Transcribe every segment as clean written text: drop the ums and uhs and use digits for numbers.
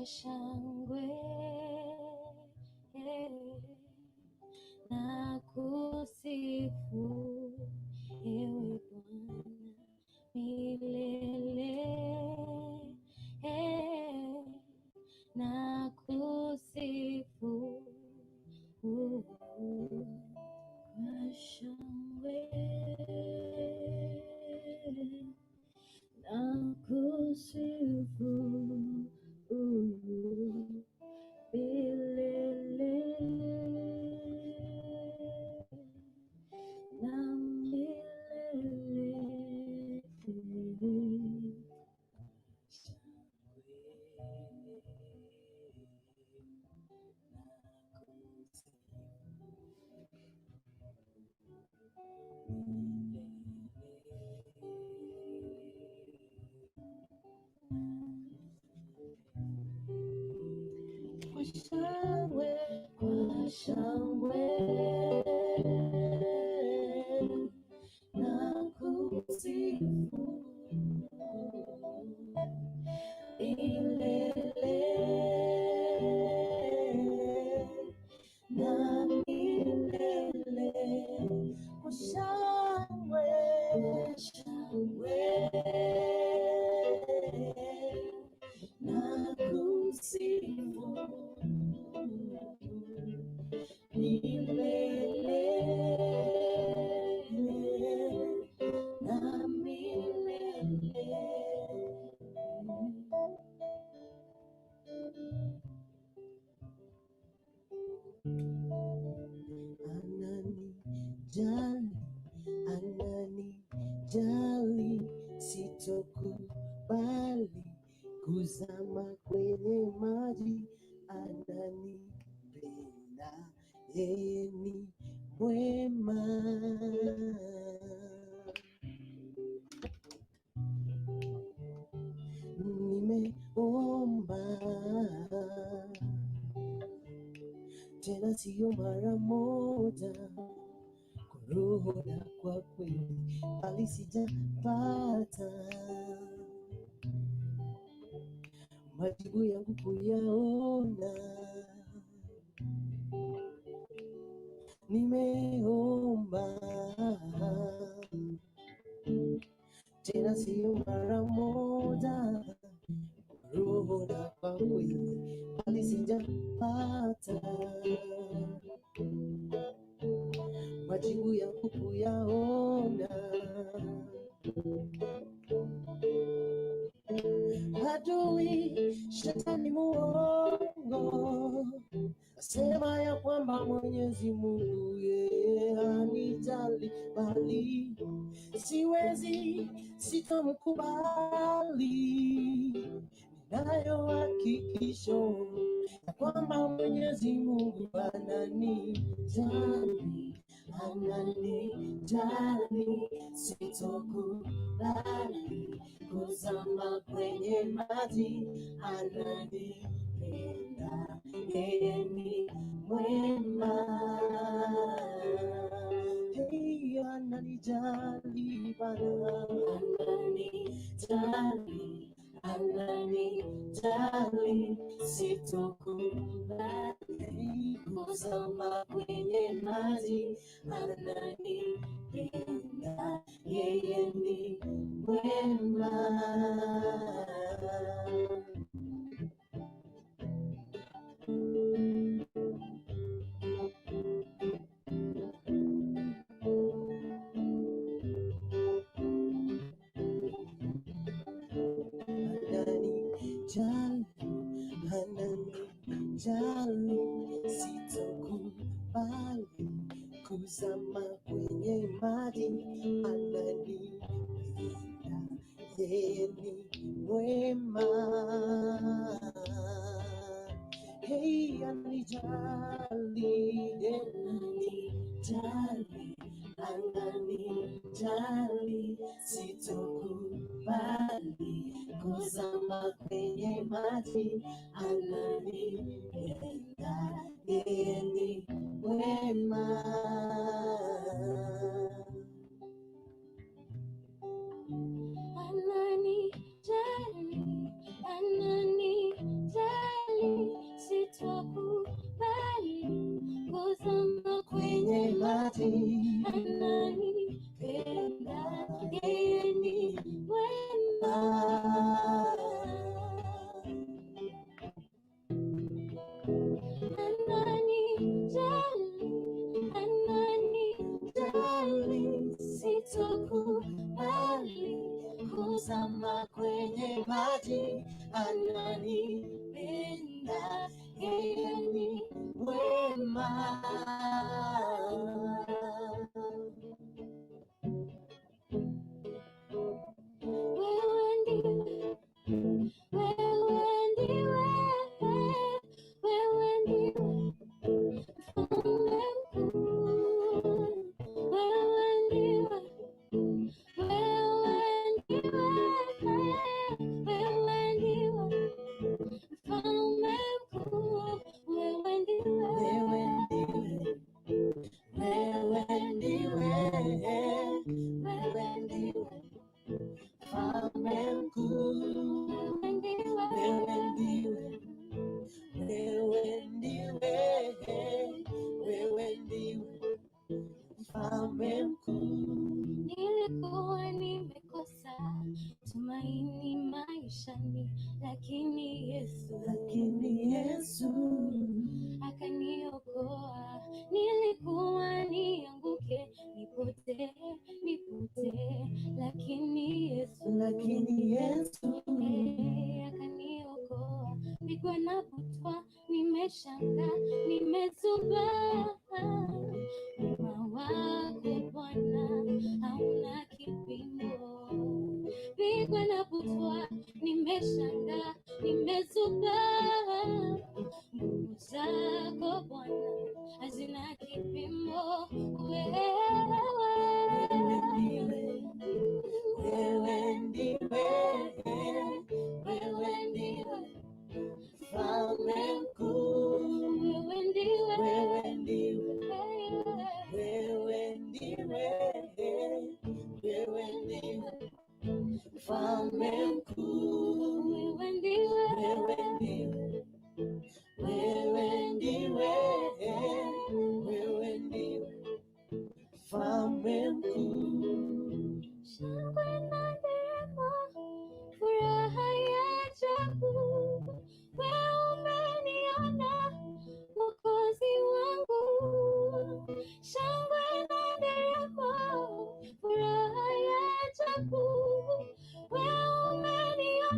Kwa shangwe na kusifu ewe Bwana milele, na kusifu kwa shangwe na kusifu milele na milele. Kwa shangwe na kusifu milele na milele. Kwa shangwe na kusifu milele na milele. Ananijali, ananijali, sitokubali kuzama kwenye maji. Ananipenda, yeye ni mwema. Nimeomba tena sio mara moja, kwa roho na kwa kweli, bali sijapata majibu yangu kuyaona. Nimeomba tena sio mara moja, kwa roho na kwa kweli, bali sijapata majibu yangu kuyaona. Adui shetani muongo asema ya kwamba Mwenyezi Mungu yeye hanijali, bali siwezi, sitamkubali. Ninayo hakikisho ya kwamba Mwenyezi Mungu ananijali, ananijali, sitokubali kuzama kwenye maji. Ananipenda, yeye ni mwema. Hey, ananijali Bwana, Ananijali, ananijali, sitokubali kuzama kwenye maji. Ananipenda, yeye ni mwema. Ananijali, ananijali, sitokubali kuzama kwenye maji. Ananipenda, yeye ni mwema. Hey, ananijali, Ananijali, ananijali, sitokubali kuzama kwenye maji. Ananipenda, yeye ni mwema. Ananijali, ananijali, Kuzama kwenye maji, ananipenda, yeye ni mwema. Wewe ndiwe, wewe ndiwe, wewe ndiwe mfalme mkuu. Wewe ndiwe, wewe ndiwe, wewe ndiwe mfalme mkuu. Wewe ndiwe, Wewe ndiwe, wewe ndiwe, wewe ndiwe mfalme mkuu. Wewe ndiwe, Wewe ndiwe, wewe ndiwe, wewe ndiwe mfalme mkuu. Nilikuwa nimekosa tumaini maishani, lakini Yesu Lakini Yesu akaniokoa. Nilikuwa nianguke, nipotee, nipotee, lakini Yesu lakini Yesu akaniokoa. Pigwa na butwa, nimeshangaa, nimezubaa. Wema wako Bwana hauna kipimo. Pigwa na butwa, nimeshangaa, nimezubaa. Nguvu zako Bwana hazina kipimo. Wewe wewe ndiwe, wewe ndiwe, wewe ndiwe mfalme mkuu. Wewe ndiwe, Wewe ndiwe, wewe wewe ndiwe, wewe ndiwe mfalme mkuu. Wewe ndiwe, Wewe ndiwe, wewe ndiwe, wewe ndiwe mfalme mkuu. Shangwe na nderemo, furaha ya ajabu. Wewe umeniona Mwokozi wangu. Shangwe na nderemo, furaha ya ajabu. Wewe umeniona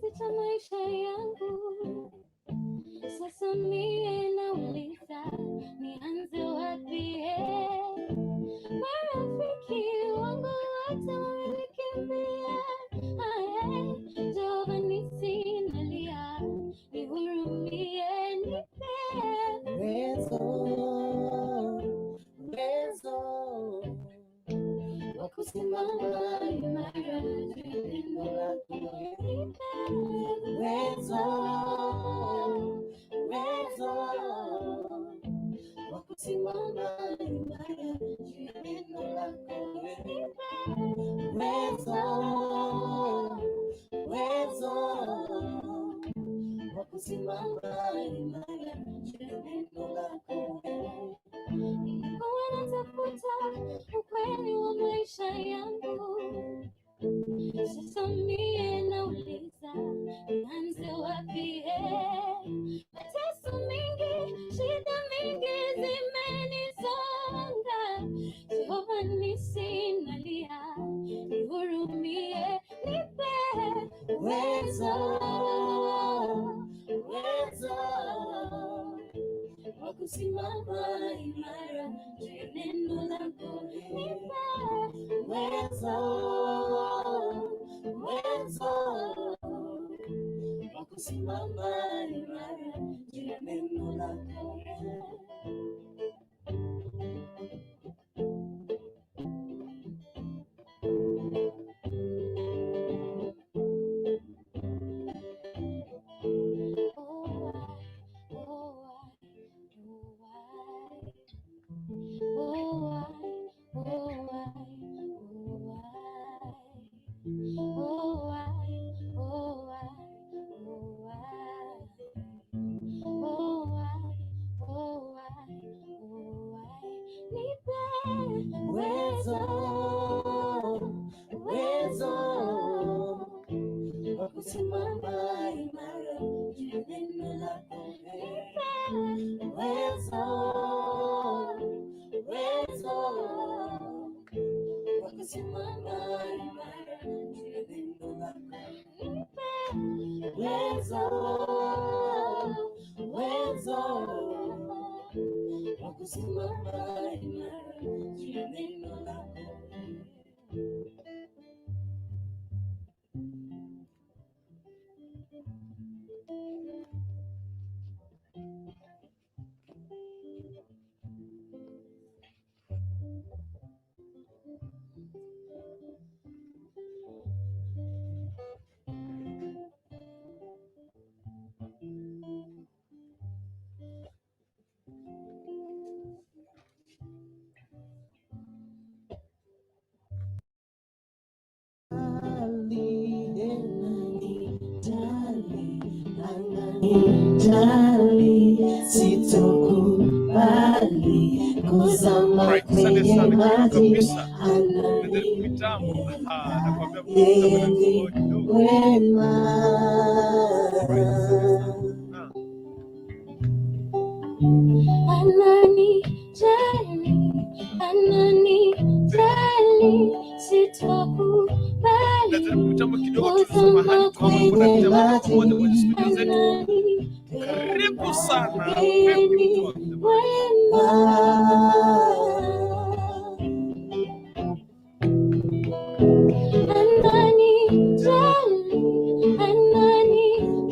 Kipenzi cha maisha yangu. Sasa mie nauliza, nianze wapi? Eh? Marafiki wangu wote wamenikimbia. Ah, eh. Jehova nisi nalia, nihurumie, nipe Uwezo, uwezo wa kusimama imara juu ya neno lako. Nipe Uwezo, uwezo wa kusimama imara juu ya neno lako. Uwezo, uwezo wa kusimama imara juu ya neno lako. Nilikuwa natafuta ukweli wa maisha yangu. Sasa mie nauliza, nianze wapi? Eh? Mateso mingi, shida mingi zimenisonga. Jehova nisi nalia, nihurumie, nipe Uwezo, uwezo wa kusimama imara juu ya neno lako. Nipe Uwezo, uwezo wa kusimama imara juu ya neno lako. Oh, I, oh, I, oh, I. Oh, I, oh, I, oh, I. Oh, I, oh, I, oh, I. Oh, I, oh, I, oh, I. Nipe Uwezo, uwezo wa kusimama imara juu ya neno lako. Nipe Uwezo, uwezo wa kusimama imara juu ya neno lako. Nipe Uwezo, uwezo wa kusimama imara juu ya neno lako. Jali, sitokubali kuzama Alright, asante kwenye sana, karibu maji. kabisa. Najaribu mitambo. Ah, nakwambia Yeye mitambo ni inanisumbua kidogo. wema. Alright, asante sana. Ah. Anani jali, anani jali, sitokubali Najaribu mitambo kidogo tu, kuzama samahani tu kama kuna kwenye mitambo tuko maji. pamoja kwenye studio zetu. Anani Karibu sana. yeye Vipi ni mtu wangu jamani? wema. Anani jali, anani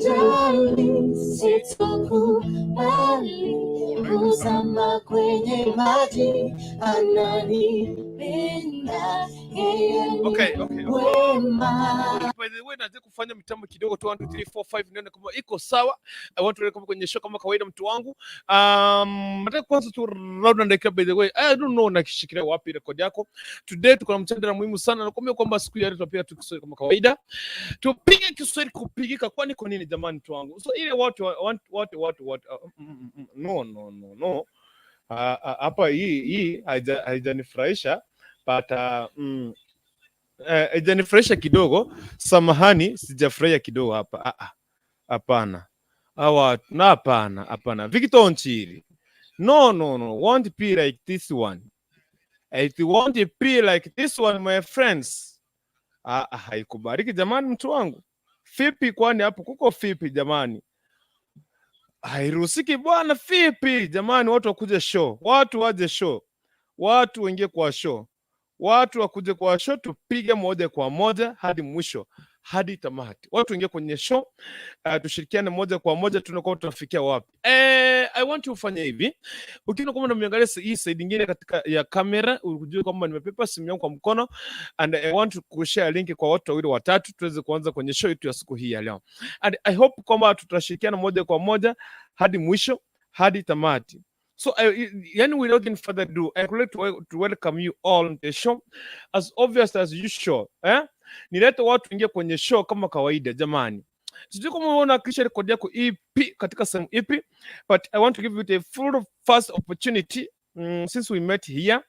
jali, sitokubali Alright, asante. Kuzama kwenye maji, ananipenda, yeye ni Okay. wema. By the way, naweza kufanya mitambo kidogo tu 1 2 3 4 5 nione kama iko sawa. I want to kama kwenye show kama kawaida mtu wangu. Nataka kwanza tu round and dakika by the way. I don't know nakishikilia wapi rekodi yako. Today tuko na mjadala muhimu sana. Nakwambia kwamba siku ya leo tunapiga tu Kiswahili kama kawaida. Tupige Kiswahili kupigika kwani kwa nini jamani mtu wangu? So ile watu watu watu watu watu no no no no. Hapa hii haijanifurahisha but haijanifurahisha kidogo. Samahani, sijafurahia kidogo hapa. Ah, ah, hapana. Hawa na hapana, hapana. Victor Nchiri. No, no, no. Won't be like this one. It won't be like this one, my friends. Ah, ah, haikubariki jamani, mtu wangu. Vipi kwani hapo kuko vipi jamani? Hairuhusiki bwana, vipi jamani? Watu wakuje show, watu waje show, watu waingie kwa show, watu wakuje kwa show, tupige moja kwa moja hadi mwisho, hadi tamati. Watu waingie kwenye show, tushirikiane moja kwa moja, tunakuwa tunafikia wapi? I want to ufanye hivi, ukiona kwamba unaniangalia hii side nyingine katika ya kamera, ujue kwamba nimebeba simu yangu kwa mkono and I want to kushare link kwa watu wawili watatu, tuweze kuanza kwenye show yetu ya siku hii ya leo, and I hope kwamba tutashirikiana moja kwa moja hadi mwisho, hadi tamati. So yani without any further ado, I would like to welcome you all on the show as obvious as usual, eh? Nilete watu ingie kwenye show kama kawaida jamani. Sijui kama unaona kisha rekodi yako ipi katika sehemu ipi, but I want to give you the full first opportunity since we met here.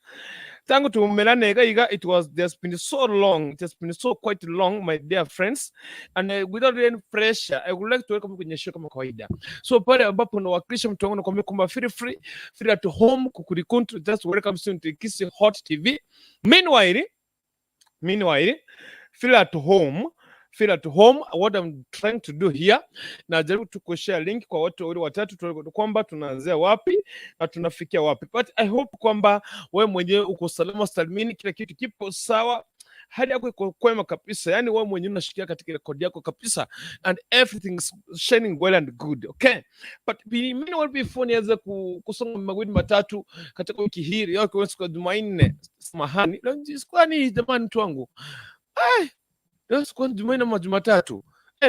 Tangu tumelane iga, it was there's been so long, it has been so quite long, my dear friends, and without any pressure, I would like to welcome you kwenye show kama kawaida. So pale ambapo unawakilisha mtu wangu nakwambia kwamba feel free, feel at home, Kukurikuntu, just welcome soon to Kisii Hot TV. Meanwhile, feel at home, feel at home. What I'm trying to do here, najaribu tu kushare link kwa watu wawili watatu, tuone kwamba tunaanzia wapi na tunafikia wapi, but I hope kwamba wewe mwenyewe uko salama salimini, kila kitu kipo sawa, hali yako iko kwema kabisa, yani wewe mwenyewe unashikia katika rekodi yako kabisa and everything is shining well and good, okay. But meanwhile, before nianze kusonga mawili matatu katika wiki hii leo, kwa siku ya Jumanne, samahani, leo ni siku gani jamani, mtu wangu? Ai, leo siku ya Jumanne ama Jumatatu?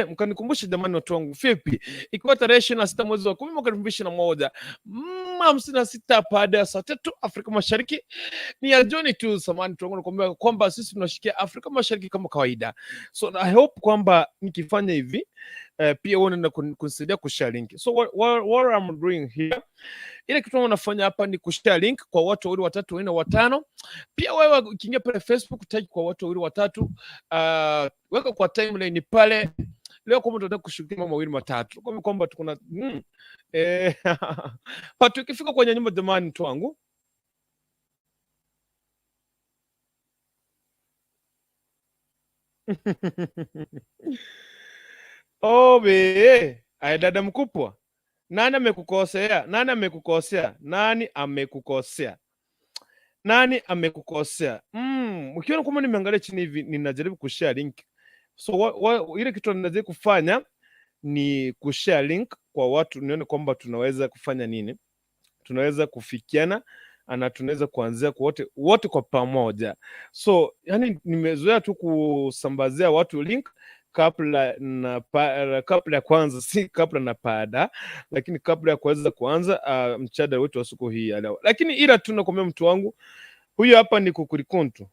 Mkanikumbushe jamani, watu wangu, vipi? Ikiwa tarehe 26 mwezi wa 10 mwaka 2021, 3:56 Afrika Mashariki, ni ya jioni tu. Samahani tu nakwambia kwamba sisi tunashikia Afrika Mashariki kama kawaida, so I hope kwamba nikifanya hivi pia wewe unaenda kunisaidia kushare link. So what I'm doing here, ile kitu nafanya hapa ni kushare link kwa watu wawili watatu wanne watano. Pia wewe ukiingia pale Facebook, tag kwa watu wawili watatu, weka kwa timeline pale. Leo kama tunataka kushughulikia mambo mawili matatu, kwa kwamba tuko na but ukifika kwenye nyumba jamani, mtu wangu. Obe, ay dada mkubwa, nani amekukosea? Nani amekukosea? Nani amekukosea? Nani amekukosea? Ukiona kwamba nimeangalia chini hivi, ninajaribu kushare link. So ile kitu ninajaribu kufanya ni kushare link kwa watu, nione kwamba tunaweza kufanya nini, tunaweza kufikiana na tunaweza kuanzia kwa wote wote kwa pamoja. So yani nimezoea tu kusambazia watu link kabla ya kwanza, si kabla na baada, lakini kabla ya kuweza kuanza mjadala wetu wa siku hii ya leo. Lakini ila tu nakwambia mtu wangu, huyu hapa ni Kukurikuntu,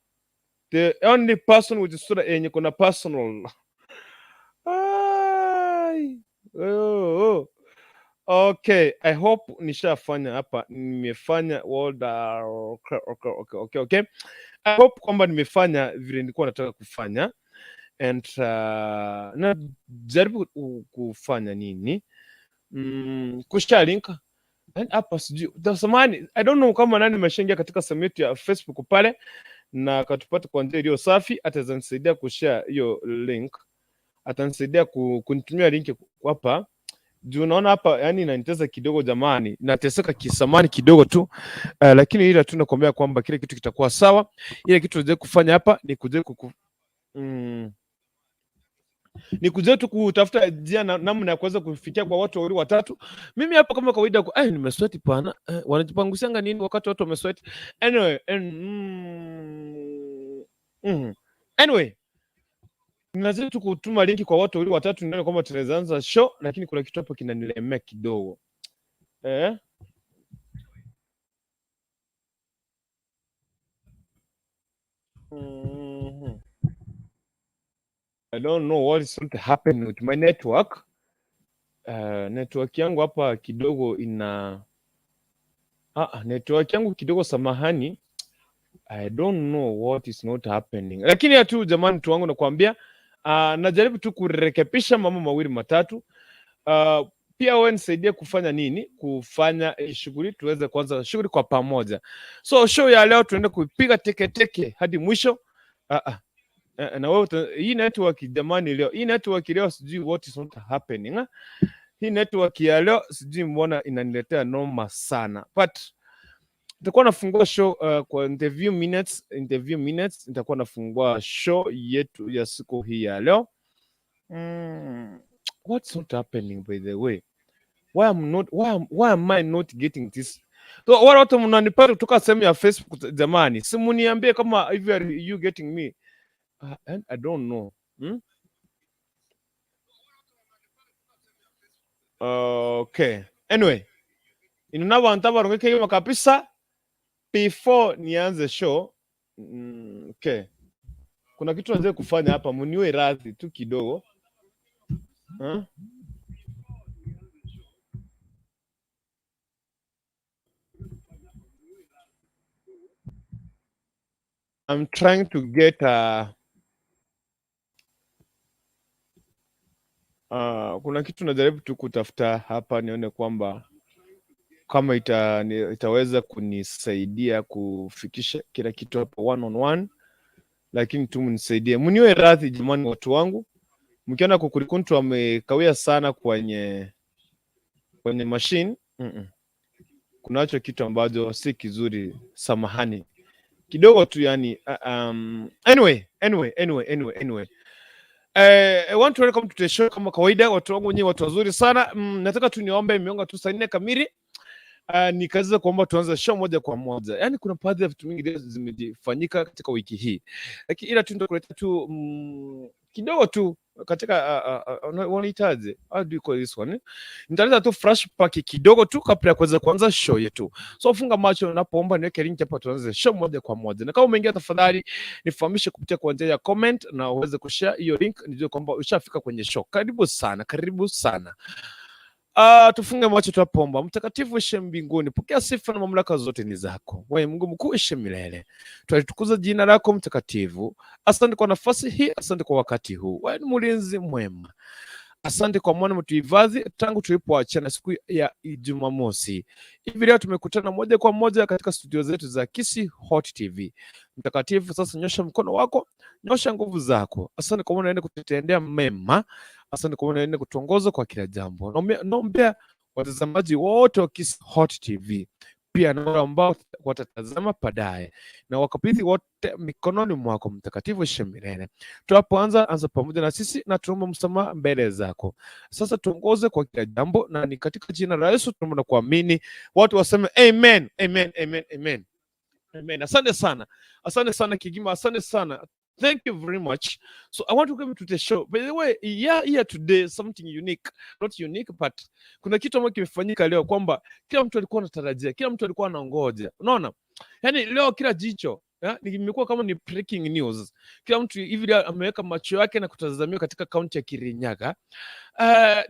the only person with sura yenye kuna personal. Ai. Oh, oh. Okay, I hope nishafanya hapa, nimefanya okay. I hope kwamba nimefanya vile nilikuwa nataka kufanya and najaribu kufanya nini, kushare link. Yaani hapa sijui samahani, I don't know kama nani ameshaingia katika sehemu yetu ya Facebook pale na akatupata kwa njia iliyo safi, ataweza nisaidia kushare hiyo link, atanisaidia kunitumia link hapa juu unaona hapa, yani inanitesa kidogo jamani, nateseka kisamani kidogo tu, lakini ila tu nakwambia kwamba kile kitu kitakuwa sawa. Ile kitu tuweze kufanya hapa ni kuja ni kuja tu kutafuta njia na namna ya kuweza kufikia kwa watu wawili watatu. Mimi hapa kama kawaida nimesweat pana, wanajipangusianga nini wakati watu wamesweat? Anyway, and, Anyway, ninazidi tu kutuma linki kwa watu wawili watatu, nione kwamba tunaweza anza show, lakini kuna kitu hapo kinanilemea kidogo. I don't know what is going to happen with my network. Network yangu hapa kidogo ina network yangu kidogo, samahani. I don't know what is not happening. Lakini ya tu jamani, mtu wangu nakwambia, najaribu tu kurekebisha mambo mawili matatu. Pia wewe nisaidie kufanya nini? Kufanya shughuli tuweze kuanza shughuli kwa pamoja. So show ya leo tuende kuipiga teke teke hadi mwisho. Na wewe hii network jamani, leo hii network leo sijui what is not happening, eh? Hii network ya leo sijui mbona inaniletea noma sana, but nitakuwa nafungua show kwa in the few minutes nitakuwa nafungua show yetu ya siku hii ya leo. What's not happening, by the way? Why am I not getting this? So, wale watu mnanipata kutoka sehemu ya Facebook, jamani, si muniambie kama if you are you getting me. And I don't know. Okay. Anyway, inuna barongeke kabisa before nianze show. Okay. Kuna kitu naweza kufanya hapa, muniwe radhi tu kidogo. Huh? I'm trying to get kuna kitu najaribu tu kutafuta hapa nione kwamba kama itaweza kunisaidia kufikisha kila kitu hapa one on one, lakini tu mnisaidie, mniwe radhi jamani, watu wangu, mkiona Kukurikuntu amekawia sana kwenye machine, Kunacho kitu ambacho si kizuri, samahani kidogo tu yani, anyway. I want to welcome to the show kama kawaida, watu wangu wenyewe, watu wazuri sana. Nataka tu niombe imeonga tu saa 4 kamili. Nikaweza kuomba tuanze show moja kwa moja. Yaani kuna baadhi ya vitu vingi zimefanyika katika wiki hii, lakini ila tu nitakuletea tu kidogo tu katika wanaitaje? How do you call this one? Nitaleta tu flashback kidogo tu kabla ya kuweza kuanza show yetu. So funga macho unapoomba, niweke link hapa tuanze show moja kwa moja. Na kama umeingia, tafadhali nifahamishe kupitia kwa njia ya comment na uweze kushare hiyo link nijue kwamba ushafika kwenye show. Karibu sana, karibu sana. Tufunge macho tunapoomba. Mtakatifu ishe mbinguni, pokea sifa na mamlaka zote ni zako. Wewe Mungu mkuu ishe milele. Tunalitukuza jina lako mtakatifu. Asante kwa nafasi hii, asante kwa wakati huu. Wewe ni mlinzi mwema. Asante kwa mwana mtuhifadhi tangu tulipoachana siku ya Jumamosi. Hivi leo tumekutana moja kwa moja katika studio zetu za Kisii Hot TV. Mtakatifu, sasa nyosha mkono wako, nyosha nguvu zako. Asante kwa maana unaenda kututendea mema. Asante kwa maana unaenda kutuongoza kwa kila jambo. Naombea watazamaji wote wa Kisii Hot TV, pia na wale ambao watatazama baadaye, na wakabidhi wote mikononi mwako mtakatifu milele. Tunapoanza, anza pamoja na sisi na tuombe msamaha mbele zako. Sasa tuongoze kwa kila jambo, na ni katika jina la Yesu tunaomba na kuamini. Watu waseme amen, amen, amen, amen. Amen. Asante sana. Asante sana Kigima, asante sana. Thank you very much. So I want to come to the show. By the way, yeah, here today something unique. Not unique, but kuna kitu ambacho kimefanyika leo kwamba kila mtu alikuwa anatarajia, kila mtu alikuwa anangoja. Unaona? Yaani leo kila jicho imekuwa kama ni breaking news. Kila mtu hivi leo ameweka macho yake na kutazamia katika kaunti ya Kirinyaga.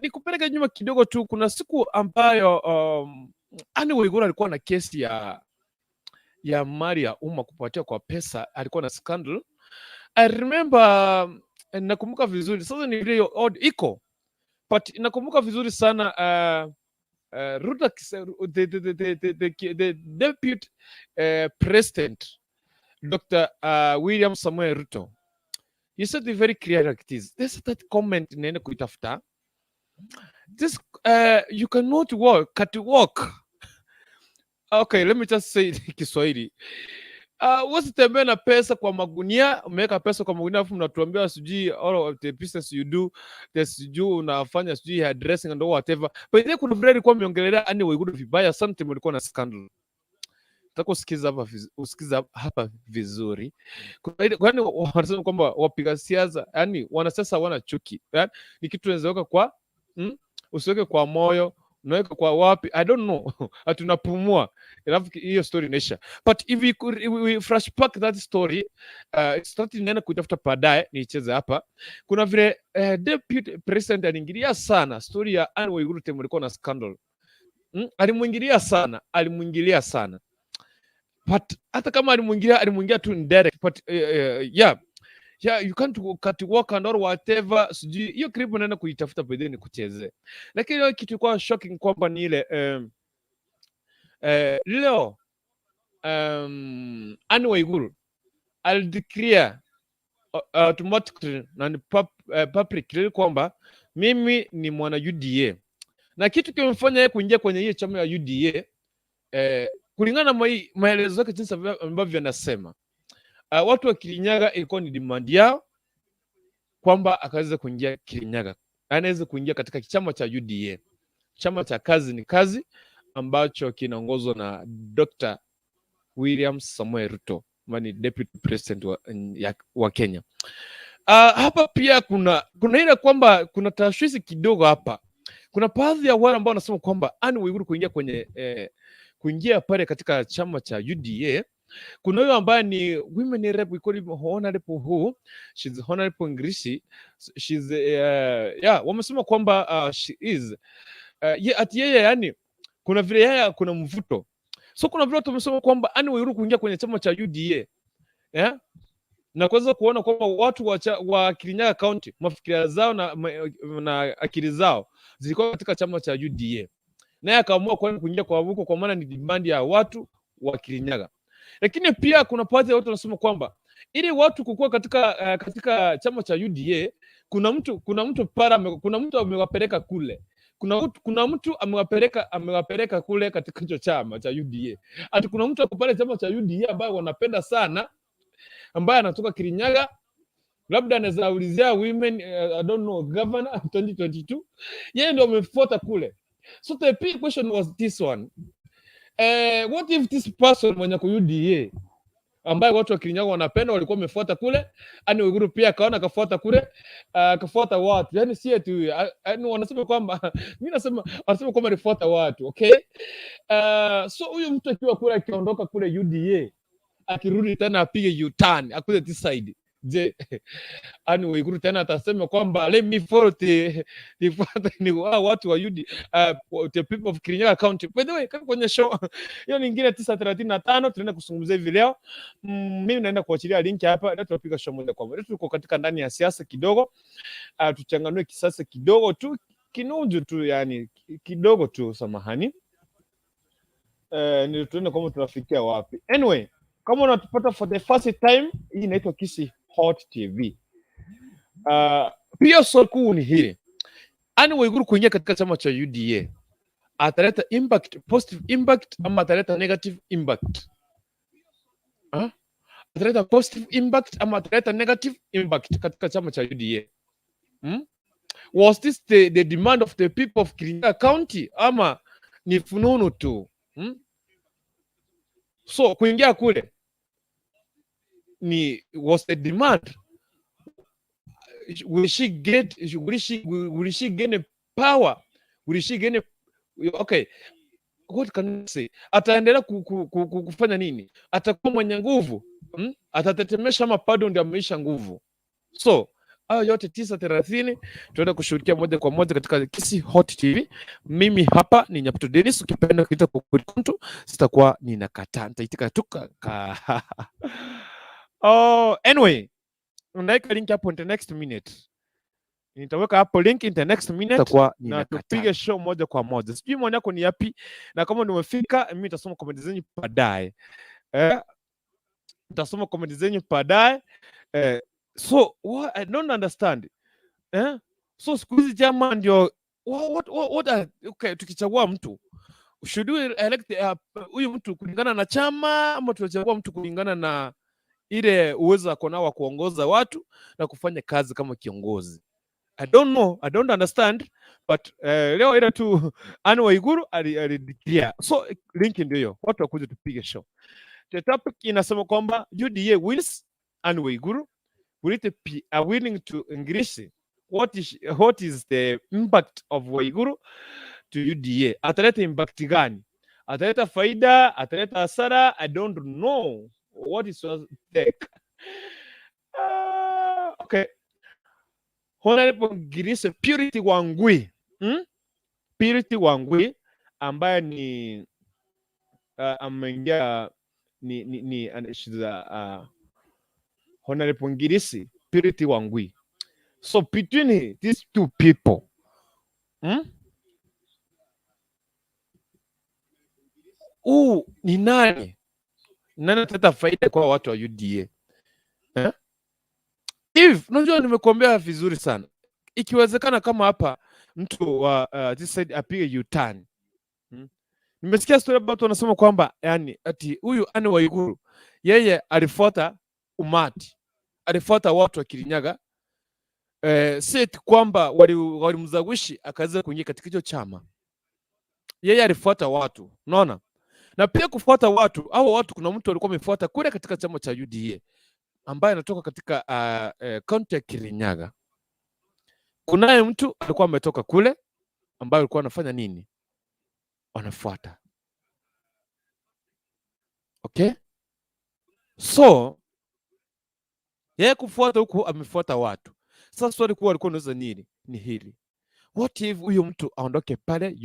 Nikupeleke nyuma kidogo tu, kuna siku ambayo Anne Waiguru alikuwa na kesi ya mali ya umma kupatia kwa pesa, alikuwa na scandal. I remember, nakumbuka vizuri sasa, ni ile odd iko, but nakumbuka vizuri sana Ruto, the deputy president Dr. William Samuel Ruto, he said it very clear like this. There's that comment nene kuitafuta. This you cannot walk, cut walk. Okay, let me just say it in Kiswahili. Usitembee na pesa kwa magunia, umeweka pesa kwa magunia alafu mnatuambia sijui all of the business you do, the sijui unafanya sijui hairdressing and all whatever. But then kuna vile alikuwa ameongelelea Anne Waiguru vibaya sana, time alikuwa na scandal. Nataka usikize hapa usikize hapa vizuri. Kwani wanasema kwamba wapiga siasa, yani wanasiasa hawana chuki. Yani ni kitu unaweza weka kwa usiweke kwa moyo, unaweka kwa wapi? I don't know. Hatunapumua. Alafu hiyo story inaisha. But if we could, if we flashback that story, story naenda kuitafuta baadaye niicheze hapa. Kuna vile deputy president aliingilia sana story ya Anne Waiguru time alikuwa na scandal. Alimuingilia sana, alimuingilia sana. But hata kama alimuingilia, alimuingilia tu indirect, but yeah. Yeah, you can't cut walk and or whatever. Sijui hiyo clip naenda kuitafuta by then nikuchezee. Lakini leo kitu ilikuwa shocking kwamba ni ile leo Anne Waiguru alideclare Automatically na ni publicly kwamba mimi ni mwana UDA, na kitu kimemfanya yeye kuingia kwenye hiyo chama ya UDA, kulingana na maelezo yake jinsi ambavyo anasema, watu wa Kirinyaga ilikuwa ni demand yao kwamba akaweza kuingia Kirinyaga, anaweza kuingia katika chama cha UDA, chama cha kazi ni kazi ambacho kinaongozwa na Dr. William Samoei Ruto ambaye ni deputy president wa Kenya. Hapa pia kuna ile kwamba kuna tashwishi kidogo hapa. Kuna baadhi ya wale ambao wanasema kwamba Anne Waiguru kuingia kwenye kuingia pale katika chama cha UDA, kuna huyo ambaye ni women rep, we call him honorable who she's Honorable Ngirici, she's yeah, wamesema kwamba she is ati yeye, yani kuna vile yeye kuna mvuto, so kuna vile watu wamesema kwamba Anne Waiguru kuingia kwenye chama cha UDA, yeah? Na kuweza kuona kwamba watu wa Kirinyaga County mafikiria zao na akili zao zilikuwa katika chama cha UDA, naye akaamua kwenda kuingia kwa huko, kwa maana ni demand ya watu wa Kirinyaga. Lakini pia kuna baadhi ya watu wanasema kwamba ili watu kukua katika chama cha UDA, kuna mtu amewapeleka kule, kuna mtu amewapeleka kule katika hicho chama cha UDA. Ati kuna mtu ako pale chama cha UDA ambaye wanapenda sana, ambaye anatoka Kirinyaga, labda anaweza ulizia women, I don't know, governor 2022, yeye ndio amefuata kule. So the big question was this one: what if this person mwenye ku UDA ambaye watu wa Kirinyaga wanapenda walikuwa wamefuata kule, Anne Waiguru pia akaona akafuata kule, akafuata watu, yani si eti yani wanasema kwamba, mimi nasema, wanasema kwamba alifuata watu, okay. So huyu mtu akiwa kule, akiondoka kule UDA, akirudi tena apige U-turn akuje this side, je, Anne Waiguru tena atasema kwamba let me follow the nifuate ni wao watu wa UD, the people of Kirinyaga County? By the way, kama kwenye show hiyo nyingine 9:35 tunaenda kuzungumzia hivi leo. Mimi naenda kuachilia link hapa, leo tunapiga show moja kwa moja. Tuko katika ndani ya siasa kidogo, tuchanganue kisasa kidogo tu, kinunju tu, yani kidogo tu, samahani. Ni tuone kama tunafikia wapi. Anyway, kama unatupata for the first time, hii inaitwa Kisii Hot TV. Pia swali kuu ni hili: Anne Waiguru kuingia katika chama cha UDA ataleta impact, positive impact ama ataleta negative impact? Ha? Ataleta positive impact ama ataleta negative impact katika chama cha UDA? Hmm? Was this the demand of the people of Kirinyaga County ama ni fununu tu? Hmm? So kuingia kule ni was the demand? Will she gain power? Will she gain, okay, what can I say? Ataendelea kufanya nini? Atakuwa mwenye nguvu? Hmm? Atatetemesha ama bado ndio ameisha nguvu? So hayo yote 9:30 tunaenda kushughulikia moja kwa moja katika Kisii Hot TV. Mimi hapa ni Nyaputo Dennis, ukipenda kuita kwa sitakuwa ninakataa, nitaitika tu Oh, anyway, unaweka link hapo in the next minute. Nitaweka hapo link in the next minute Nitakuwa na ninakataa. Tupige show moja kwa moja. Sijui maoni yako ni yapi, na kama nimefika mimi nitasoma comment zenyu baadaye. Nitasoma comment zenyu baadaye. So what I don't understand. So siku hizi chama ndio what are, okay, tukichagua mtu, should we elect huyu mtu kulingana na chama ama tunachagua mtu kulingana na ile uwezo ako nao wa kuongoza watu na kufanya kazi kama kiongozi? I don't know, I don't understand, but leo ile tu Anne Waiguru ali declare. So link ndio hiyo, watu wakuje tupige show. The topic inasema kwamba UDA wins Anne Waiguru, will it be a willing to Ngirici? What is the impact of Waiguru to UDA? Ataleta impact gani? Ataleta faida? Ataleta hasara? I don't know. What is your take? Okay. Honorable Ngirici Purity Wangui. Purity Wangui ambaye ni ameingia ni she's a Honorable Ngirici Purity Wangui. So between these two people, Huu ni nani? Nani ataleta faida kwa watu wa UDA? Eh? If unajua nimekuambia vizuri sana, ikiwezekana kama hapa mtu wa this side apige U-turn. Nimesikia story about wanasema kwamba yani ati huyu Anne Waiguru yeye alifuata umati, alifuata watu wa Kirinyaga, si eti kwamba walimzawishi akaweza kuingia katika hicho chama. Yeye alifuata watu, unaona? Na pia kufuata watu, hao watu kuna mtu alikuwa amefuata kule katika chama cha UDA ambaye anatoka katika kaunti ya Kirinyaga. Kunaye mtu alikuwa ametoka kule ambaye alikuwa anafanya nini? Wanafuata. Okay? So yeye kufuata huku amefuata watu. Sasa swali kuwa alikuwa anauliza nini? Ni hili. What if huyo mtu aondoke pale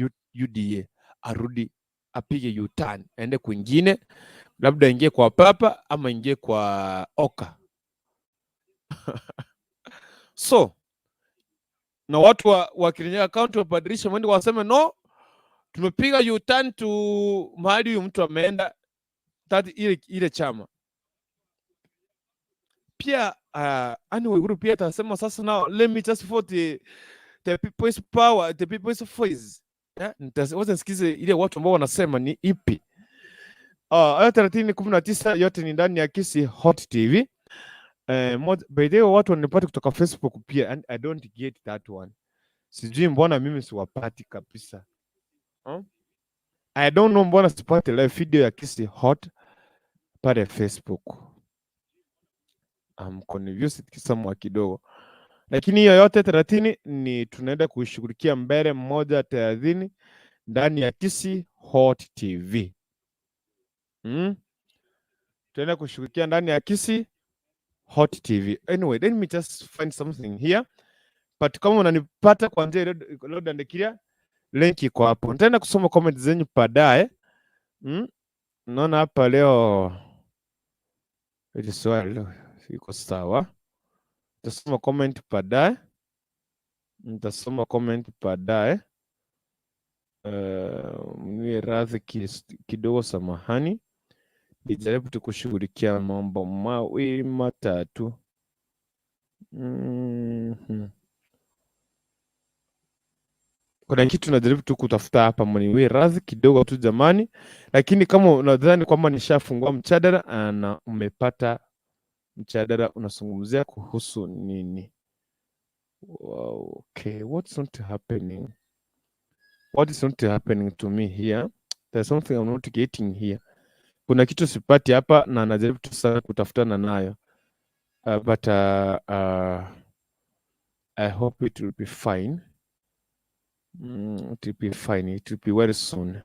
UDA arudi apige U-turn aende kwingine, labda ingie kwa Papa ama ingie kwa Oka. So na watu wa Kirinyaga County wabadilishe mwendo, waseme no, tumepiga U-turn to mahali huyu mtu ameenda tati ile chama pia. Anne Waiguru pia atasema sasa, now let me just for the people's power, the people's voice, yeah? Wacha nisikize ile watu ambao wanasema ni ipi. Hayo 30:19 yote ni ndani ya Kisii Hot TV. By the way, watu wanipata kutoka Facebook pia and I don't get that one. Sijui mbona mimi siwapati kabisa. Huh? I don't know mbona sipati live video ya Kisii Hot pale Facebook. I'm confused kisamwa kidogo, lakini hiyo yote 30 ni tunaenda kuishughulikia mbele moja 30 ndani ya Kisii Hot TV. Tunaenda kushughulikia ndani ya Kisii Hot TV. Anyway, let me just find something here. But kama unanipata kwa njia loud and clear, link iko hapo. Nitaenda kusoma comment zenyu baadaye. Naona hapa leo ili swali iko sawa. Nitasoma comment baadaye. Nitasoma comment baadaye. Mniwie radhi kidogo, samahani. Nijaribu tu kushughulikia mambo mawili matatu. Kuna kitu najaribu tu kutafuta hapa, mniwie radhi kidogo tu jamani, lakini kama unadhani kwamba nishafungua mjadala na umepata mjadala unazungumzia kuhusu nini? Wow, okay, what's not happening? What is not happening to me here? There's something I'm not getting here. Kuna kitu sipati hapa na najaribu tu sana kutafutana nayo. But I hope it will be fine. It will be fine. It will be very soon.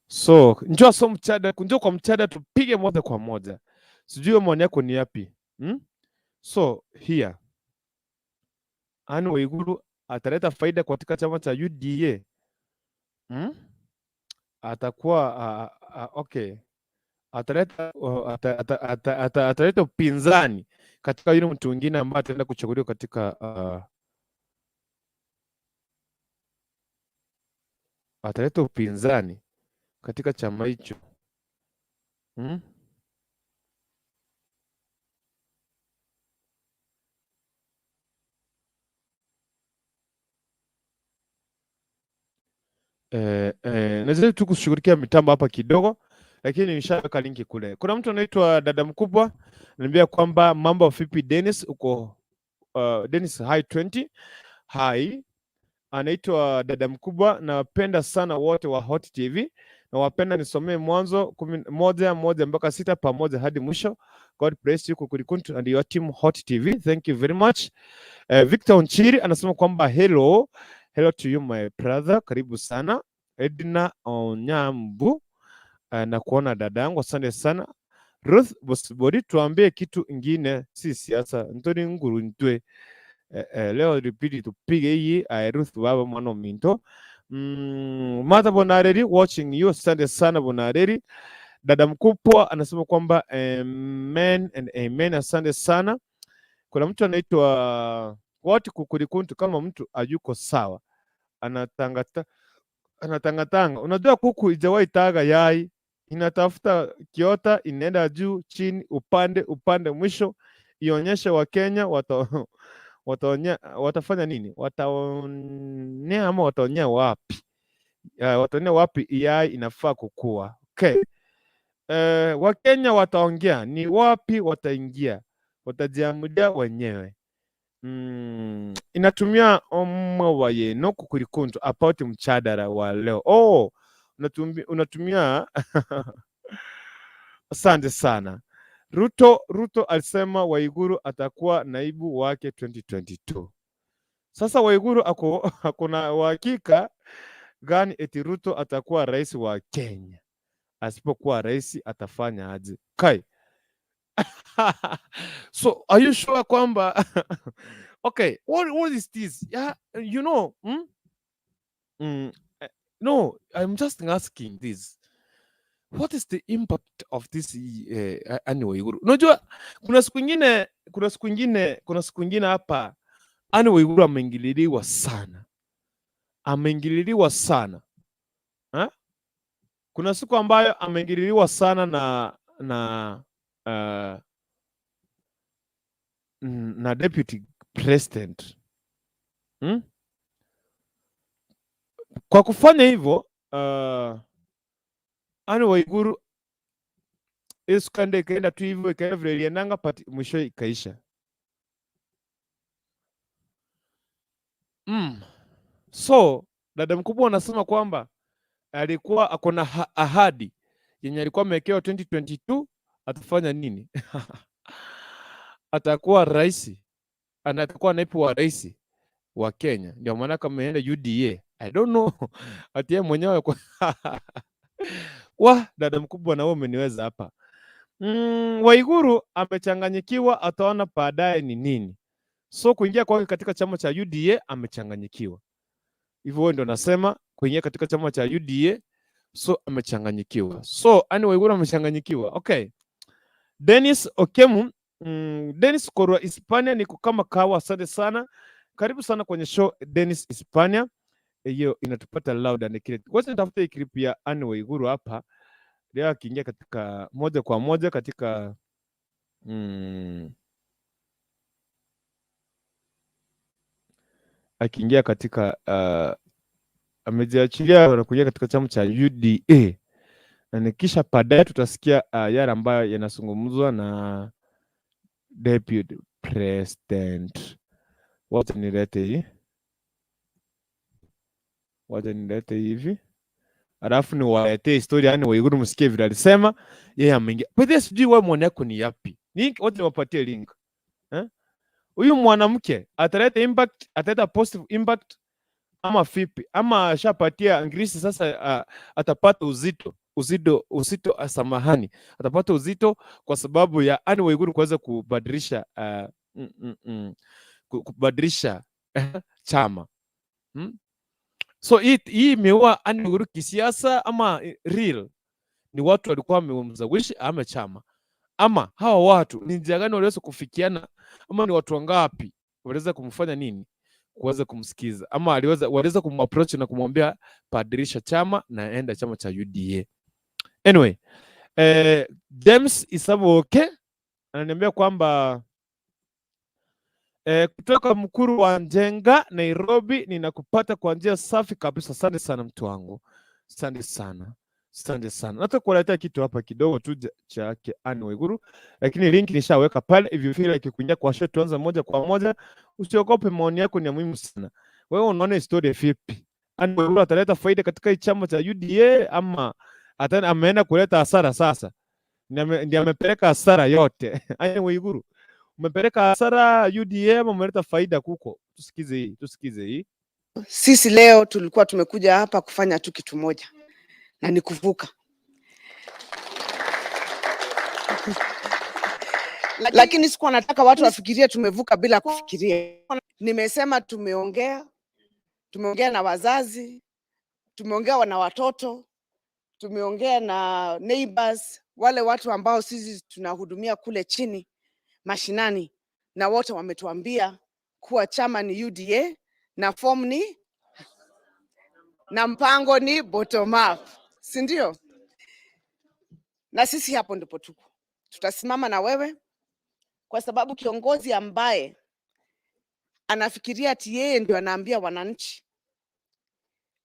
So, njoo so mchada, njoo kwa mchada tupige moja kwa moja. Sijui maoni yako ni yapi? So, here. Anne Waiguru ataleta faida katika chama cha UDA. Atakuwa okay. Ataleta ataleta upinzani katika yule mtu mwingine ambaye ataenda kuchaguliwa katika ataleta upinzani katika chama hicho. Naweza tu kushughulikia mitambo hapa kidogo, lakini nishaweka linki kule. Kuna mtu anaitwa dada mkubwa ananiambia kwamba mambo vipi Dennis, uko Dennis hi 20 hi, anaitwa dada mkubwa, nawapenda sana wote wa Hot TV na wapenda nisomee Mwanzo 11:1 mpaka 6 pamoja hadi mwisho. God bless you Kukurikuntu and your team Hot TV. Thank you very much. Victor Onchiri anasema kwamba hello, hello to you my brother, karibu sana. Edna Onyambu, na kuona dada yangu, asante sana. Ruth Bosibori, tuambie kitu ingine, si siasa. Ntoni nguru ntwe. Leo repeat tupige hii Ruth baba mwana minto. Martha Bonareri watching you, asante sana Bonareri. Dada mkubwa anasema kwamba amen and amen, asante sana. Kuna mtu anaitwa watu Kukurikuntu, kama mtu ayuko sawa anatangata anatangatanga. Unajua kuku ijawahi taga yai, inatafuta kiota, inaenda juu chini, upande upande, mwisho Ionyeshe Wakenya watafanya nini? Wataonea ama wataonea wapi? Wataonea wapi AI inafaa kukua. Okay. Wakenya wataongea ni wapi wataingia, watajiamulia wenyewe. Inatumia omwa kukulikuntu about mchadara wa leo. Oh, unatumia asante sana. Ruto alisema Waiguru atakuwa naibu wake 2022. Sasa Waiguru ako na uhakika gani eti Ruto atakuwa rais wa Kenya? Asipokuwa rais atafanya aje? Kai. So are you sure kwamba okay, what is this? Yeah, you know, No, I'm just asking this. What is the impact of this Anne Waiguru? Unajua kuna siku ingine hapa Anne Waiguru ameingililiwa sana. Ameingililiwa sana. Ha? Kuna siku ambayo ameingililiwa sana na deputy president. Kwa kufanya hivyo Anne Waiguru hiyo skanda ikaenda tu hivyo, ikaenda vile iliendanga, but mwisho ikaisha. So dada mkubwa anasema kwamba alikuwa ako na ahadi yenye alikuwa amewekewa 2022 atafanya nini? Atakuwa rais, atakuwa naibu wa rais wa Kenya, ndio maana kama ameenda UDA. I don't know ati yeye mwenyewe wa dada mkubwa, na wewe umeniweza hapa. Waiguru amechanganyikiwa, ataona baadaye ni nini. So kuingia kwake katika chama cha UDA amechanganyikiwa. Hivyo wewe ndio nasema kuingia katika chama cha UDA, so amechanganyikiwa. So Anne Waiguru amechanganyikiwa. Okay. Dennis Okemu, Dennis Korwa Hispania, niko kama kawa, asante sana. Karibu sana kwenye show Dennis Hispania. Hiyo inatupata loud and clear. Wacha nitafute hii clip ya Anne Waiguru hapa. Leo akiingia katika moja kwa moja katika akiingia katika amejiachilia na kuingia katika chama cha UDA na kisha baadaye tutasikia yale ambayo yanazungumzwa na deputy president. Wacha nilete hii, wacha nilete hivi, alafu niwaletee historia, yani Waiguru msikie vile alisema yeye ameingia. By the way, sijui wewe maoni yako ni yapi? Link, wacha niwapatie link. Eh? Huyu mwanamke ataleta impact, ataleta positive impact ama vipi? Ama ashapatia Ngirisi sasa, atapata uzito, samahani, atapata uzito kwa sababu ya Anne Waiguru kuweza kubadilisha kubadilisha chama. So hii imeua Anne Waiguru kisiasa ama real ni watu walikuwa wamemzawishi ama chama, ama hawa watu ni njia gani waliweza kufikiana, ama ni watu wangapi waliweza kumfanya nini kuweza kumsikiza, ama waliweza kumapproach na kumwambia badilisha chama na enda chama cha UDA. Anyway, James Isaboke ananiambia kwamba kutoka Mkuru wa Njenga Nairobi, ninakupata kwa njia safi kabisa. Asante sana mtu wangu, asante sana, asante sana. Nataka kuwaletea kitu hapa kidogo tu chake Anne Waiguru, lakini link nishaweka pale. If you feel like kuingia kwa show, tuanze moja kwa moja. Usiogope, maoni yako ni ya muhimu sana. Wewe unaona historia vipi? Anne Waiguru ataleta faida katika hii chama cha UDA ama ameenda kuleta hasara sasa? Ndiye amepeleka hasara yote. Anne Waiguru, umepeleka hasara UDA ama umeleta faida kuko? Tusikize hii, tusikize hii. Sisi leo tulikuwa tumekuja hapa kufanya tu kitu moja na ni kuvuka. Lakini sikuwa nataka watu wafikirie tumevuka bila kufikiria. Nimesema tumeongea, tumeongea na wazazi, tumeongea na watoto, tumeongea na neighbors, wale watu ambao sisi tunahudumia kule chini mashinani, na wote wametuambia kuwa chama ni UDA na form ni na mpango ni bottom up, si ndio? Na sisi hapo ndipo tuko, tutasimama na wewe. Kwa sababu kiongozi ambaye anafikiria ati yeye ndio anaambia wananchi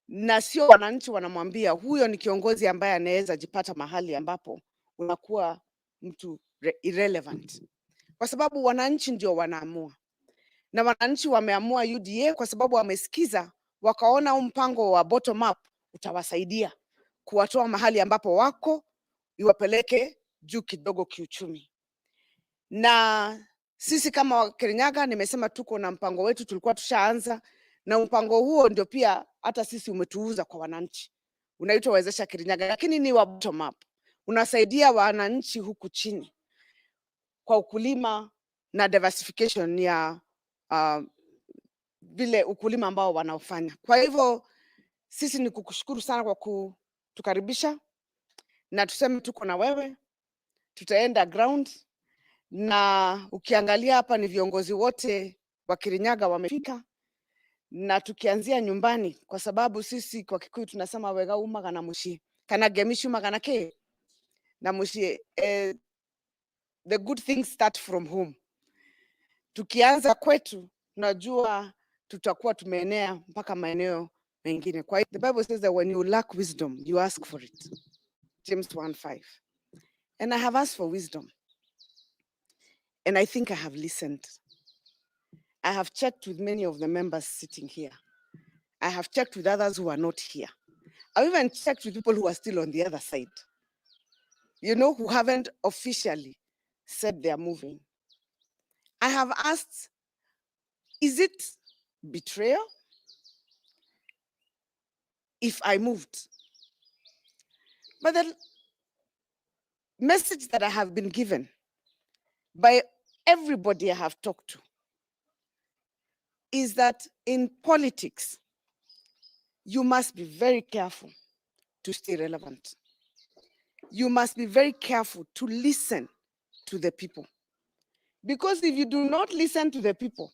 na sio wananchi wanamwambia, huyo ni kiongozi ambaye anaweza jipata mahali ambapo unakuwa mtu irrelevant, kwa sababu wananchi ndio wanaamua, na wananchi wameamua UDA kwa sababu wamesikiza, wakaona huu mpango wa bottom up utawasaidia kuwatoa mahali ambapo wako iwapeleke juu kidogo kiuchumi. Na sisi kama Wakirinyaga, nimesema tuko na mpango wetu, tulikuwa tushaanza na mpango huo, ndio pia hata sisi umetuuza kwa wananchi, unaitwa Wezesha Kirinyaga, lakini ni wa bottom up, unasaidia wananchi huku chini kwa ukulima na diversification ya vile ukulima ambao wanaofanya. Kwa hivyo sisi ni kukushukuru sana kwa kutukaribisha na tuseme tuko na wewe, tutaenda ground na ukiangalia hapa ni viongozi wote wa Kirinyaga wamefika, na tukianzia nyumbani, kwa sababu sisi kwa Kikuyu tunasema wega umaga na muciĩ kana ngemi ciumaga na kĩ na muciĩ. The good things start from home. Tukianza kwetu, tunajua tutakuwa tumeenea mpaka maeneo mengine. Kwa hiyo the Bible says that when you lack wisdom, you ask for it. James 1:5. And I have asked for wisdom. And I think I have listened. I have checked with many of the members sitting here. I have checked with others who are not here. I've even checked with people who are still on the other side, who haven't officially said they are moving. I have asked, is it betrayal if I moved? But the message that I have been given by everybody I have talked to is that in politics, you must be very careful to stay relevant. You must be very careful to listen to the people. Because if you do not listen to the people,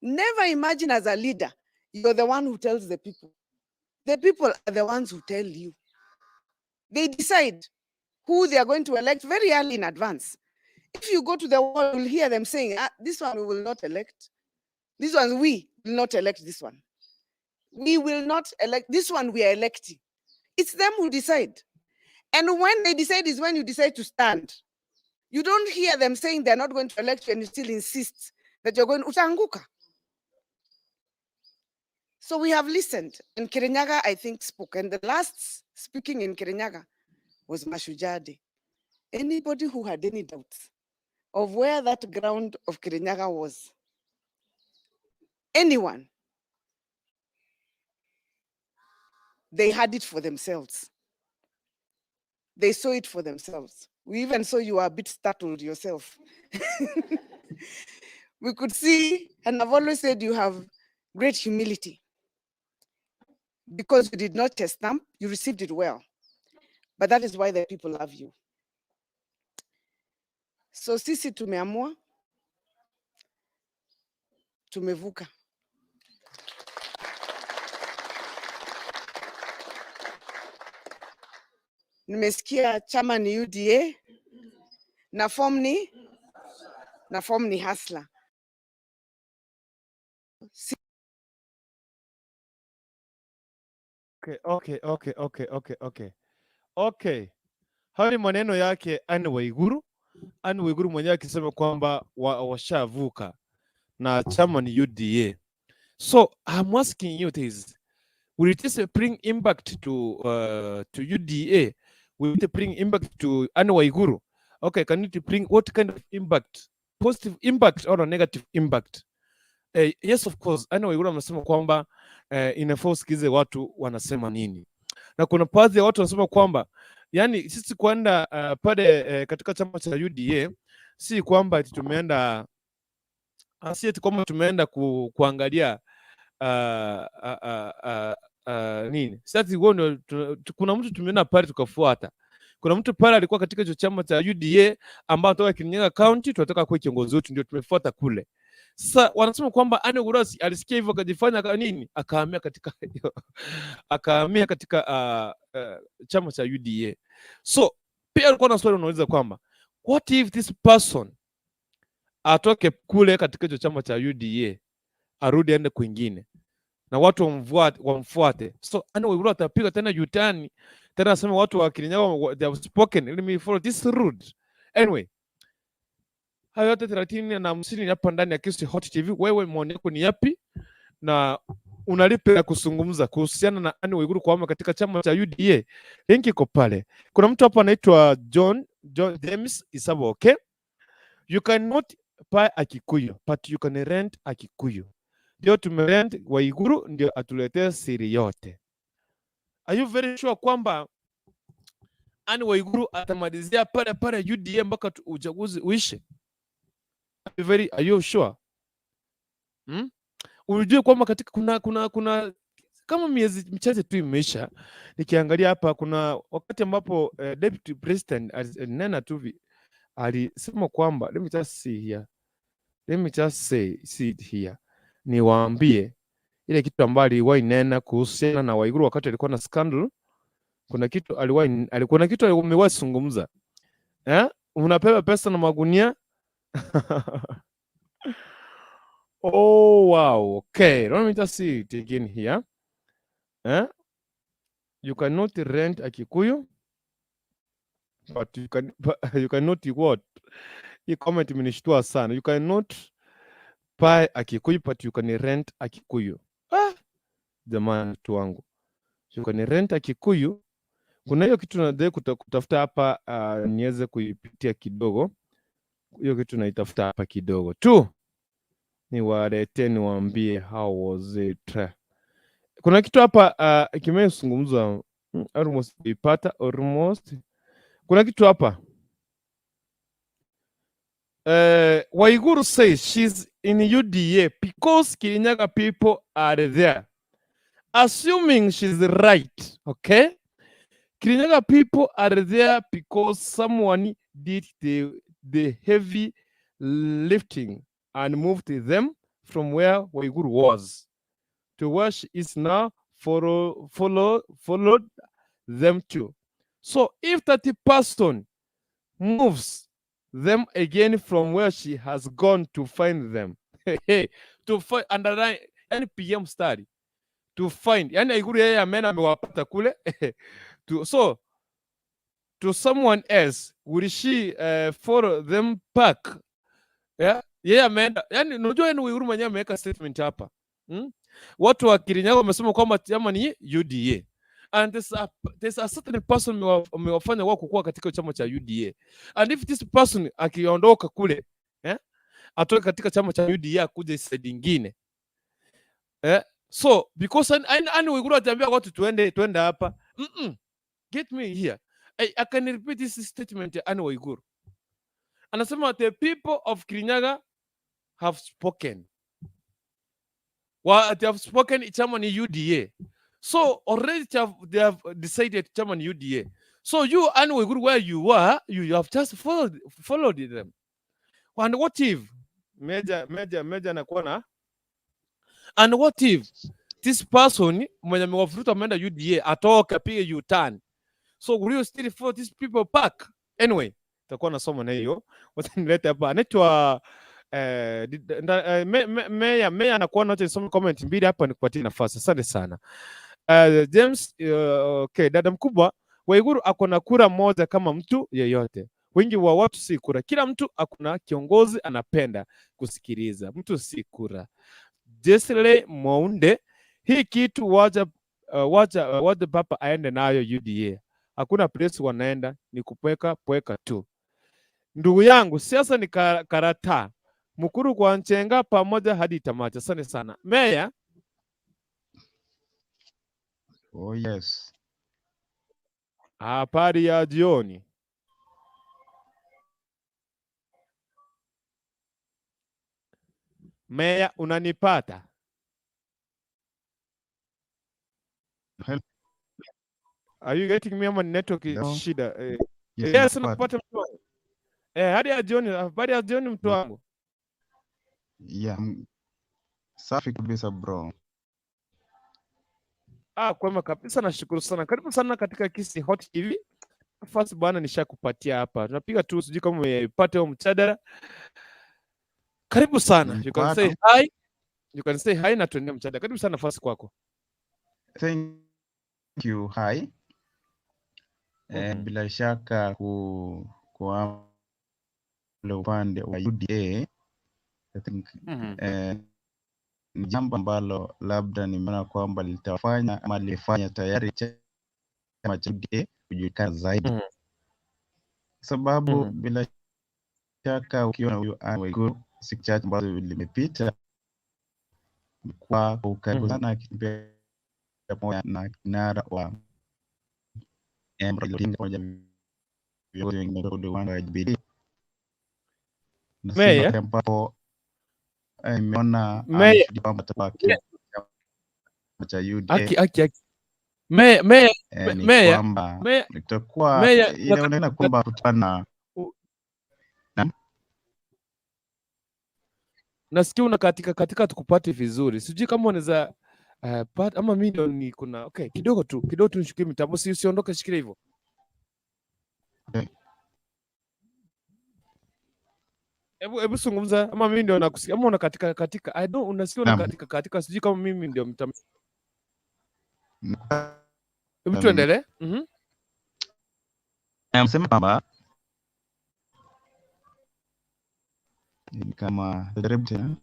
never imagine as a leader, you're the one who tells the people. The people are the ones who tell you. They decide who they are going to elect very early in advance. If you go to the wall, you'll hear them saying, "This one we will not elect. This one we will not elect this one. We will not elect this one we are electing." It's them who decide. And when they decide is when you decide to stand. You don't hear them saying they're not going to elect you and you still insist that you're going, utaanguka. So we have listened. And Kirinyaga, I think, spoke. And the last speaking in Kirinyaga was Mashujaa Day. Anybody who had any doubts of where that ground of Kirinyaga was, anyone, they had it for themselves. They saw it for themselves. We even saw you were a bit startled yourself. We could see, and I've always said you have great humility. Because you did not chest stamp, you received it well. But that is why the people love you. So sisi tumeamua, tumevuka. Nimesikia chama ni UDA na form ni Hustler. Okay. Hayo ni maneno yake Anne Waiguru. Anne Waiguru mwenyewe akisema kwamba washavuka na chama ni UDA. So I'm asking you this. Will this bring impact to UDA? Will it bring impact to Anne Waiguru? Okay, can it bring what kind of impact? Positive impact or a negative impact? Yes, of course. Anne Waiguru amesema kwamba inafaa usikize watu wanasema nini, na kuna baadhi ya watu wanasema kwamba yani sisi kwenda pale katika chama cha UDA si kwamba eti tumeenda si eti kwamba tumeenda kuangalia nini. Sasa huo ndio kuna mtu tumeenda pale tukafuata. Kuna mtu pale alikuwa katika hicho chama cha UDA ambao anatoka Kirinyaga County, tunataka kuwa kiongozi wetu, ndio tumefuata kule. Sasa wanasema kwamba Anne Waiguru alisikia hivyo akajifanya nini, akahamia katika chama cha UDA. So pia alikuwa na swali unauliza kwamba what if this person Atoke kule katika hicho chama cha UDA arudi aende kwingine na watu wamfuate, wamfuate. So Anne Waiguru atapiga tena U-turn tena aseme watu wa Kirinyaga they have spoken, let me follow this route. Anyway, hayo yote 30 na 50 hapa ndani ya Kisii Hot TV. Wewe maoni yako ni yapi na una lipi la kuzungumza kuhusiana na Anne Waiguru kuhama katika chama cha UDA? Link iko pale. Kuna mtu hapa anaitwa John James Isabo, okay? You cannot buy a Kikuyu but you can rent a Kikuyu. Ndio tumerent Waiguru ndio atuletee siri yote. Are you very sure kwamba Anne Waiguru atamalizia pale pale UDA mpaka uchaguzi uishe? Are you sure? Hmm? Unajua kwamba katika kuna kama miezi michache tu imeisha, nikiangalia hapa kuna wakati ambapo deputy president alinena tu alisema kwamba, let me just see here, let me just say see it here, niwaambie ile kitu ambayo aliwahi nena kuhusiana na Waiguru wakati alikuwa na scandal. Kuna kitu aliwahi alikuwa na kitu amewahi zungumza, eh, unapewa pesa na magunia. Oh wow, okay, let me just see it again here, eh? You cannot rent a Kikuyu but you can, you cannot what? Hii comment imenishtua sana. You cannot buy a Kikuyu but you can rent a Kikuyu. Ah, jamani, mtu wangu, you can rent a Kikuyu. Kuna hiyo kitu nadai kutafuta hapa, niweze kuipitia kidogo. Hiyo kitu naitafuta hapa kidogo tu, niwaletee niwaambie how was it. Kuna kitu hapa kimezungumzwa, almost kuipata almost. Kuna kitu hapa. Waiguru says she's in UDA because Kirinyaga people are there. Assuming she's right, okay? Kirinyaga people are there because someone did the heavy lifting and moved them from where Waiguru was to where she is now, followed them to. So if that person moves them again from where she has gone to find them, to find, underline NPM study to find, yani Waiguru yeye ameenda amewapata kule to so to someone else, will she follow them back? Yeah, yeye ameenda, yani unajua, yani Waiguru mwenyewe ameweka statement hapa, Watu wa Kirinyaga wamesema kwamba chama ni UDA and there's a certain person amewafanya wao kukua katika chama cha UDA, and if this person akiondoka kule, atoke katika chama cha UDA akuje side ingine, so because an Waiguru ataambia watu tuende hapa. Get me here. I can repeat this statement ya Anne Waiguru. Anasema the people of Kirinyaga have spoken. Well, they have spoken, chama ni UDA. So already they have decided chama ni UDA. So you, Anne Waiguru, where you are, you have just followed them. And what if Meja anakuwa na, and what if this person mwenye amewavuruta ameenda UDA atoke apige U-turn? So will you still follow these people back? Anyway, takuwa nasoma na hiyo. Wacha nilete hapa. Anaitwa Meya anakuwa nacho, nisome comment mbili hapa nikupatie nafasi. Asante sana. James, okay, dada mkubwa Waiguru ako na kura moja kama mtu yeyote. Wingi wa watu si kura. Kila mtu ako na kiongozi anapenda kusikiliza. Mtu si kura. Jesle Mounde, hii kitu wacha papa aende nayo UDA. Hakuna place wanaenda, ni kupweka pweka tu. Ndugu yangu, siasa ni karata. Mukuru kwa Nchenga pamoja hadi tamati. Asante sana. Meya, Oh yes. Habari ya jioni. Meya, unanipata? Hello. Are you getting me ama ni network Hello. shida? Yes, Yes, nakupata. nakupata mtu wangu. Hadi ya jioni, habari ya jioni mtu wangu. Yeah, safi kabisa bro. Ah, kwema kabisa, nashukuru sana. Karibu sana katika Kisii Hot TV. Nafasi bwana nishakupatia hapa. Tunapiga tu, sijui kama umepata huo mjadala. Karibu sana. You can say Nimepata. Hi. You can say hi na tuendelee mjadala. Karibu sana, nafasi kwako. Thank you. Hi. Bila shaka kwa ule upande wa UDA, I think ni jambo ambalo labda nimeona kwamba litafanya ama lilifanya tayari chama cha UDA kujulikana zaidi, sababu bila shaka ukiona huyu Anne Waiguru siku chache ambazo limepita kwa ukaribu sana akitembea pamoja na kinara wa Raila Odinga pamoja na viongozi wengine kutoka upande wa Jubilee, na si Meya, wakati ambapo nimeona Meya, ameshuhudia kwamba atakuwa kiongozi wa chama cha UDA, aki aki aki. Meya, Meya, ni Meya, kwamba Meya, itakuwa Meya, inaonekana kwamba kutana na nasikia unakatika katika, tukupate vizuri. Sijui kama unaweza ama mimi ndio ni kuna, okay, kidogo tu, kidogo tu nishikie mitambo, si usiondoke, shikilia hivyo. Okay. Hebu zungumza, ama mimi ndio nakusikia ama unakatika katika. I don't, unasikia unakatika katika, sijui kama mimi ndio mtam. Hebu tuendelee. Nasema kwamba ni kama jaribu tena.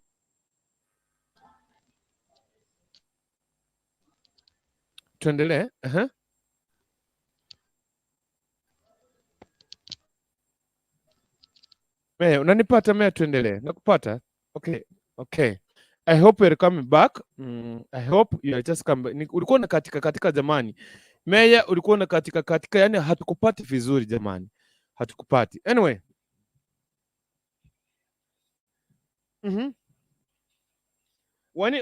Tuendelee. Meya, unanipata Meya? Tuendelee. Nakupata. Okay. I hope you're coming back. I hope you are just come back. Ulikuwa unakatika katika jamani. Meya, ulikuwa unakatika katika, yani hatukupati vizuri jamani. Hatukupati. Anyway. When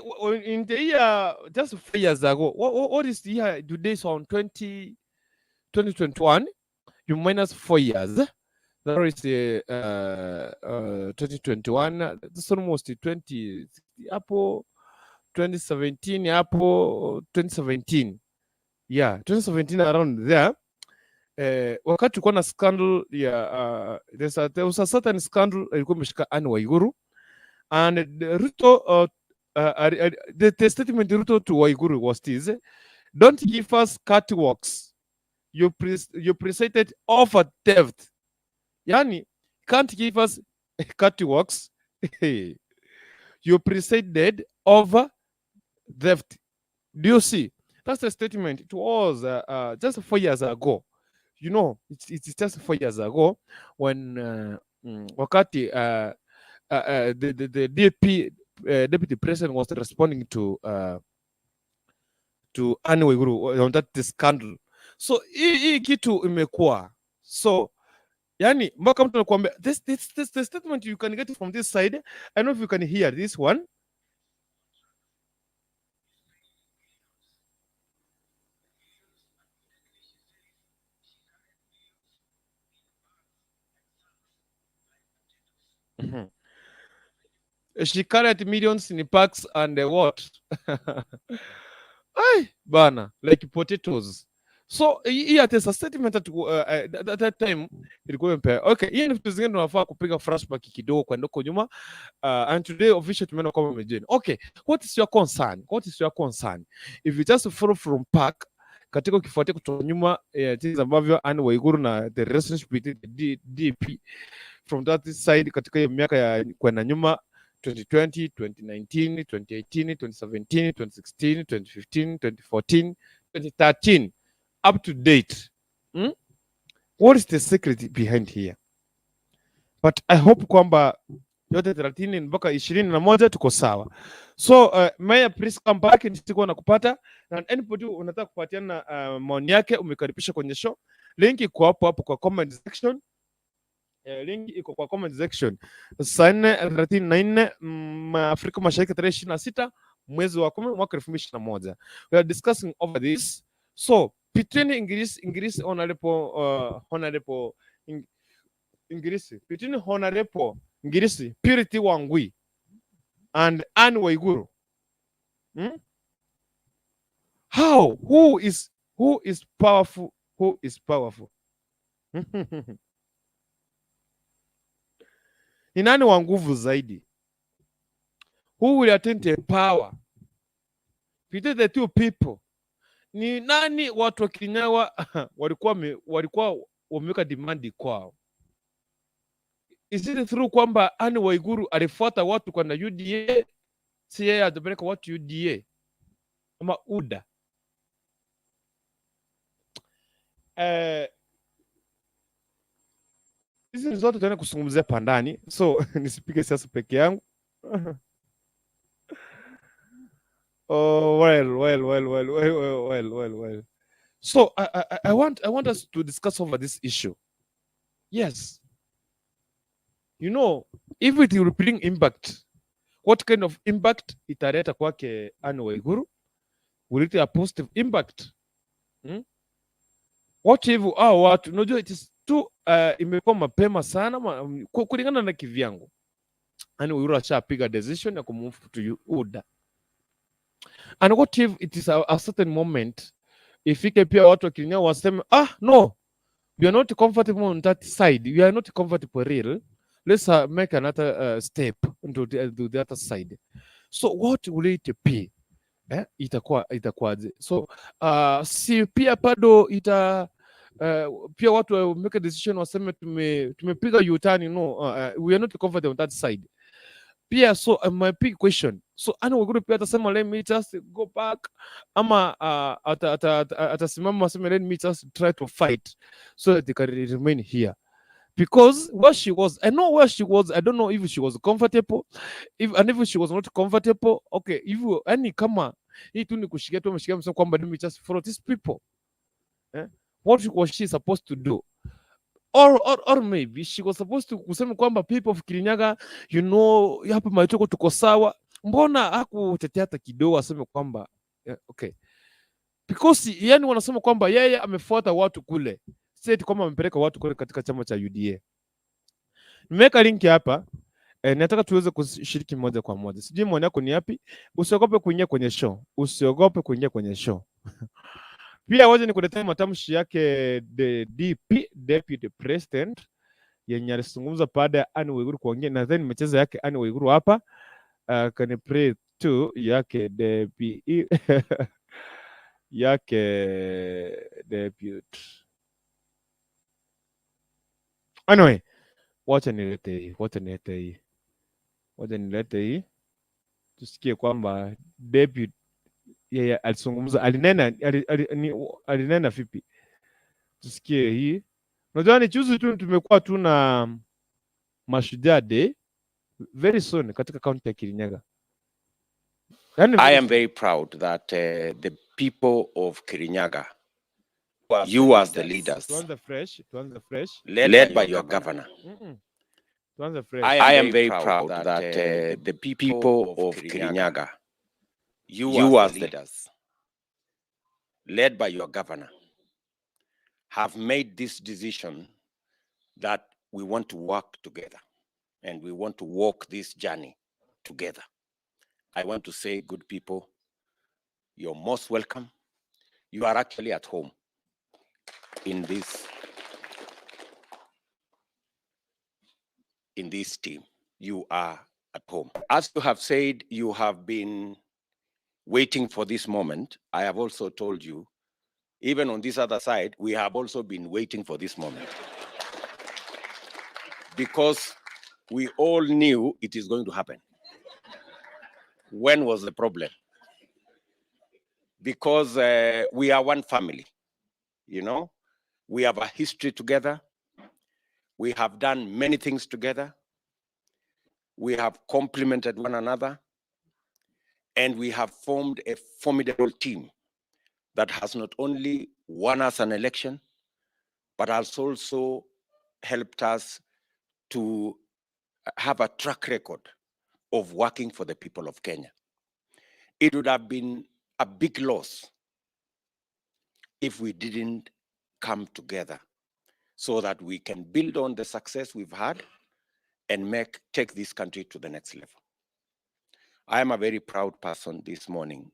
in the year just 4 years ago, what is the year today? So on 2021, you minus 4 years. That is 2021. That's almost 20 hapo 2017 hapo 2017. Yeah, 2017 around there. Wakati tulikuwa na scandal ya there was a certain scandal ilikuwa imeshika Anne Waiguru and the Ruto the statement Ruto to Waiguru was this: "Don't give us catwalks, you presided over theft." Yani, can't give us catwalks, you presided over theft. Do you see? That's the statement. It was just 4 years ago. It's just 4 years ago when wakati the DP, deputy president was responding to Anne Waiguru on that scandal. So hii kitu imekuwa so, yani mpaka mtu anakuambia this the statement you can get from this side. I don't know if you can hear this one. She carried millions in packs and what? Ay, bana, like potatoes. So hii at a statement at that time ilikuwa imepea. Okay, hii ni vitu zingine tunafaa kupiga flashback kidogo kwenda huko nyuma. And today officially tumeona kwamba umejoin. Okay, what is your concern? What is your concern? If you just follow from back katika ukifuatia kutoka nyuma jinsi ambavyo Anne Waiguru na the relationship between the DP from that side katika hiyo miaka ya kwenda nyuma 2020, 2019, 2018, 2017, 2016, 2015, 2014, 2013 up to date. What is the secret behind here? But I hope kwamba yote 30 mpaka 21 tuko sawa. So Mayor, please come back, nisikuwa nakupata na anybody unataka kupatiana maoni yake umekaribisha kwenye show. Link iko hapo hapo kwa comment section. Link iko kwa comment section. Saa 4:34 Afrika Mashariki, tarehe 26 mwezi wa 10 mwaka 2021. We are discussing over this. So between English Honorable English, between Honorable English Purity Wangui and Anne Waiguru. How? Who is powerful? Who is powerful? Ni nani wa nguvu zaidi? Who will attain the power between the two people? Ni nani watu wa Kirinyaga walikuwa wameweka demand kwao? Is it through kwamba Anne Waiguru alifuata watu kwa na UDA, si yeye atapeleka watu UDA ama UDA? Hizi ni zote tunaenda kuzungumzia pandani, so nisipige siasa peke yangu. Oh, well, well, well, well, well, well, well, well, well. So I want us to discuss over this issue. Yes. If it will bring impact, what kind of impact italeta kwake Anne Waiguru? Will it a positive impact? Hmm? What if hao watu, unajua, it is too imekuwa mapema sana kulingana na kivyangu. Anne Waiguru ashapiga decision ya kumove to UDA. And what if it is a certain moment ifike pia watu wa Kirinyaga waseme, "Ah, no, we are not comfortable on that side, we are not comfortable real, let's make another step into to the other side." So what will it be? Eh, itakuwaje? So si pia bado ita pia watu wa make a decision waseme tumepiga U-turn, no, we are not comfortable on that side pia. So my big question, so Anne Waiguru pia atasema, "Let me just go back," ama atasimama aseme, "Let me just try to fight so that they can remain here"? Because where she was, I know where she was, I don't know if she was comfortable, if and if she was not comfortable, okay, if you, yani kama hii tu ni kushikia tu ameshikia msema kwamba, "Let me just follow these people," eh? What was she supposed to do? Or maybe she was supposed to kusema kwamba, "People of Kirinyaga, hapa mahali tuko sawa." Mbona hakutetea hata kidogo aseme kwamba, yeah, okay, because yani wanasema kwamba yeye amefuata watu kule, si eti kwamba amepeleka watu kule katika chama cha UDA. Nimeweka link hapa nataka tuweze kushiriki moja kwa moja. Sijui maoni yako ni yapi? Usiogope kuingia kwenye show, usiogope kuingia kwenye show. Pia wacha nikuletee matamshi yake the DP, Deputy President, yenye alizungumza baada ya Anne Waiguru kuongea. Nadhani nimecheza yake Anne Waiguru hapa. Can play tu yake DP yake deputy. Anyway, wacha nilete hii, wacha nilete hii, wacha nilete hii tusikie kwamba deputy yeye alizungumza, alinena alinena vipi? Tusikie hii. Unajua ni juzi tu tumekuwa tu na Mashujaa Day very soon katika kaunti ya Kirinyaga. Yani I very am very proud that the people of Kirinyaga, you as the leaders, Tuanze fresh, tuanze fresh. Led by your governor, Tuanze fresh. I am very proud that the people of Kirinyaga, you as the leaders, led by your governor, have made this decision that we want to work together and we want to walk this journey together. I want to say, good people, you're most welcome. You are actually at home in this team. You are at home. As you have said, you have been waiting for this moment. I have also told you, even on this other side, we have also been waiting for this moment. Because we all knew it is going to happen. When was the problem? Because we are one family. We have a history together. We have done many things together. We have complemented one another. And we have formed a formidable team that has not only won us an election, but has also helped us to have a track record of working for the people of Kenya. It would have been a big loss if we didn't come together so that we can build on the success we've had and make take this country to the next level. I am a very proud person this morning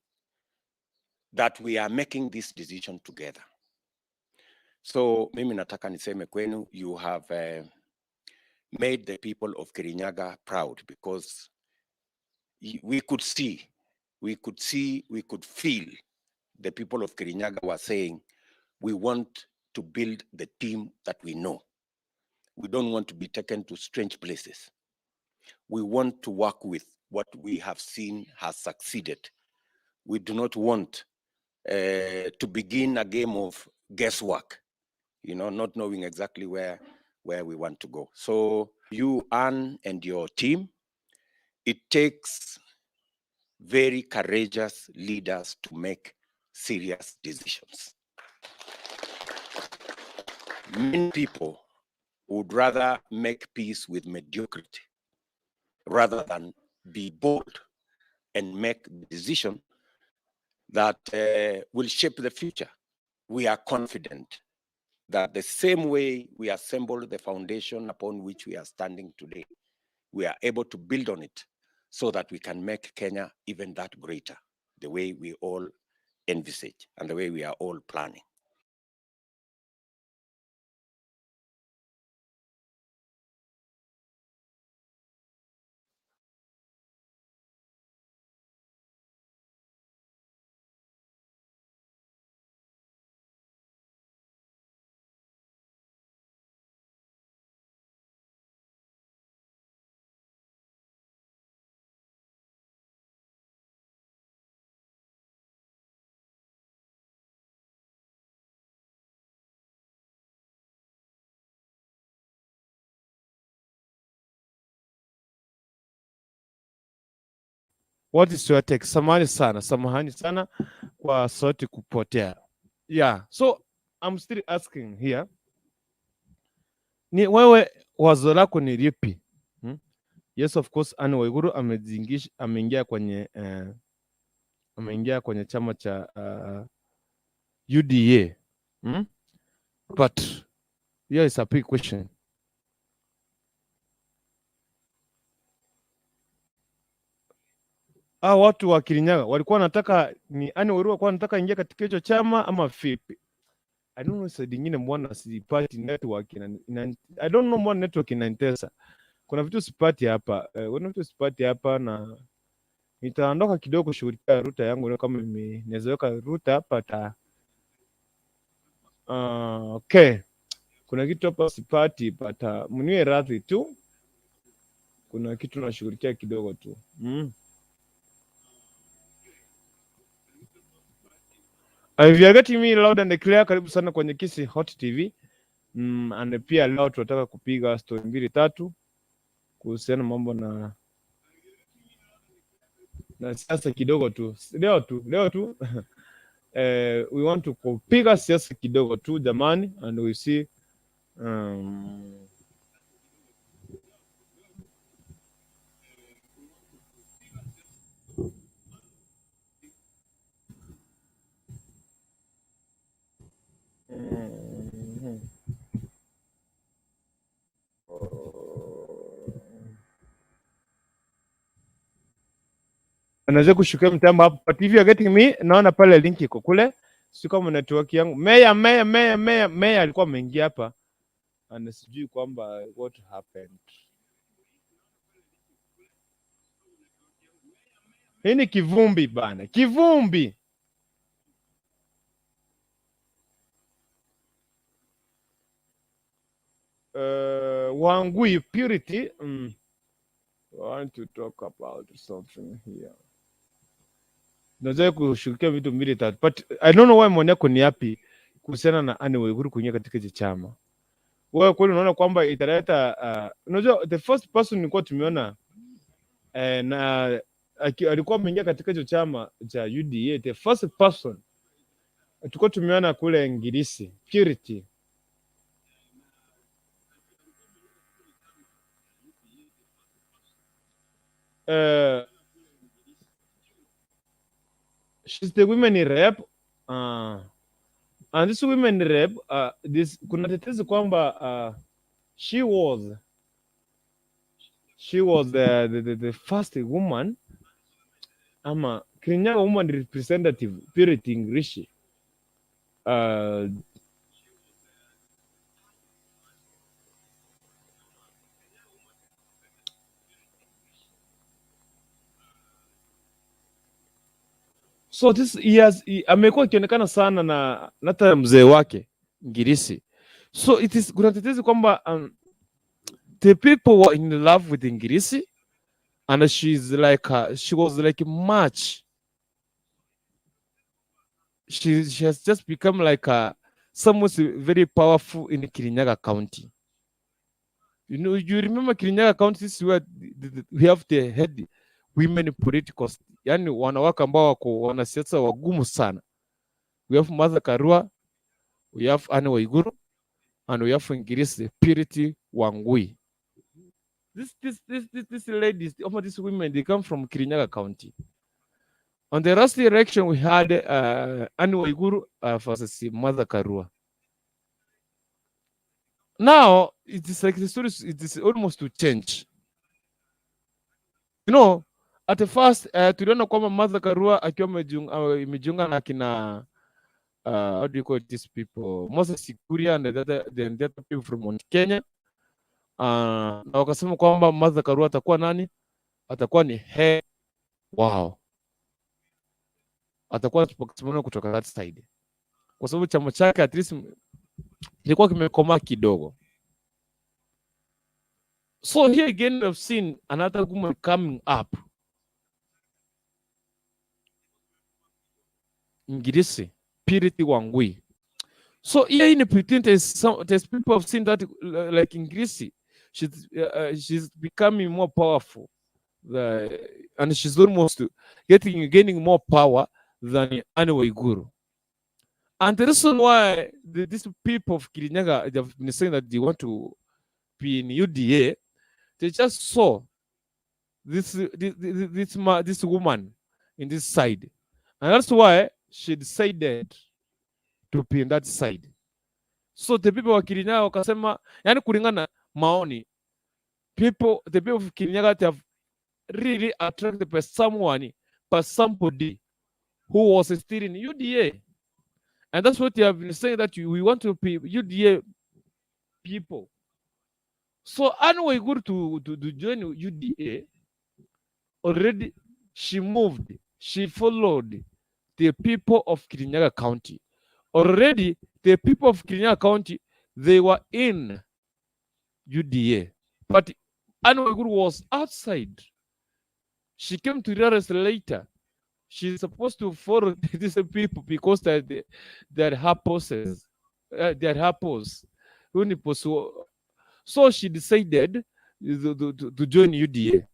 that we are making this decision together. So mimi nataka niseme kwenu, you have made the people of Kirinyaga proud because We could see, we could see, we could feel the people of Kirinyaga were saying, we want to build the team that we know. We don't want to be taken to strange places. We want to work with what we have seen has succeeded. We do not want to begin a game of guesswork, not knowing exactly where we want to go. So you, Anne, and your team, it takes very courageous leaders to make serious decisions. Many people would rather make peace with mediocrity rather than be bold and make the decision that will shape the future. We are confident that the same way we assembled the foundation upon which we are standing today, we are able to build on it so that we can make Kenya even that greater, the way we all envisage and the way we are all planning. What is your take? Samahani sana, samahani sana kwa sauti kupotea. Yeah, so I'm still asking here. Ni wewe wazo lako ni lipi? Yes, of course, Anne Waiguru ameingia kwenye ameingia kwenye chama cha UDA. But here is a big question. Hao watu wa Kirinyaga walikuwa wanataka ni Anne Waiguru walikuwa wanataka ingia katika hicho chama ama vipi? I don't know, side nyingine mbona sipati network I don't know mbona network inanitesa. Kuna vitu sipati hapa. Kuna vitu sipati hapa na nitaondoka kidogo kushughulikia router yangu leo kama naweza weka router hapa ta. Okay. Kuna kitu hapa sipati but mniwe radhi tu. Kuna kitu nashughulikia kidogo tu. If you are getting me loud and clear, karibu sana kwenye Kisii Hot TV. And pia leo tunataka kupiga story mbili tatu kuhusiana mambo na siasa kidogo tu. Leo tu, leo tu. We want to kupiga siasa kidogo tu jamani, and we see Anaweza kushukia mtambo hapo, but if you are getting me, naona pale link iko kule, si kama network yangu. Meya, meya, meya, meya, meya alikuwa ameingia hapa na sijui kwamba what happened. Hii ni kivumbi bana, kivumbi. Wangui Purity. I want to talk about something here. Naweza kushughulikia vitu mbili tatu, but I don't know why maoni yako ni yapi kuhusiana na Anne Waiguru kuingia katika hichi chama. Wewe kweli unaona kwamba italeta unajua the first person nilikuwa tumeona na alikuwa ameingia katika hicho chama cha UDA, the first person tulikuwa tumeona kule Ngirisi Purity. She's the women rep, and this women rep, this kuna tetesi kwamba she was the first woman ama Kirinyaga woman representative Purity Ngirici. So this he has amekuwa akionekana sana na hata mzee wake Ngirisi. So it is kuna tetesi kwamba the people were in love with Ngirisi and she was like much, she has just become like someone very powerful in Kirinyaga County. You remember Kirinyaga County is where we have the head women politicals, yani wanawake ambao wako wanasiasa wagumu sana. We have Martha Karua, we have Anne Waiguru, and we have Ngirisi Purity Wangui. This ladies, all these women, they come from Kirinyaga County. On the last election, we had Anne Waiguru versus Martha Karua. Now, it is like the story, it is almost to change. At the first, tuliona kwamba Martha Karua akiwa imejiunga na kina how do you call these people? Moses Kuria and the other people from Mount Kenya. Na wakasema kwamba Martha Karua atakuwa nani? Atakuwa ni head wao. Atakuwa spokesman kutoka that side. Kwa sababu chama chake at least kilikuwa kimekomaa kidogo. So here again we have seen another woman coming up. Ngirisi, Purity Wangui. So here in between there's people have seen that like Ngirisi, she's becoming more powerful, and she's almost gaining more power than Anne Waiguru. And the reason why these people of Kirinyaga, they have been saying that they want to be in UDA, they just saw this woman in this side, and that's why she decided to be in that side. So the people wa Kirinyaga wakasema, yani kulingana maoni, the people of Kirinyaga, they have really attracted by someone, by somebody who was still in UDA. And that's what they have been saying, that we want to be UDA people. So Anne Waiguru to join UDA, already she moved, she followed the people of Kirinyaga County. Already the people of Kirinyaga County, they were in UDA. But Anne Waiguru was outside. She came to realize later she's supposed to follow these people because they're her bosses. They're her boss. So she decided to join UDA.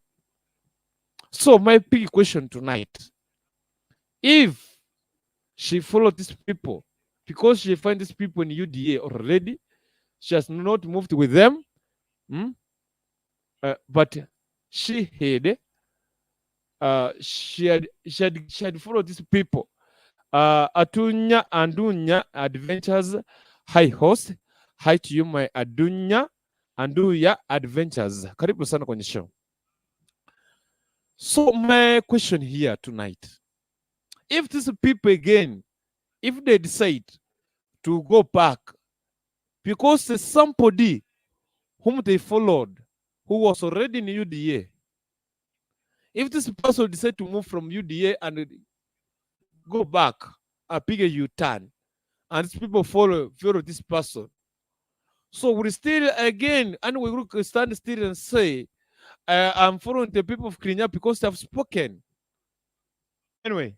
So my big question tonight, if she followed these people, because she find these people in UDA already, she has not moved with them, but she had followed these people. Atunya Andunya Adventures, hi host, hi to you my Adunya Anduya Adventures. Karibu sana kwenye show. So my question here tonight, if these people again, if they decide to go back, because there's somebody whom they followed who was already in UDA, if this person decide to move from UDA and go back, a bigger U-turn, and these people follow this person, so we still again, and we will stand still and say, I'm following the people of Kirinyaga because they have spoken. Anyway,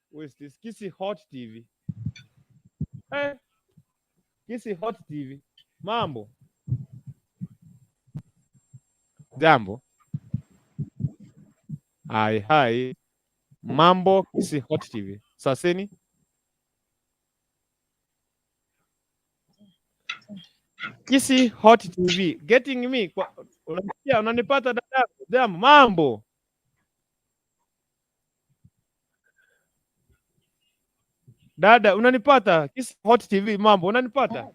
with this Kisi Hot TV. Eh, Kisi Hot TV. Mambo. Jambo. Hi, hi. Mambo Kisi Hot TV. Saseni. Kisi Hot TV. Getting me. Unasikia, unanipata dada? Jambo, mambo. Dada, unanipata? Kisi Hot TV, mambo, unanipata?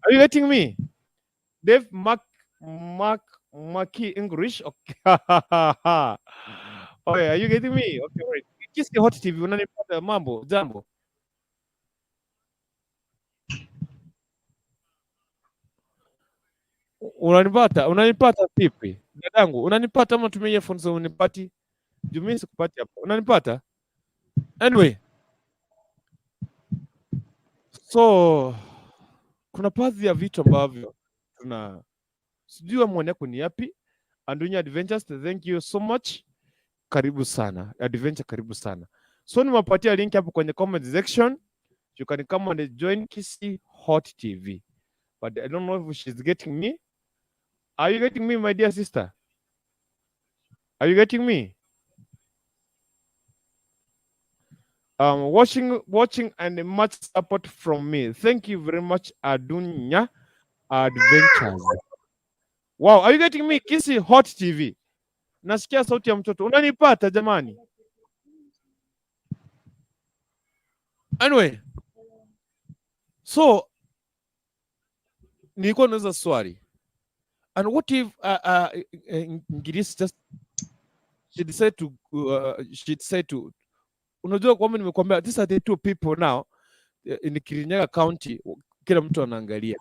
Are you getting me? Dave Mark Mark Maki English. Okay. Okay, are you getting me? Okay, right. Kisi Hot TV, unanipata? Mambo, jambo. Unanipata? Unanipata vipi? Dadangu, unanipata ama tumia earphones unipati? Juu mimi sikupati hapa. Unanipata? Anyway, so kuna baadhi ya vitu ambavyo tuna sijui maoni yako ni yapi. Andunya Adventures, thank you so much. Karibu sana. Adventure, karibu sana. So nimepatia link hapo kwenye comment section. You can come and join Kisii Hot TV. But I don't know if she's getting me. Are you getting me, my dear sister? Are you getting me? Watching and much support from me. Thank you very much, Adunya Adventures. Wow, are you getting me? Kisii Hot TV. Nasikia sauti ya mtoto. Unanipata jamani? Anyway, so nilikuwa nauliza swali. And what if Ngirisi just she decided to, unajua kwamba nimekuambia these are the two people now in Kirinyaga County, kila mtu anaangalia.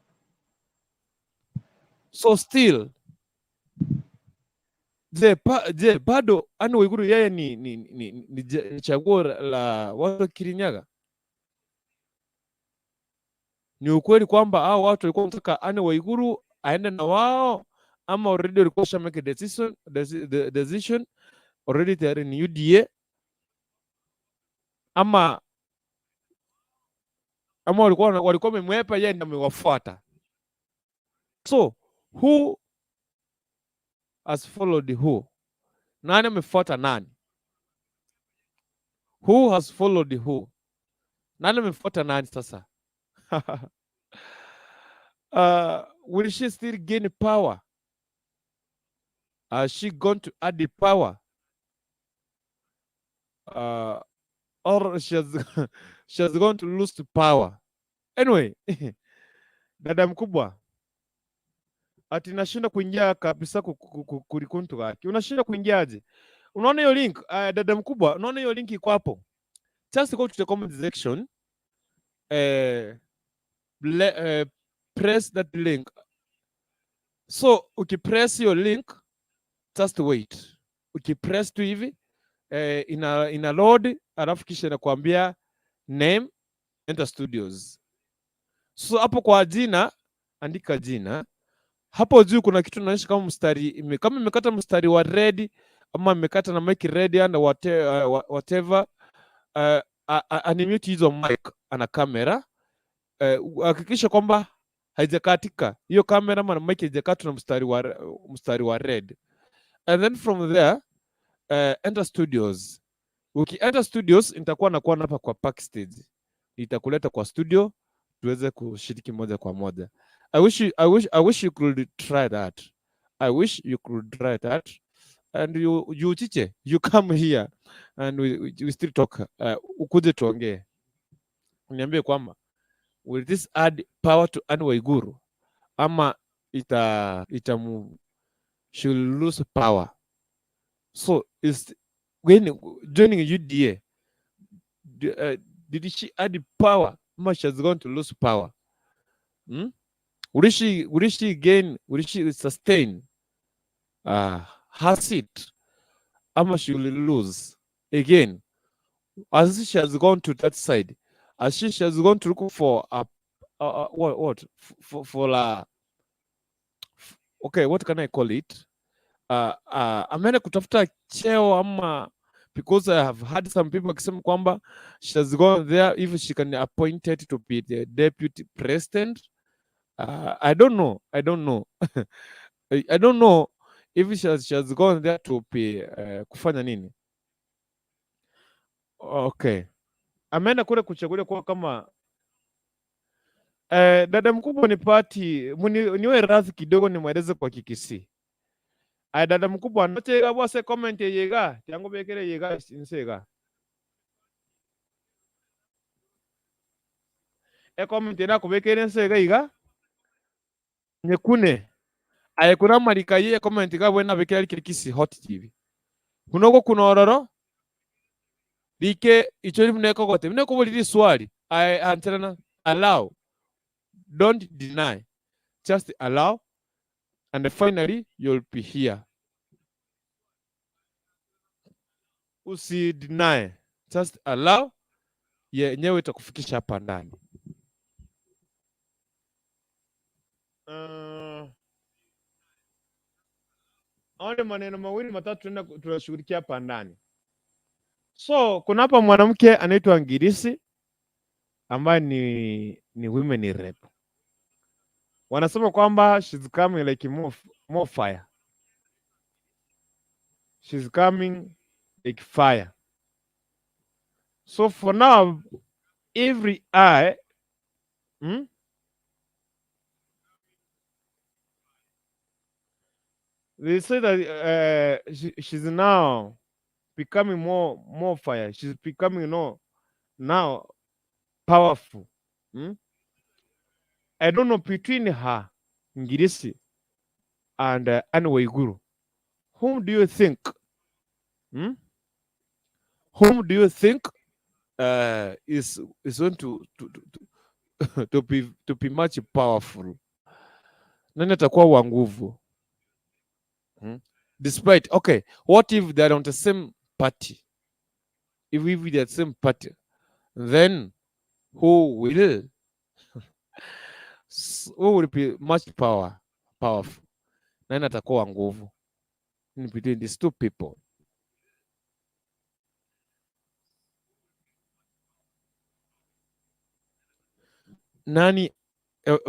So still je, bado Anne Waiguru yeye ni chaguo la watu wa Kirinyaga? Ni ukweli kwamba hao watu walikuwa wanataka Anne Waiguru aende na wao, ama already walikuwa washa make a decision, the decision already tayari ni UDA, ama walikuwa wamemwepa yeye ndiye amewafuata. So who has followed who? Nani amefuata nani? Who has followed who? Nani amefuata nani sasa? Will she still gain power? Is she going to add the power? Or she has going to lose the power? Anyway, dada mkubwa ati nashinda kuingia kabisa kulikuntu kaki. Unashinda kuingiaje? Unaona hiyo link, dada mkubwa, unaona hiyo link iko hapo. Just go to the comment section. Press that link. So ukipress your link, just wait. Ukipress tu hivi, ina load, alafu kisha inakuambia name, enter studios. So hapo kwa jina, andika jina. Hapo juu kuna kitu inaonyesha kama mstari kama imekata mstari wa red ama imekata na mic red and whatever, unmute hizo mic ana kamera. Hakikisha kwamba haijakatika hiyo kamera ama mic haijakatwa na mstari wa red, and then from there enter studios. Uki enter studios, nitakuwa nakuwa hapa kwa backstage, nitakuleta kwa studio tuweze kushiriki moja kwa moja. I wish you could try that. I wish you could try that and you chiche, you come here and we still talk. Ukuje tuongee, uniambie kwamba will this add power to Anne Waiguru ama ita she will lose power? So is when joining UDA, did she add power ama she has going to lose power? Hmm? Will she gain, will she sustain her seat ama she will lose again as she has gone to that side, as she has gone to look for a what for a, okay, what can I call it, ameenda kutafuta cheo ama, because I have had some people akisema kwamba she has gone there if she can appointed to be the deputy president. I don't know. I don't know. I don't know if she has gone there to be kufanya nini. Okay. Ameenda kule kuchaguliwa kuwa kama dada mkubwa ni party niwe radhi kidogo nimweleze kwa Kikisii. Aya, dada mkubwa nochega bwase comment yega tiango bekere yega insega. E comment na kubekere nsega iga nyekune aye kuna marika ye comment ga bwena bekere Kisii Hot TV. Kunoko kunororo like icho limneko kote mneko boliri swali aye anterana allow, don't deny, just allow. And finally you'll be here. Usi deny, just allow, yenyewe itakufikisha hapa ndani. Hayo ni maneno mawili matatu tunashughulikia hapa ndani. So kuna hapa mwanamke anaitwa Ngirisi ambaye ni women rep. Wanasema kwamba she's coming like more fire. She's coming like fire. So for now, every eye, They say that she's now becoming more fire. She's becoming now powerful. I don't know, between her, Ngirisi, and Anne Waiguru, whom do you think? Whom do you think is going to be much powerful? Nani atakuwa wa nguvu? Despite, okay, what if they're on the same party? If we be the same party, then who will be much powerful? Nani atakuwa wa nguvu in between these two people? Nani,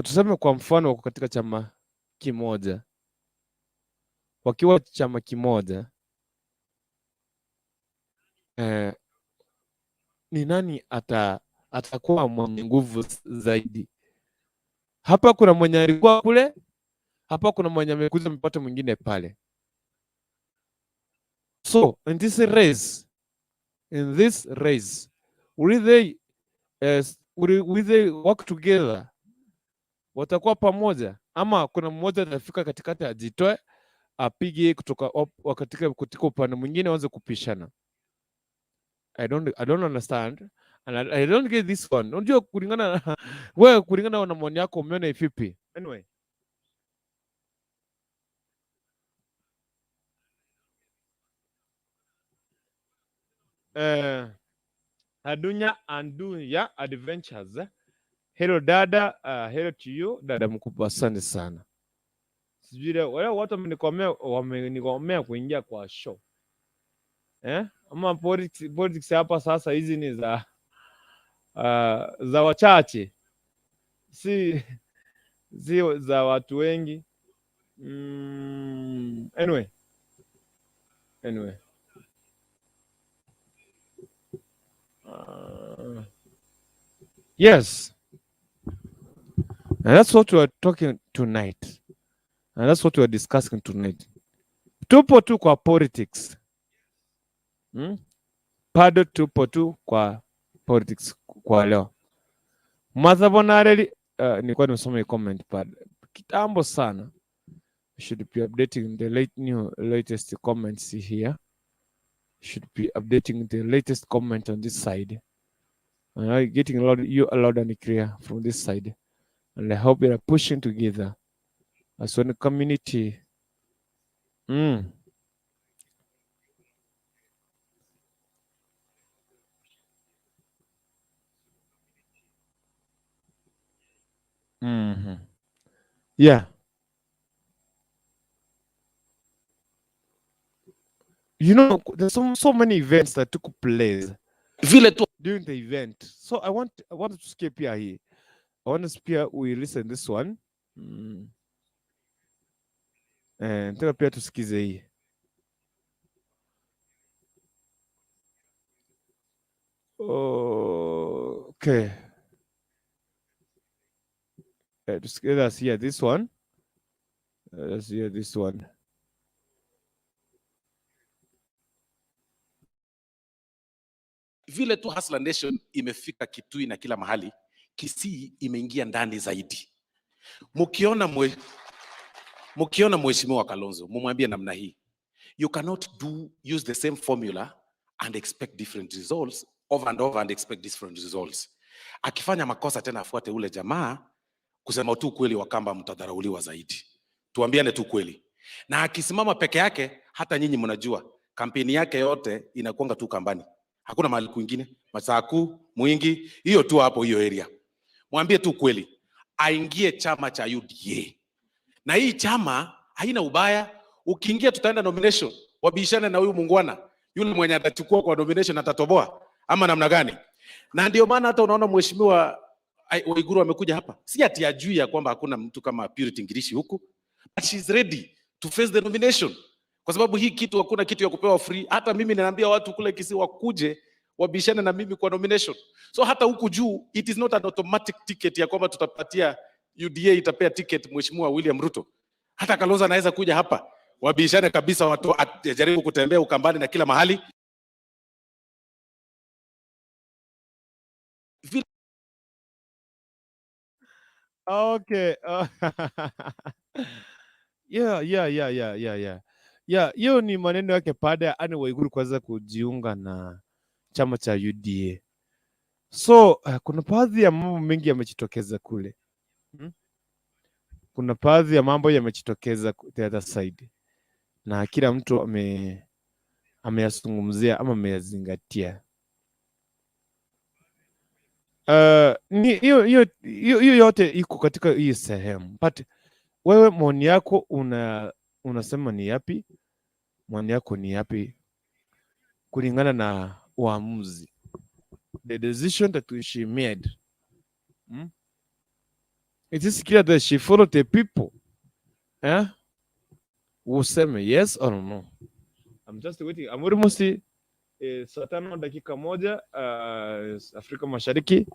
tuseme kwa mfano wako katika chama kimoja, wakiwa chama kimoja, ni nani atakuwa mwenye nguvu zaidi? Hapa kuna mwenye alikuwa kule, hapa kuna mwenye amekuja amepata mwingine pale. So in this race, will they work together? Watakuwa pamoja ama kuna mmoja atafika katikati ajitoe apige kutoka katika upande mwingine waanze kupishana? I don't understand and I don't get this one. Unajua wewe, kulingana na maoni yako, umeona vipi? Anyway. Adunya Andunya Adventures. Hello dada, hello to you dada mkubwa, asante sana. Sijui leo wale watu wamenikomea kuingia kwa show. Eh? Ama politics hapa sasa hizi ni za wachache, si za watu wengi. Anyway. Anyway. Yes. And that's what we are talking tonight. And that's what we are discussing tonight. Tupo tu kwa politics. Bado tupo tu kwa politics kwa leo. Martha Bonareli, nilikuwa nimesoma hii comment pale kitambo sana. We should be updating the latest comments here. Should be updating the latest comment on this side. And I'm getting loud, you loud and clear from this side. And I hope we are pushing together as one community. Yeah. There's so many events that took place Vile tu during the event. So I want to skip here. Here. I want to skip, we listen this one. Nataka pia tusikize hii. Okay. Let us hear this one. Let's hear this one. Vile tu Hustler Nation imefika Kitui na kila mahali, Kisii imeingia ndani zaidi. Mkiona Mheshimiwa Kalonzo, mumwambie namna hii. You cannot do use the same formula and expect different results over and over and expect different results. Akifanya makosa tena afuate ule jamaa, kusema tu kweli, Wakamba mtadharauliwa zaidi. Tuambiane tu kweli. Na akisimama peke yake, hata nyinyi mnajua kampeni yake yote inakuanga tu Ukambani, hakuna mahali kwingine, Masaku, Mwingi, hiyo tu hapo, hiyo area. Mwambie tu kweli, aingie chama cha UDA na hii chama haina ubaya. Ukiingia tutaenda nomination, wabishane na huyu muungwana, yule mwenye atachukua kwa nomination atatoboa ama namna gani? Na ndio maana hata unaona mheshimiwa Waiguru amekuja hapa, si ati ajui ya kwamba hakuna mtu kama Purity Ngirishi huku, but she's ready to face the nomination, kwa sababu hii kitu hakuna kitu ya kupewa free. Hata mimi ninaambia watu kule Kisii wakuje wabishane na mimi kwa nomination. So hata huku juu it is not an automatic ticket ya kwamba tutapatia UDA itapea ticket mheshimiwa William Ruto. Hata Kalonzo anaweza kuja hapa wabishane kabisa, watu ajaribu kutembea Ukambani na kila mahali vile. Okay. Yeah. Hiyo ni maneno yake baada ya Anne Waiguru kuweza kujiunga na chama cha UDA. So kuna baadhi ya mambo mengi yamejitokeza kule. Kuna baadhi ya mambo yamejitokeza the other side, na kila mtu ameyazungumzia ama ameyazingatia. Ni hiyo yote iko katika hii sehemu, but wewe maoni yako unasema ni yapi? Maoni yako ni yapi kulingana na uamuzi, the decision that she made? It is clear that she followed the people, eh? Useme yes or no. I'm just waiting. I'm almost saa 5 dakika 1 Afrika Mashariki,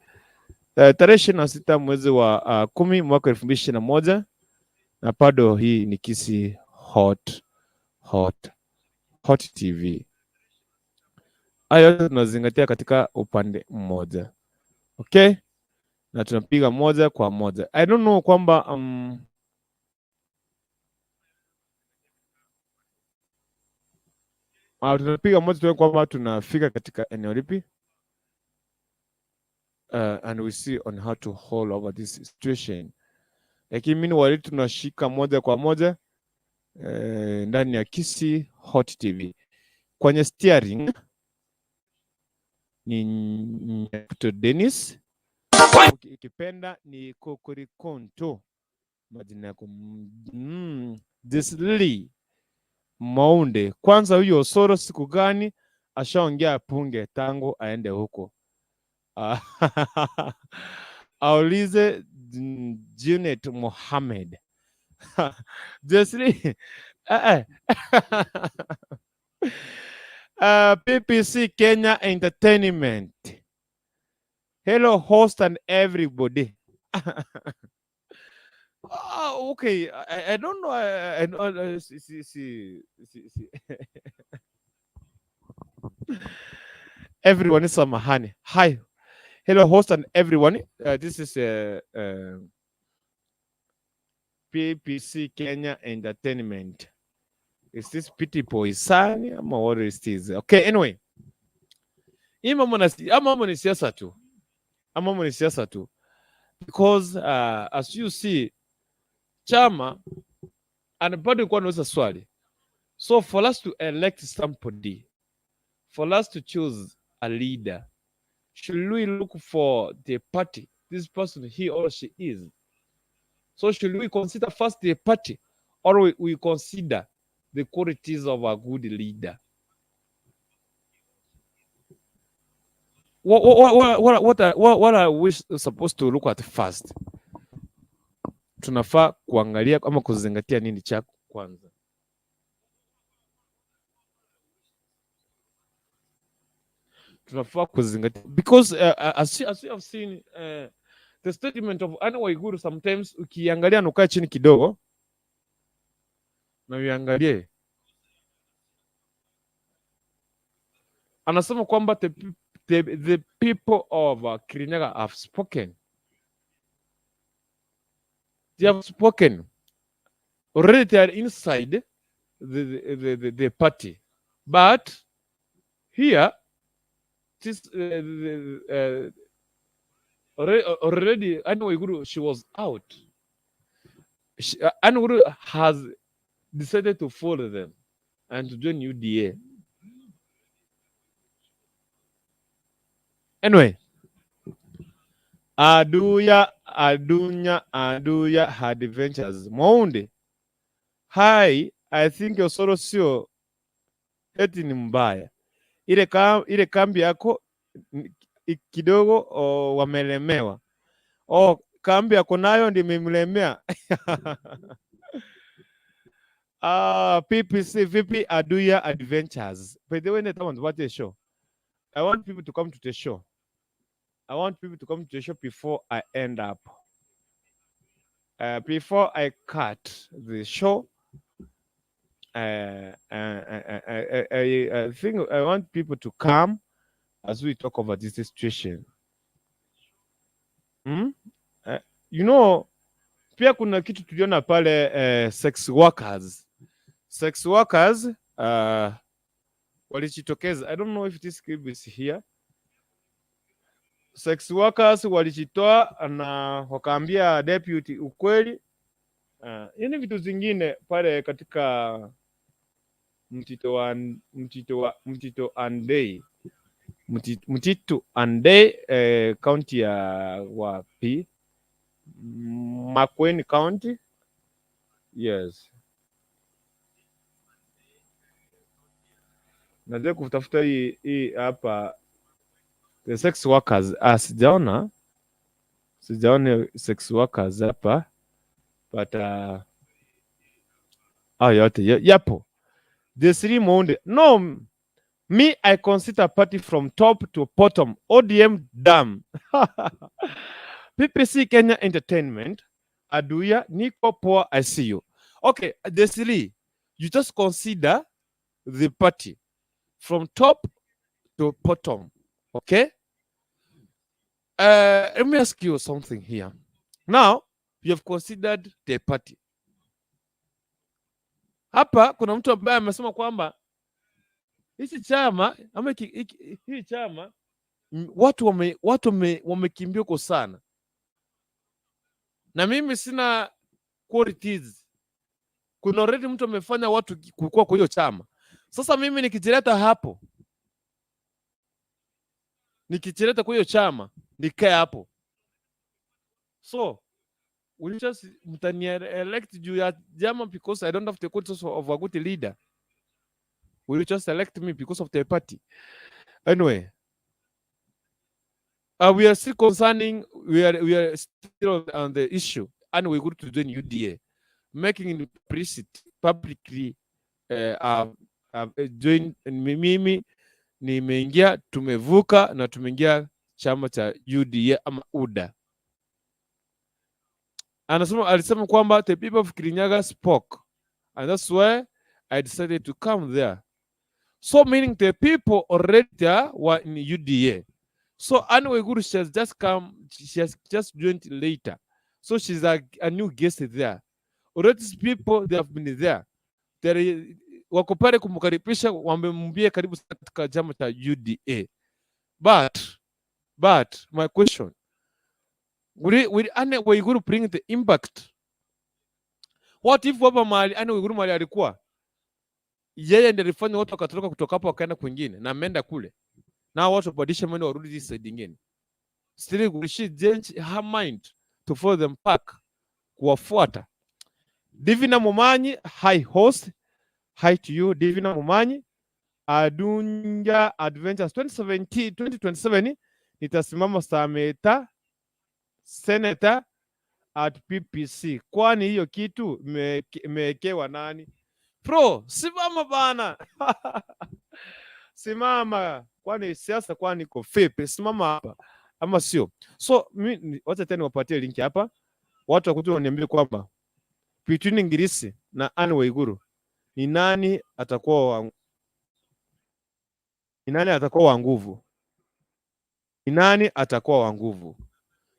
tarehe 26 mwezi wa 10 mwaka 2021, na bado hii ni Kisii Hot Hot Hot TV. Hayo yote tunazingatia katika upande mmoja, okay, na tunapiga moja kwa moja. I don't know kwamba tunapiga moja tuone kwamba tunafika katika eneo lipi, and we see on how to hold over this situation, lakini mimi wali tunashika moja kwa moja ndani ya Kisii Hot TV. Kwenye steering ni Nyakuto Dennis, ikipenda ni Kokorikonto majina yako Disli Maunde. Kwanza huyo Osoro siku gani ashaongea punge tangu aende huko? Aulize Junet Mohammed. Jesli eh. PPC Kenya Entertainment. Hello host and everybody. Ah, okay. I don't know. I see, see, see, see, see. Everyone is samahani. Hi. Hello host and everyone. This is PPC Kenya Entertainment. Is this Pity Poisani ama what is this? Okay, anyway. Hii mambo na ama mambo ni siasa tu. Ama mambo ni siasa tu. Because as you see, chama and bado ilikuwa nauliza swali. So for us to elect somebody, for us to choose a leader, should we look for the party this person he or she is? So should we consider first the party, or we consider the qualities of a good leader? What are we supposed to look at first? Tunafaa kuangalia ama kuzingatia nini cha kwanza? Tunafaa kuzingatia because as you have seen, the statement of Anne Waiguru, sometimes ukiangalia na ukae chini kidogo na uiangalie, anasema kwamba the people of Kirinyaga have spoken. They have spoken. Already they are inside the party. But here, this, already Anne Waiguru, she was out. Anne Waiguru has decided to follow them and to join UDA. Anyway, Aduya, Adunya, Aduya Adventures. Mwaunde. Hi, I think Osoro sio eti ni mbaya. Ile kambi yako kidogo, oh, wamelemewa. Oh, kambi yako nayo ndio imemlemea. Ah, PPC VP Aduya Adventures. By the way, I want to watch the show. I want people to come to the show. I want people to come to the show before I end up. Before I cut the show, I think I want people to come as we talk about this situation. Hmm? Pia kuna kitu tuliona pale, sex workers. Sex workers walijitokeza. I don't know if this clip is here. Sex workers walijitoa na wakaambia deputy ukweli. Yani vitu zingine pale katika Mtito Andei, Mtito Andei, county ya wapi? Makueni County. Yes. Najua kutafuta hii hapa the sex workers. Ah, sijaona sex workers hapa, but yote yapo. The three Monde. No, me, I consider party from top to bottom. ODM dam. PPC Kenya Entertainment. Aduya, Nico Poa, I see you. Okay, the three. You just consider the party from top to bottom. Okay? Let me ask you something here. Now, you have considered the party. Hapa kuna mtu ambaye amesema kwamba hichi chama ama hii chama, watu wamekimbia huko sana, na mimi sina qualities. Kuna already mtu amefanya watu kukua kwa hiyo chama. Sasa mimi nikijileta hapo, nikijileta kwa hiyo chama nikae hapo, so will you just mtani elect juu ya chama because I don't have the qualities of a good leader? Will you just elect me because of the party? Anyway, we are still concerning, we are still on the issue, and we go to join UDA, making it implicit publicly, join. Mimi nimeingia, tumevuka na tumeingia chama cha UDA ama UDA. Anasema, alisema kwamba the people of Kirinyaga spoke and that's why I decided to come there. So meaning the people already there were in UDA. So Anne Waiguru, she has just come, she has just joined later. So she's a new guest there. Already these people, they have been there. There wako pale kumkaribisha, wamemwambia karibu sana katika chama cha UDA. But my question, will Anne Waiguru bring the impact? What if hapa mahali Anne Waiguru mahali alikuwa yeye ndiye alifanya watu wakatoroka kutoka hapo wakaenda kwingine na ameenda kule, na watu wabadilishe mwendo warudi this side ingine, still will she change her mind to follow them back, kuwafuata? Divina Mumanyi, hi host, hi to you Divina Mumanyi. Adunja Adventures 2017 2027 nitasimama Sameta Senator at PPC, kwani hiyo kitu imewekewa nani? Bro, simama bana. Simama, kwani siasa kwani iko vipi? Simama hapa ama sio? So wacha tena niwapatie link hapa, watu wakuja waniambie kwamba between Ngirisi na Anne Waiguru ni nani atakuwa wa nguvu? Ni nani atakuwa wa nguvu?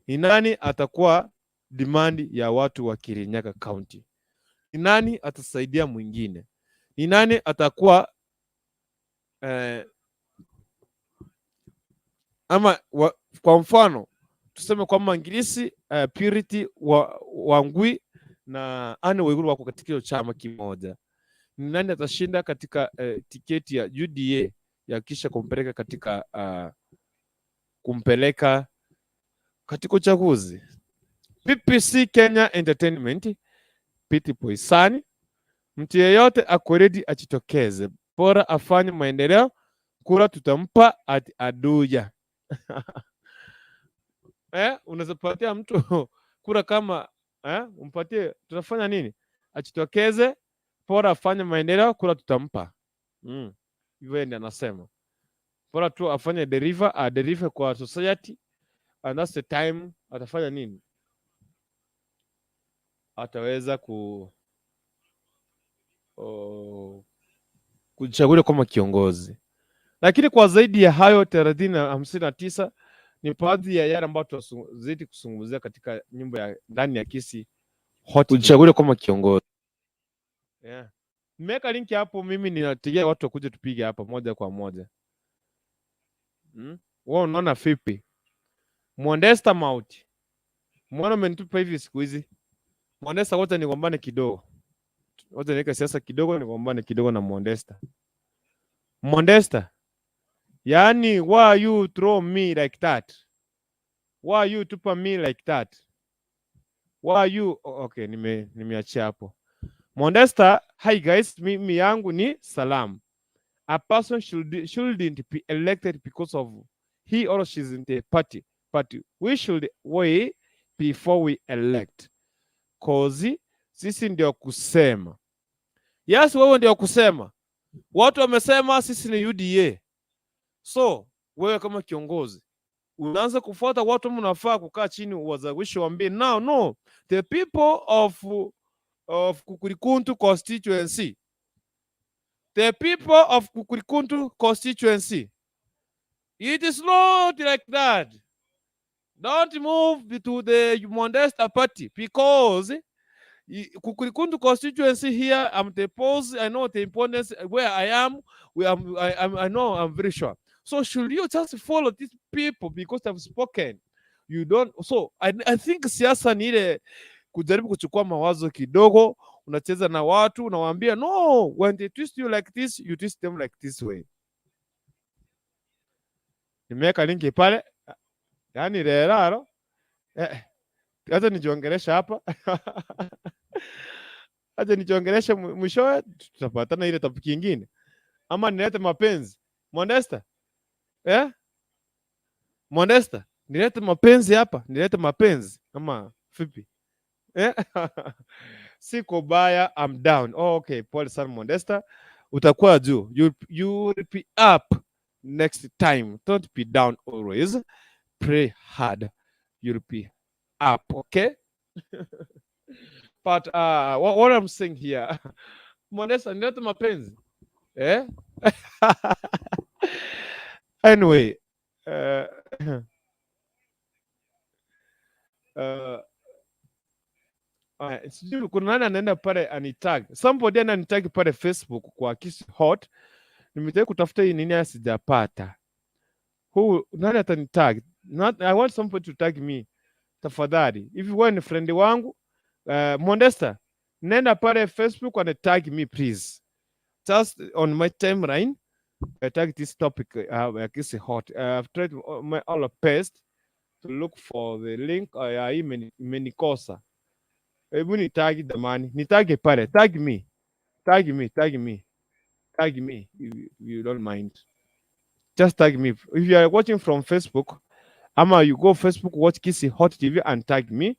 Ni nani atakuwa demand ya watu wa Kirinyaga County? Ni nani atasaidia mwingine? Ni nani atakuwa ama kwa mfano tuseme kwamba Ngirisi, Purity wa Wangui na na Anne Waiguru wako katika hiyo chama kimoja. Ni nani atashinda katika tiketi ya UDA ya kisha kumpeleka katika uchaguzi? PPC Kenya Entertainment, Piti Poisani, mtu yeyote ako ready ajitokeze, bora afanye maendeleo, kura tutampa at aduya. Unaweza patia mtu kura kama umpatie, tutafanya nini? Ajitokeze, bora afanye maendeleo, kura tutampa. Hivyo ndiye anasema, bora tu afanye deliver, adeliver kwa society and that's the time atafanya nini? Ataweza kuchaguliwa kama kiongozi. Lakini kwa zaidi ya hayo 30 na 59 ni baadhi ya yale ambayo tutazidi kuzungumzia katika nyumba ya ndani ya Kisii Hot kuchaguliwa kama kiongozi. Yeah. Nimeweka link hapo, mimi ninategea watu wakuje tupige hapa moja kwa moja. Wewe unaona vipi? Mondesta Mauti. Mbona umenitupa hivi siku hizi? Mondesta, wote nigombane kidogo. Wote niweke siasa kidogo, nigombane kidogo na Mondesta. Mondesta. Yaani, why you throw me like that? Why you tupa me like that? Why you oh, okay, nimeachia hapo. Mondesta, hi guys, mimi yangu ni salam. A person shouldn't be elected because of he or she's in the party. But we should weigh before we elect. 'Cause sisi ndio kusema. Yes, wewe ndio kusema. Watu wamesema sisi ni UDA. So wewe kama kiongozi unaanza kufuata watu, mnafaa kukaa chini uwazawishi, waambie now, no, the people of Kukurikuntu constituency, the people of Kukurikuntu constituency, it is not like that. Don't move to the Mondesta party because Kukurikuntu constituency here, I'm the pose, I know the importance where I am, we am, I know, I'm very sure. So should you just follow these people because they've spoken? You don't. So I think siasa ni ile kujaribu kuchukua mawazo kidogo, unacheza na watu, unawaambia no, when they twist you like this, you twist them like this way. Nimeweka link pale, yaani leraro acha nijiongelesha hapa, acha nijiongeleshe, mwishowe tutapatana ile topic ingine, ama nilete mapenzi Modesta, eh? Modesta, nilete mapenzi hapa, nilete mapenzi ama vipi? Eh? Siko baya, I'm down. Oh, okay, pole sana Modesta, utakuwa juu. You will be up next time. Don't be down always. Pray hard. You'll be up, okay? But what I'm saying here, Modesta, nilete mapenzi, eh? Anyway, sijui kuna nani anaenda pale anitag. Somebody ananitag pale Facebook kwa Kisii Hot. Nimetaka kutafuta hii nini sijapata. Who, nani atanitag? Not, I want somebody to tag me. Tafadhali. If you want friend wangu, Mondesta, nenda pale Facebook and tag me, please. Just on my timeline, I tag this topic, Kisii Hot. I've tried my all best to look for the link. Ya hii imenikosa. Hebu nitag jamani, nitag pale, tag me, tag me, tag me, tag me if you don't mind. Just tag me. If you are watching from Facebook, ama you go Facebook, watch Kisii Hot TV and tag me.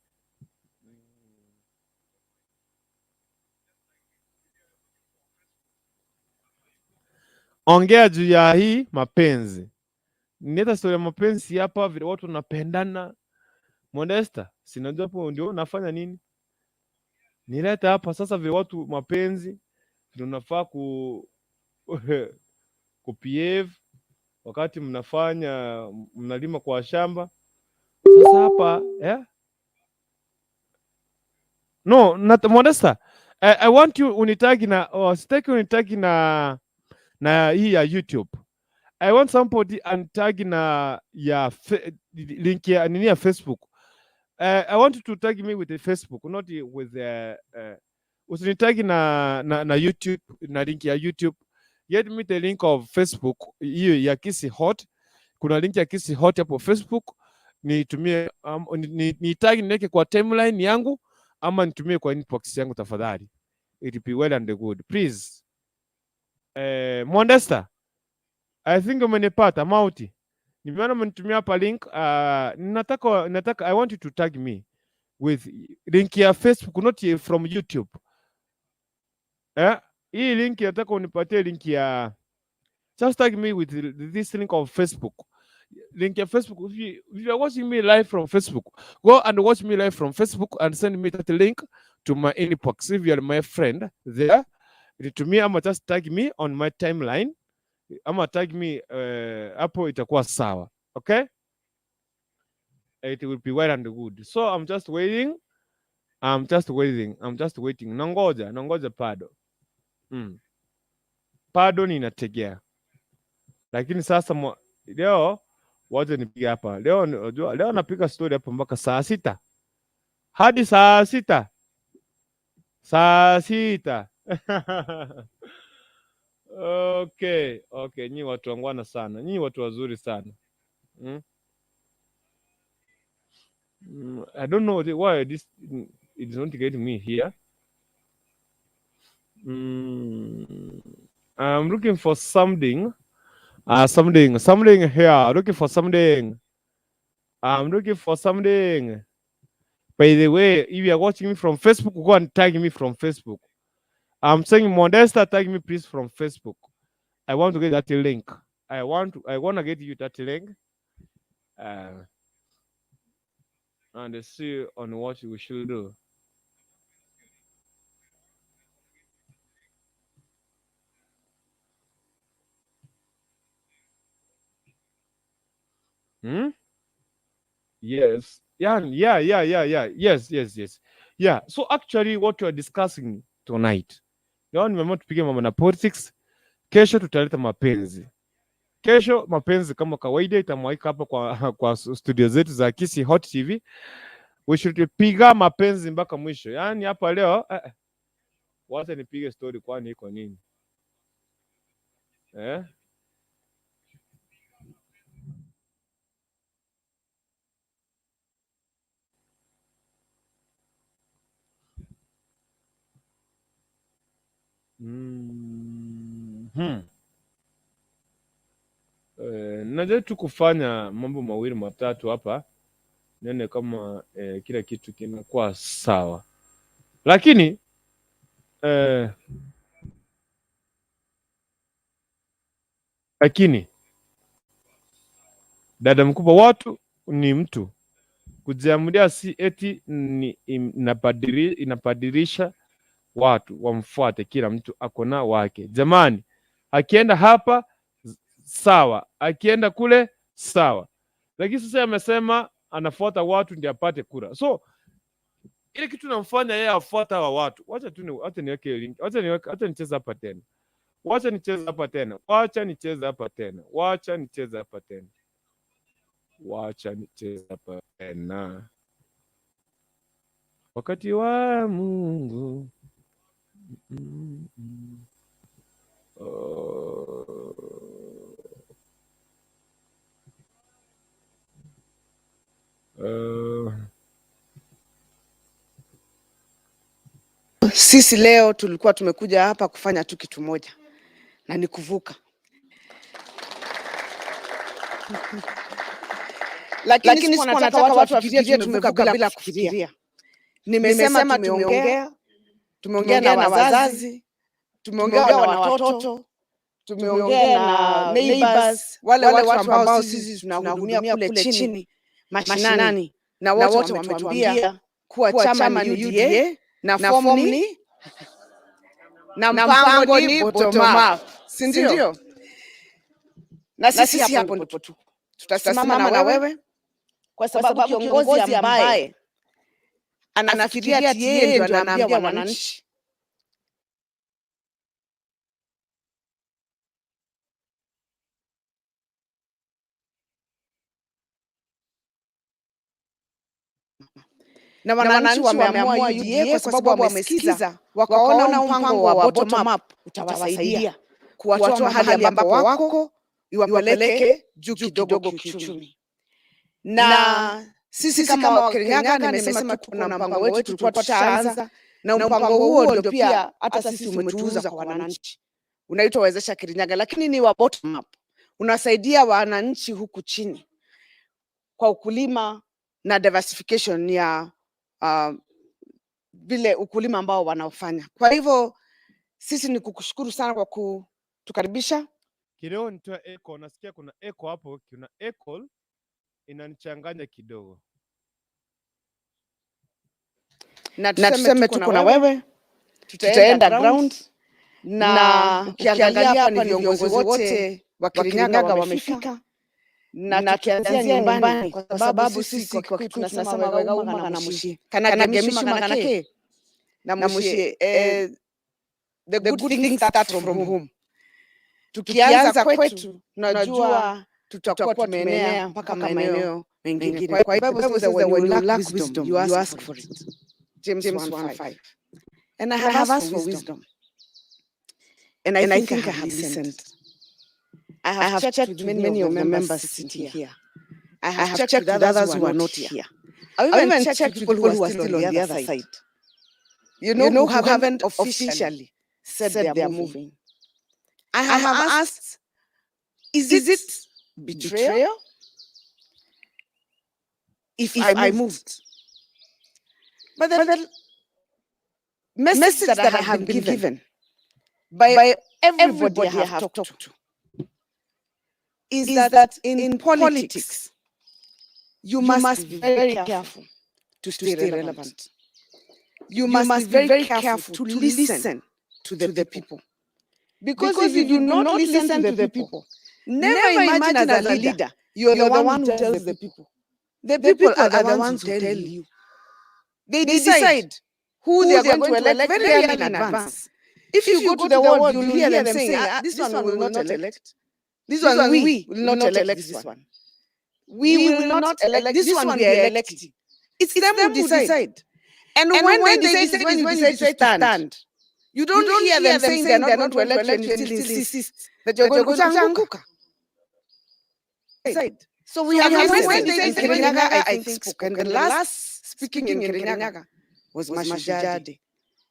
Ongea juu ya hii mapenzi. Nileta story ya mapenzi hapa, vile watu wanapendana. Modesta, sinajua hapo ndio unafanya nini? Nileta hapa sasa vile watu mapenzi vile unafaa ku behave wakati mnafanya mnalima kwa shamba. Sasa hapa, yeah? No, not Modesta. I want you unitag na, oh, sitaki unitag na hii ya YouTube. I want somebody antag na ya link ya nini ya Facebook. I want you to tag me with the Facebook, not with usinitag na YouTube, na link ya YouTube. Get me the link of Facebook hiyo ya Kisii Hot. Kuna link ya Kisii Hot hapo Facebook, nitumie ni tag, niweke kwa timeline yangu ama nitumie kwa inbox yangu tafadhali. It be well and good. Please. Mondesta, I think umenipata mauti. Nimeona umenitumia hapa link. Nataka I want you to tag me with link ya Facebook, not from YouTube. Hii link nataka unipatie link ya, just tag me with this link of Facebook. Link ya Facebook. If you are watching me live from Facebook, go and watch me live from Facebook and send me that link to my inbox. If you are my friend there, nitumie ama just tag me on my timeline ama tag me hapo, itakuwa sawa. Okay? It will be well and good. So I'm just waiting. I'm just waiting. I'm just waiting. Nangoja bado. Bado ninategea. Lakini sasa leo wacha nipige hapa. Leo unajua leo napiga story hapa mpaka saa 6. Hadi saa 6. Saa 6. Okay, nyinyi watu wangwana sana. Nyinyi watu wazuri sana. I don't know why this it is not getting me here. I'm looking for something. Something here. Looking for something. I'm looking for something. By the way, if you are watching me from Facebook, go and tag me from Facebook. I'm saying Modesta, tag me please from Facebook. I want to get that link. I want to get you that link. And see on what we should do. Yes. Yeah. Yes. Yeah. So actually what we are discussing tonight. Leo nimeamua tupige mambo na politics. Kesho tutaleta mapenzi. Kesho mapenzi kama kawaida itamwaika hapa kwa studio zetu za Kisii Hot TV. We should piga mapenzi mpaka mwisho. Yaani hapa leo wacha nipige story kwani iko nini? Najaribu tu kufanya mambo mawili matatu hapa nione kama kila kitu kinakuwa sawa. Lakini lakini dada mkubwa, watu ni mtu kujiamulia, si eti ni inabadilisha watu wamfuate. Kila mtu akona wake jamani. Akienda hapa sawa, akienda kule sawa, lakini sasa amesema anafuata watu ndio apate kura. So ile kitu namfanya yeye afuata wa watu. Wacha tu acha niweke link, acha nicheze hapa tena. Wacha nicheze hapa tena. Wacha nicheze hapa tena. Wacha nicheze hapa tena. Wacha nicheze hapa tena. Wakati wa Mungu. Sisi leo tulikuwa tumekuja hapa kufanya tu kitu moja, na ni kuvuka. Lakini sikuwa nataka watu wafikirie tumevuka bila kufikiria. Nimesema tumeongea na wazazi, tumeongea na watoto, tumeongea na neighbors, wale watu ambao sisi tunahudumia kule chini mashinani, na wote wametuambia kuwa chama ni UDA na form ni na mpango ni bottom up, si ndio? Na sisi hapo ndipo tu tutasimama na wewe, kwa sababu kiongozi ambaye anafikiria ati yeye ndio anaambia wananchi Na wananchi wameamua UDA kwa sababu wamesikiza, wakaona mpango wa bottom up utawasaidia kuwatoa mahali ambapo wako iwapeleke juu kidogo kiuchumi. Na sisi kama Wakirinyaga, nimesema tuko na mpango wetu, tulikuwa tushaanza na mpango huo, ndio pia hata sisi umetuuza kwa wananchi, unaitwa Wezesha Kirinyaga, lakini ni wa bottom up, unasaidia wananchi huku chini kwa ukulima na diversification ya vile ukulima ambao wanaofanya. Kwa hivyo sisi ni kukushukuru sana kwa kutukaribisha. Kidogo nitoa echo, nasikia kuna echo hapo, kuna echo inanichanganya kidogo. Na tuseme tuko na wewe, tutaenda ground na ukiangalia hapa ni viongozi wote wa Kirinyaga wamefika, na tukianzia nyumbani, kwa sababu sisi kwa Kikuyu tunasema wega uma na mushi kana gemishi magana ke na mushi, the good things start from home. Tukianza kwetu, tunajua tutakuwa tumeenea mpaka maeneo mengine. Kwa hivyo Bible says when you lack wisdom, you ask for it. James 1:5. And I have asked for wisdom. And I think I have listened. I have checked with many of the members sitting here. I have checked with others who are not here. I even checked with people who are still on the other side. Who haven't officially said they are moving. I have asked, is it betrayal if I moved? But the message that I have been given by everybody I have talked to is that in politics, you must be very careful to stay relevant. You must be very careful to listen to the people. Because if you do not listen to the people, never imagine as a leader, you're the one who tells the people. The people are the ones who tell you. They decide who they are going to elect very early in advance. If you go to the world, you'll hear them saying, "Ah, this one we will not elect. This one we will not elect this one. We will not elect this one we are electing." It's them who decide. And when they decide, when you decide to stand, you don't hear them saying they're not going to elect you and you still insist that you're going to anguka. Decide. So we have listened. In Kirinyaga, I think, spoke. And the last speaking in Kirinyaga was Mashujaa Day.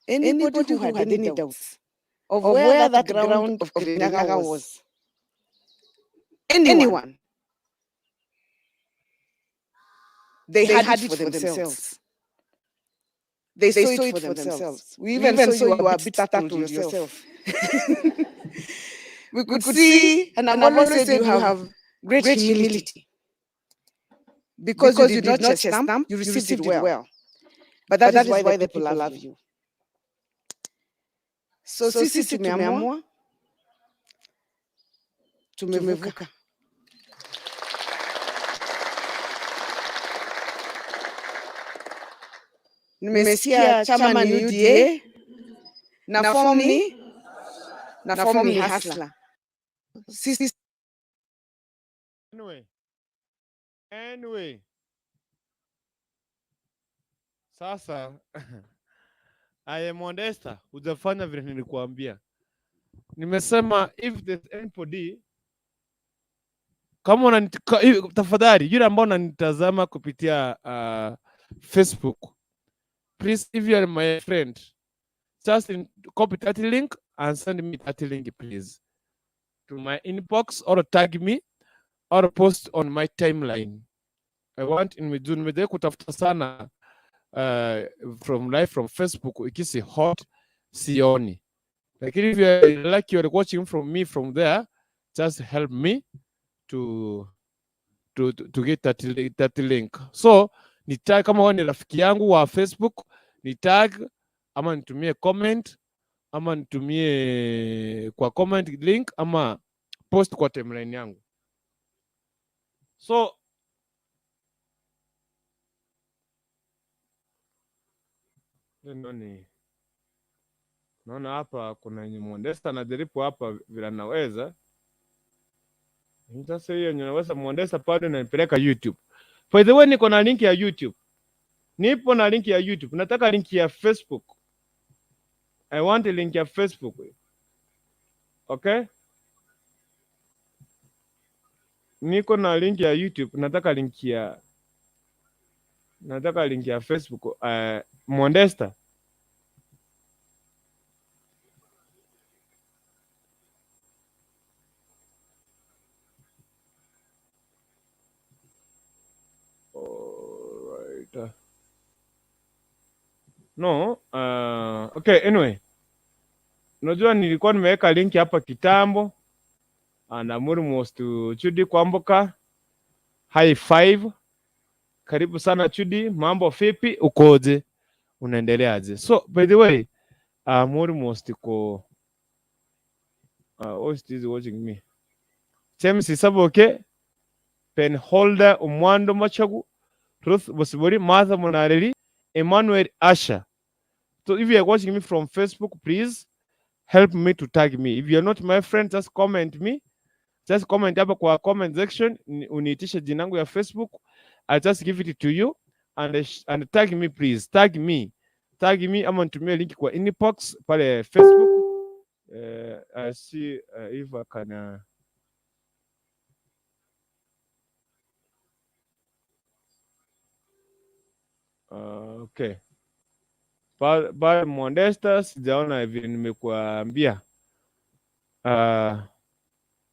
Anybody who had any doubts of where that ground of Kirinyaga was, anyone, they had it for themselves. They saw it for themselves. We even saw you were a bit startled yourself. We could see, and I've always said you have great humility. Because you did not chest stamp, you received it well. But that is why the people love you. So sisi tumeamua, tumevuka. Nimesikia chama ni UDA na form ni hustler. Sisi Anyway, sasa I am Modesta, hujafanya vile nilikuambia. Nimesema if there's anybody kama tafadhali yule ambao unanitazama kupitia Facebook, please, if you are my friend, just copy that link and send me that link, please, to my inbox or tag me or post on my timeline. I want nimejaribu kutafuta sana from live from Facebook ikisi hot sioni, lakini if you are like you are watching from me from there, just help me to get that link. So ni tag kama wewe ni rafiki yangu wa Facebook, ni tag ama nitumie comment ama nitumie kwa comment link ama post kwa timeline yangu. So naona hapa kuna yenye Modesta anajaribu hapa vile anaweza. Sasa hiyo yenye naweza Modesta bado inanipeleka YouTube. By the way, niko na link ya YouTube. Nipo na link ya YouTube, nataka link ya Facebook. I want a link ya Facebook. Okay? Niko na link ya YouTube, nataka link ya Facebook. Mondesta. Alright. No, okay, anyway. Unajua nilikuwa nimeweka link hapa kitambo. And I'm almost to Chudi Kwamboka. High five. Karibu sana Chudi, mambo vipi? Ukoje? Unaendeleaje? So, by the way, I'm almost ko host is watching me. James Isaboke, Pen Holder Umwando Machagu, Ruth Bosibori, Martha Monareli, Emmanuel Asha. So if you are watching me from Facebook, please help me to tag me. If you are not my friend, just comment me. Just comment hapa kwa comment section, uniitishe jina langu ya Facebook. I'll just give it to you and tag me please. Tag me. Tag me ama nitumie link kwa inbox pale Facebook. I see if I can okay. Pale Mondesta sijaona vile nimekuambia.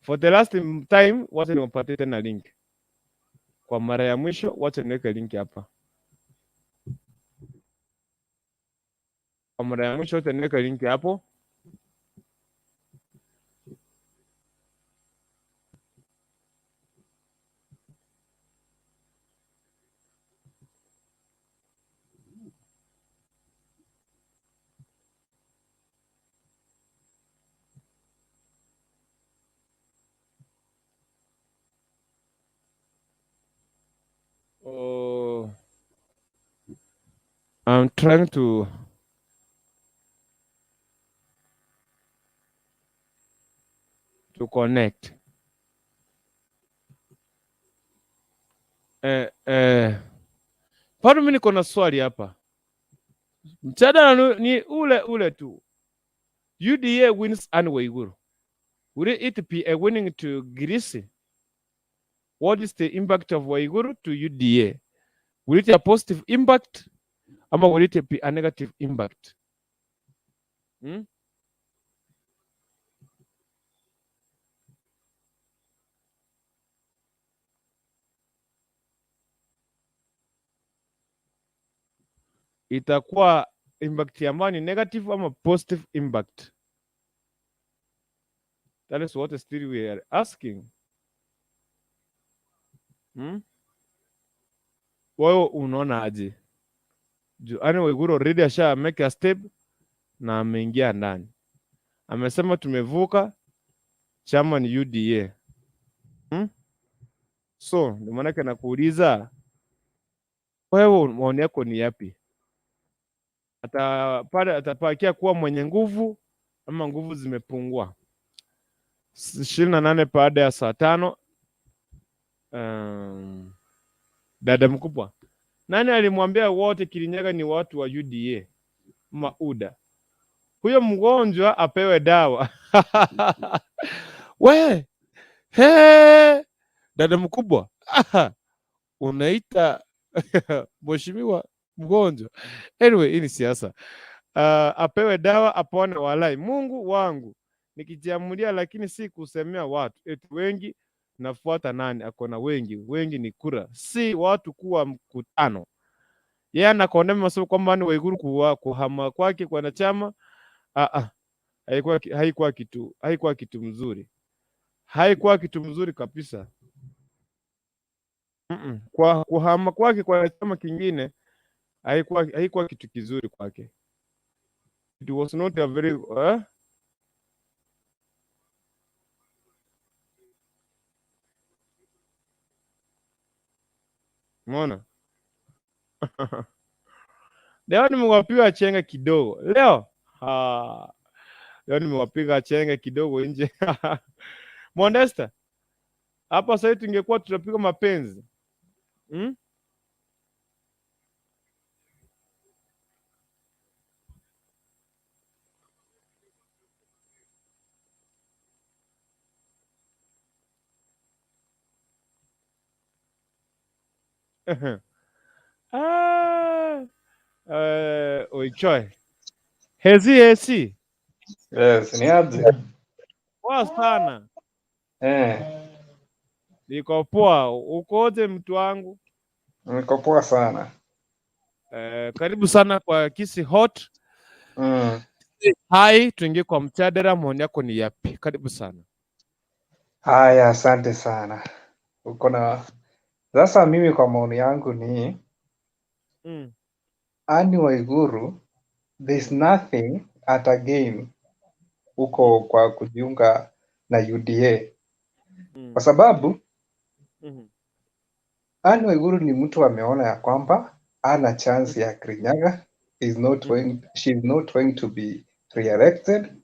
For the last time, wacha niwapatie tena link. Kwa mara ya mwisho, wacha niweke link hapa. Kwa mara ya mwisho, wacha niweke link hapo. Oh, I'm trying to connect. Bado mimi niko na swali hapa. Mjadala ni ule ule tu. UDA wins Anne Waiguru. Will it be a winning to Greece? What is the impact of Waiguru to UDA? Will it be a positive impact ama will it be a negative impact? Itakuwa impact ambayo ni negative ama positive impact? That is what still we are asking. Wewe unaona aje? Juu Anne Waiguru already asha make a step na ameingia ndani. Amesema tumevuka, chama ni UDA. So, ndio maana yake nakuuliza wewe maoni yako ni yapi? Pale atapakia kuwa mwenye nguvu ama nguvu zimepungua? 28 baada ya saa 5. Dada mkubwa, nani alimwambia wote Kirinyaga ni watu wa UDA mauda? Huyo mgonjwa apewe dawa. We, he, dada mkubwa, unaita mheshimiwa mgonjwa. Anyway, hii ni siasa. Apewe dawa apone walai. Mungu wangu, nikijiamulia lakini si kusemea watu. Eti wengi nafuata nani? Akona wengi. Wengi ni kura, si watu kuwa mkutano. Yeye anakondema masema kwamba ni Waiguru kuhama kwake kwa chama. Haikuwa kitu mzuri. Haikuwa kitu mzuri kabisa. Kwa kuhama kwake kwa chama kingine haikuwa kitu kizuri kwake. It was not a very, Umeona? Leo nimewapiga chenga kidogo. Leo? Ha. Leo nimewapiga chenga kidogo nje. Mondesta, hapa sasa tungekuwa tunapiga mapenzi. Ah, oichoe. Hezi hezi. Yes, ni aje? Poa sana. Eh, Niko poa. Ukoje mtu wangu? Niko poa sana. Karibu sana kwa Kisii Hot. Hai, tuingie kwa mjadala. Maoni yako ni yapi? Karibu sana. Haya, asante sana. Uko na sasa, mimi kwa maoni yangu ni Anne Waiguru, there's nothing at a gain huko kwa kujiunga na UDA kwa sababu Anne Waiguru ni mtu ameona ya kwamba ana chance ya Kirinyaga, is not going, she is not going to be re-elected.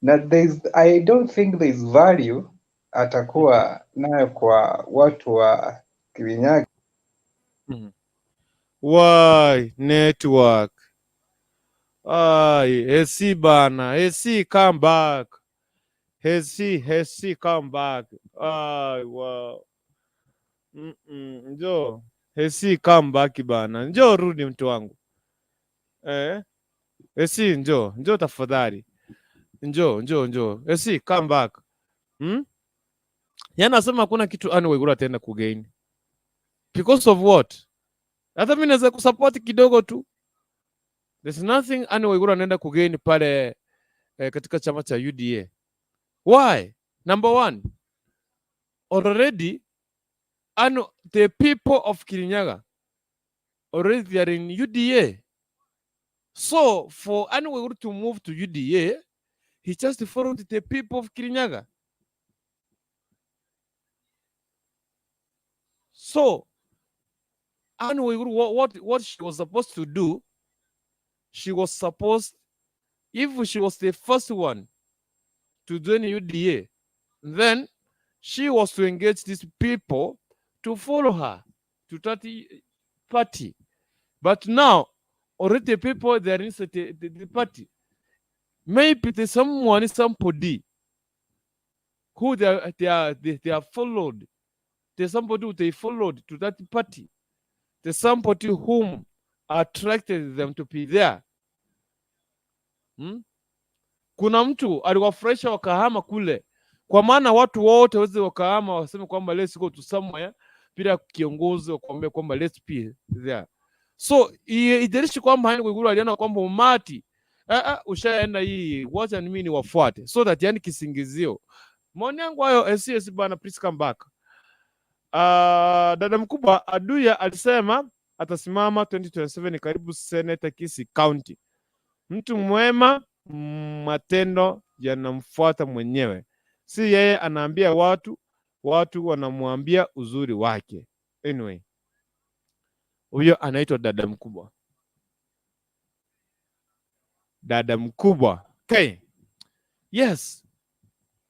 Na there's, I don't think there is value atakuwa nayo kwa watu wa Kirinyaga. Why network? Ai, AC bana, AC come back. AC, AC come back. Ai, wow. Njoo. AC come back bana. Njoo rudi mtu wangu. Eh? AC njoo, njoo tafadhali. Njoo, njoo, njoo. AC come back. Yana anasema hakuna kitu Anne Waiguru ataenda kugain. Because of what? Hata mimi naweza kusupport kidogo tu. There's nothing Anne Waiguru anaenda kugain pale katika chama cha UDA. Why? Number one, already Anne, the people of Kirinyaga already they are in UDA. So for Anne Waiguru to move to UDA, he just followed the people of Kirinyaga. So Anne Waiguru, what she was supposed to do, she was supposed, if she was the first one to join UDA, then she was to engage these people to follow her to that party. But now, already the people they are inside the party. Maybe there's someone, somebody who they are followed. There's somebody who they followed to that party. There's somebody whom attracted them to be there. Kuna mtu aliwafurahisha wakahama kule, kwa maana watu wote waweze wakahama waseme kwamba let's go to somewhere bila kiongozi wakuambia kwamba let's be there. So ijalishi kwamba Anne Waiguru aliona kwamba umati ushaenda hii, wacha mimi niwafuate, so that yani kisingizio. Maoni yangu hayo. SCS bana, please come back. Dada mkubwa Aduya alisema atasimama 2027 karibu Senator Kisii County. Mtu mwema, matendo yanamfuata mwenyewe, si yeye anaambia watu, watu wanamwambia uzuri wake. Anyway, huyo anaitwa dada mkubwa, dada mkubwa. Okay. Yes,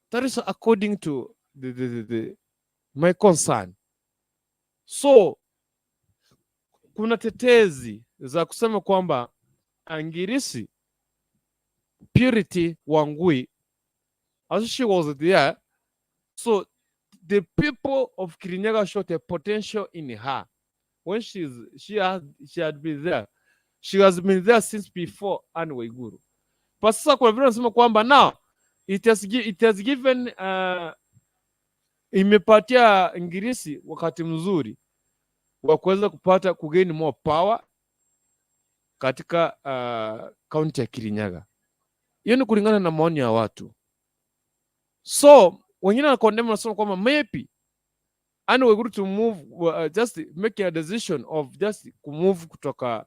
that is according to my concern. So kuna tetezi za kusema kwamba Angirisi Purity Wangui, as she was there, so the people of Kirinyaga showed a potential in her. When she had been there. She has been there since before Anne Waiguru. But sasa kuna vile wanasema kwamba now it has given imepatia Ngirisi wakati mzuri wa kuweza kupata kugain more power katika kaunti ya Kirinyaga. Hiyo ni kulingana na maoni ya watu. So wengine wanacondemn, wanasema kwamba maybe Anne Waiguru to move just making a decision of just kumove kutoka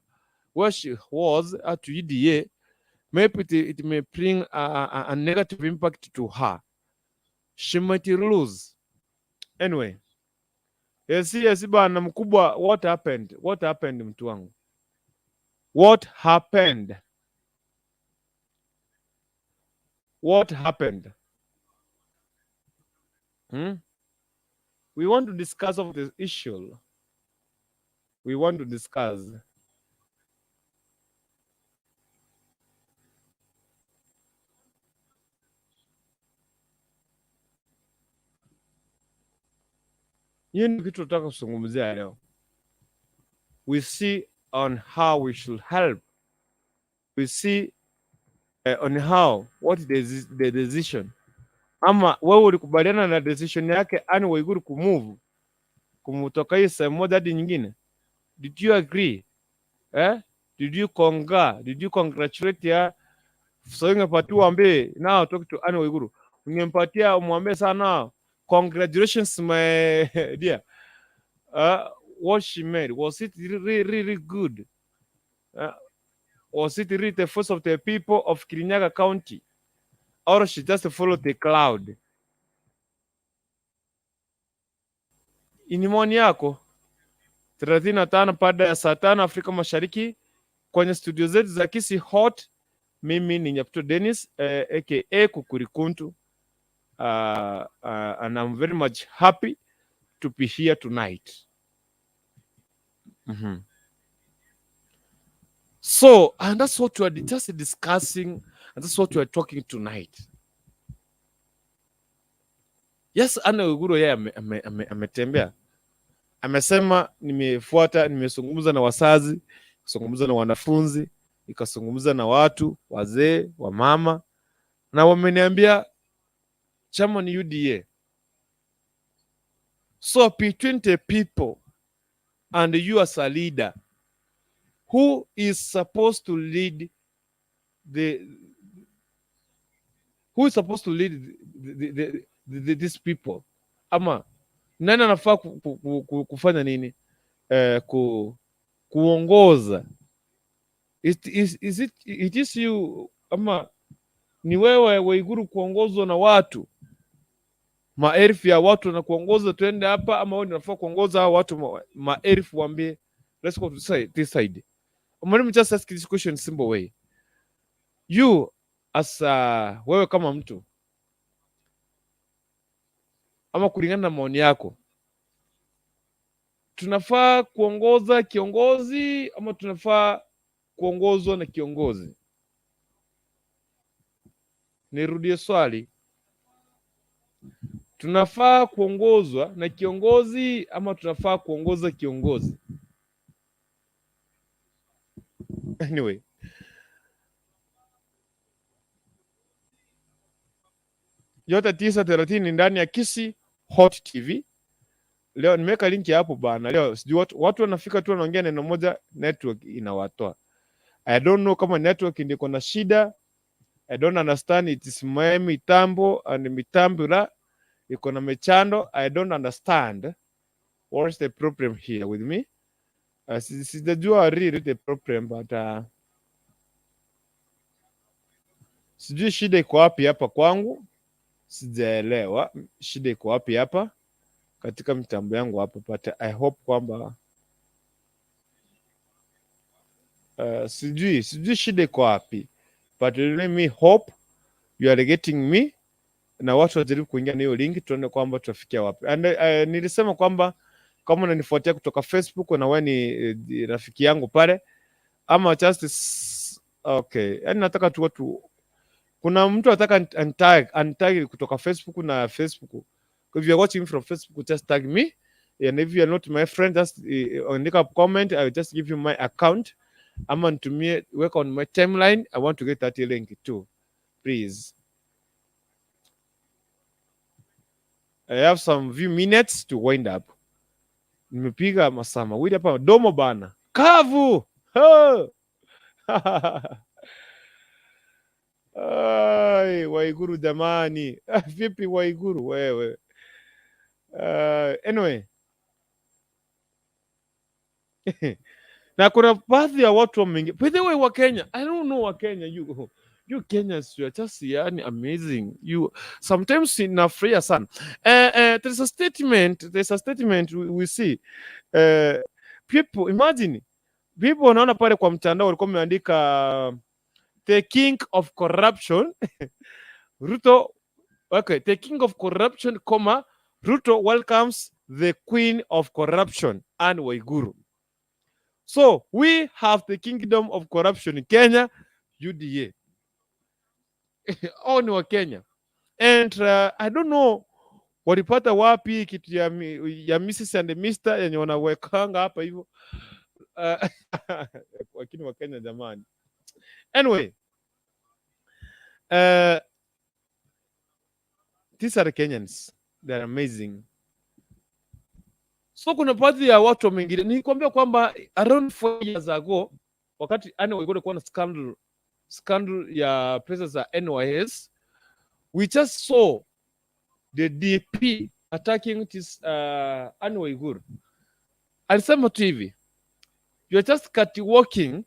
where she was to UDA, maybe it may bring a negative impact to her. She might lose. Anyway, yes, bana mkubwa, what happened? What happened mtu wangu? What happened? What happened? Hmm? We want to discuss of this issue. We want to discuss. Hiyo ndio kitu tunataka kuzungumzia leo. We see on how we should help. We see on how what is the decision. Ama wewe ulikubaliana na decision yake Anne Waiguru kumove kumutoka hii sehemu moja hadi nyingine? Did you agree? Eh? Did you concur? Did you congratulate her? So ungepatia uambie, now talk to Anne Waiguru. Ungempatia umwambie sana, "Congratulations, my dear." What she made, was it really, really good? Was it really the voice of the people of Kirinyaga County? Or she just followed the crowd? Ni maoni yako. 35 baada ya saa 5 Afrika Mashariki kwenye studio zetu za Kisii Hot. Mimi ni Nyaputo Dennis, aka Kukurikuntu, and I'm very much happy to be here tonight. So, and that's what we are just discussing, and that's what we are talking tonight. Yes, Anne Waiguru yeye ametembea, amesema nimefuata, nimezungumza na wazazi, kuzungumza na wanafunzi, nikazungumza na watu wazee, wamama, na wameniambia chama ni UDA. So between the people and you as a leader, who is supposed to lead the who is supposed to lead these people? Ama nani anafaa kufanya nini? Kuongoza. It is you ama ni wewe Waiguru kuongozwa na watu, maelfu ya watu na kuongoza twende hapa, ama wewe unafaa kuongoza hao watu maelfu, waambie let's go to this side? Let me just ask this question in simple way. You as a, wewe kama mtu ama kulingana na maoni yako, tunafaa kuongoza kiongozi ama tunafaa kuongozwa na kiongozi? Nirudie swali, tunafaa kuongozwa na kiongozi ama tunafaa kuongoza kiongozi? Anyway, yote 9:30 ndani ya Kisii Hot TV. Leo nimeweka linki hapo bana. Leo sijui watu wanafika tu wanaongea neno moja, network inawatoa. I don't know kama network ndio iko na shida. I don't understand, it is my mitambo and mitambula iko na mechando. I don't understand what is the problem here with me. Sijajua really the problem, but sijui shida iko wapi hapa kwangu. Sijaelewa shida iko wapi hapa katika mitambo yangu hapa, but I hope kwamba sijui shida iko wapi, but let me hope you are getting me, na watu wajaribu kuingia na hiyo link tuone kwamba tutafikia wapi. And nilisema kwamba kama unanifuatia kutoka Facebook na wewe ni rafiki yangu pale, ama just okay, yani nataka tu watu, kuna mtu anataka untag kutoka Facebook na Facebook. If you are watching from Facebook, just tag me, and if you are not my friend, just andika comment, I will just give you my account, ama nitumie, work on my timeline. I want to get that link too, please. I have some few minutes to wind up. Nimepiga masaa mawili hapa, domo bana kavu. Ho! Ai, Waiguru jamani. Vipi Waiguru wewe? Anyway. Na kuna baadhi ya watu wameingia. By the way, wa Kenya, I don't know wa Kenya, you Kenyans, you are just yani amazing. You sometimes inafurahia sana. There's a statement we see. People imagine people wanaona pale kwa mtandao walikuwa wameandika the king of corruption Ruto, okay, the king of corruption, comma, Ruto welcomes the queen of corruption, Anne Waiguru. So we have the kingdom of corruption in Kenya, UDA. Hao ni wa Kenya. And I don't know walipata wapi kitu ya Mrs and Mr yenye wanawekanga hapa hivyo. Lakini Wakenya jamani. Anyway, these are Kenyans. They are amazing. So kuna baadhi ya watu wameingilia. Nilikwambia kwamba around 4 years ago, wakati Anne Waiguru kulikuwa na scandal ya pesa za NYS, we just saw the DP attacking this Anne Waiguru. Alisema tu hivi, "You are just walking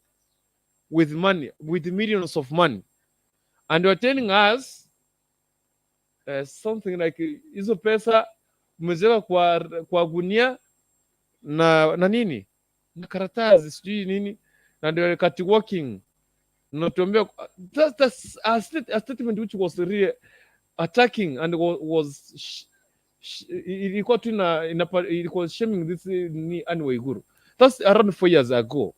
with money, with millions of money, and you are telling us something like hizo pesa umeziweka kwa gunia na nini na karatasi sijui nini, na ndio cat walking natuambia." That's a statement which was really attacking and was ilikuwa tu ilikuwa shaming this ni Anne Waiguru. That's around 4 years ago,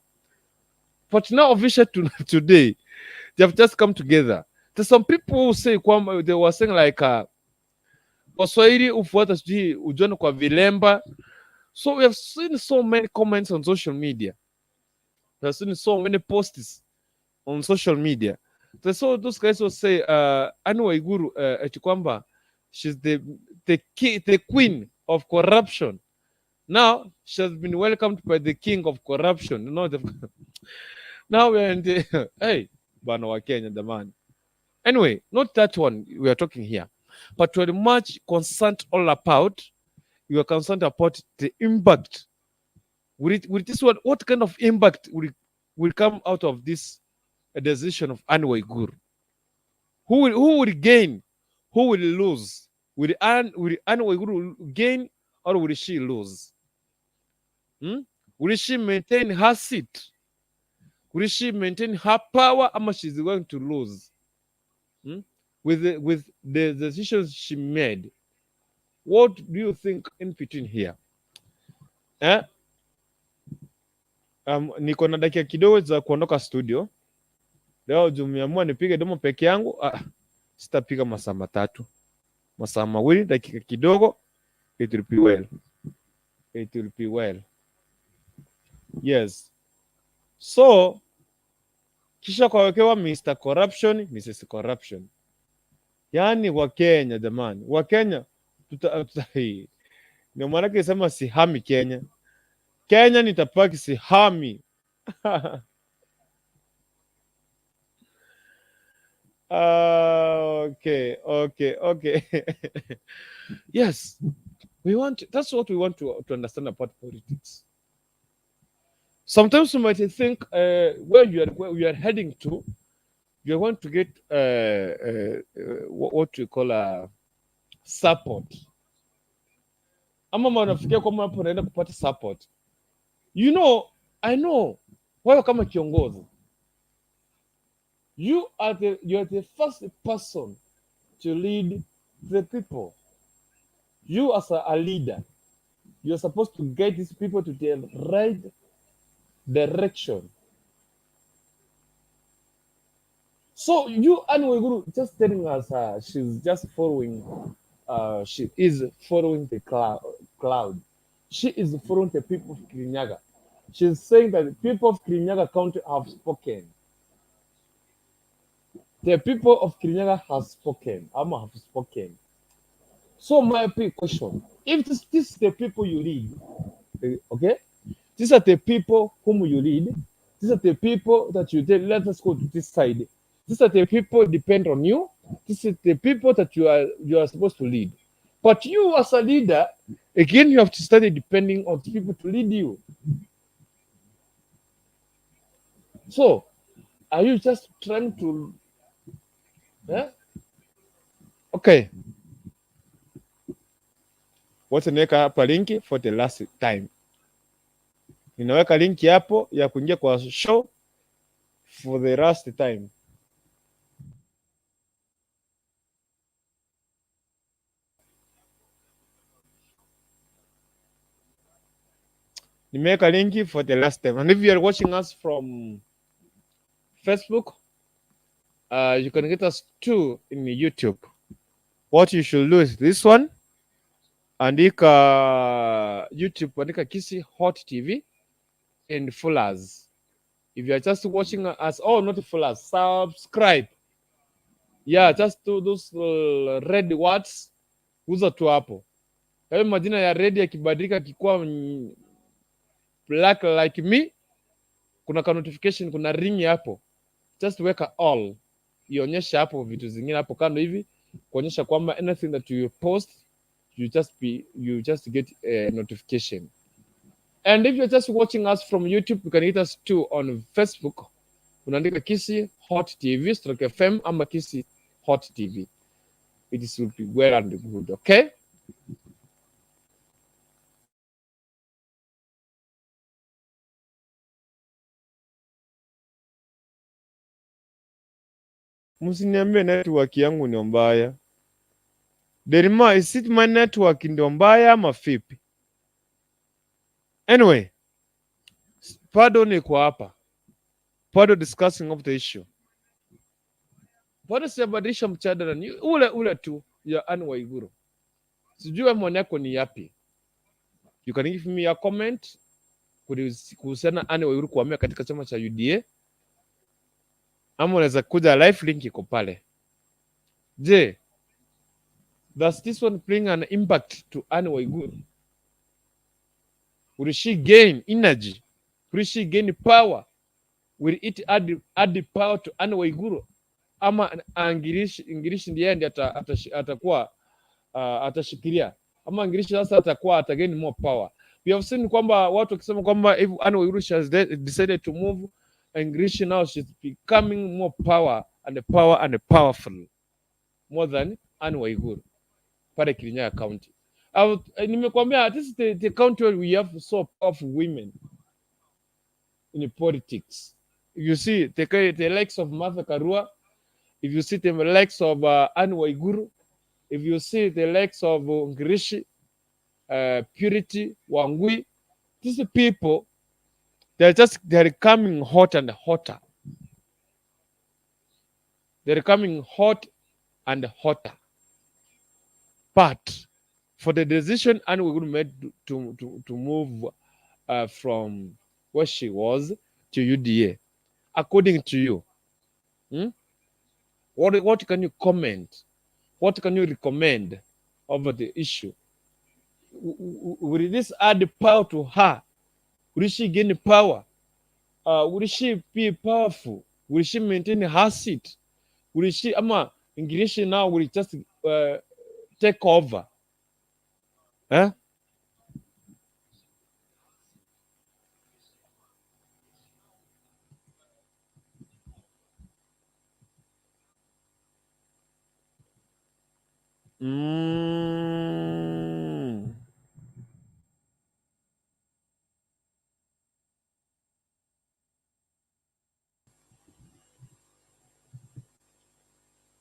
but now officially today they have just come together. There's some people who say kwamba they were saying like Waswahili hufuata sijui ujuana kwa vilemba. So we have seen so many comments on social media. We have seen so many posts on social media. So those guys will say Anne Waiguru eti kwamba she's the queen of corruption. Now she has been welcomed by the king of corruption. Now we are in the hey bana wa Kenya jamani. Anyway, not that one we are talking here, but we are much concerned all about. You are concerned about the impact. Will this one, what kind of impact will come out of this decision of Anne Waiguru? Who will gain? Who will lose? Will Anne Waiguru gain or will she lose? Hmm? Will she maintain her seat? Will she maintain her power or she's going to lose? Hmm? With the decisions she made, what do you think in between here? Eh? Niko na dakika kidogo za kuondoka studio leo. Juu nimeamua nipige domo peke yangu. Ah, sitapiga masaa 3, masaa 2, dakika kidogo. It will be well. It will be well. Yes. So kisha kawekewa Mr. Corruption, Mrs. Corruption. Yaani Wakenya jamani, Wakenya hii. Ndio maanake sema sihami Kenya. Kenya nitabaki sihami. Okay. Yes, we want, that's what we want to understand about politics. Sometimes you might think where you are heading to, you want to get what you call a support. Ama unafikiria kwamba hapo unaenda kupata support. I know wewe kama kiongozi, you are the first person to lead the people. You as a leader, you are supposed to guide these people to the right direction. So you, Anne Waiguru, just telling us she's just following, she is following the cloud. She is following the people of Kirinyaga. She's saying that the people of Kirinyaga County have spoken. The people of Kirinyaga has spoken. Ama have spoken. So my big question, if this is the people you lead, okay? These are the people whom you lead. These are the people that you tell, "Let us go to this side." These are the people depend on you. This is the people that you are supposed to lead. But you as a leader, again, you have to start depending on people to lead you. So, are you just trying to? Yeah? Okay. Wacha niweka hapa linki for the last time. Ninaweka linki hapo ya kuingia kwa show for the last time. Nimeweka linki for the last time. And if you are watching us from Facebook, you can get us too in YouTube. What you should do is this one. Andika YouTube, andika Kisii Hot TV. and follow us. If you are just watching us, oh, not follow us, subscribe. Yeah, just do those red words, guza tu hapo. Hayo majina ya red yakibadilika kikuwa black like me, kuna ka notification, kuna ring hapo. Just weka all, ionyeshe hapo vitu zingine hapo kando hivi, kuonyesha kwamba anything that you post, you just get a notification. And if you're just watching us from YouTube, you can hit us too on Facebook. Unaandika Kisii Hot TV stroke FM ama Kisii Hot TV. It is will be well and good, okay? Msiniambie network yangu ndio mbaya. Derima, is it my network ndio mbaya ama vipi? Anyway, bado niko hapa. Bado discussing of the issue. Bado sijabadilisha mjadala, ni ule ule tu ya Anne Waiguru. Sijui maoni yako ni yapi. You can give me your comment kuhusiana na Anne Waiguru kuhamia katika chama cha UDA, ama unaweza kuja live, link iko pale. Je, does this one bring an impact to Anne Waiguru? Will she gain energy? Will she gain power? Will it add power to Anne Waiguru? Ama Ngirici ndiye ndiye atakuwa atashikilia, ama Ngirici sasa atakuwa atagain more power. We have seen kwamba watu wakisema kwamba if Anne Waiguru has decided to move, Ngirici now she's becoming more power and power and powerful more than Anne Waiguru pale Kirinyaga County. Nimekwambia this is the county where we have so powerful women in politics. If you see the likes of Martha Karua, if you see the likes of Anne Waiguru, if you see the likes of Ngirici, Purity Wangui, these people, they're coming hot and hotter. They're coming hot and hotter. But for the decision Anne Waiguru made to move from where she was to UDA, according to you, What can you comment? What can you recommend over the issue? Will this add power to her? Will she gain power? Will she be powerful? Will she maintain her seat? Will she, ama Ngirici now will just take over? Eh?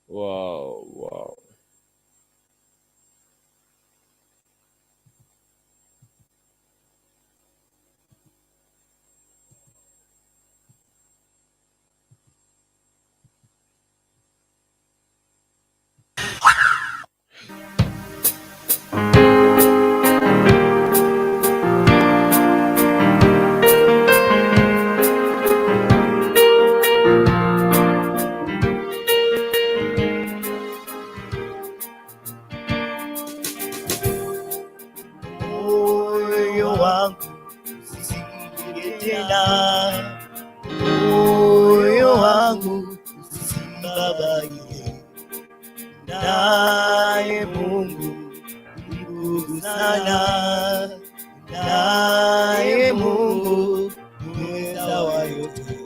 Wow, wow. Moyo wangu usilie tena, moyo wangu usibabaike, naye Mungu mkuu sana, naye Mungu mweza wa yote,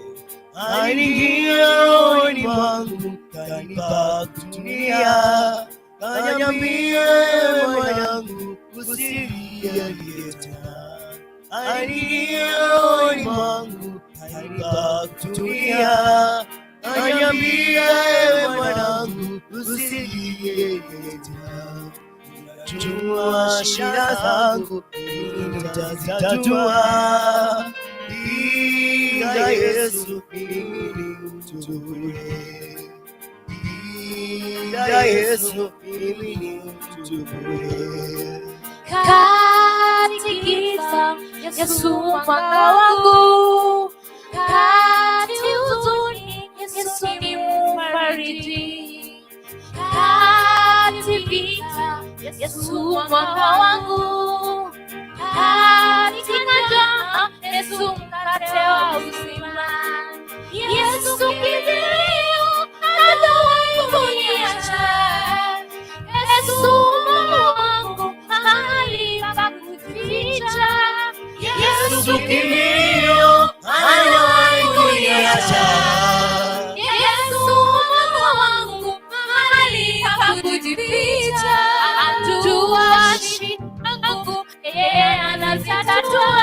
aliingia rohoni mwangu kanipa kutumia, kaniambia ewe mwanangu usilie tena, aliingia rohoni mwangu kanipa kutumia, kaniambia ewe mwanangu usilie tena, najua shida zangu nitazitatua, bila Yesu mimi ni mtu bure, bila Yesu mimi ni mtu bure. Katikisa Yesu mwanga wangu, Yesu mwanga wangu katika njaa, Yesu mkate wa uzima, Yesu kimbilio, hajawahi kuniacha. Yesu mwanga wangu, mahali pa kujificha. Yesu kimbilio, hajawahi kuniacha. Yesu mwanga wangu, mahali pa kujificha. Ajua shida zangu, yeye anazitatua.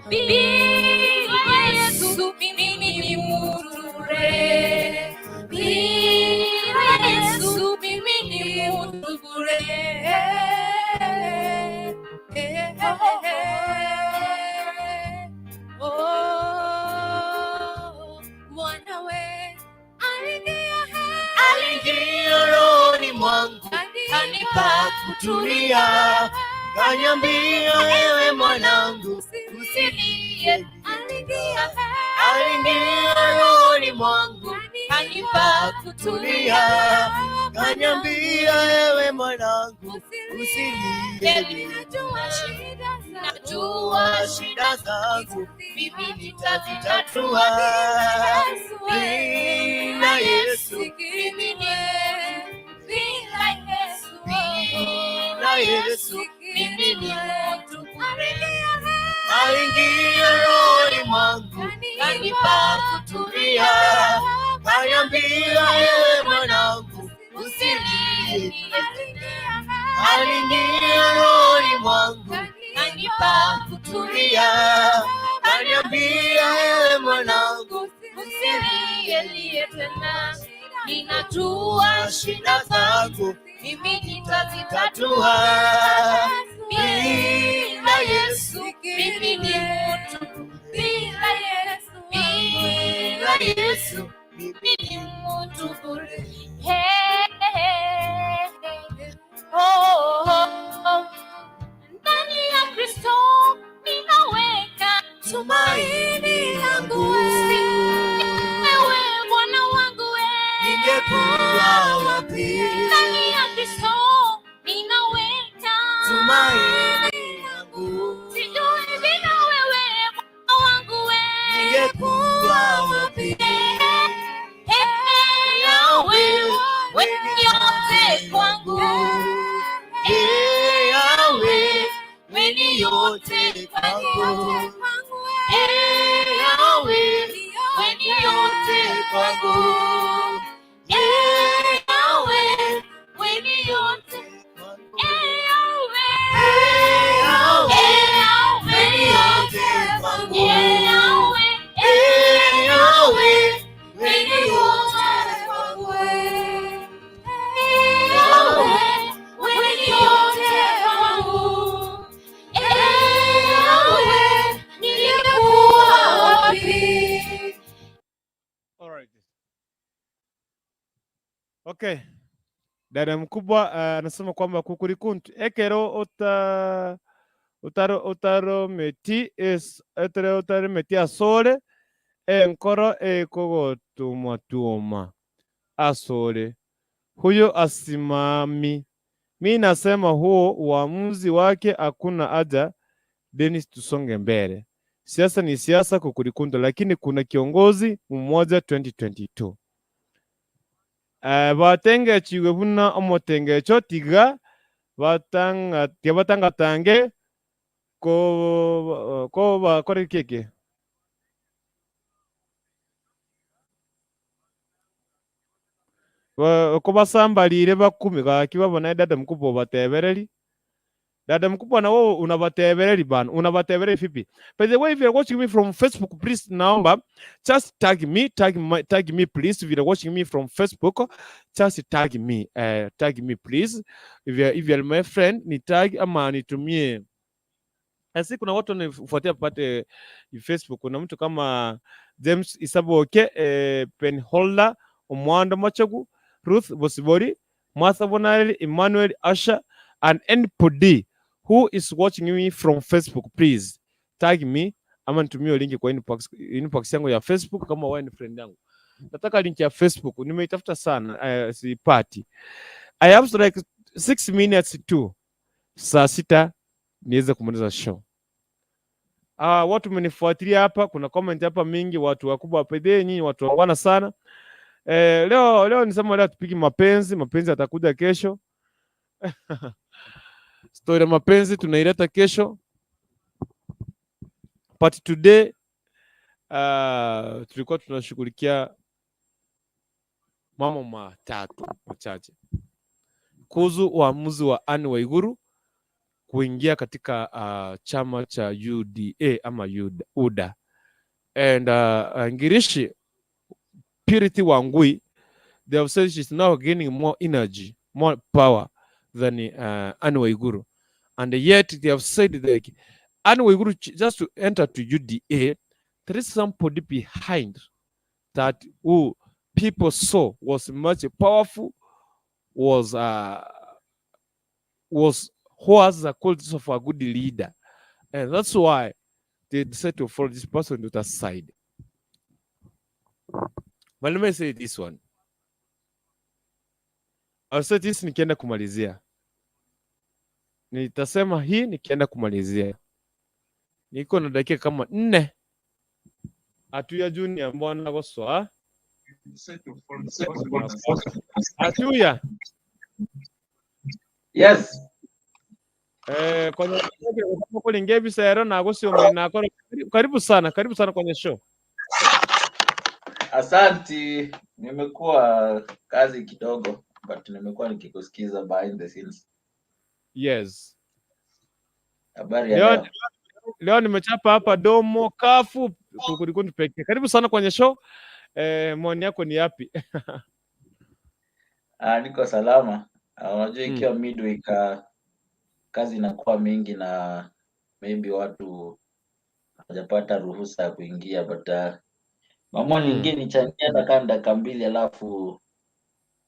Bila Yesu mimi ni mtu bure. Bila Yesu mimi ni mtu bure. Eh, eh, eh. Oh, Bwana we aliingia Aliingia rohoni mwangu, kanipa kutulia, kaniambia, "Ewe mwanangu, usilie." Aliingia. Aliingia rohoni mwangu, kanipa kutulia, kaniambia, "Ewe mwanangu, usilie." Najua shida. Najua shida zangu, mimi nitazitatua. Bila Yesu, mimi ni bila Yesu, bila Yesu, mimi ni mtu bure. Aliingia rohoni mwangu, kanipa kutulia, kaniambia, "Ewe mwanangu, usilie." Aliingia rohoni mwangu, Kanipa kutulia, kaniambia, "Ewe mwanangu, usilie lie tena. Ninajua shida zangu, mimi nitazitatua. Tatua. Bila Yesu mimi ni mtu, bila Yesu, Bila Yesu, mimi ni mtu bure. Hey, hey, hey. Oh, oh, oh. Ndani ya Kristo ninaweka tumaini langu. Wewe Bwana wangu we. Ningekuwa wapi? Ndani ya Kristo ninaweka Tumaini langu. Sijui bila wewe, Bwana wangu we. Ningekuwa wapi? Hey, Yahweh, wewe yote kwangu. Ee Yahweh, wewe ni yote kwangu. Ee Yahweh, wewe ni yote kwangu. Ee Yahweh, wewe ni yote. Ee Yahweh, Ee Yahweh, Ee Yahweh, wewe ni yote kwangu. Ee Yahweh, Ee Yahweh, wewe ni yote kwangu. Ee Yahweh, wewe ni yote kwangu. Ee Yahweh, ningekuwa wapi? Alright. Okay. Dada mkubwa anasema kwamba kukurikuntu ekero ota utaro utarometi es etere utarometi asore enkoro ekogotumwatuma asore huyo asimami. Mi nasema huo uamuzi wake hakuna haja. Dennis, tusonge mbele. Siasa ni siasa kukurikuntu, lakini kuna kiongozi mmoja 2022. Batengechiwe buna omotengecho tiga batanga tiga batangatange ko bakore keke. Ko basambalire bakumi gaki babona dada mkubwa batebereri. Dada mkubwa, na wewe unabatebereri bana, unabatebereri vipi? By the way, if you're watching me from Facebook, please naomba just tag me, tag me please. If you're watching me from Facebook, just tag me please. If you're my friend, ni tag ama nitumie. Asi kuna watu wanafuatia pate Facebook. Kuna mtu kama James Isaboke, Penholder, Omwando Machogu, Ruth Bosibori, Martha Bonarelli, Emmanuel Asha, and NPD who is watching me from Facebook, please tag me ama nitumie link kwa inbox yangu ya Facebook kama wewe ni friend yangu. Nataka link ya Facebook, nimeitafuta sana, sipati. I have like 6 minutes to saa 6 niweze kumaliza show. Ah, watu mmenifuatilia hapa, kuna comment hapa mingi, watu wakubwa pede, nyinyi watu wangwana sana. Eh, leo nisema leo tupiki mapenzi, mapenzi atakuja kesho. Story ya mapenzi tunaileta kesho. But today tulikuwa tunashughulikia mambo matatu machache kuhusu uamuzi wa Anne Waiguru kuingia katika chama cha UDA ama UDA and Ngirishi Purity Wangui, they have said she's now gaining more energy, more power than Anne Waiguru, and yet they have said that Anne Waiguru just to enter to UDA, there is somebody behind that who people saw was much powerful, was who has the qualities of a good leader, and that's why they decided to follow this person to that side. But let me say this one. I'll say this nikienda kumalizia. Nitasema hii nikienda kumalizia. Niko na dakika kama 4. Atuya Junior mbona goswa? Atuya. Yes. Eh, kwenye kulingia bisero na gusio na karibu sana, karibu sana kwenye show. Asanti, nimekuwa kazi kidogo but nimekuwa nikikusikiza behind the scenes. Yes. Habari ya Leo, leo? Leo nimechapa hapa domo kafu kukurikundi pekee. Karibu sana kwenye show. Eh, maoni yako ni yapi? Ah, niko salama. Ah, unajua ikiwa midweek kazi inakuwa mingi na maybe watu hawajapata ruhusa ya kuingia, but mama niingie nichangie hata kama dakika 2 alafu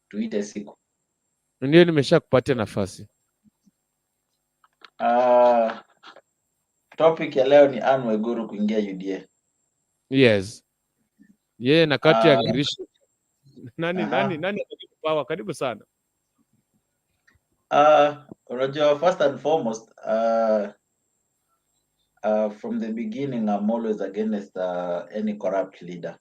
tuite siku. Ndio, nimesha kupatia nafasi. Topic ya leo ni Anne Waiguru kuingia UDA. Yes. Yeye na kati ya Ngirishi. Nani nani power? Karibu sana. Unajua, first and foremost, from the beginning I'm always against any corrupt leader.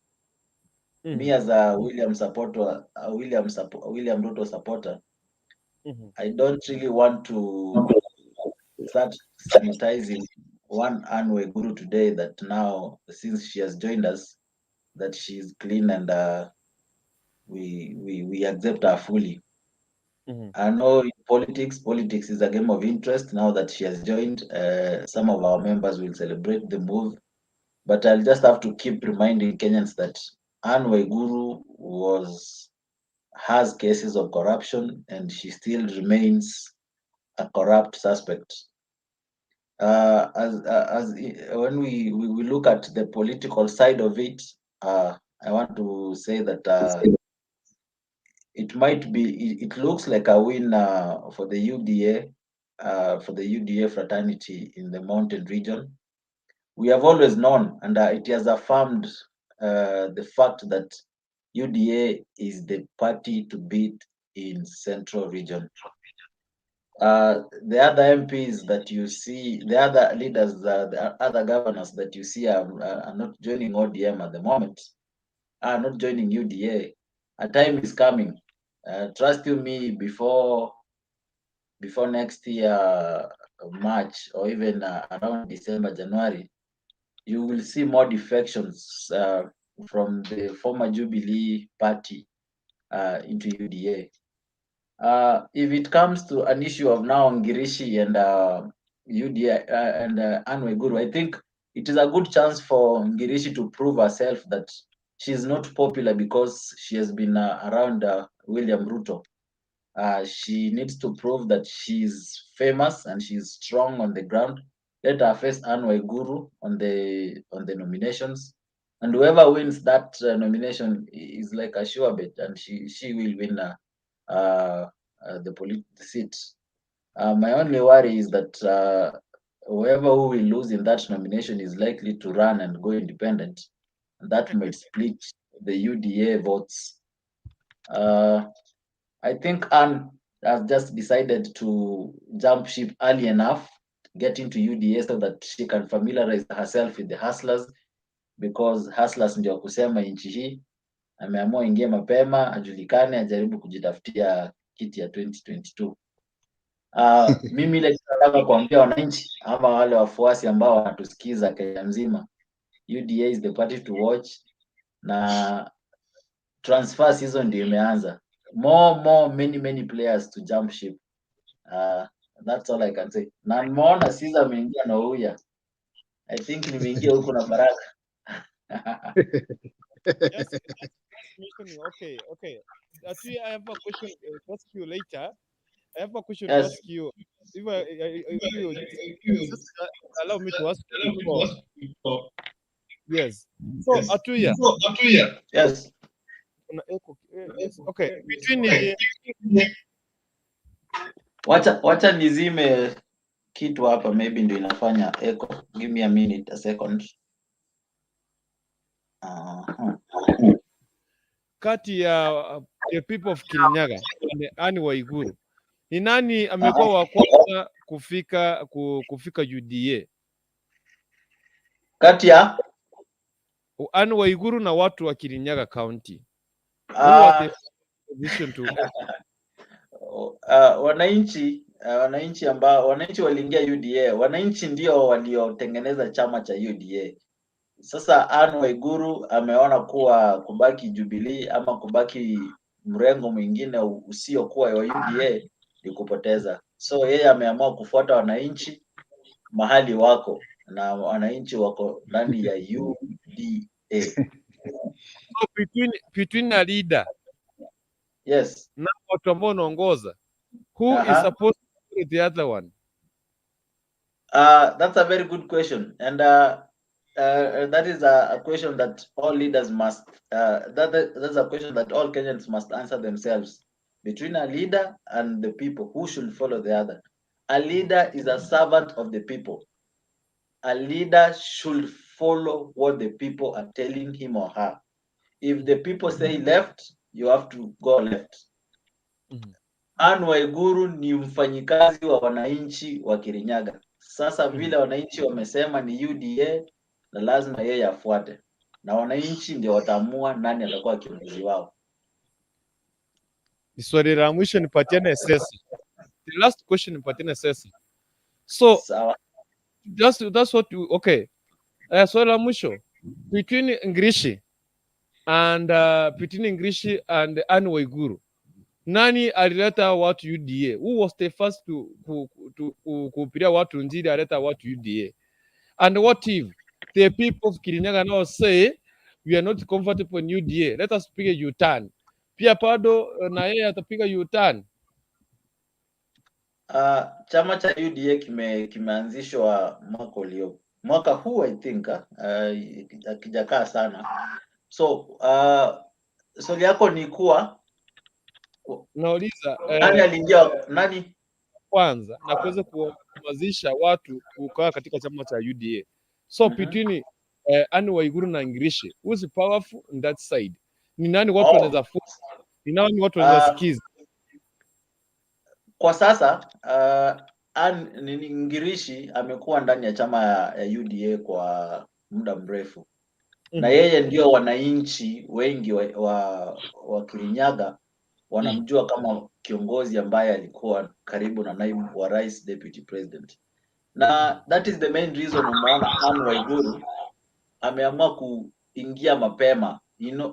Me as a William supporter, a William Ruto supporter, I don't really want to start sanitizing one Anne Waiguru today that now, since she has joined us, that she's clean and we accept her fully. I know in politics, politics is a game of interest. Now that she has joined, some of our members will celebrate the move. But I'll just have to keep reminding Kenyans that Anne Waiguru was has cases of corruption and she still remains a corrupt suspect. As when we look at the political side of it, I want to say that it might be it looks like a win for the UDA, for the UDA fraternity in the mountain region. We have always known, and it has affirmed the fact that UDA is the party to beat in central region. The other MPs that you see, the other leaders, the other governors that you see are not joining ODM at the moment, are not joining UDA. A time is coming. Trust you me, before next year, March, or even around December, January, you will see more defections from the former Jubilee Party into UDA. If it comes to an issue of now Ngirishi and UDA and Anne Waiguru, I think it is a good chance for Ngirishi to prove herself that she is not popular because she has been around William Ruto. She needs to prove that she's famous and she's strong on the ground. Let her face Anne Waiguru on the nominations, and whoever wins that nomination is like a sure bet, and she will win the seat. My only worry is that whoever who will lose in that nomination is likely to run and go independent, and that might split the UDA votes. I think Anne has just decided to jump ship early enough, get into UDA so that she can familiarize herself with the hustlers, because hustlers ndio kusema nchi hii. Ameamua ingie mapema, ajulikane, ajaribu kujitafutia kiti ya 2022. Mimi ile nataka kuambia wananchi ama wale wafuasi ambao wanatusikiza Kenya mzima, UDA is the party to watch, na transfer season ndio imeanza. More many many players to jump ship. That's all I can say. Na nimeona Caesar ameingia na Ouya. I think nimeingia huku na Baraka. Yes, mentioning. Okay. Actually, I have a question to ask you later. I have a question to ask you. If you just allow me to ask you before. Yes. So, Atuya. Yes. Kuna echo. Yes. Okay. Between Wacha nizime kitu hapa, maybe ndio inafanya echo. Give me a minute, a second. Kati ya the people of Kirinyaga and Anne Waiguru, ni nani amekuwa wa kwanza kufika UDA? Kati ya Anne Waiguru na watu wa Kirinyaga County. Who are the position to Wananchi ambao wananchi waliingia UDA, wananchi ndio waliotengeneza chama cha UDA. Sasa Anne Waiguru ameona kuwa kubaki Jubilee ama kubaki mrengo mwingine usiokuwa wa UDA ni kupoteza. So yeye ameamua kufuata wananchi mahali wako, na wananchi wako ndani ya UDA. So between a leader na watu ambao wanaongoza, who is supposed to be the other one? That's a very good question, and that is a question that all leaders must. That's a question that all Kenyans must answer themselves. Between a leader and the people, who should follow the other? A leader is a servant of the people. A leader should follow what the people are telling him or her. If the people say left, you have to go left. Anne Waiguru ni mfanyikazi wa wananchi wa Kirinyaga. Sasa vile wananchi wamesema ni UDA, na lazima yeye afuate, na wananchi ndio wataamua nani atakuwa kiongozi wao. Ni swali la mwisho nipatiane sasa. The last question nipatiane sasa. So Sawa. that's what you, okay. Swali la mwisho, between Ngirici and Anne Waiguru, nani alileta watu UDA? Who was the first to kuhubiria watu injili aleta watu UDA? And what if the people of Kirinyaga now say we are not comfortable in UDA, let us piga U-turn? Pia bado na yeye atapiga U-turn? Chama cha UDA kimeanzishwa mwaka huu, I think, hakijakaa sana. So swali yako ni kuwa Nauliza nani aliingia nani kwanza na kuweza kuhamasisha watu kukaa katika chama cha UDA. So between Anne Waiguru na Ngirici, who is powerful in that side? Ni nani watu wanaweza fuata? Ni nani watu wanaweza sikiza? Kwa sasa nini, Ngirici amekuwa ndani ya chama ya UDA kwa muda mrefu na yeye ndio wananchi wengi wa Kirinyaga wanamjua kama kiongozi ambaye alikuwa karibu na naibu wa rais, deputy president, na that is the main reason umeona Anne Waiguru ameamua kuingia mapema.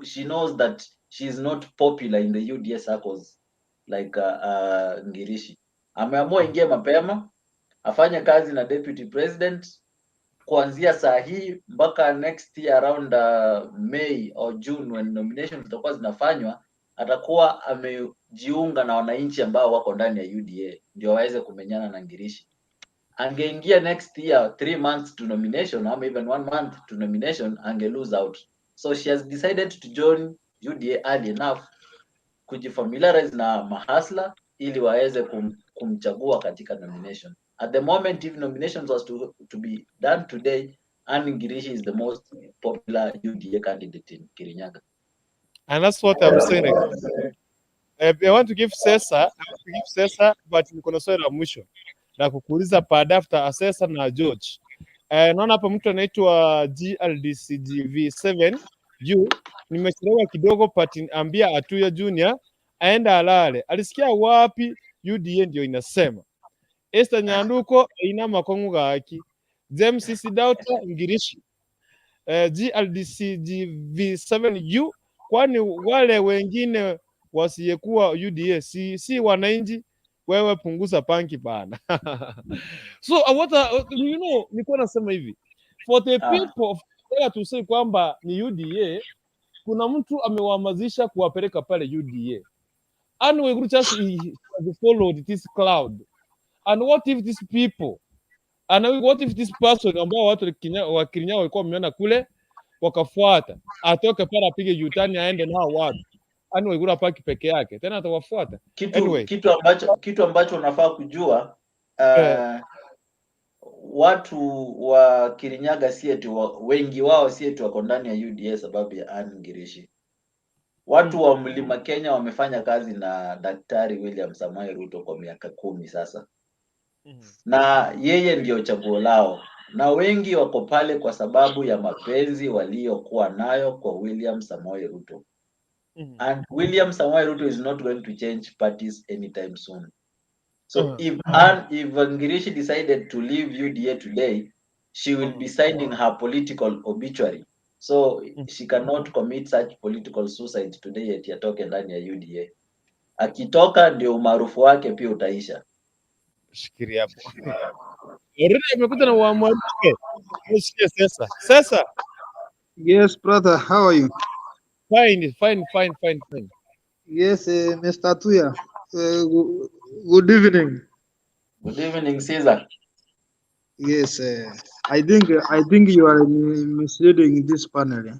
She knows that she is not popular in the UDA circles like Ngirici. Ameamua ingie mapema, afanye kazi na deputy president kuanzia saa hii mpaka next year around May or June when nominations zitakuwa zinafanywa, atakuwa amejiunga na wananchi ambao wako ndani ya UDA ndio waweze kumenyana na Ngirici. Angeingia next year 3 months to nomination ama even one month to nomination, ange lose out. So she has decided to join UDA early enough kujifamiliarize na mahustler ili waweze kumchagua katika nomination. At the moment, if nominations was to be done today, Anne Ngirici is the most popular UDA candidate in Kirinyaga. And that's what I'm saying. I want to give Cesar, I want to give Cesar, but niko na swali la mwisho na kukuuliza baada after Cesar na George. Naona hapa mtu anaitwa GLDCGV7 juu nimechelewa kidogo, but ambia Atuya Junior aenda alale. Alisikia wapi UDA ndio inasema. Esther Nyanduko ina makongu gaki. James Sidauta Ngirishi. GLDCGV7U, kwani wale wengine wasiyekuwa UDA si wananchi? Wewe punguza panki bana. So what you know, nilikuwa nasema hivi for the people of Kenya to say kwamba ni UDA, kuna mtu amewahamasisha kuwapeleka pale UDA. Anne Waiguru just he has followed this cloud. And what if these people and what if this person ambao watu wa Kirinyaga walikuwa wameona kule wakafuata, atoke pale apige U-turn aende nao watu. Anne Waiguru apaki peke yake tena atawafuata. Kitu Anyway, kitu ambacho unafaa kujua, watu wa Kirinyaga si eti wengi wao si eti wako ndani ya UDA sababu ya Anne Ngirishi. Watu wa Mlima Kenya wamefanya kazi na Daktari William Samoei Ruto kwa miaka 10 sasa, na yeye ndio chaguo lao, na wengi wako pale kwa sababu ya mapenzi waliokuwa nayo kwa William Samoei Ruto. And William Samoei Ruto is not going to change parties anytime soon. So if Ngirishi decided to leave UDA today, she will be signing her political obituary. So she cannot commit such political suicide today eti atoke ndani ya UDA. Akitoka ndio umaarufu wake pia utaisha. Shikiria hapo. Already amekuja na uamuzi wake. Usikie sasa. Sasa. Yes, brother, how are you? Fine, fine, fine, fine, fine. Yes, Mr. Tuya. Good evening. Good evening, Caesar. Yes, I think you are misleading this panel.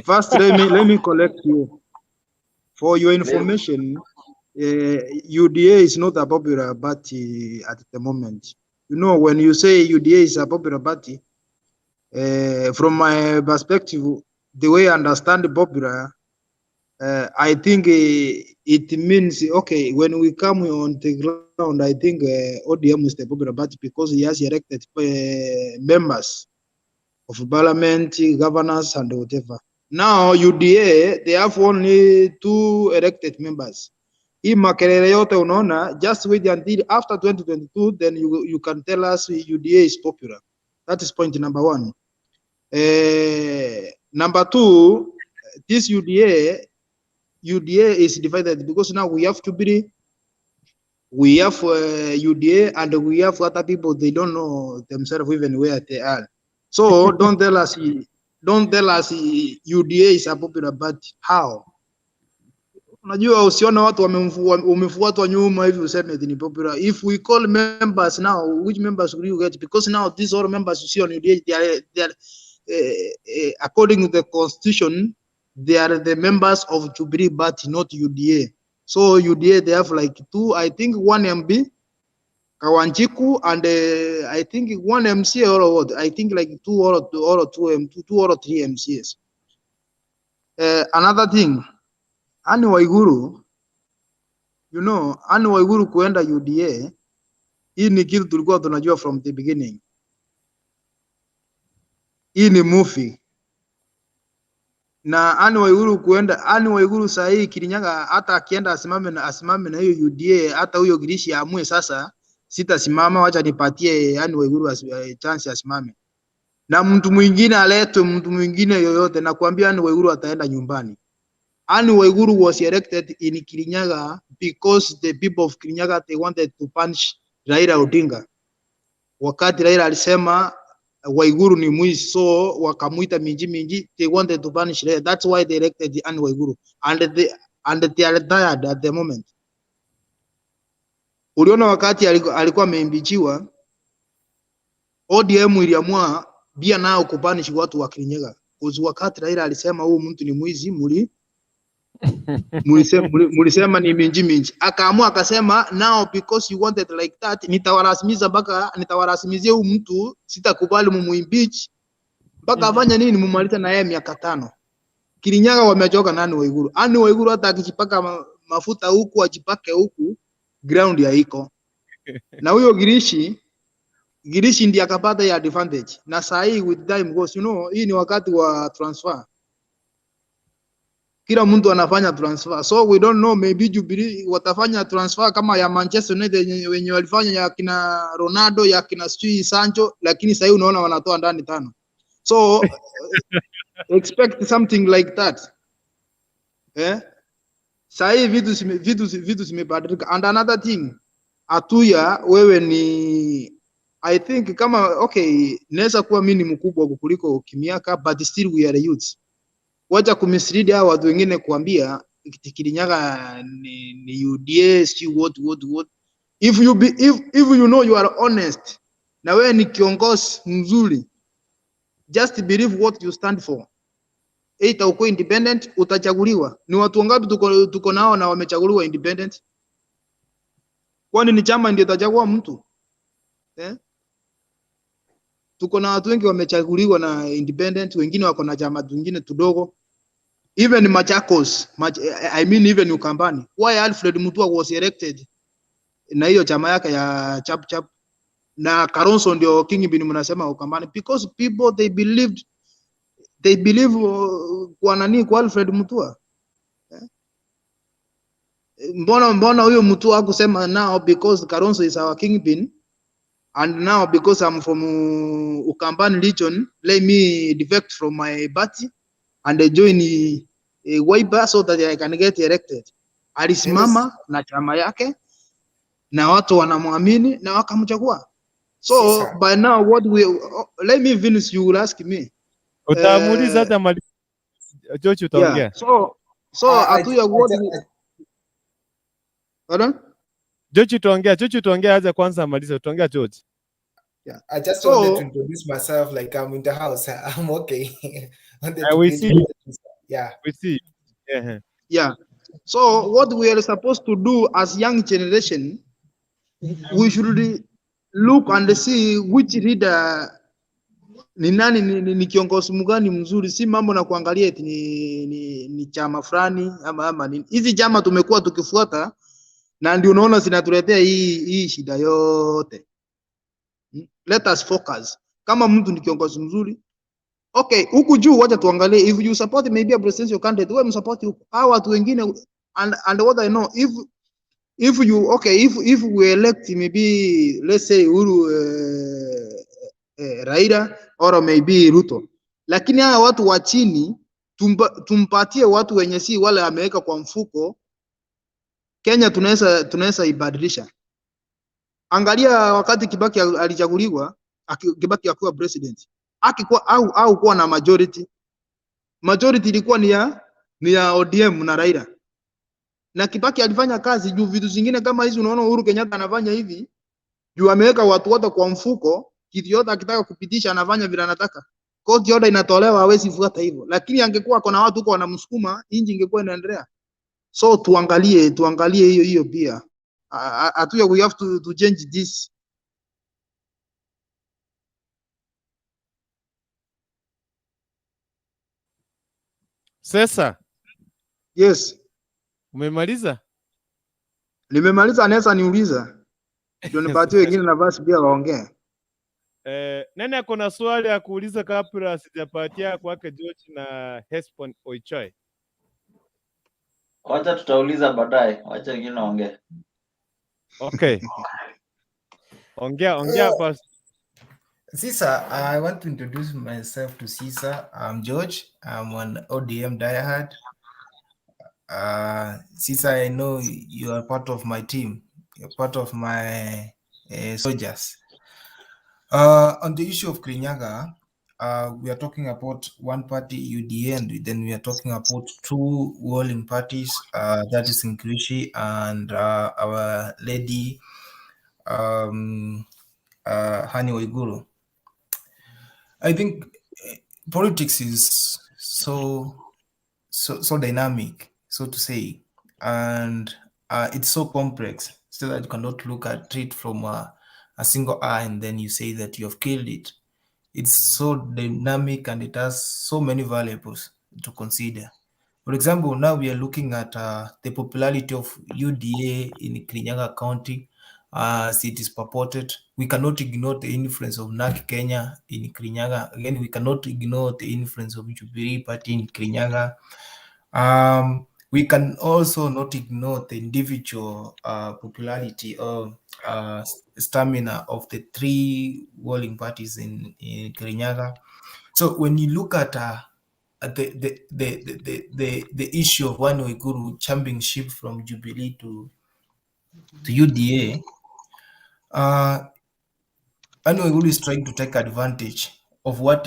First, let me correct you. For your information, UDA is not a popular party at the moment. When you say UDA is a popular party, from my perspective, the way I understand popular, I think it means, okay, when we come on the ground, I think ODM is the popular party because he has elected members of parliament, governors, and whatever. Now, UDA, they have only two elected members. Hii makelele yote unaona, just wait until after 2022, then you can tell us UDA is popular. That is point number one. Number two, this UDA is divided because now we have Jubilee, we have UDA, and we have other people, they don't know themselves even where they are. So don't tell us UDA is a popular party. How? Unajua usione watu wamefuatwa nyuma hivi useme eti ni popular. If we call members now, which members will you get? Because now these all members you see on UDA, they are according to the constitution, they are the members of Jubilee Party, not UDA. So UDA, they have like two, I think one MP, Kawanjiku, and I think one MCA or what? I think like two or two M two, two or three MCAs. Another thing, Anne Waiguru, Anne Waiguru kuenda UDA, hii ni kitu tulikuwa tunajua from the beginning. Hii ni movie. Na Anne Waiguru kuenda, Anne Waiguru saa hii Kirinyaga, hata akienda asimame na hiyo UDA, hata huyo Ngirishi aamue sasa sitasimama, wacha nipatie Anne Waiguru chance asimame, na mtu mwingine aletwe, mtu mwingine yoyote, nakwambia Anne Waiguru ataenda nyumbani. Anne Waiguru was elected in Kirinyaga because the people of Kirinyaga, they wanted to punish Raila Odinga. Wakati Raila alisema Waiguru ni mwizi, so wakamuita minji minji, they wanted to punish Raila. That's why they elected Anne Waiguru. And they are tired at the moment. Uliona wakati alikuwa ameimpeachiwa, ODM iliamua pia nao kupunish watu wa Kirinyaga. Cause wakati Raila alisema huu mtu ni mwizi, mulisema ni minji minji. Akaamua akasema, now because you wanted like that, nitawalazimisha mpaka nitawalazimisha huyu mtu, sitakubali mumuimpeach mpaka afanye nini, mumalize na yeye miaka 5. Kirinyaga wamechoka na Anne Waiguru. Anne Waiguru hata akijipaka mafuta huku ajipake huku, ground haiko. Na huyo Girishi ndiye akapata ya advantage. Na saa hii with time goes, you know, hii ni wakati wa transfer. Kila mtu anafanya transfer. So we don't know, maybe Jubilee watafanya transfer kama ya Manchester United wenye walifanya ya kina Ronaldo, ya kina sijui Sancho, lakini sasa unaona wanatoa ndani tano. So expect something like that. Eh? Sasa hii vitu zimebadilika. And another thing, Atuya wewe ni, I think kama okay, naweza kuwa mimi ni mkubwa kukuliko kimiaka, but still we are youths. Wacha kumislead hao watu wengine kuambia Kirinyaga ni UDA, si what what what. If you be, if you know you are honest na wewe ni kiongozi mzuri, just believe what you stand for. Either uko independent utachaguliwa. Ni watu wangapi tuko nao na wamechaguliwa independent? Kwani ni chama ndio itachagua mtu? Eh? Tuko na watu wengi wamechaguliwa na independent, wengine wako na chama zingine tudogo. Even Machakos, I mean even Ukambani. Why Alfred Mutua was elected na hiyo chama yake ya chap chap, na Kalonzo ndio kingpin mnasema Ukambani, because people they believe kwa nani, kwa Alfred Mutua. Eh? Mbona huyo Mutua hakusema now because Kalonzo is our kingpin and now because I'm from Ukambani region, let me defect from my party and join Wiper so that I can get elected. Alisimama na chama yake na watu wanamwamini na wakamchagua. So Sisa. By now what we, oh, let me finish, you will ask me. Utamuuliza hata mali George utaongea. Yeah. So Atuya what we, pardon? George utaongea, George utaongea, acha kwanza amalize, utaongea George. Yeah. I just wanted to So introduce myself, like I'm in the house. I'm okay. Wanted to We see you. introduce myself. Yeah. We see you. Yeah. Yeah. So what we are supposed to do as young generation, we should look and see which leader ni nani, ni kiongozi mgani mzuri, si mambo na kuangalia eti ni chama fulani ama nini. Hizi chama tumekuwa tukifuata na ndio unaona zinatuletea hii shida yote. Let us focus. Kama mtu ni kiongozi mzuri, okay, huku juu wacha tuangalie, if you support maybe a presidential candidate, wewe msupport huko. Hawa watu wengine, and what I know, if you okay, if we elect maybe let's say Uhuru, Raila or maybe Ruto, lakini hawa watu wa chini tumpatie watu wenye si wale ameweka kwa mfuko. Kenya tunaweza ibadilisha. Angalia wakati Kibaki alichaguliwa, Kibaki akiwa president, akikuwa au kuwa na majority. Majority ilikuwa ni ya ODM na Raila. Na Kibaki alifanya kazi juu vitu zingine kama hizi unaona Uhuru Kenyatta anafanya hivi, juu ameweka watu wote kwa mfuko, kitu yote akitaka kupitisha anafanya vile anataka. Court order inatolewa, hawezi fuata hivyo. Lakini angekuwa kuna watu huko wanamsukuma, inji ingekuwa inaendelea. So tuangalie hiyo pia. Atuya, we have to change this. Sasa Yes. Umemaliza? Nimemaliza, anaweza niuliza. Ndio nipatie wengine nafasi pia waongee. Nani ako na swali ya kuuliza kabla sijapatia kwake George na Hesbon Oichoi? Wacha tutauliza baadaye, wacha wengine waongee. Okay. Ongea basi. Sisa, I want to introduce myself to Sisa. I'm George. I'm an ODM diehard. Sisa, I know you are part of my team. You're part of my soldiers. On the issue of Kirinyaga, we are talking about one party, UDA, and then we are talking about two ruling parties, that is Ngirici and our lady Anne Waiguru. I think politics is so dynamic, so to say, and it's so complex, so that you cannot look at it from a single eye and then you say that you have killed it. It's so dynamic and it has so many variables to consider. For example, now we are looking at the popularity of UDA in Kirinyaga County, as it is purported. We cannot ignore the influence of NARC Kenya in Kirinyaga. Again, we cannot ignore the influence of Jubilee Party in Kirinyaga. We can also not ignore the individual popularity or stamina of the three ruling parties in Kirinyaga. So when you look at the issue of Anne Waiguru jumping ship from Jubilee to UDA, Anne Waiguru is trying to take advantage of what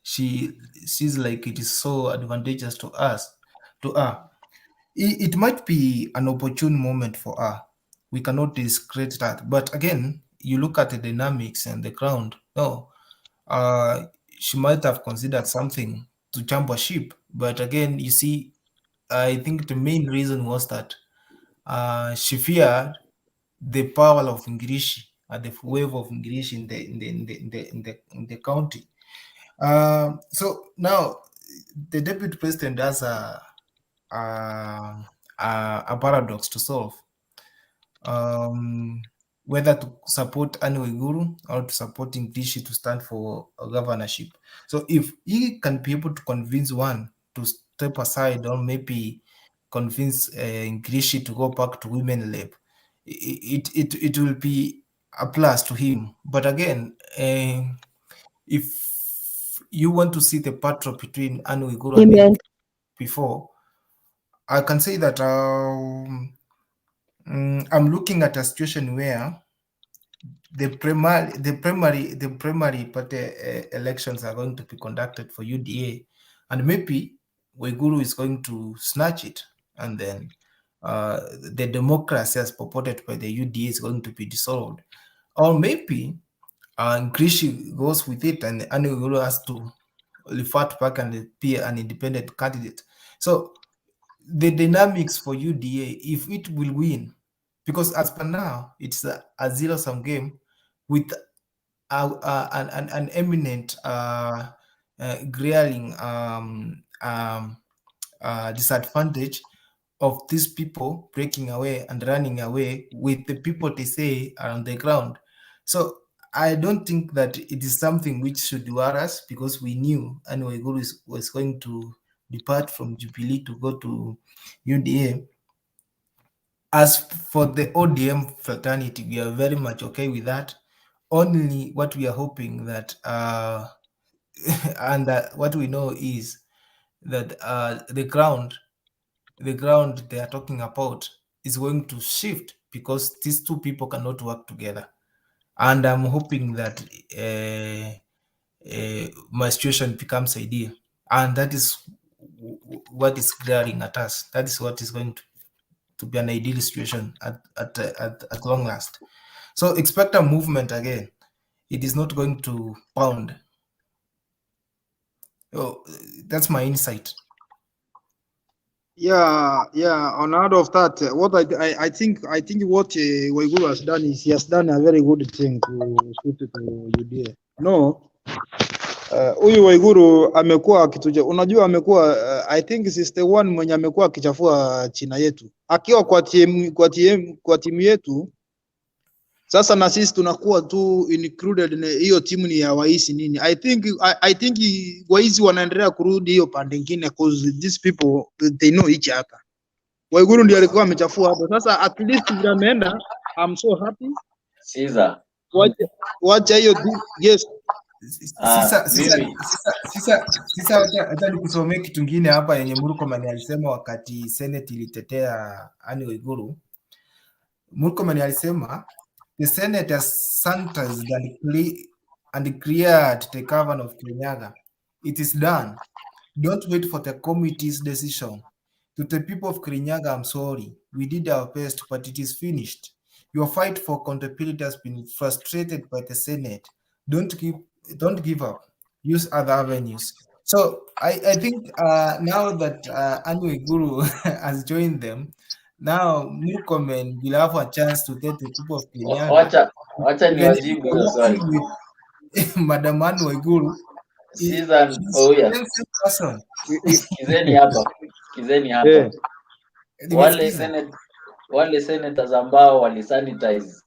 she sees like it is so advantageous to us, to her. It might be an opportune moment for her. We cannot discredit that. But again, you look at the dynamics and the ground. No, she might have considered something to jump a ship. But again, you see, I think the main reason was that she feared the power of Ngirici, the wave of Ngirici in the county. So now the deputy president has a paradox to solve. Whether to support Anne Waiguru or to support Ngirici to stand for a governorship. So if he can be able to convince one to step aside or maybe convince Ngirici to go back to women lab, it will be a plus to him. But again, if you want to see the battle between Anne Waiguru and Amen. before, I can say that I'm looking at a situation where the primary party elections are going to be conducted for UDA, and maybe Waiguru is going to snatch it, and then the democracy as purported by the UDA is going to be dissolved. Or maybe Ngirici goes with it, and Anne Waiguru has to revert back and be an independent candidate. So the dynamics for UDA, if it will win, because as per now, it's a zero-sum game with an eminent glaring disadvantage of these people breaking away and running away with the people they say are on the ground. So I don't think that it is something which should worry us, because we knew Anne Waiguru was going to depart from Jubilee to go to UDA. As for the ODM fraternity, we are very much okay with that. Only what we are hoping that, and what we know is that the ground they are talking about is going to shift, because these two people cannot work together. And I'm hoping that my situation becomes ideal. And that is what is glaring at us. That is what is going to be an ideal situation at long last. So expect a movement again. It is not going to pound. Oh, that's my insight. Yeah. On out of that, what I think what Waiguru has done is he has done a very good thing to shift to UDA. No, huyu Waiguru amekuwa akituja, unajua amekuwa I think sister one mwenye amekuwa akichafua China yetu akiwa kwa timu yetu. Sasa na sisi tunakuwa tu included na hiyo timu ni ya waisi nini. I think waisi wanaendelea kurudi hiyo pande nyingine, cause these people they know each other. Waiguru ndiye alikuwa amechafua hapo. Sasa at least vile ameenda, I'm so happy. Caesar. Wacha hiyo yes. Sisa, acha nikusomee kitu kingine hapa yenye Murkomen alisema wakati Senate ilitetea Anne Waiguru. Murkomen alisema the Senate has sanitized and cleared the governor of Kirinyaga. It is done. Don't wait for the committee's decision. To the people of Kirinyaga, I'm sorry. We did our best, but it is finished. Your fight for accountability has been frustrated by the Senate. Don't give up. Use other avenues. So I think now that Anne Waiguru has joined them, now Murkomen will have a chance to tell the people of Kirinyaga. Wacha niwajibu hiyo swali. Madam Anne Waiguru, Susan, oh yeah. Same person. Sikizeni hapa, sikizeni hapa. Eh. Wale Nimesikiza. senate, wale senators ambao walisanitize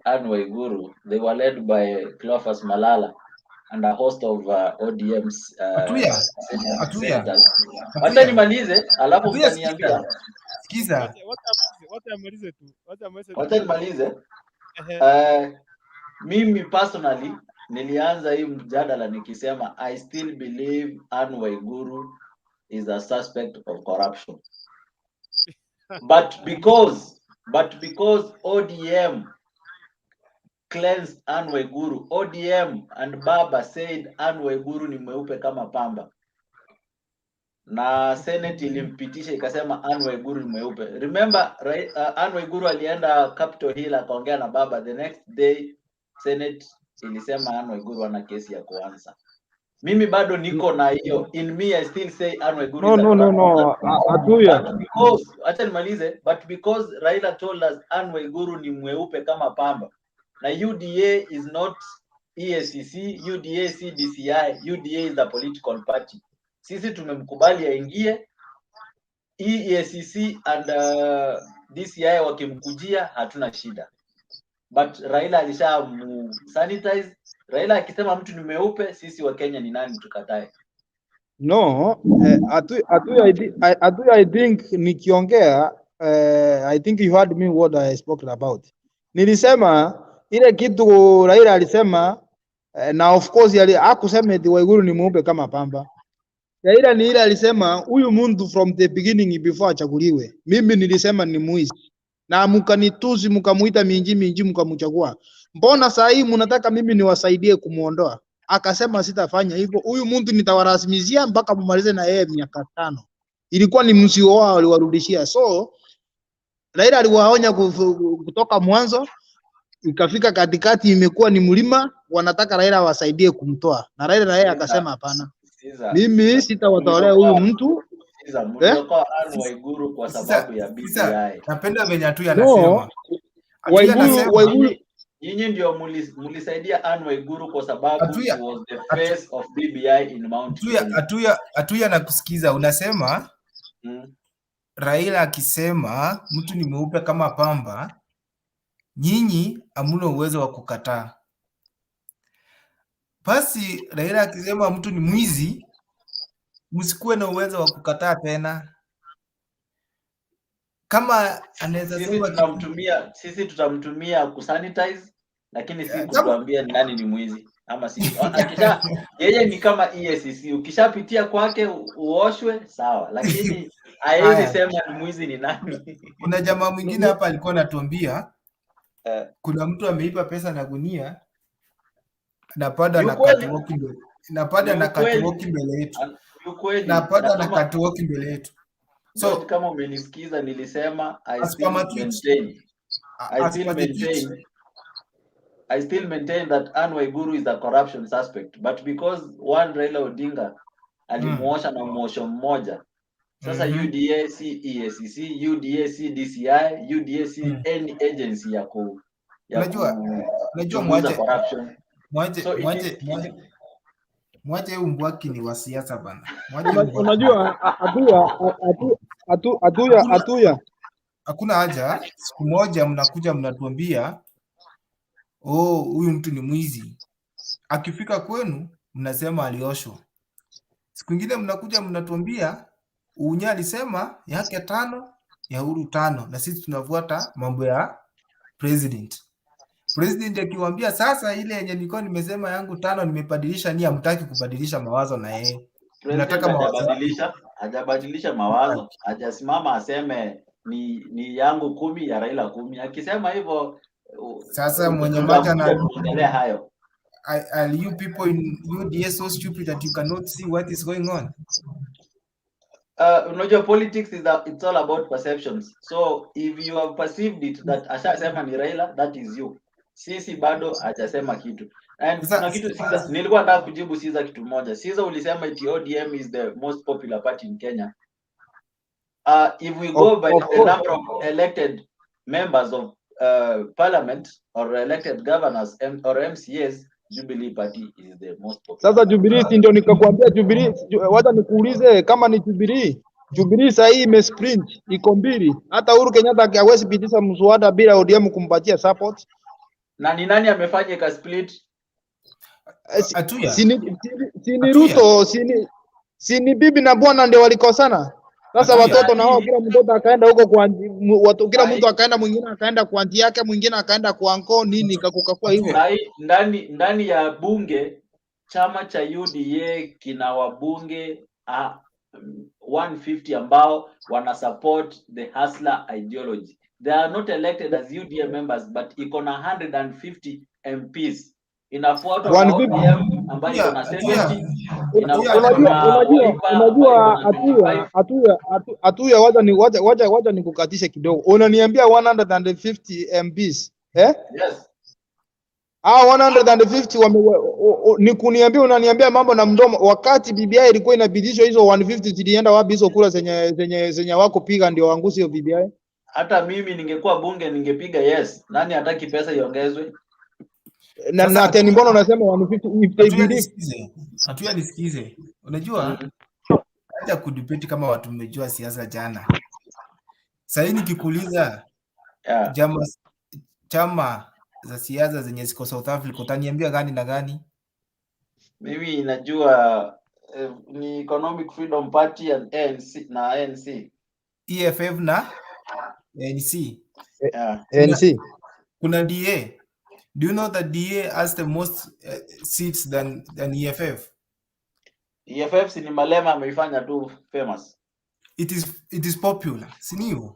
Anne Waiguru, they were led by Cleophas Malala and a host of ODM's Atuya, Atuya, senators. Wacha Atuya, nimalize, alafu Atuya, sikiza, mtaniambia. sikiza. Wacha amalize tu. Wacha amalize tu. Wacha nimalize. Ehe. Mimi personally nilianza hii mjadala nikisema I still believe Anne Waiguru is a suspect of corruption. But because ODM cleansed Anne Waiguru, ODM and Baba said Anne Waiguru ni mweupe kama pamba, na Senate ilimpitisha ikasema Anne Waiguru ni mweupe. Remember, right, Anne Waiguru alienda Capitol Hill akaongea na Baba. The next day Senate ilisema Anne Waiguru ana kesi ya kuanza. Mimi bado niko na hiyo in me, I still say Anne Waiguru No, is a no, no, corrupt. no. Atuya. But because, acha nimalize, but because Raila told us Anne Waiguru ni mweupe kama pamba, na UDA is not EACC, UDA si DCI, UDA is a political party. Sisi tumemkubali aingie EACC and DCI wakimkujia hatuna shida, but Raila alisha mu sanitize. Raila akisema mtu ni mweupe, sisi wa Kenya ni nani tukatae? No, Atuya, Atuya, I think nikiongea, I think you heard me what I spoke about. Nilisema ile kitu Raila alisema, na of course hakusema eti Waiguru ni mweupe kama pamba. Raila ni ile alisema huyu mtu from the beginning before achaguliwe. Mimi nilisema ni mwizi. Na mkanitusi, mkamuita minji minji, mkamchagua. Mbona saa hii mnataka mimi niwasaidie kumuondoa? Akasema sitafanya hivyo, huyu mtu nitawarasimizia mpaka mumalize na yeye miaka 5. Ilikuwa ni mzio wao aliwarudishia. So Raila aliwaonya kutoka mwanzo, ikafika katikati imekuwa ni mlima, wanataka Raila awasaidie kumtoa, na Raila na yeye akasema hapana, Siza, mimi sitawatolea huyu mtu, Siza, eh? mliokoa Anne Waiguru kwa sababu ya Siza, BBI. napenda venye Atuya No, anasema. Atuya Waiguru, anasema Waiguru Nyinyi ndio mulisaidia Anne Waiguru kwa sababu Atuya, she was the face of BBI in Mount Atuya, Kenya. Atuya, Atuya nakusikiza unasema Raila akisema mtu ni mweupe kama pamba, nyinyi hamna uwezo wa kukataa. Basi Raila akisema mtu ni mwizi, msikuwe na uwezo wa kukataa tena. Kama anaweza Sisi sema kitu tunamtumia, sisi tutamtumia kusanitize, lakini si kama kutuambia ni nani ni mwizi ama si. Akisha yeye ni kama EACC, ukishapitia kwake uoshwe sawa, lakini haezi haya, sema ni mwizi ni nani. kuna jamaa mwingine hapa alikuwa anatuambia kuna mtu ameipa pesa na gunia na bado Ni ana ukweli, catwalk mbele, na bado ni ana ukweli, catwalk mbele yetu, ni ukweli. na bado Na ana kama catwalk mbele yetu. George, So kama umenisikiza, nilisema I as per still my tweet, maintain, I as still per the tweet, maintain I still maintain that Anne Waiguru is a corruption suspect, but because one Raila Odinga alimuosha na mwosho mmoja, sasa UDA si EACC, UDA si DCI, UDA si any agency ya unajua unajua kuchunguza mwache corruption. mwache So it mwache is mwache mwache huyu mbwaki ni wa siasa bana. Mwache huyu mbwaki. Unajua Atuya, Atuya, Hakuna Atuya, hakuna haja siku moja mnakuja mnatuambia oh, huyu mtu ni mwizi. Akifika kwenu mnasema alioshwa. Siku ingine mnakuja mnatuambia Unya alisema yake tano ya Uhuru tano, na sisi tunafuata mambo ya president. President akiwaambia sasa, ile yenye nilikuwa nimesema yangu tano nimebadilisha, ni hamtaki kubadilisha mawazo na yeye, President mnataka mawazo yake. hajabadilisha mawazo, hajasimama aseme ni yangu 10 ya Raila 10. Akisema hivyo Sasa mwenye macho tutakuja ana kuongelea hayo. Are you people in UDA so stupid that you cannot see what is going on? Unajua politics it's all about perceptions. So if you have perceived it that ashasema ni Raila, that is you. Sisi bado hajasema kitu. And Sasa kuna kitu Caesar, nilikuwa nataka kujibu Caesar kitu moja. Caesar, ulisema eti ODM is the most popular party in Kenya. If we go by of the course. number of elected members of parliament or elected governors or MCAs, Jubilee Party is the most popular Sasa party. Jubilee, si ndio nikakwambia Jubilee, wacha nikuulize kama ni Jubilee. Jubilee sasa hii imesprint iko mbili. Hata Uhuru Kenyatta hawezi pitisha mswada bila ODM kumpatia support. Na ni nani amefanya ika split? Atuya. Si ni Ruto, si ni bibi na bwana ndio walikosana. Sasa Atuya. watoto na wao, kila mtoto akaenda huko kwa watu, kila mtu akaenda, mwingine akaenda kwa auntie yake, mwingine akaenda kwa uncle, nini kakukakua hivyo. Sahi, ndani ya bunge chama cha UDA kina wabunge 150 ambao wana support the hustler ideology. They are not elected as UDA members but iko na 150 MPs. Inafuatwa na 150. ODM ambayo iko na 70, inafuatwa Unajua, na unajua, Wiper ambayo iko unajua na 25. Atuya, Atuya, Atuya, wacha ni wacha wacha wacha nikukatishe kidogo. Unaniambia 150 MPs, eh? Yes. Ah, 150 wame, ni kuniambia, unaniambia mambo na mdomo, wakati BBI ilikuwa inapitishwa hizo 150 zilienda wapi? Hizo kura zenye hawakupiga ndio waangushe hiyo BBI? Hata mimi ningekuwa bunge ningepiga yes. Nani hataki pesa iongezwe? Na tena mbona unasema 150 if they Atuya, believe? nisikize. Atuya, nisikize. Unajua acha kudebate kama watu mmejua siasa jana. Sahii nikikuuliza chama za siasa zenye ziko South Africa utaniambia gani na gani? Mimi najua ni Economic Freedom Party and ANC na ANC. EFF na ANC. Yeah. ANC. Kuna DA. Do you know that DA has the most seats than EFF? EFF si ni Malema ameifanya tu famous. It is popular. Si ni hivyo?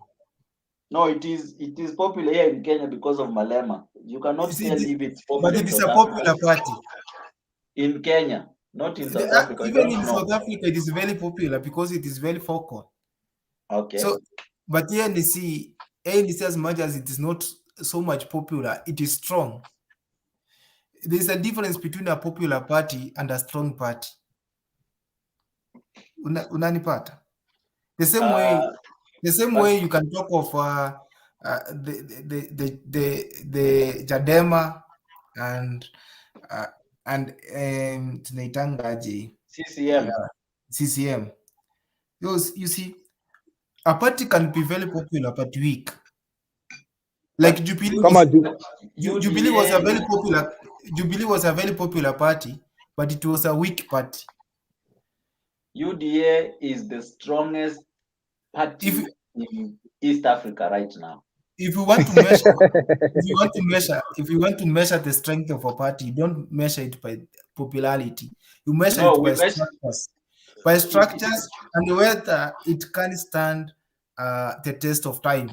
No, it is popular here in Kenya because of Malema. You cannot tell if it's popular But in it is South a Africa. popular party. In Kenya, not in South Africa. I Even don't in know. South Africa, it is very popular because it is very vocal. Okay. So, but ANC, as much as it is not so much popular, it is strong. There's a difference between a popular party and a strong party. Unanipata? The same way, the same but way you can talk of the Chadema and tunaitangaje? CCM. Yeah, CCM. Those, you see, a party can be very popular but weak. Like Jubilee Kama was, Jubilee was a UDA very popular Jubilee was a very popular party, but it was a weak party. UDA is the strongest party in East Africa right now. If you want to measure, if you want to measure, if you want to measure the strength of a party, you don't measure it by popularity. You measure No, it we by measure structures, by structures, and whether it can stand the test of time.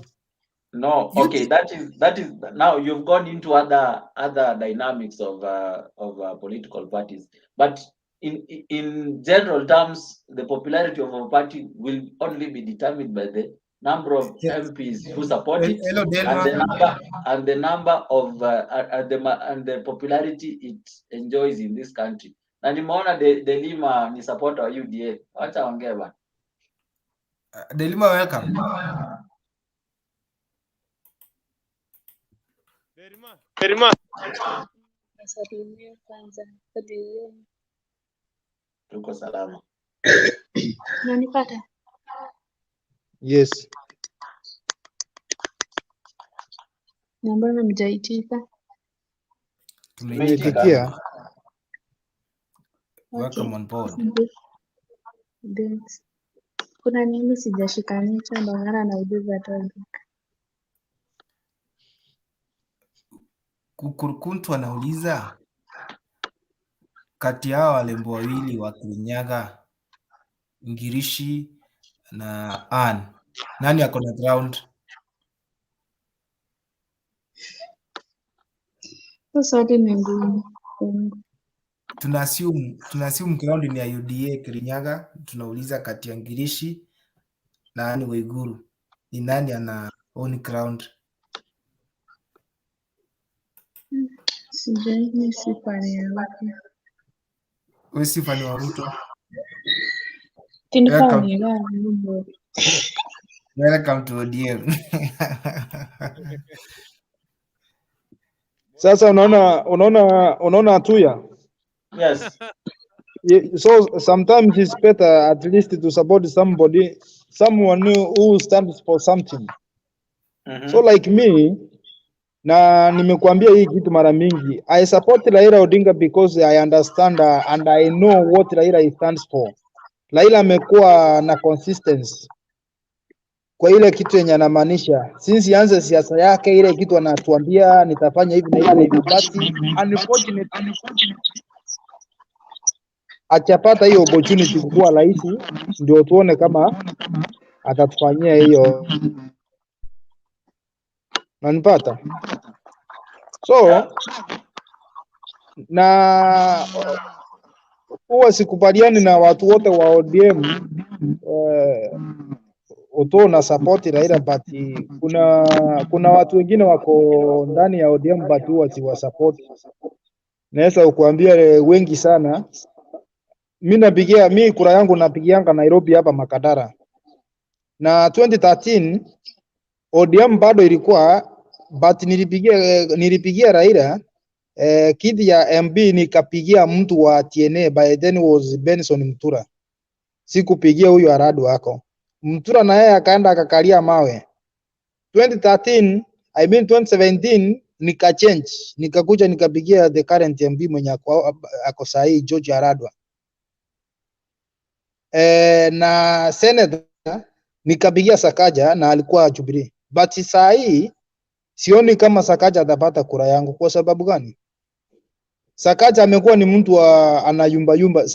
No, You okay, that is now you've gone into other dynamics of political parties. But in general terms, the popularity of a party will only be determined by the number of MPs who support it Hello, and the Delma. number and the number of and the ma- and the popularity it enjoys in this country. Na nimeona Delima ni supporter wa UDA. Wacha ongea bana. Delima, welcome. Delima. Nasalimia kwanza. Hadi yenu. Tuko salama. Unanipata? Yes. Na mbona mjaitika? Tumeitikia. Tumeitikia. Welcome on board. Thanks. Kuna nini sijashikanisha ndo maana nauliza topic. Kukurukuntu anauliza kati yao warembo wawili wa Kirinyaga, Ngirici na Ann, nani ako na ground? Hiyo swali ni ngumu kwangu. Tuna assume ground ni ya UDA Kirinyaga. Tunauliza kati ya Ngirici na Ann Waiguru, ni nani ana own ground? Sijui, mi si fan ya wapi. Wewe si fan wa Ruto? Tinifaa Welcome, ni gani? welcome to ODM. Sasa unaona Atuya. Yes. So sometimes it's better at least to support somebody, someone who stands for something. So like me, na nimekuambia hii kitu mara mingi, I support Raila Odinga because I understand and I know what Raila stands for. Raila amekuwa na consistency kwa ile kitu yenye anamaanisha since anze siasa yake, ile kitu anatuambia nitafanya hivi na hivi na hivi, but unfortunately achapata hiyo opportunity kukuwa rais, ndio tuone kama atatufanyia hiyo, nanipata. So na huwa sikubaliani na watu wote wa ODM, uto na support Raila, but kuna watu wengine wako ndani ya ODM but huwa siwa support. Naweza kukuambia wengi sana. Mi napigia, mi kura yangu napigianga Nairobi hapa Makadara, na 2013 ODM bado ilikuwa, but nilipigia Raila kiti ya MB, nikapigia mtu wa TNA, by then was Benson Mtura, sikupigia huyu Aradu wako Mtura, na yeye akaenda akakalia mawe. 2013, I mean 2017, nika change, nikakuja nikapigia the current MB mwenye ako sahi, George Aradwa, na senator nikapigia Sakaja na alikuwa Jubilee, but saa hii sioni kama Sakaja atapata kura yangu. Kwa sababu gani? Sakaja amekuwa ni mtu wa anayumba yumba.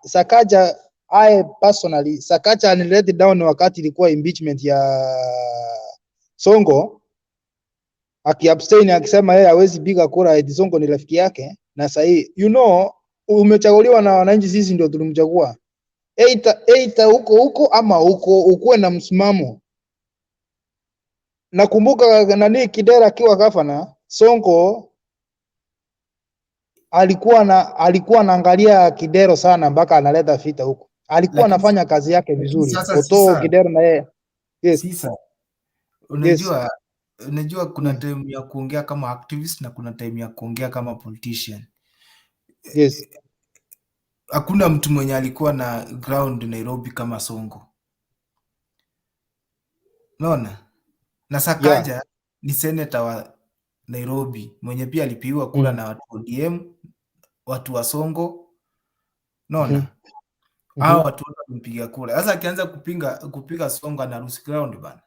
Sakaja, I personally, Sakaja ani let down wakati ilikuwa impeachment ya Sonko, akiabstain akisema yeye hawezi piga kura eti Sonko ni rafiki yake, na sahii umechaguliwa na wananchi, sisi ndio tulimchagua. Either huko huko ama huko ukuwe na msimamo. Nakumbuka nani, Kidera akiwa gavana, Sonko alikuwa anaangalia Kidero sana mpaka analeta vita huko. Alikuwa Lakini anafanya kazi yake vizuri. Sasa Otoo sisa, Kidero na yeye. Yes. Sisa, unajua kuna time ya kuongea kama activist na kuna time ya kuongea kama politician. Hakuna mtu mwenye alikuwa na ground Nairobi kama Sonko. Unaona? Na Sakaja ni senator wa Nairobi mwenye pia alipigiwa kura na watu wa ODM, watu wa Sonko. Unaona? Hao watu wote walimpiga kura. Sasa akianza kupiga Sonko ana lose ground bana.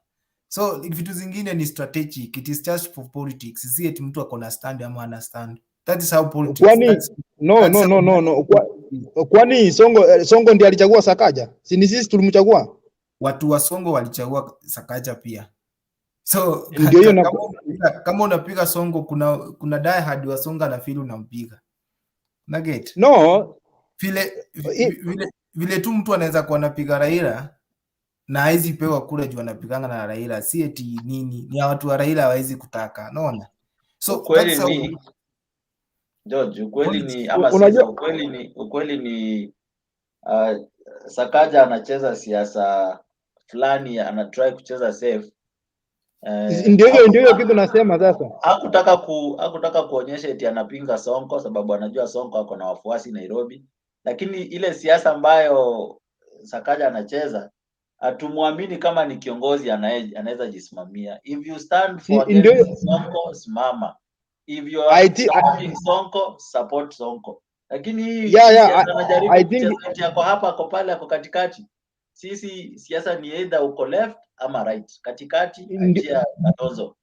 So vitu zingine ni strategic. It is just for politics. Si eti mtu ako na stand ama ana stand. That is how politics. Kwani no That's no how no no no. Kwani Sonko ndiye alichagua Sakaja? Si ni sisi tulimchagua? Watu wa Sonko walichagua Sakaja pia. So Ndio hiyo na kama unapiga Sonko, kuna diehard wa Sonko na feel unampiga. Na get? No. Vile tu mtu anaweza kuwa anapiga Raila na hawezi pewa kura juu anapigana na Raila, si eti nini, ni watu wa Raila hawezi kutaka, unaona? So Ukweli that's how ni, George, ukweli ni ama Unajua Caesar, ukweli ni Sakaja anacheza siasa fulani, ana try kucheza safe. Ndio hiyo kitu nasema sasa. Hakutaka kuonyesha eti anapinga Sonko sababu anajua Sonko ako na wafuasi Nairobi, lakini ile siasa ambayo Sakaja anacheza, hatumwamini kama ni kiongozi anaweza jisimamia. If you stand Si, for ndio against Sonko, simama. If you are supporting Sonko, support Sonko. Lakini hii siasa anajaribu I think kucheza eti ako hapa, ako pale, ako katikati. Sisi siasa ni either uko left ama right. Katikati achia Kalonzo.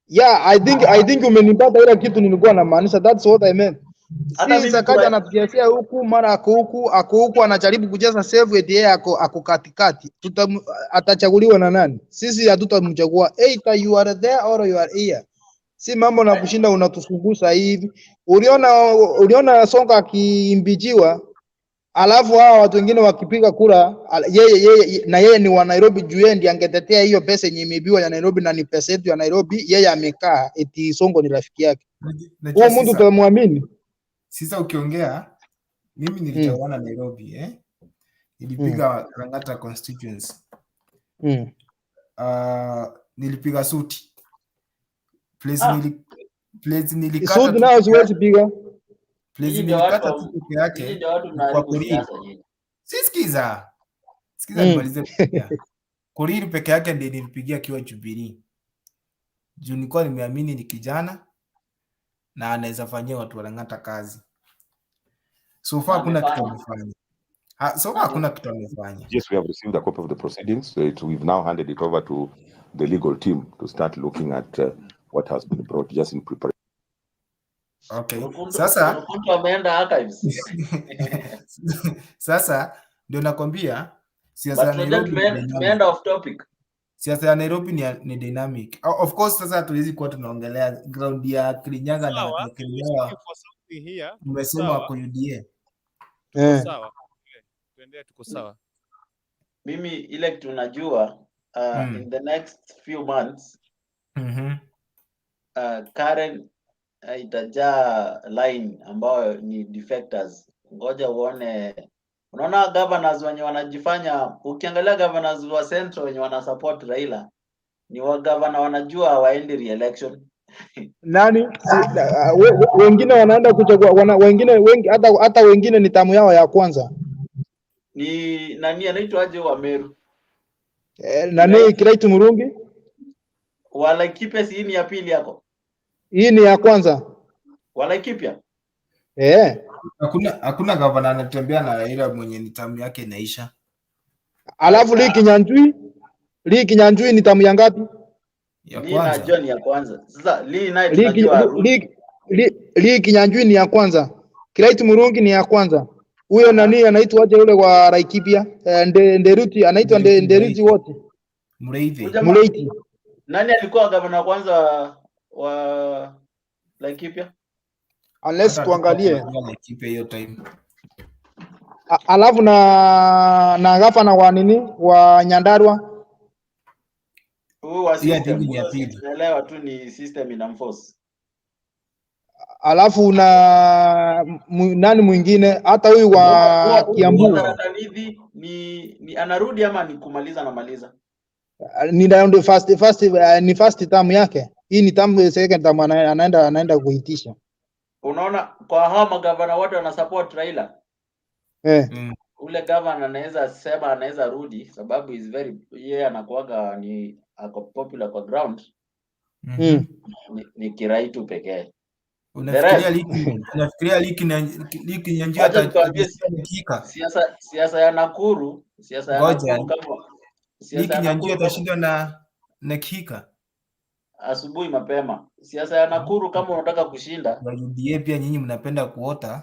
Yeah, I think umenipata ile kitu nilikuwa namaanisha. That's what I meant. Hata Si mimi Sakaja anatuchezea huku, mara ako huku anajaribu kucheza safe eti yeye ako katikati. Atachaguliwa na nani? Sisi hatutamchagua. Either you are there or you are here. Si mambo na kushinda unatusungusa hivi. Uliona Sonko akiimpeachiwa, alafu hawa watu wengine wakipiga kura, yeye na yeye ni wa Nairobi, juu yeye ndiye angetetea hiyo pesa yenye imeibiwa ya Nairobi na ni pesa yetu ya Nairobi. Yeye amekaa eti Sonko ni rafiki yake. Najua Huo mtu sisa, tutamwamini? Sisa ukiongea, mimi nilichaguana Nairobi, eh? Nilipiga Lang'ata constituency. Nilipiga suti. Place Place nilikata Sudi tu nayo peke siwezi yake, piga. place Nyinyi ndio watu nilikata tu peke nyinyi yake ndio watu ni kwa mnaharibu Korir. siasa nyinyi. Si sikiza. Sikiza nimalize kuongea. Korir peke yake ndiye nilipigia akiwa Jubilee. Juu nilikuwa nimeamini ni kijana na anaweza fanyia watu wa Lang'ata kazi. So far Na hakuna kitu amefanya. amefanya. So far hakuna kitu amefanya. Yes, we have received a copy of the proceedings. So we've now handed it over to the legal team to start looking at what has been brought just in preparation. Okay. Rukuntu Sasa Rukuntu ameenda archives. sasa ndio nakwambia siasa But ya unajua Nairobi ni dynamic. tumeenda off topic. Siasa ya Nairobi ni dynamic. Of course sasa hatuwezi kuwa tunaongelea ground ya Kirinyaga na Sawa, watu wa we're Kirinyaga looking for something here. Tuko mmesema sawa, wako UDA. tuko Eh. sawa. Tuendelee, tuko sawa. Mimi ile kitu najua in the next few months Karen itajaa line ambayo ni defectors. Ngoja uone. Unaona governors wenye wanajifanya, ukiangalia governors wa Central wenye wana support Raila ni wa governor wanajua hawaendi re-election. Nani? Si, wengine wanaenda kuchagua wengine wengi hata wengine ni tamu yao ya kwanza. Ni nani anaitwaje wa Meru? Nani Kiraitu. Kiraitu Murungi? Wa Laikipia si hii ni ya pili yako? Hii ni ya kwanza. Wa Laikipia? Hakuna gavana anatembea na Raila mwenye ni tamu yake inaisha. Alafu Lee Kinyanjui ni tamu ya ngapi? Ya Lee kwanza. najua ni ya kwanza. Sasa Lee naye Lee tunajua arudi. Lee Kinyanjui ni ya kwanza. Kiraitu Murungi ni ya kwanza. Huyo nani anaitwa aje yule wa Laikipia? Nderuti anaitwa Nderuti wote. Mreithi. Huyu jamaa Muleiti. nani alikuwa gavana wa kwanza wa Laikipia? Unless Hata tuangalie. hatukuwa Laikipia hiyo time. Alafu na gavana wa nini wa Nyandarua. Huyu wa Hiyo I system, think ni ya huyo pili. tunaelewa tu ni system inamforce. Alafu na nani mwingine hata huyu wa Kiambu Tharaka Nithi ni anarudi ama ni kumaliza anamaliza? Ni round first first ni first term yake. Hii ni term second term anaenda kuitisha. Unaona kwa hawa magavana wote wana support Raila. Ule gavana anaweza sema anaweza rudi sababu is very yeye anakuwaga ni ako popular kwa ground. Ni Kiraitu pekee. The Unafikiria rest Lee Kinyanjui Wacha nikwambie atashinda siasa ya Nakuru, siasa ya Ngoja. Nakuru kama Lee siasa ya Kinyanjui Nakuru kama atashindwa na Kihika. asubuhi mapema. Siasa ya Nakuru kama unataka kushinda, Wa UDA pia nyinyi mnapenda kuota.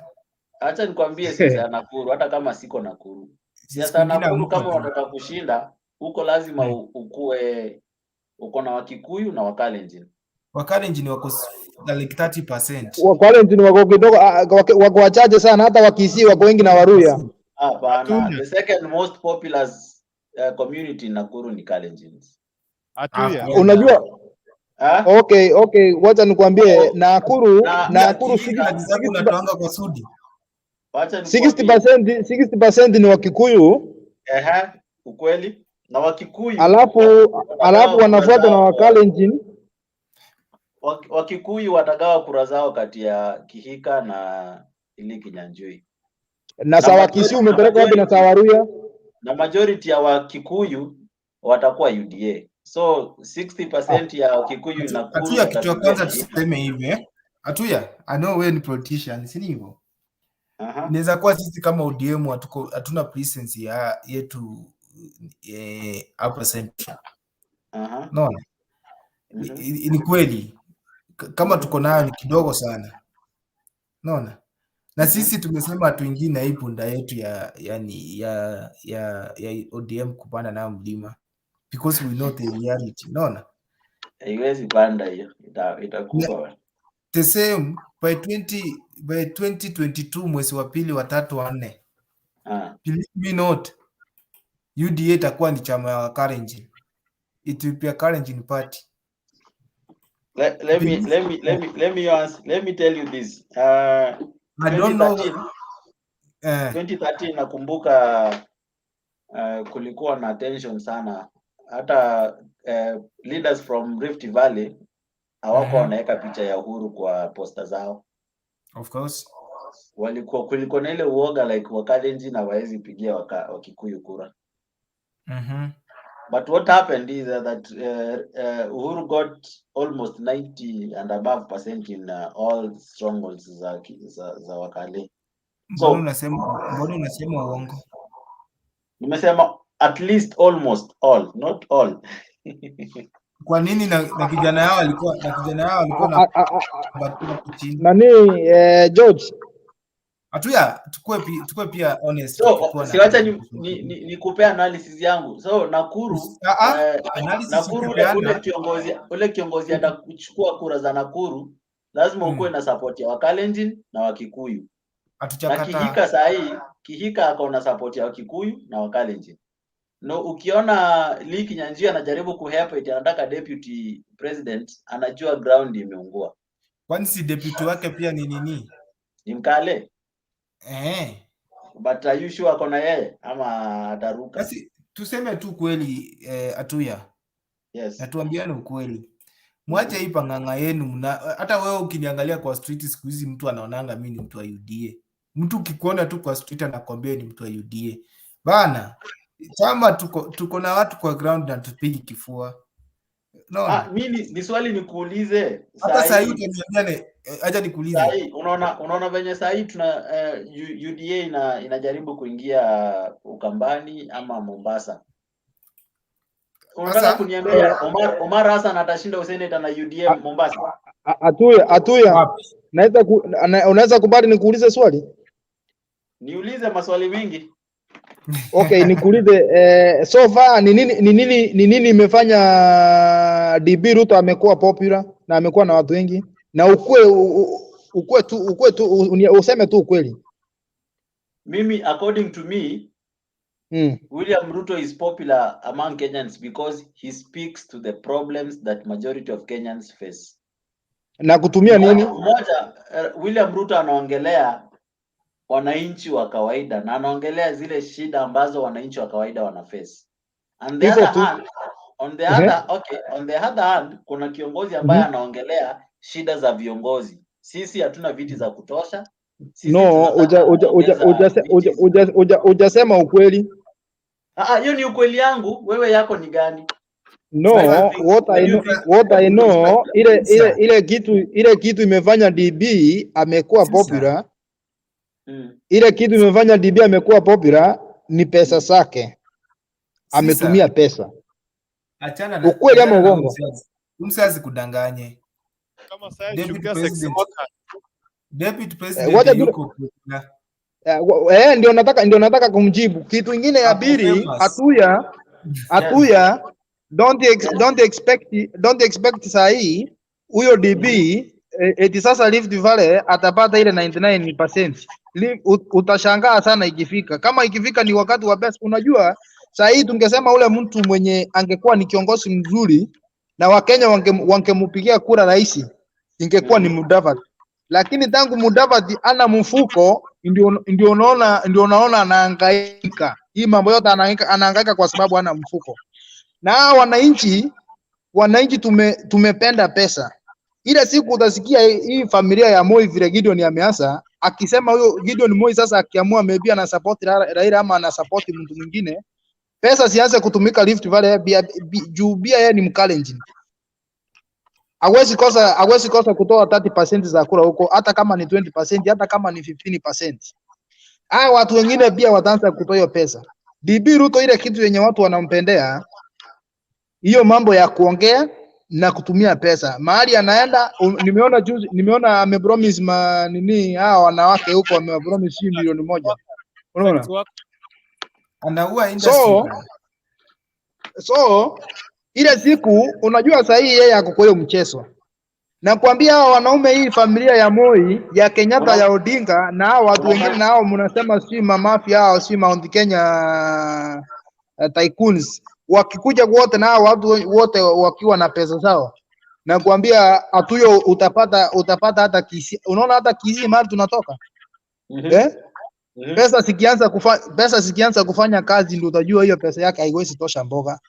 acha nikwambie siasa ya Nakuru, hata kama siko Nakuru. Siasa ya Siku ingine Nakuru hamko kama tu. unataka kushinda, huko lazima ukue uko na Wakikuyu na Wakalenjin. Wakalenjin wako like 30%. Wakalenjin wako kidogo wako wachache sana hata Wakisii wako wengi na Waluhya. Hapana, the second most populous community in Nakuru ni Kalenjins. Atuya. Unajua okay, wacha nikwambie Nakuru Nakuru unatoanga kwa Sudi. Wacha nikwambie. 60% ni Wakikuyu. Ehe, ukweli. Na Wakikuyu Alafu watagawa kura wanafuatwa na zao kwa Wakalenjin. Wakikuyu watagawa kura zao kati ya Kihika na Lee Kinyanjui. Na sawa Kisii umepeleka wapi na sawa Waluhya? Na majority ya Wakikuyu watakuwa UDA. So 60% ya Wakikuyu Nakuru Atuya, kitu ya watapigia kwanza Kihika. tuseme hivi eh. Atuya, I know wewe ni politician, si ni hivyo? Inaweza kuwa sisi kama ODM hatuna presence ya yetu hapa Central. Unaona? Ni kweli kama tuko nayo ni kidogo sana. Unaona? Na sisi tumesema hatuingii na hii punda yetu ya yani ya ODM kupanda nayo mlima because we know the reality. Unaona? Haiwezi panda hiyo, itakufa. The same by 2022 mwezi wa pili wa tatu wa nne. Believe me not, UDA itakuwa ni chama ya Wakalenjin. It will be a Kalenjin party. Let me let me let me let me ask, let me tell you this. I don't know. 2013 nakumbuka kulikuwa na tension sana hata leaders from Rift Valley Hawakuwa wanaweka picha ya Uhuru kwa poster zao. Of course. Walikuwa, kulikuwa na ile uoga like Wakalenjin hawawezi pigia Wakikuyu kura. But what happened is that Uhuru got almost 90 and above percent in all strongholds za Wakale. Mbona So unasema uongo? Nimesema at least almost all, not all. Kwa nini na kijana yao alikuwa na namba chini? Nani, George. Hatuya tukue pia honest So tukikuwa na siwacha ni nikupe analysis yangu. So Nakuru, analysis Nakuru ule ukipeana ule kiongozi atakuchukua kura za Nakuru lazima ukuwe na support ya Wakalenjin na Wakikuyu. Na Hatuchakataa. Kihika sahii, Kihika ako na support ya Wakikuyu na Wakalenjin. No, ukiona Lee Kinyanjui anajaribu kuhepa eti anataka deputy president, anajua ground imeungua. Kwani si deputy wake pia ni nini? Ni Mkale. Eh. But are you sure ako na yeye ama ataruka? Basi tuseme tu kweli, Atuya. Yes. Na tuambiane ukweli. Mwache hii pang'ang'a yenu mna, hata wewe ukiniangalia kwa street siku hizi mtu anaonanga mimi ni mtu wa UDA. Mtu ukikuona tu kwa street anakwambia ni mtu wa UDA. Bana, chama tuko na watu kwa ground na tupigi kifua. Unaona? Ah, mi ni swali nikuulize. Hata saa hii Saa hii utaniambia, acha nikuulize. Saa hii unaona venye saa hii tuna UDA inajaribu kuingia Ukambani ama Mombasa. Unataka Sasa kuniambia Omar Hassan atashinda useneta na UDA Mombasa? Atuya, Atuya, unaweza kubali nikuulize swali? Niulize maswali mengi. Okay, nikuulize, so far ni nini imefanya DB Ruto amekuwa popular na amekuwa na watu wengi, na ukue tu useme tu ukweli. Mimi, according to me, William Ruto is popular among Kenyans because he speaks to the problems that majority of Kenyans face. Na kutumia nini? Moja, William Ruto anaongelea wananchi wa kawaida na anaongelea zile shida ambazo wananchi wa kawaida wana face. And the Hivyo other tu. hand, on the other okay, on the other hand, kuna kiongozi ambaye anaongelea shida za viongozi. Sisi hatuna viti za kutosha. Sisi No, tunataka uja kuongeza viti. hujasema ukweli. Ah, hiyo ni ukweli yangu, wewe yako ni gani? No, Sasa, what I what do you know, think what I William Ruto is know, popular? ile kitu imefanya DB amekuwa popular. Ile kitu imefanya DB amekuwa popular ni pesa zake. Ametumia pesa. Achana na Ukweli ama achana na uongo? Mzee asikudanganye. Kama sasa Deputy shukia sex President, worker. Deputy President Wacha tu yuko popular. Eh, ndio nataka kumjibu. Kitu ingine ya Ako pili, famous. Atuya, Atuya, don't expect saa hii huyo DB eti sasa Rift Valley atapata ile 99%. Utashangaa sana ikifika. Kama ikifika ni wakati wa pesa. Unajua saa hii tungesema ule mtu mwenye angekuwa ni kiongozi mzuri na Wakenya wangemupigia kura rais, ingekuwa ni Mudavadi. Lakini tangu Mudavadi ana mfuko, ndio unaona anahangaika. Hii mambo yote anahangaika kwa sababu ana mfuko. Na hawa wananchi tumependa pesa. Ile siku utasikia hii familia ya Moi vile Gideon ameanza akisema, huyo Gideon Moi sasa akiamua maybe ana support Raila ama ana support mtu mwingine, pesa zianze kutumika Rift Valley juu bia yeye ni Mkalenjin. Hawezi kosa kutoa 30% za kura huko, hata kama ni 20%, hata kama ni 15%. Haya watu wengine pia wataanza kutoa hiyo pesa. DB Ruto, ile kitu yenye watu wanampendea, hiyo mambo ya kuongea na kutumia pesa. Mahali anaenda, nimeona juzi, nimeona amepromise ma nini hawa wanawake huko, amewapromise sijui milioni 1. Unaona? Anaua industry So bana. So ile siku, unajua sasa hii yeye ako kwa hiyo mchezo. Nakwambia hawa wanaume, hii familia ya Moi, ya Kenyatta, ya Odinga na hao watu wengine, na hao mnasema si mamafia hao, si Mount Kenya tycoons, wakikuja wote na hao watu wote wakiwa na pesa zao, nakwambia hatuyo utapata hata Kisii. Unaona hata Kisii mahali tunatoka, eh? Pesa zikianza kufanya kazi ndio utajua hiyo pesa yake haiwezi tosha mboga.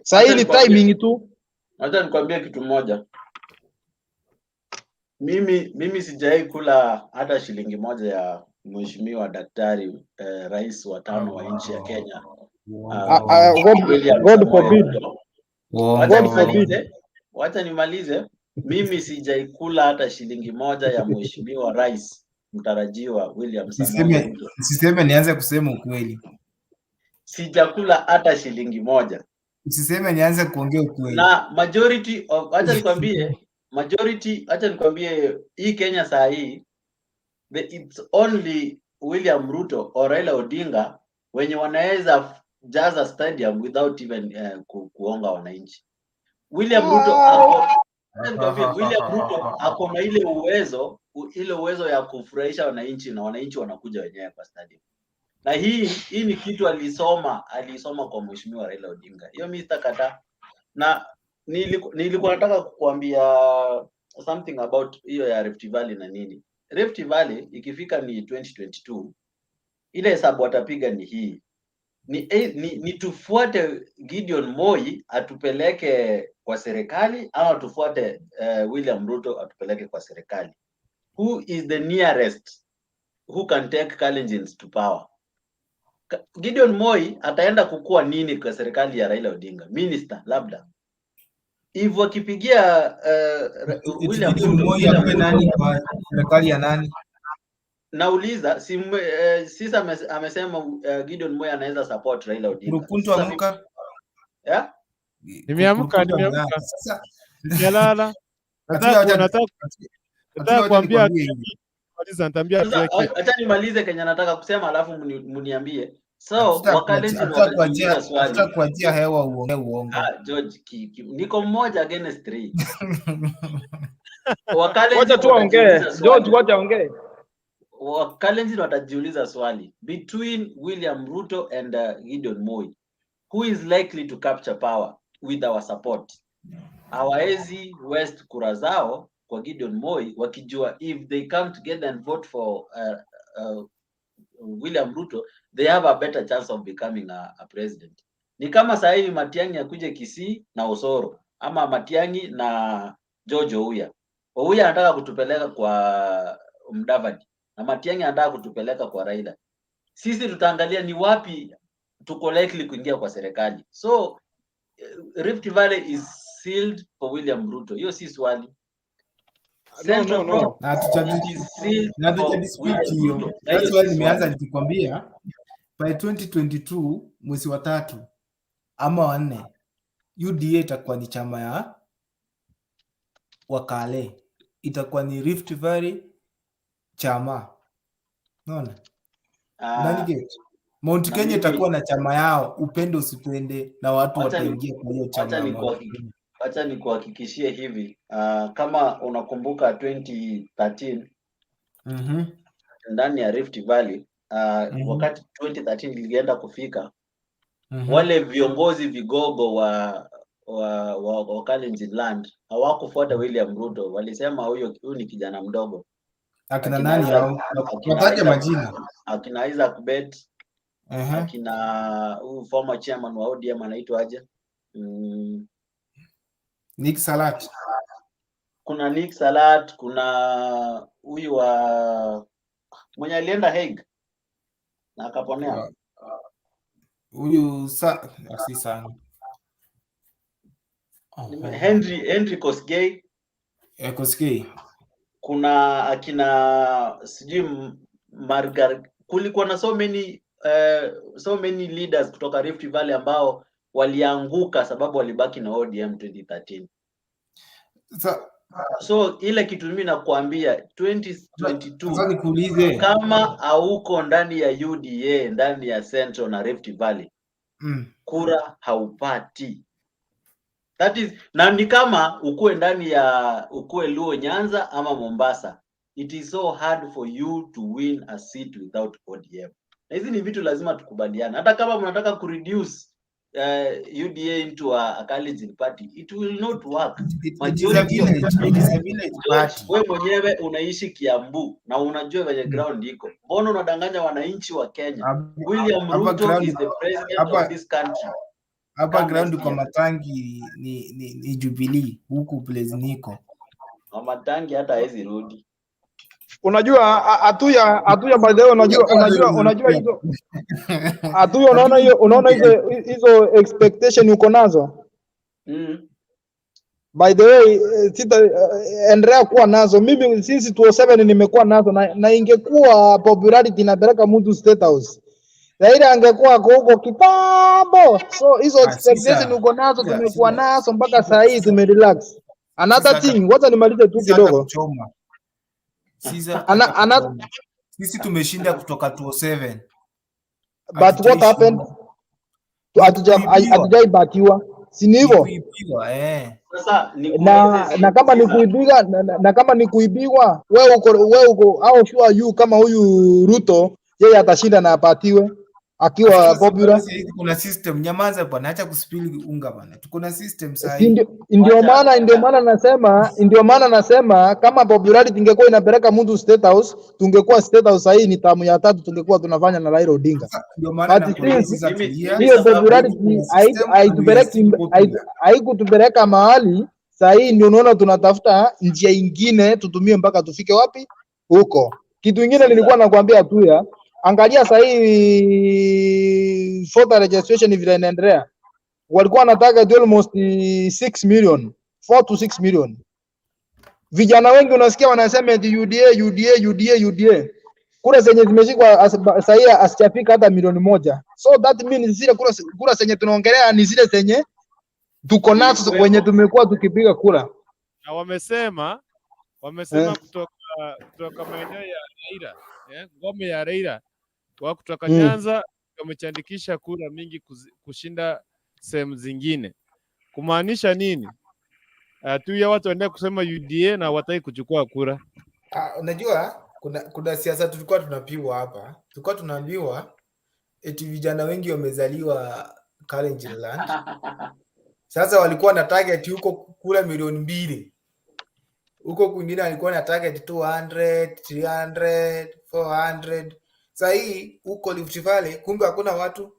Sasa hii Acha ni nikwambie, timing tu. acha nikwambie kitu moja. Mimi sijawahi kula hata shilingi moja ya mheshimiwa daktari rais wa tano wa nchi ya Kenya God, William God Samoei forbid. Ruto. Wacha God forbid. nimalize, wacha nimalize. Mimi sijaikula hata shilingi moja ya mheshimiwa rais mtarajiwa William Samoei Ruto. Usiseme nianze kusema ukweli. Sijakula hata shilingi moja. Usiseme nianze kuongea ukweli. Na majority of, acha nikwambie majority, acha nikwambie hii Kenya saa hii it's only William Ruto or Raila Odinga wenye wanaweza jaza stadium without even kuonga wananchi. William Ruto ako, acha nikwambie, William Ruto ako na ile uwezo ile uwezo ya kufurahisha wananchi na wananchi wanakuja wenyewe kwa stadium. Na hii ni kitu alisoma kwa mheshimiwa Raila Odinga. Hiyo mimi sitakataa. Na nilikuwa nataka kukuambia something about hiyo ya Rift Valley na nini. Rift Valley ikifika ni 2022 ile hesabu watapiga ni hii ni tufuate Gideon Moi atupeleke kwa serikali ama tufuate William Ruto atupeleke kwa serikali. Who is the nearest who can take Kalenjins to power? Gideon Moi ataenda kukua nini kwa serikali ya Raila Odinga? Minister labda. Hivyo akipigia Eti William Gideon Ruto, Moi William akuwe Ruto nani kwa serikali ya nani? nauliza si sisa amesema Gideon Moi anaweza support Raila Odinga. Kurukuntu Sasa mimi amka. yeah? Nimeamka, Kurukuntu amelala. nimeamka. Sasa Sijalala. Atulia, Nataka wacha nataka Atulia, nataka wacha kuambia nikwambie hivi. maliza, nitaambia Sasa tuweke. acha nimalize kenye nataka kusema alafu mniambie. So Wakalenjin watajiuliza swali. Hatutakuachia hewa uongee uongo. Ah, George niko mmoja against three. Wakalenjin Wacha tu aongee. watajiuliza George, swali. wacha aongee. Wakalenjin watajiuliza swali between William Ruto and Gideon Moi, who is likely to capture power with our support? Hawaezi waste kura zao kwa Gideon Moi wakijua if they come together and vote for William Ruto they have a better chance of becoming a president. Ni kama saa hii Matiang'i akuje Kisii na Osoro ama Matiang'i na George Ouya. Ouya anataka kutupeleka kwa Mudavadi na Matiang'i anataka kutupeleka kwa Raila. Sisi tutaangalia ni wapi tuko likely kuingia kwa serikali. So Rift Valley is sealed for William Ruto. Hiyo si swali. No, Central no, no. Na hatuja it is sealed na for hatuja dispute William hiyo. Ruto. Na hiyo That's why si nimeanza swali. nikikwambia by 2022 mwezi wa tatu ama wa nne UDA itakuwa ni chama ya Wakale, itakuwa ni Rift Valley chama. Unaona? Nani get? Mount Na Kenya mimi itakuwa na chama yao, upende usipende, na watu wacha ni wataingia kwa hiyo chama wacha ya Mount Kenya. wacha nikuhakikishie hivi kama unakumbuka 2013 ndani ya Rift Valley wakati 2013 ilienda kufika wale viongozi vigogo wa Kalenjin land hawakufuata William Ruto, walisema huyu ni kijana mdogo. Akina Akina nani Isaac, hao? akina Wataje Isaac, majina. akina Isaac Bet, Ehe. akina huyu former chairman wa ODM anaitwa aje? Nick Salat. Kuna Nick Salat, kuna huyu wa mwenye alienda Hague na akaponea. Huyu si sana. Henry Kosgei, Kosgei. Kuna akina sijui Margaret, kulikuwa na so many leaders kutoka Rift Valley ambao walianguka sababu walibaki na ODM 2013. So ile kitu mimi nakuambia 2022 Sasa nikuulize. kama hauko ndani ya UDA ndani ya Central na Rift Valley kura haupati. That is, na ni kama ukuwe ndani ya ukuwe Luo Nyanza ama Mombasa, it is so hard for you to win a seat without ODM. Na hizi ni vitu lazima tukubaliane, hata kama mnataka kureduce UDA into a Kalenjin party, it will not work. It is a village. It is a village party. Wewe mwenyewe unaishi Kiambu na unajua venye ground iko, mbona unadanganya wananchi wa Kenya? William Hapa Ruto ground is the president of this country. hapa Come ground next kwa year. matangi ni Jubilee huku place niko. Wamatangi hata hawezi rudi. Unajua Atuya by the way, unajua hizo Atuya, unaona hiyo, unaona hizo expectation uko nazo. By the way, sita endelea kuwa nazo. Mimi since 2007 nimekuwa nazo na ingekuwa popularity inapeleka mtu State House, Raila angekuwa ako huko kitambo. So hizo expectation uko nazo, tumekuwa nazo mpaka saa hii tumerelax. Another thing, wacha nimalize tu Sisa kidogo. Atakuchoma. Sisa atakuchoma. Sisi tumeshinda kutoka 2007. But what happened? Kuibiwa. Hatujaibatiwa, si ni hivyo? Kuibiwa, eh. Sasa Na kama ni kuibiwa na kama ni kuibiwa, wewe uko au sure you kama huyu Ruto yeye atashinda na apatiwe akiwa Sasa popular? sasa kuna system, nyamaza bwana, acha kuspill unga bwana. Tuko na system saa Si hii. ndio maana nasema kama popularity ingekuwa inapeleka mtu State House, tungekuwa State House sahii ni term ya tatu tungekuwa tunafanya na Raila Odinga. Ndio maana But nakuuliza since sasa, tulia. hiyo popularity Kuna system and we are still popular. haikutupeleka mahali, sahii ndio unaona tunatafuta njia ingine tutumie mpaka tufike wapi huko. Kitu ingine nilikuwa nakwambia tu ya angalia sahii voter registration vile inaendelea, walikuwa wanataka almost 6 million, 4 to 6 million. Vijana wengi unasikia wanasema eti UDA, UDA, UDA, UDA. Kura zenye zimeshikwa sahii hazijafika hata milioni 1. So that means zile kura zenye tunaongelea ni zile zenye tuko nazo wenye tumekuwa tukipiga kura. Na wamesema kutoka maeneo ya Raila, ngome ya Raila wa kutoka Nyanza wamejiandikisha kura mingi kushinda sehemu zingine. Kumaanisha nini? Tu ya watu waendelee kusema UDA na wataki kuchukua kura. Ah, unajua kuna siasa tulikuwa tunapigwa hapa, tulikuwa tunaambiwa eti vijana wengi wamezaliwa Kalenjin land. Sasa walikuwa na target huko kura milioni 2, huko kwingine walikuwa na target 200, 300, 400. Sasa hii huko Rift Valley kumbe hakuna watu.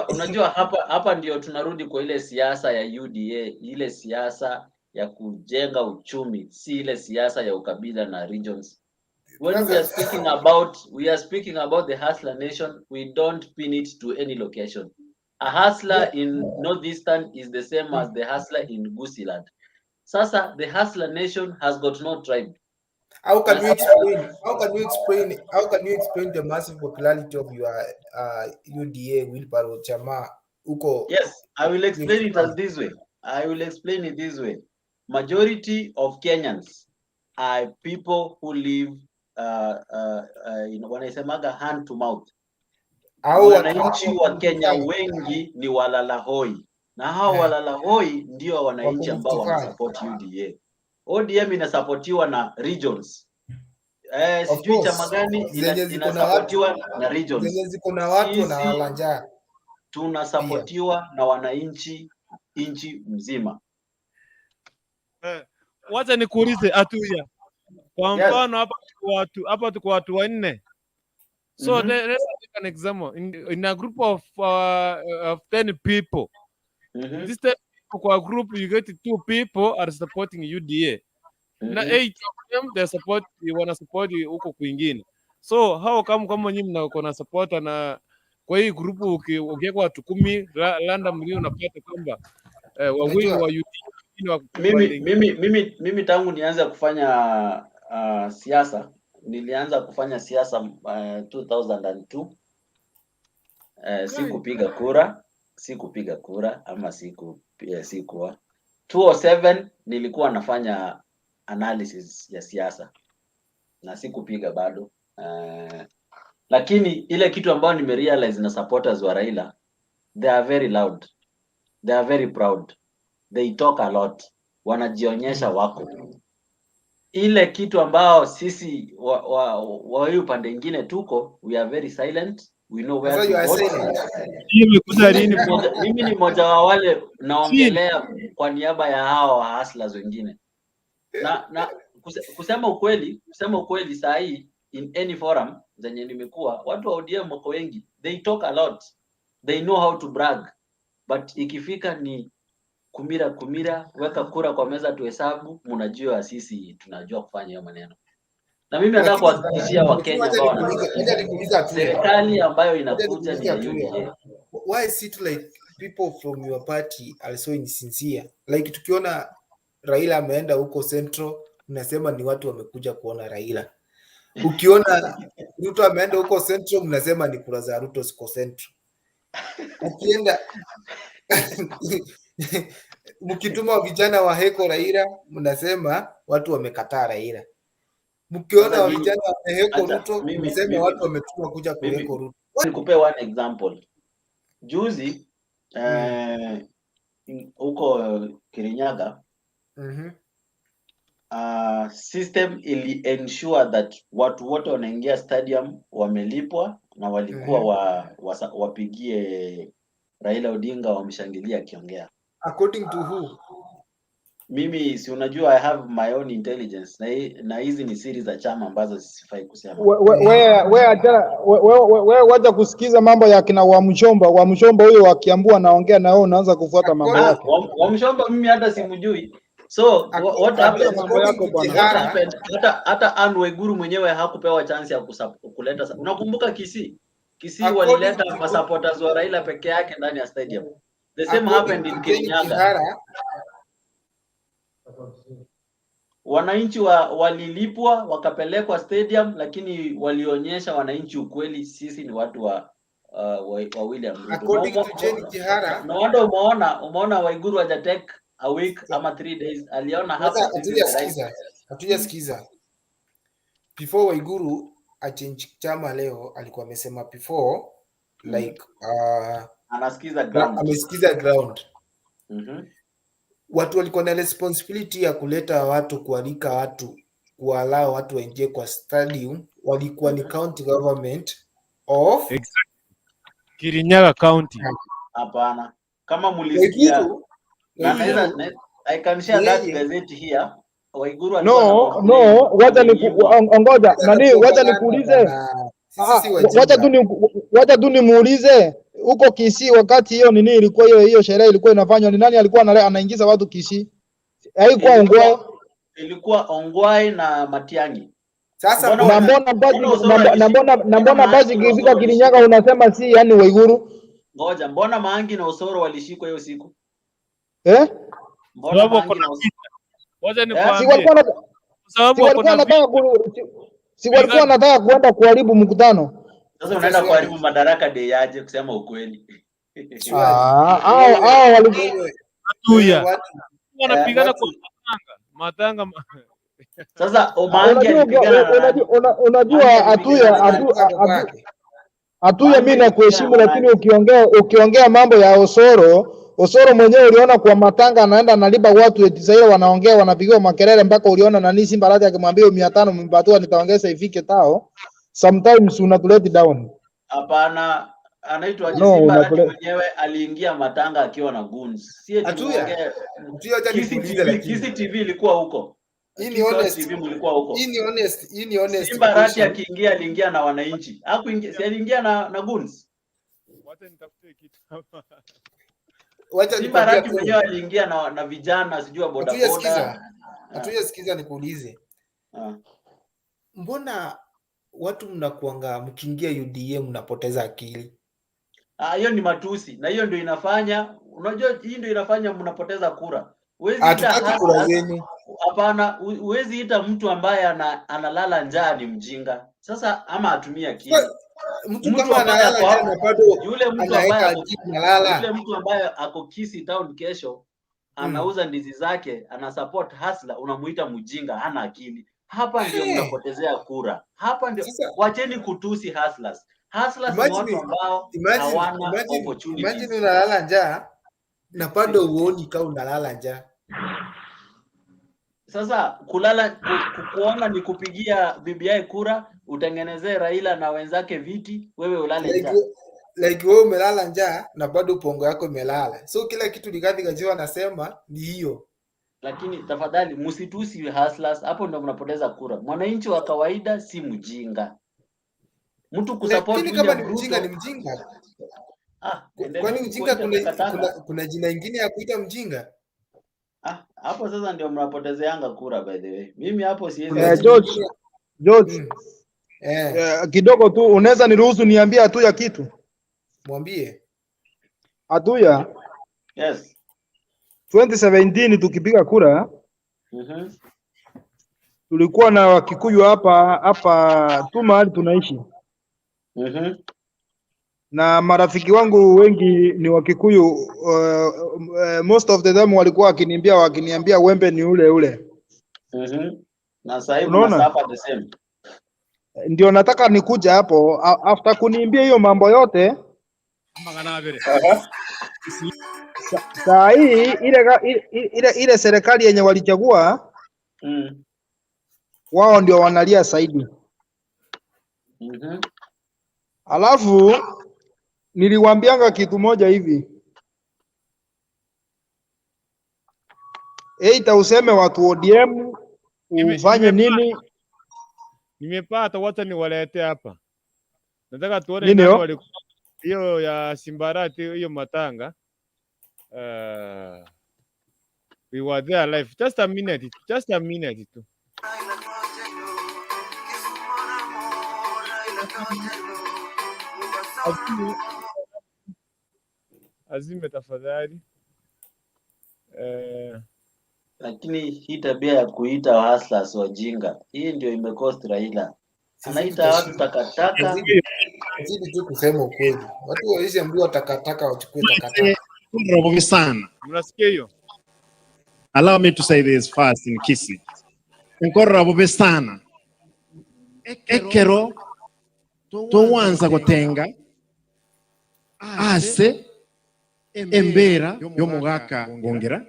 Unajua hapa ndio tunarudi kwa ile siasa ya UDA, ile siasa ya kujenga uchumi, si ile siasa ya ukabila na regions. When we are speaking about the hustler nation, we don't pin it to any location. A hustler in Northeastern is the same as the hustler in Gusiland. Sasa the hustler nation has got no tribe. How can Na you explain? How can you explain? How can you explain the massive popularity of your UDA wheelbarrow chama huko? Yes, I will explain Rift it as Valley? this way. I will explain it this way. Majority of Kenyans are people who live wanaisemaga hand to mouth. Au Wananchi wa Kenya Valley. wengi ni walala hoi, na hao walala hoi ndio wananchi Wako ambao Rift Valley. wanasupport UDA. ODM inasupportiwa na regions. Of Sijui course, chama gani zenye ziko na watu inasupportiwa na regions. zenye ziko na watu Sisi wanalala njaa pia. tunasupportiwa na wananchi nchi mzima. Wacha nikuulize Atuya, kwa mfano hapa tuko watu wanne. So let's take an example. In a group of 10 people, this 10 people kwa group you get two people are supporting UDA. Na eight of them they support wana support huko kwingine. So how come kama nyinyi mnako na supporter na kwa hii group ukiweka watu 10 randomly unapata kwamba wawili Unajua wa UDA, wengine wa Mimi, upande ingine. mimi tangu nianze kufanya siasa, nilianza kufanya siasa 2002. Sikupiga kura ama sikuwa 207 nilikuwa nafanya analysis ya siasa na sikupiga bado, lakini ile kitu ambayo nimerealize na supporters wa Raila, they are very loud, they are very proud, they talk a lot, wanajionyesha wako ile kitu ambao sisi wa hii upande ingine tuko, we are very silent, we know where Sasa to you are vote. silent. Hii imekuja Mimi lini? ni mmoja wa wale naongelea kwa niaba ya hawa wa hustlers wengine na kusema ukweli saa hii in any forum zenye nimekuwa, watu wa ODM wako wengi, they talk a lot, they know how to brag, but ikifika ni Kumira kumira, weka kura kwa meza tuhesabu. Mnajua sisi tunajua kufanya hiyo maneno, na mimi nataka Lakini kuhakikishia lakini Wakenya wacha ambao nikuulize, wacha wanatusikiza, nikuulize Atuya. serikali ambayo Wacha inakuja ni nikuulize ya Atuya. UDA. Why is it like people from your party are so insincere? Like tukiona Raila ameenda huko Central, mnasema ni watu wamekuja kuona Raila. Ukiona Ruto ameenda huko Central, mnasema ni kura za Ruto ziko Central. Ukienda mkituma vijana wa heko Raila, mnasema watu wamekataa Raila. Mkiona Sasa wa nyinyi, vijana wameheko acha Ruto, mimi mnasema mimi watu wametumwa kuja mimi kuheko Ruto. nikupe one example. Juzi huko Kirinyaga system ili ensure that watu wote wanaingia stadium wamelipwa na walikuwa wapigie Raila Odinga wamshangilia akiongea. According to who? Mimi si unajua I have my own intelligence na hizi ni siri za chama ambazo sifai kusema. We achana, we wacha kusikiza mambo ya kina Wamshomba. Wamshomba huyo wa Kiambu anaongea na wewe unaanza kufuata mambo Ah, yake. Wamshomba mimi hata simjui. So what Fuatilia happened, mambo yako what bwana. happened, hata Anne Waiguru mwenyewe hakupewa chance ya kuleta. Unakumbuka Kisii? Kisii walileta masupporters wa Raila peke yake ndani ya stadium. The same According happened to in Jane Kirinyaga. Kihara, Wananchi walilipwa wakapelekwa stadium, lakini walionyesha wananchi ukweli, sisi ni watu wa William Ruto. Na according to Jane Kihara, no wonder umeona Waiguru haja take a week ama 3 days, aliona sasa hapa this is the right. hatujasikiza, hatujasikiza. Before Waiguru achange chama leo, alikuwa amesema before like Anasikiza ground. Amesikiza ground. Watu walikuwa na responsibility ya kuleta watu, kualika watu, kuallow watu waingie kwa stadium, walikuwa ni county government of Exactly. Kirinyaga County. Hapana, kama mulisikia Waiguru. na naweza Waiguru I can share that yeye gazeti here. Waiguru alikuwa ana No, complain no, wacha niku, amenyimwa. ongoja nani, wacha propaganda nikuulize. bana, sisi Ah, si wacha tu wajinga. ni wacha tu nimuulize huko Kisii, wakati hiyo nini ilikuwa hiyo sherehe ilikuwa inafanywa, ni nani alikuwa anaingiza watu Kisii? Haikuwa Ongwae? Ilikuwa Ongwae na Matiang'i. Sasa Mbona Na mbona basi mbona Osoro na mbona na mbona mbona basi Maangi na ikifika Osoro Kirinyaga walishikwa? unasema si yani Waiguru Ngoja, mbona Maangi na Osoro walishikwa hiyo siku? eh? Mbona Sababu wako Maangi na na Osoro vita. Wacha eh? Si nikwambie. walikuwa na Sababu si wako walikuwa na wanataka vita. si walikuwa Pigana. wanataka kuenda kuharibu mkutano? Sasa Sasa unaenda swali, kuharibu Madaraka Day aje kusema ukweli? swali, Ah, hao wewe hao walikuwa wewe wewe Atuya. watu Eh? Wanapigana watu kwa matanga. Matanga. Sasa Maangi unajua alipigana na nani? unajua Maangi alipigana Atuya na nani? atu, matanga atu, kwake. Atuya, Maangi mi alipigana nakuheshimu, na lakini nani? ukiongea mambo ya Osoro, Osoro mwenyewe uliona kwa matanga anaenda analipa watu eti sasa wanaongea wanapigiwa makelele mpaka uliona nani Simba Arati akimwambia 500 mmepatua nitaongeza ifike tao. Sometimes unatuleti down. Hapana, anaitwa aje? No, Simba Arati unatule mwenyewe aliingia matanga akiwa na goons. Si eti Atuya, muongee Atuya, acha Kisii nikuulize, TV, lakini Kisii TV ilikuwa huko. hii ni Kisii Hot honest, TV mlikuwa huko. hii ni honest Simba Arati question. akiingia aliingia na wananchi. Hakuingia, si aliingia na goons. Wacha nitafute kitu hapa. Wacha Simba nikwambie Arati Atuya, mwenyewe aliingia na vijana sijui wa Atuya bodaboda. sikiza, Ah, Atuya sikiza, nikuulize, ah. mbona watu mnakuanga mkiingia UDA mnapoteza akili? Ah, hiyo ni matusi na hiyo ndio inafanya, unajua hii ndio inafanya mnapoteza kura. Huwezi ita Hatutaki kura hustlers, zenyu. hapana, huwezi ita mtu ambaye analala njaa ni mjinga. Sasa ama atumie akili. Sasa, mtu Mtu kama ambaye analala ako njaa na hapo, bado yule mtu ambaye anaweka ako akili nalala. yule mtu ambaye ako Kisii town kesho anauza ndizi zake, ana support hustler, unamuita mjinga, hana akili. Hapa ndio Hey, mnapotezea kura. Hapa ndio sasa wacheni kutusi hustlers. Hustlers ni watu imagine ambao imagine hawana imagine imagine opportunities. unalala njaa na bado huoni kama unalala njaa. Sasa kulala kuona ni kupigia BBI kura, utengenezee Raila na wenzake viti, wewe ulale Like njaa. like wewe umelala njaa na bado pongo yako imelala. So kila kitu Rigathi Gachagua anasema ni hiyo. Lakini tafadhali msitusi hustlers, hapo ndio mnapoteza kura. Mwananchi wa kawaida si mjinga. Mtu kusupport Lakini kama William ni mjinga Ruto, ni mjinga. ah, Kwani endeleeni mjinga kuwaita kuna takataka. kuna kuna jina ingine ya kuita mjinga? Ah, hapo sasa ndio mnapotezeanga kura by the way. Mimi hapo siwezi Eh, George, George. Eh. Kidogo tu unaweza niruhusu niambie Atuya kitu? Mwambie. Atuya, Yes. 2017 tukipiga kura Mhm. tulikuwa na Wakikuyu hapa hapa tu mahali tunaishi. Mhm. Na marafiki wangu wengi ni Wakikuyu. Most of the time walikuwa wakiniambia wembe ni ule ule. Mhm. Na sasa hivi Unaona? mnasuffer the same. Ndio nataka nikuja hapo after kuniambia hiyo mambo yote. Saa hii ile serikali yenye walichagua wao ndio wanalia zaidi. Mhm. Alafu niliwaambianga kitu moja hivi, eita useme watu ODM ufanye nini. Nimepata, wacha niwalete hapa. Nataka tuone Nini nani hiyo? walikuwa hiyo ya Simbarati, hiyo matanga. We were there live. Just a minute, just a minute tu. Azime, azime tafadhali. Lakini hii tabia ya kuita hustlers wajinga, hii ndio imecost Raila. Sisi Anaita watu tutashinda. takataka. Zidi tu kusema ukweli. Watu wawezi ambiwa takataka wachukue takataka. Robo sana. Mnasikia hiyo? Allow me to say this first in Kisii. Nkorora bobe sana. Ekero towanza gotenga ase embera yomugaka gongera.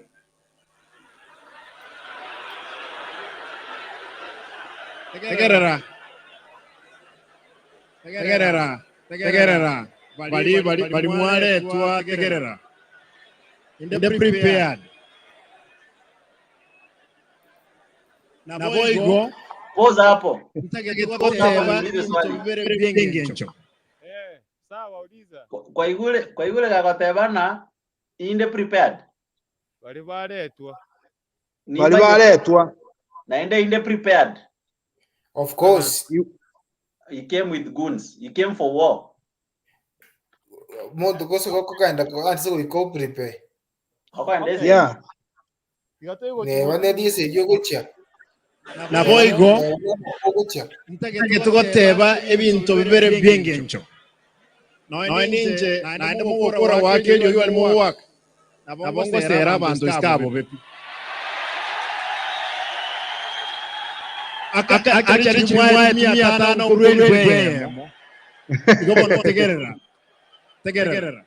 Tegerera. Tegerera. Tegerera. Bali bali bali mwaletwa tegerera. Inde prepared. Naboigo Pause hapo. Pause hapo niulize swali. byengencho. Sawa, uliza. Kwa igule kakotebana inde prepared. Bali baletwa. Ni Bali budget. baletwa. Na inde prepared. Of course. He came with goons. He came for war. Mundu kose gokokaenda anse goika prepare. Okoenda Yeah. Ne banediise eyo gochia. Naboigo Ogochia. tugoteba ebinto bibere byengencho. Noe ninje naende mugokora wake erio bari mugwaka. Nabo ngosera abanto isikabo bepi. Akari chimwae 500 kurweli bwemo. Igo bono tegerera. Tegerera.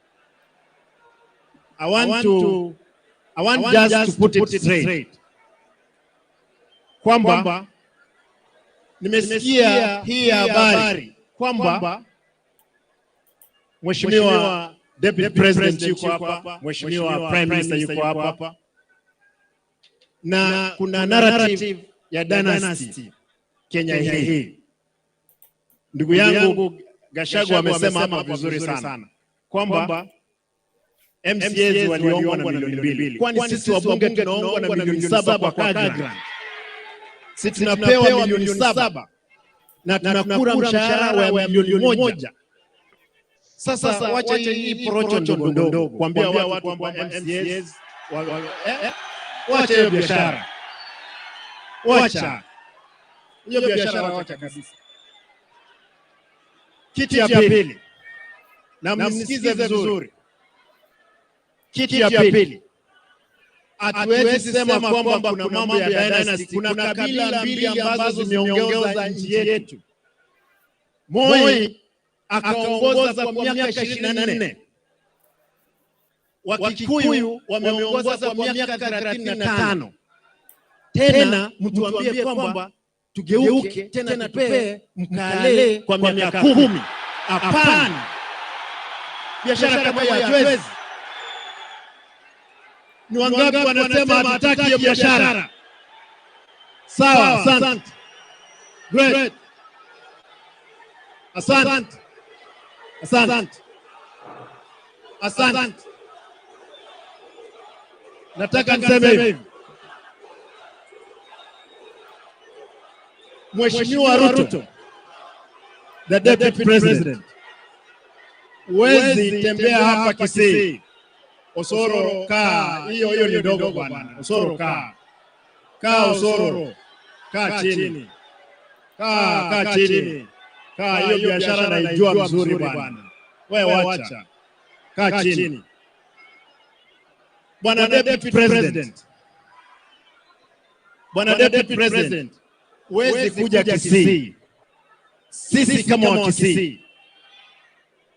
I want just to put it straight. Kwamba nimesikia hii habari kwamba Mheshimiwa Deputy President yuko hapa, Mheshimiwa Prime Minister yuko hapa, na kuna narrative ya dynasty Kenya hii. Ndugu yangu Gachagua amesema hapa vizuri sana kwamba MCAs waliongwa na milioni 2. Kwani sisi wabunge tunaongwa na milioni 7 kwa Kagran? Si tunapewa milioni 7 na tunakula mshahara wa milioni 1. Sasa wacha hii porocho ndogo ndogo kuambia watu kwamba MCAs wacha hiyo biashara, wacha hiyo biashara, wacha kabisa. Kitu ya pili, na mnisikize vizuri. Kitu ya pili, hatuwezi sema kwamba kuna mambo ya dynasty. Kuna kabila mbili ambazo zimeongoza nchi yetu. Moi akaongoza kwa miaka 24, Wakikuyu wameongoza kwa miaka 35. Tena mtuambie kwamba tugeuke tena tupee Mkale kwa miaka 10? Hapana, biashara kama hiyo hatuwezi. Ni wangapi wanasema hatutaki hiyo biashara? Sawa, asante. Great. Asante. Asante. Asante. Nataka niseme hivi. Mheshimiwa Ruto, the deputy president, huwezi tembea hapa Kisii. Osoro kaa, hiyo hiyo ni ndogo bwana. Osoro kaa, kaa Osoro, kaa chini, kaa kaa chini, kaa. Hiyo biashara naijua mzuri bwana, wewe wacha, kaa chini bwana deputy president. Bwana deputy president, huwezi kuja Kisii. Sisi kama wa Kisii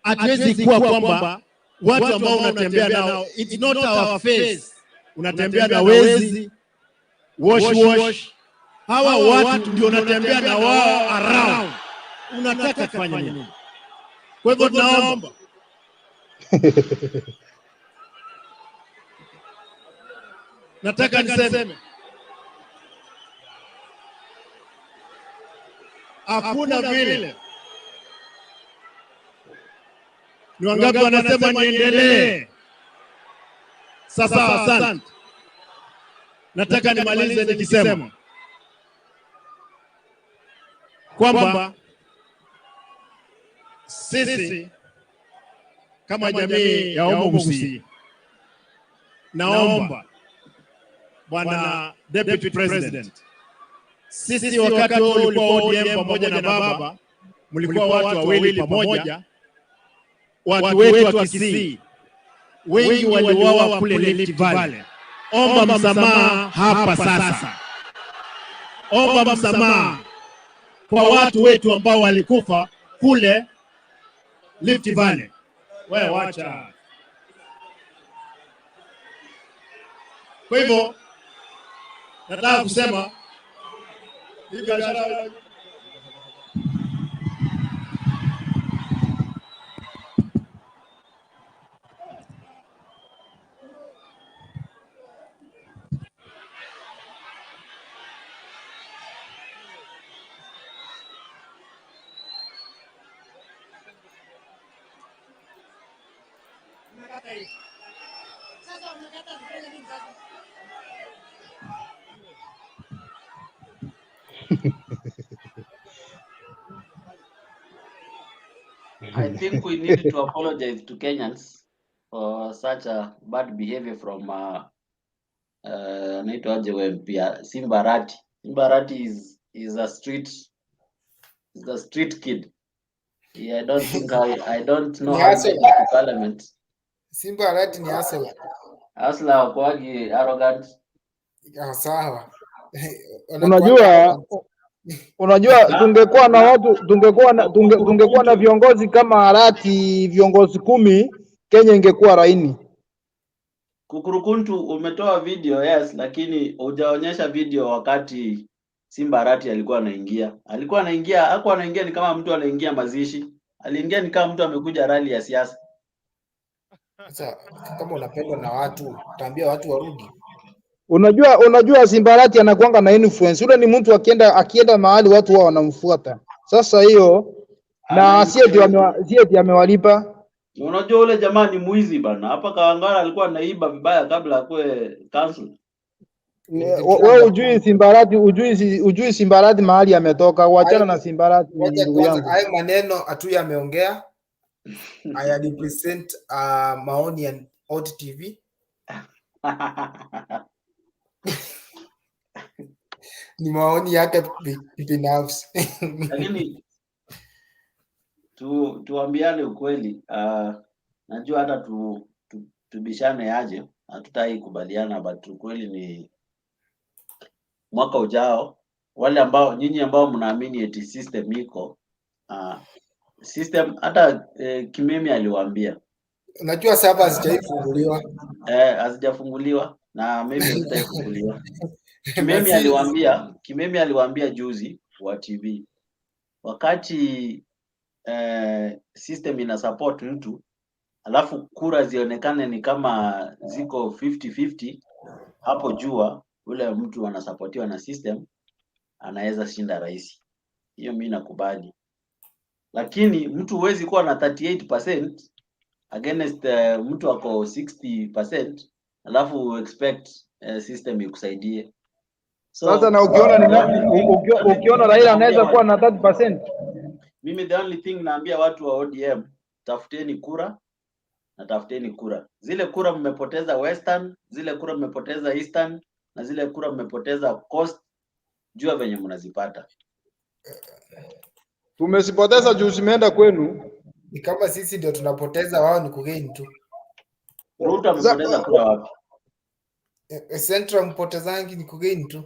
hatuwezi kuwa kwamba watu ambao unatembea nao, it's not our face. Unatembea na wezi wash wash, hawa watu ndio unatembea na wao around, unataka kufanya nini? Kwa hivyo tunaomba nataka niseme hakuna vile. Ni wangapi wanasema niendelee? Sasa asante. Nataka nimalize nikisema kwamba sisi kama jamii ya Omogusi, naomba Bwana Deputy President, sisi wakati wewe ulikuwa ODM pamoja na baba, mlikuwa watu wawili pamoja. Watu wetu wa Kisii wengi waliuawa kule Rift Valley. Omba msamaha hapa sasa, omba msamaha kwa watu wetu ambao walikufa kule Rift Valley. Wewe wacha. Kwa hivyo nataka kusema hii biashara I think we need to apologize to Kenyans for such a bad behavior from anaitwaje huyo MP Simba Arati. Simba Arati is a street is a street kid. Yeah, I don't think I don't know Ni how he hustler. got to parliament. Simba Arati ni hustler. Hustler hawakuwagi arrogant. Ah, sawa. Wanakuwaga Unajua, arrogant. unajua tungekuwa na watu tungekuwa na viongozi kama Arati, viongozi 10, Kenya ingekuwa laini. Kukurukuntu umetoa video yes, lakini hujaonyesha video wakati Simba Arati alikuwa anaingia. Alikuwa anaingia, hakuwa anaingia ni kama mtu anaingia mazishi. Aliingia ni kama mtu amekuja rali ya siasa. Sasa kama unapendwa na watu, utaambia watu warudi. Unajua Simba Arati anakuanga na influence. Yule ni mtu akienda mahali watu wao wanamfuata. Sasa hiyo na Ana si eti influence. si eti amewalipa. Na unajua ule jamaa ni mwizi bana. Hapa Kawangware alikuwa anaiba vibaya kabla akuwe council. Wewe ujui Simba Arati, ujui Simba Arati mahali ametoka. Wachana na Simba Arati Ngoja ndugu kwanza, yangu. hayo maneno Atuya ameongea haya represent maoni ya Ot TV. Ni maoni yake binafsi. Lakini tuambiane ukweli, najua hata tubishane aje, hatutai kubaliana, but ukweli ni mwaka ujao wale ambao nyinyi ambao mnaamini eti system iko system hata Kimemi aliwaambia Unajua saba hazijaifunguliwa. Hazijafunguliwa na maybe hazitaifunguliwa. Kimemi aliwaambia juzi wa TV wakati system ina support mtu alafu kura zionekane ni kama ziko 50-50, hapo jua ule mtu anasapotiwa na system anaweza shinda rais. Hiyo mimi nakubali, lakini mtu huwezi kuwa na 38% against mtu ako 60% alafu expect system ikusaidie. Sasa So na ukiona the ni only thing, the only ukiona thing Raila naambia anaweza kuwa watu, na 30%. mimi the only thing naambia watu wa ODM, tafuteni kura na tafuteni kura. Zile kura mmepoteza Western, zile kura mmepoteza Eastern na zile kura mmepoteza Coast, jua venye mnazipata. Tumezipoteza juu zimeenda kwenu. Ni kama sisi ndio tunapoteza, wao ni kugain tu. Ruto Za, amepoteza kura wapi? Central mpotezangi ni kugain tu.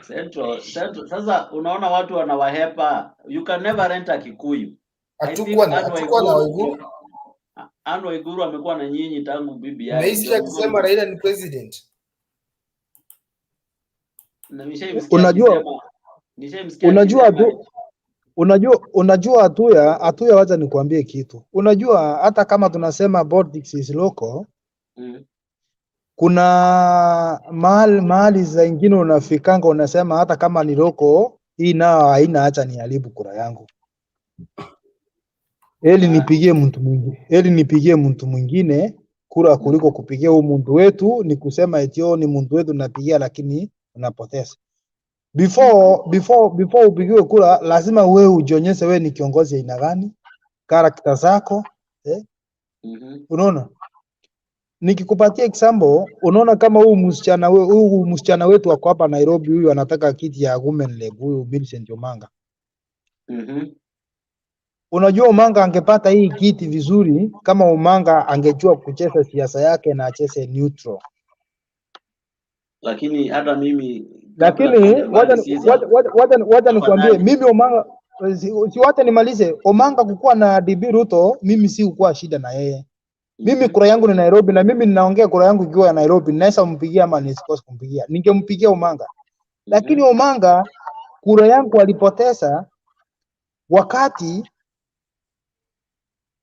Central, Central. Sasa unaona watu wanawahepa. You can never rent a Kikuyu. I think Hatukuwa na Anne hatukuwa na Waiguru, Waiguru. Anne Waiguru amekuwa na nyinyi tangu BBI. Umeisikia Ndio mlikuwa akisema Raila ni president. na nishaimsikia Unajua, akisema, nishaimsikia unajua akisema tu unajua Atuya, wacha nikuambie kitu. Unajua hata kama tunasema politics is local, kuna mahali za ingine unafikanga unasema hata kama ni local hii nao haina, acha niharibu kura yangu, heli nipigie mtu mwingine, heli nipigie mtu mwingine kura kuliko kupigia huu mtu wetu. Ni kusema eti oh, ni mtu wetu napigia, lakini unapoteza. Before upigiwe kura lazima wewe ujionyeshe wewe ni kiongozi aina gani, karakta zako eh? Unaona, nikikupatia example, unaona kama huyu msichana wetu wako hapa Nairobi, huyu anataka kiti ya women rep, huyu Millicent Omanga. Unajua Omanga angepata hii kiti vizuri kama Omanga angejua kucheza siasa yake na acheze neutral. Lakini hata mimi kabla Lakini tuende mbali, wacha Caesar, wacha wacha wacha nikwambie, tafadhali. mimi Omanga si wacha nimalize. Omanga kukuwa na DB Ruto, mimi si kukuwa shida na yeye. Mimi kura yangu ni Nairobi na mimi ninaongea kura yangu ikiwa ya Nairobi, naweza mpigia ama nisikose kumpigia. Ningempigia Omanga. Lakini Omanga kura yangu alipoteza wakati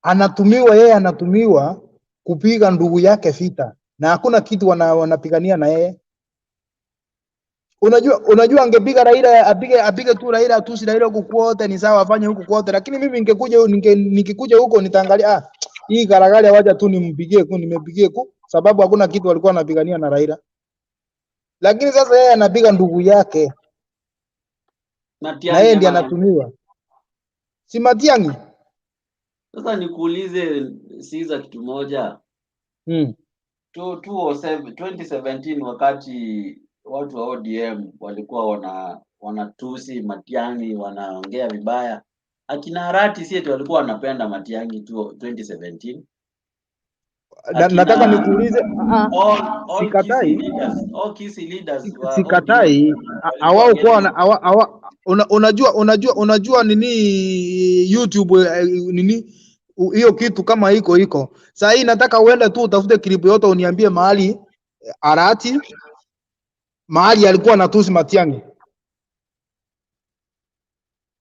anatumiwa, yeye anatumiwa kupiga ndugu yake vita na hakuna kitu wanapigania na yeye. Unajua angepiga Raila, apige tu Raila, atusi Raila huku kwote ni sawa, afanye huku kwote, lakini mimi ningekuja nikikuja huko nitaangalia, ah, hii garagari wacha tu nimpigie ku nimepigie ku, sababu hakuna kitu walikuwa wanapigania na Raila. Lakini sasa yeye anapiga ndugu yake na Matiang'i yeye ndiye ama nani? anatumiwa, si Matiang'i? Sasa nikuulize Caesar kitu moja. 2017 wakati watu wa ODM walikuwa wanatusi Matiang'i, wanaongea vibaya. Akina Harati si eti walikuwa wanapenda Matiang'i tu 2017. Nataka Akina nikuulize, all all Kisii sikatai leaders, all Kisii leaders wa ODM sikatai, walikuwa hawakuwa against. unajua nini YouTube nini hiyo kitu kama iko saa hii. Nataka uende tu utafute clip yote uniambie mahali Arati mahali alikuwa anatusi Matiang'i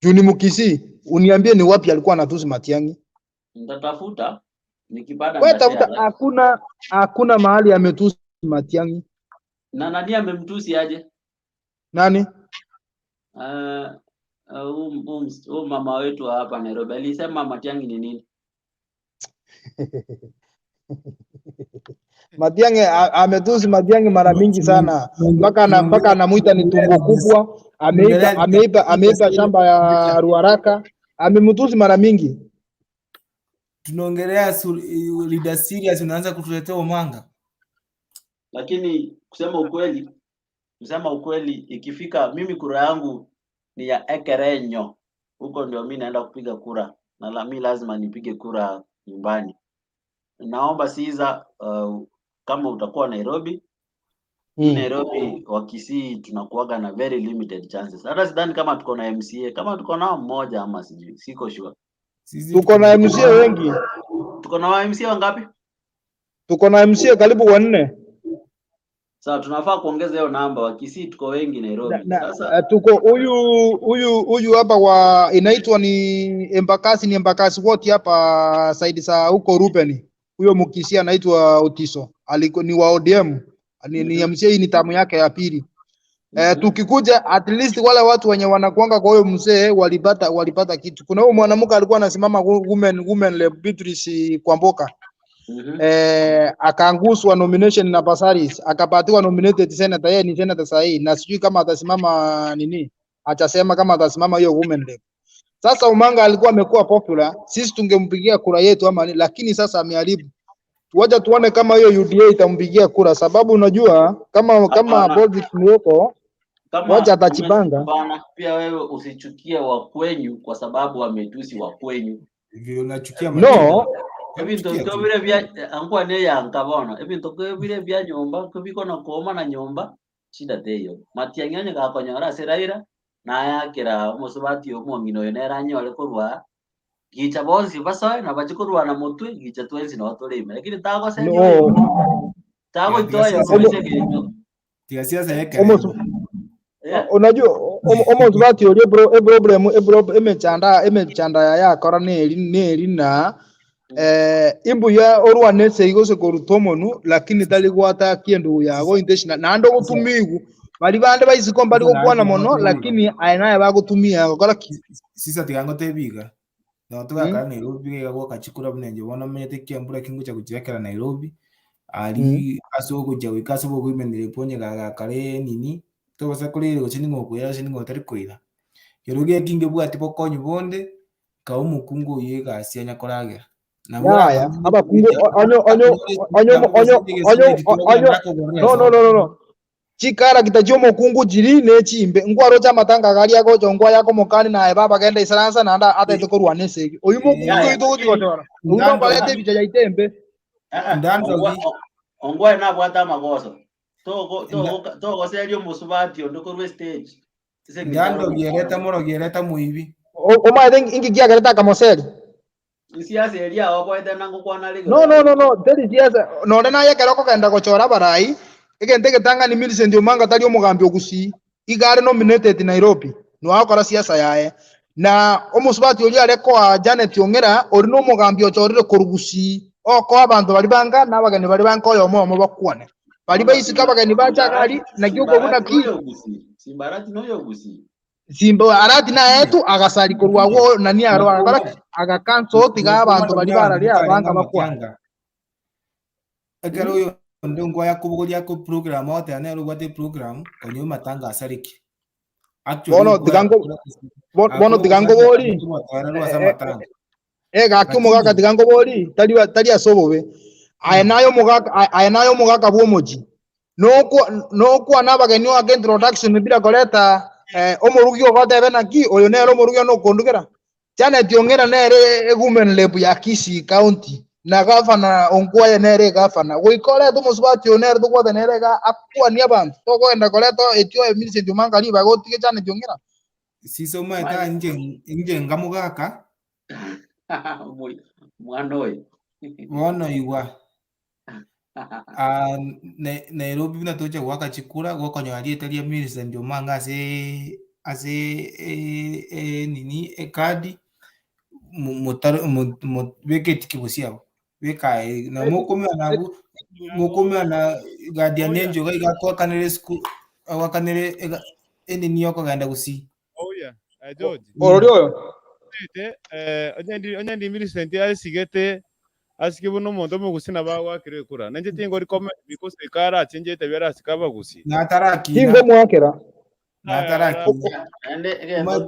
juu ni Mkisii, uniambie ni wapi alikuwa anatusi Matiang'i. Nitatafuta nikipata Wewe nitashare. tafuta, hakuna mahali ametusi Matiang'i. Na nani amemtusi aje? Nani? Huu mama wetu wa hapa Nairobi alisema Matiang'i ni nini? Matiang'i ametusi Matiang'i mara mingi sana mpaka anamuita ni tumbo kubwa, ameipa shamba ya Ruaraka, amemtusi mara mingi. Tunaongelea leader serious, unaanza kutuletea Omanga. Lakini kusema ukweli, ikifika mimi kura yangu ni ya Ekerenyo, huko ndio mi naenda kupiga kura na mi lazima nipige kura nyumbani. Naomba Caesar, kama utakuwa Nairobi, hii Nairobi wa Kisii tunakuwaga na very limited chances. Hata sidhani kama tuko na MCA, kama tuko nao mmoja ama sijui, siko sure. Tuko na MCA wengi, Tuko na wa MCA wangapi? tuko na MCA karibu wanne. Sawa, tunafaa kuongeza hiyo namba. Wa Kisii tuko wengi Nairobi. Sasa Tuko huyu hapa wa inaitwa ni Embakasi, ni Embakasi wote hapa saidi za huko Ruben. Huyo Mkisii anaitwa Otiso. Aliko ni wa ODM. Ni MCA, ni tamu yake ya pili. Tukikuja at least wale watu wenye wanakuanga kwa huyo mzee walipata kitu. Kuna huyo mwanamke alikuwa anasimama women rep Beatrice Kwamboka. Akaanguswa nomination na Pasaris, akapatiwa nominated senator, yeye ni senator sahihi, na sijui kama atasimama nini, atasema kama atasimama hiyo women rep. Sasa Omanga alikuwa amekuwa popular, sisi tungempigia kura yetu ama nini, lakini sasa ameharibu. Tuwacha tuone kama hiyo UDA itampigia kura, sababu unajua kama kama Hapana, Baldrick Mwoko kama wacha atachipanga. Hapana, pia wewe usichukie wa kwenyu kwa sababu wametusi wa kwenyu. Vile unachukia No, Ebinto biko bire bya angwa ne yanka bono ebinto ko bire bya nyomba ko biko na koma na nyomba shida teyo Matiang'i onye gakonyora ase Raila nayakera omosubati omong'ina oyo nere anyore korwa gicha bonsi basoe na bachi korwana motwe gicha twensi no torime lakini tagoseria oyo no. tagoitoa Omo, Tiga siasa yeke omo, unajua omosubati oria problem emechanda emechanda yakora neri neri na imbuya orwane seigo koruta omonu lakini tari gwata kiendu yago intentional naende ogotumigu bari bande baisiko mbari gokwana mono lakini aye naye bagotumia gokora ki. Sisa tiga ngotebiga no tugakara Nairobi iga gwoka chikura buna inche bono menyete kiambura kingocha gochiakera Nairobi ari ase ogochia goika ase obogoimenera eponye gagakare nini tobasa korire gochi ning'o okoira gose ning'o otari koira kero geki ngebwati bokonyi bonde kae omokungu oyo egasi anya koragera nabo Yaya abakungu onyo onyo onyo onyo onyo onyo no no no no no chikarakita chiomokungu chiri nechimbe ngwaro chamatanga garia gocho ngwa yako mokani naye baba genda isaransa nanda atete korwana esegi oyu mokungu Yaya. oyu togochigochora oyu nombarete ebicha yaita embe. Ongwae nabwate amagoso togoseria omosubati onde korwa estage ase eng'encho ndandogi ereta morogi ereta moibi Omaete inki kiagerete akamoseri. Isiasa eria oboete nangokwana rigoro. No no no no teri siasa nonde naye ekero okogenda gochora abarai egento egetang'ani Millicent Omanga tari omogambi ogusii iga are nominated Nairobi noagokora siasa yaye na omosubati oria are koa Janet Ong'era ori na omogambi ochorire korwa gusii okoa abanto bari banga na abageni bari banka oyomo omo bakwane bari baisike abageni bacha ari naki okobuna Simbarati ki noyo gusii Simbarati noyo gusii Simba arati naye tu agasari korwa agwo nani aro agakora ki agakanso tiga abanto bari bararia abanga bakwane. Matianga ekero oyo onde ngwaya kobogoria ko program ote ane obwate program konye matanga asariki actually Bono tiga bono tiga nkobori matanga gaki omogaka tiga nkobori tari tari ase obobe aye naye omogaka aye naye omogaka bwa omochi nokwana abageni oake introduction bila koreta omorugi ogotebe naki oyo nere omorugi one okondugera Janet Ong'era nere ewomen rep ya Kisii County na gavana Ongwae nere gavana goika orete omosubati oyo nere tobwate nere iga akwanie abanto tokogenda koreta etio Millicent Omanga ribaga otige Janet Ong'era. Sisa omaete inche inche ngamogaka mwana oyo bono igwa Nairobi buna tocha gwaka chikura gokonyora rieta ria Millicent Omanga ase ase nini ekadi beke etiki abo bekae na mokomera nabu mokomera guardian angel iga igakwakanere school agwakanere enini yokogenda gusii. Oya, George. Orori oyo Ete, onye ndi Millicent asigete asike buno omonto omogusi nabo agwakire ekura nenche tingori comment because ekara achenjete biarasika abagusi. Natarakina tingomwakera natarakina ende egento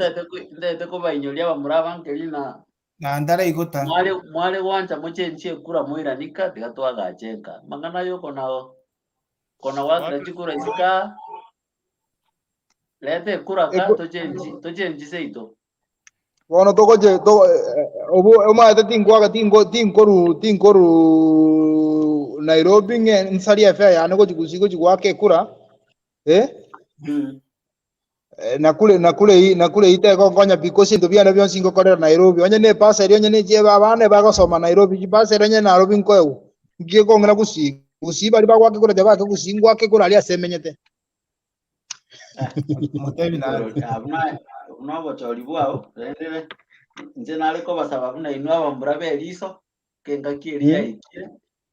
ntete kobainyoria abamura abankeri na na ndaraigota mware mware gwancha mochenchie ekura moiranika tiga twagachenka mang'ana yoko nao kona gwakera chikura isika leta ekura ka tochenchi tochenchi seito. Bono togoche obu omaete tingwaga tingo tinkoru tinkoru Nairobi ng'e nsaria fare yane gochi gusii gochi gwaka ekura nakure nakure nakure iteko nkonya because into biane bionsi ngokorera Nairobi onye ne paseri onye ne chieba abana bagosoma Nairobi chipaseri onye Nairobi nkoewu ngie kong'era gusii gusii bari bagwaka ekura tebake gusii ngwaka ekura aria ase emenyete. Motebi nare buna buna obochori bwao rende inche nare kobasaba buna inwe abambura ba eriso kengaki eria yaikire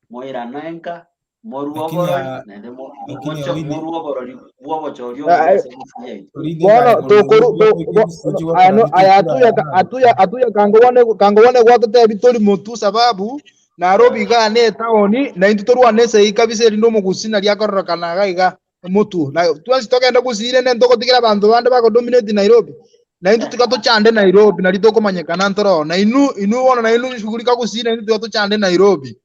moirana enka morue lakini oborori naende lakini mocho orinde morue oborori bwa obochori obuya ase gusii yaito. orinde Bono ngare tokoru korwa Nairobi aya atuya atuya atuya kangobone kangobone gwatotebi tori motu sababu Nairobi iga ne etaoni na intwe torwane esegi kabisa erinde omogusii nari akororokana iga iga omotu. Na twensi togende gusii rende ntogotigera abanto bande bagodominate Nairobi. Na intwe tiga tochande Nairobi nari tokomanyekana ntoro. Na inu inu bono na inu shughulika gusii na intwe tiga tochande Nairobi.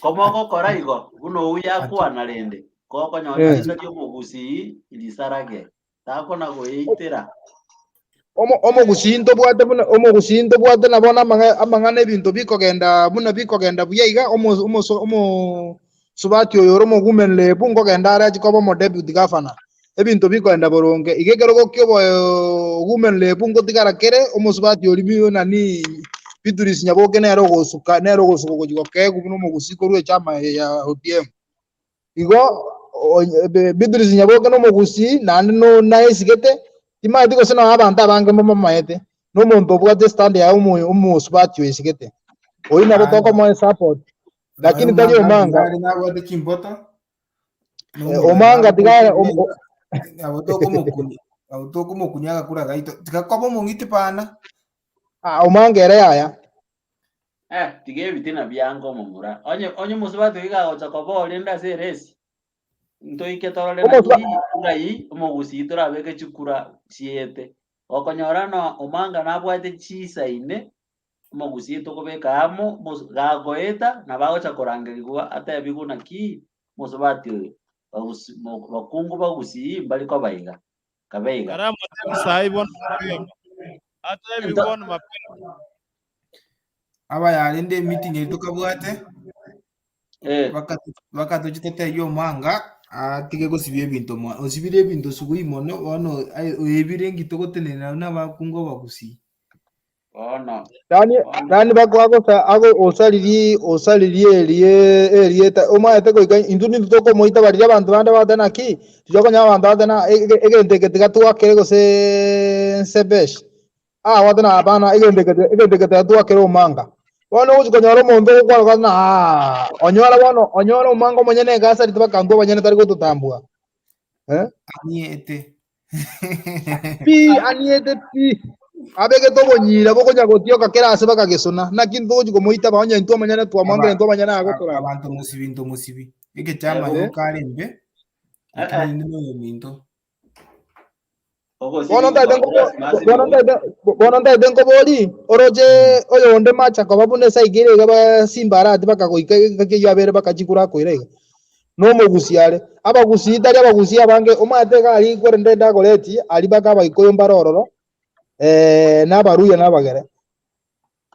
Komogokora igo, buna ouya akwana rende, gokonyora erieta ri'omogusii risarage, takona goeitera. Omogusii ntobwate buna omogusii ntobwate na bono amang'ana ebinto bikogenda buna bikogenda buya iga, omosubati oyo ore omowomen rep nkogenda are achi koba omodeputy governor. Ebinto bikogenda boronge. Iga ekerogo kia women rep ngotigara kere omosubati oria nani Beatrice Nyaboke nere ogosuka nere ogosuka gochi gokegwa buna omogusii korwa echama ya ODM. Igo Beatrice Nyaboke na omogusii naende no naesigete timanyeti gose nonye abanto abange mbamamaete, na omonto obwate stand yaye omosubati oesigete. Oyio nabo tokomoa support. Lakini tari Omanga. Ari nabwate chimboto. Omanga tiga Abo tokomokuni. Abo tokomokuni agakura gaito. Tiga koba omong'iti pana. Ah, Omanga ere yaya. Tiga ebitina biango omomura. Onye omosubati oiga agocha koba orende ase eresi. Ntoike torore naki ng'ai omogusii torabeke chikura chiete. Okonyora na Omanga nabwate chisaine omogusii tokobeka amo gagoeta nabo agocha korangerigwa atebigwe naki mosubati oyo bakungu bagusii mbari koba iga kabe iga. Karamo atebi sahi bono mapema. Atebi bono mapema. Aba yarende emeeting eri tokabwate. Bakatochitete Omanga atige gosibia ebinto osibire ebinto sugui mono bono oebire nki togotenena n'abakungu abagusii. Bono. Nani bakwagosa ago osariri osariri erie erieta omaete goika intwe nintwe tokomoita bariria abanto bande batena ki tichokonya abanto batena egento eke tiga twakere gose nsebesh watena abana egento eke tiga twakere Omanga bono ogochi konyora omonto ogokwana na onyora bono onyora Omanga omonyene egasari tibakantu abanyene tari gototambua aniete pi aniete pi abegete obonyira bokonya gotioka kera ase bakagesona naki ntogochi komoita baonya intwe omonyene twamwangire intwe omonyene agotora abantu musibi into musibi ekechama yokarembe lakini ndi noyominto bono ntaete nkobori oroche oyonde macha koba buna esaikire iga basimbarati bakagoika ekio abere bakachikura akoira iga nomogusi are abagusii tari abagusii abange omanyete iga ari kwerende ndagoreti ari baka abaikoyo mbare ororo n'abaruya n'abagere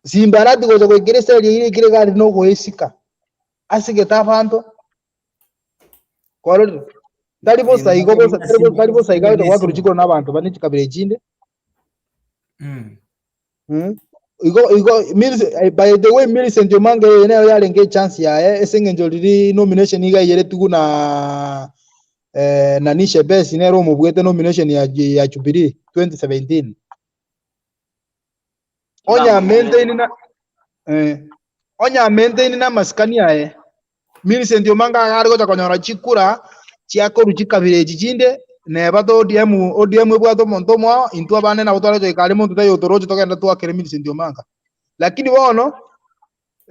simbarati gocha goikera eseri eye ikire gari nogoesika asigete abanto kwarorire tari bosa igo bosa tari bosa iga gwakuru chikoro n'abanto bane chikabira echinde igo igo by the way Millicent Omanga nayo yarenge chance yaye ase eng'encho riri nomination iga yeretigwe na nani Shebesi nere omobwete nomination ya Jubilee 2017 onya maintain na onya maintain na masikani aye Millicent Omanga agari gocha konyora chikura chiakoru chikabira echi chinde neba to ODM ebwate omonto omwao intwe abande nabo tware kare monto tayotoroche togenda twakere Millicent Omanga lakini bono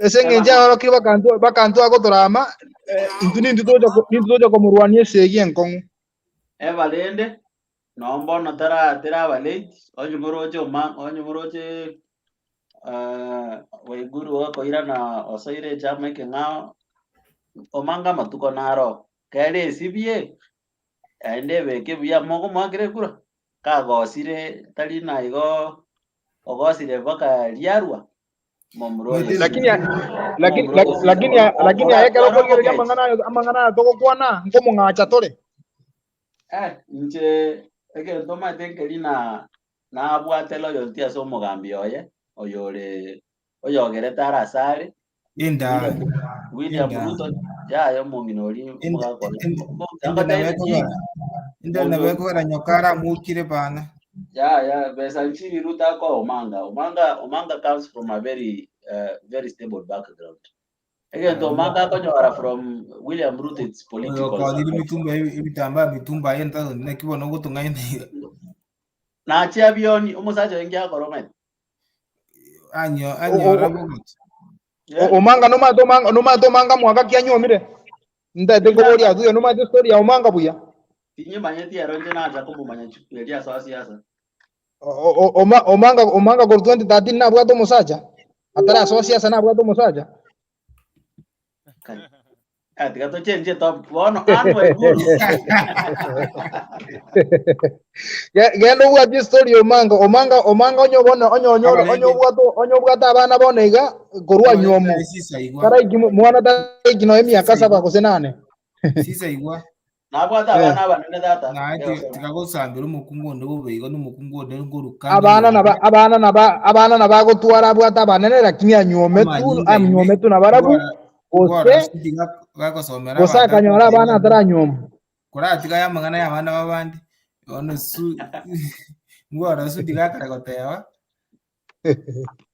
ase eng'encho aorokire bakantu agotorama intwe nintwe tocha komorwania esegi enkong'u ebarende nombono teraba late onye moroche onye moroche Waiguru okoirana osoire echama ekeng'ao Omanga amatuko naro kere esibie aende ebeke buya mogomoakera ekura kagosire tari na igo ogosire mpaka riarwa lakini ayekero korigereria amang'ana togokwana nkomong'acha tore inche egento maete nkeri na nabwate loyalty ase omogambi oye oyore oyogerete arasare inda William Ruto yaye omong'ina ori omogakora inda nabekogera nyokara mukire bana ya besa nchiri Ruto ako Omanga comes from a very very stable background. Egento Omanga akonyora from William Ruto it's political. Okodiri mitumba ebitamba mitumba yenta nekibono gotong'aina nachia bioni omosacha wengi akoroma anyo anyo rabogot. Omanga nomaete Omanga nomaete Omanga mwaka kianyomire ntaete nkoboria atuya nomaete story ya Omanga buya. Tinyimanyeti ero nche nacha komomanya eria ase siasa. Omanga Omanga kor 2013 nabwate omosacha atarasoa siasa nabwate omosacha. Tiga tochenjie topic bono Anne Waiguru. Genda obwate story Omanga Omanga Omanga onye bono onye onye onye obwate onye obwate abana bono iga korwa nyomo taraiki mwana taraiki no emiaka saba gose nane. Sisa igwa. Nabwate abana abanene tata. Naye tikagosambera omokungu onde bobe igo nomokungu onde ngorukana. Abana naba abana naba abana nabagotwara abwate abanene lakini anywometu anywometu nabarabu gose gagosomera gose akanyora abana ataranyoma. Koratiga ya amang'ana ya abana babande bono su ngwara su tigakara goteba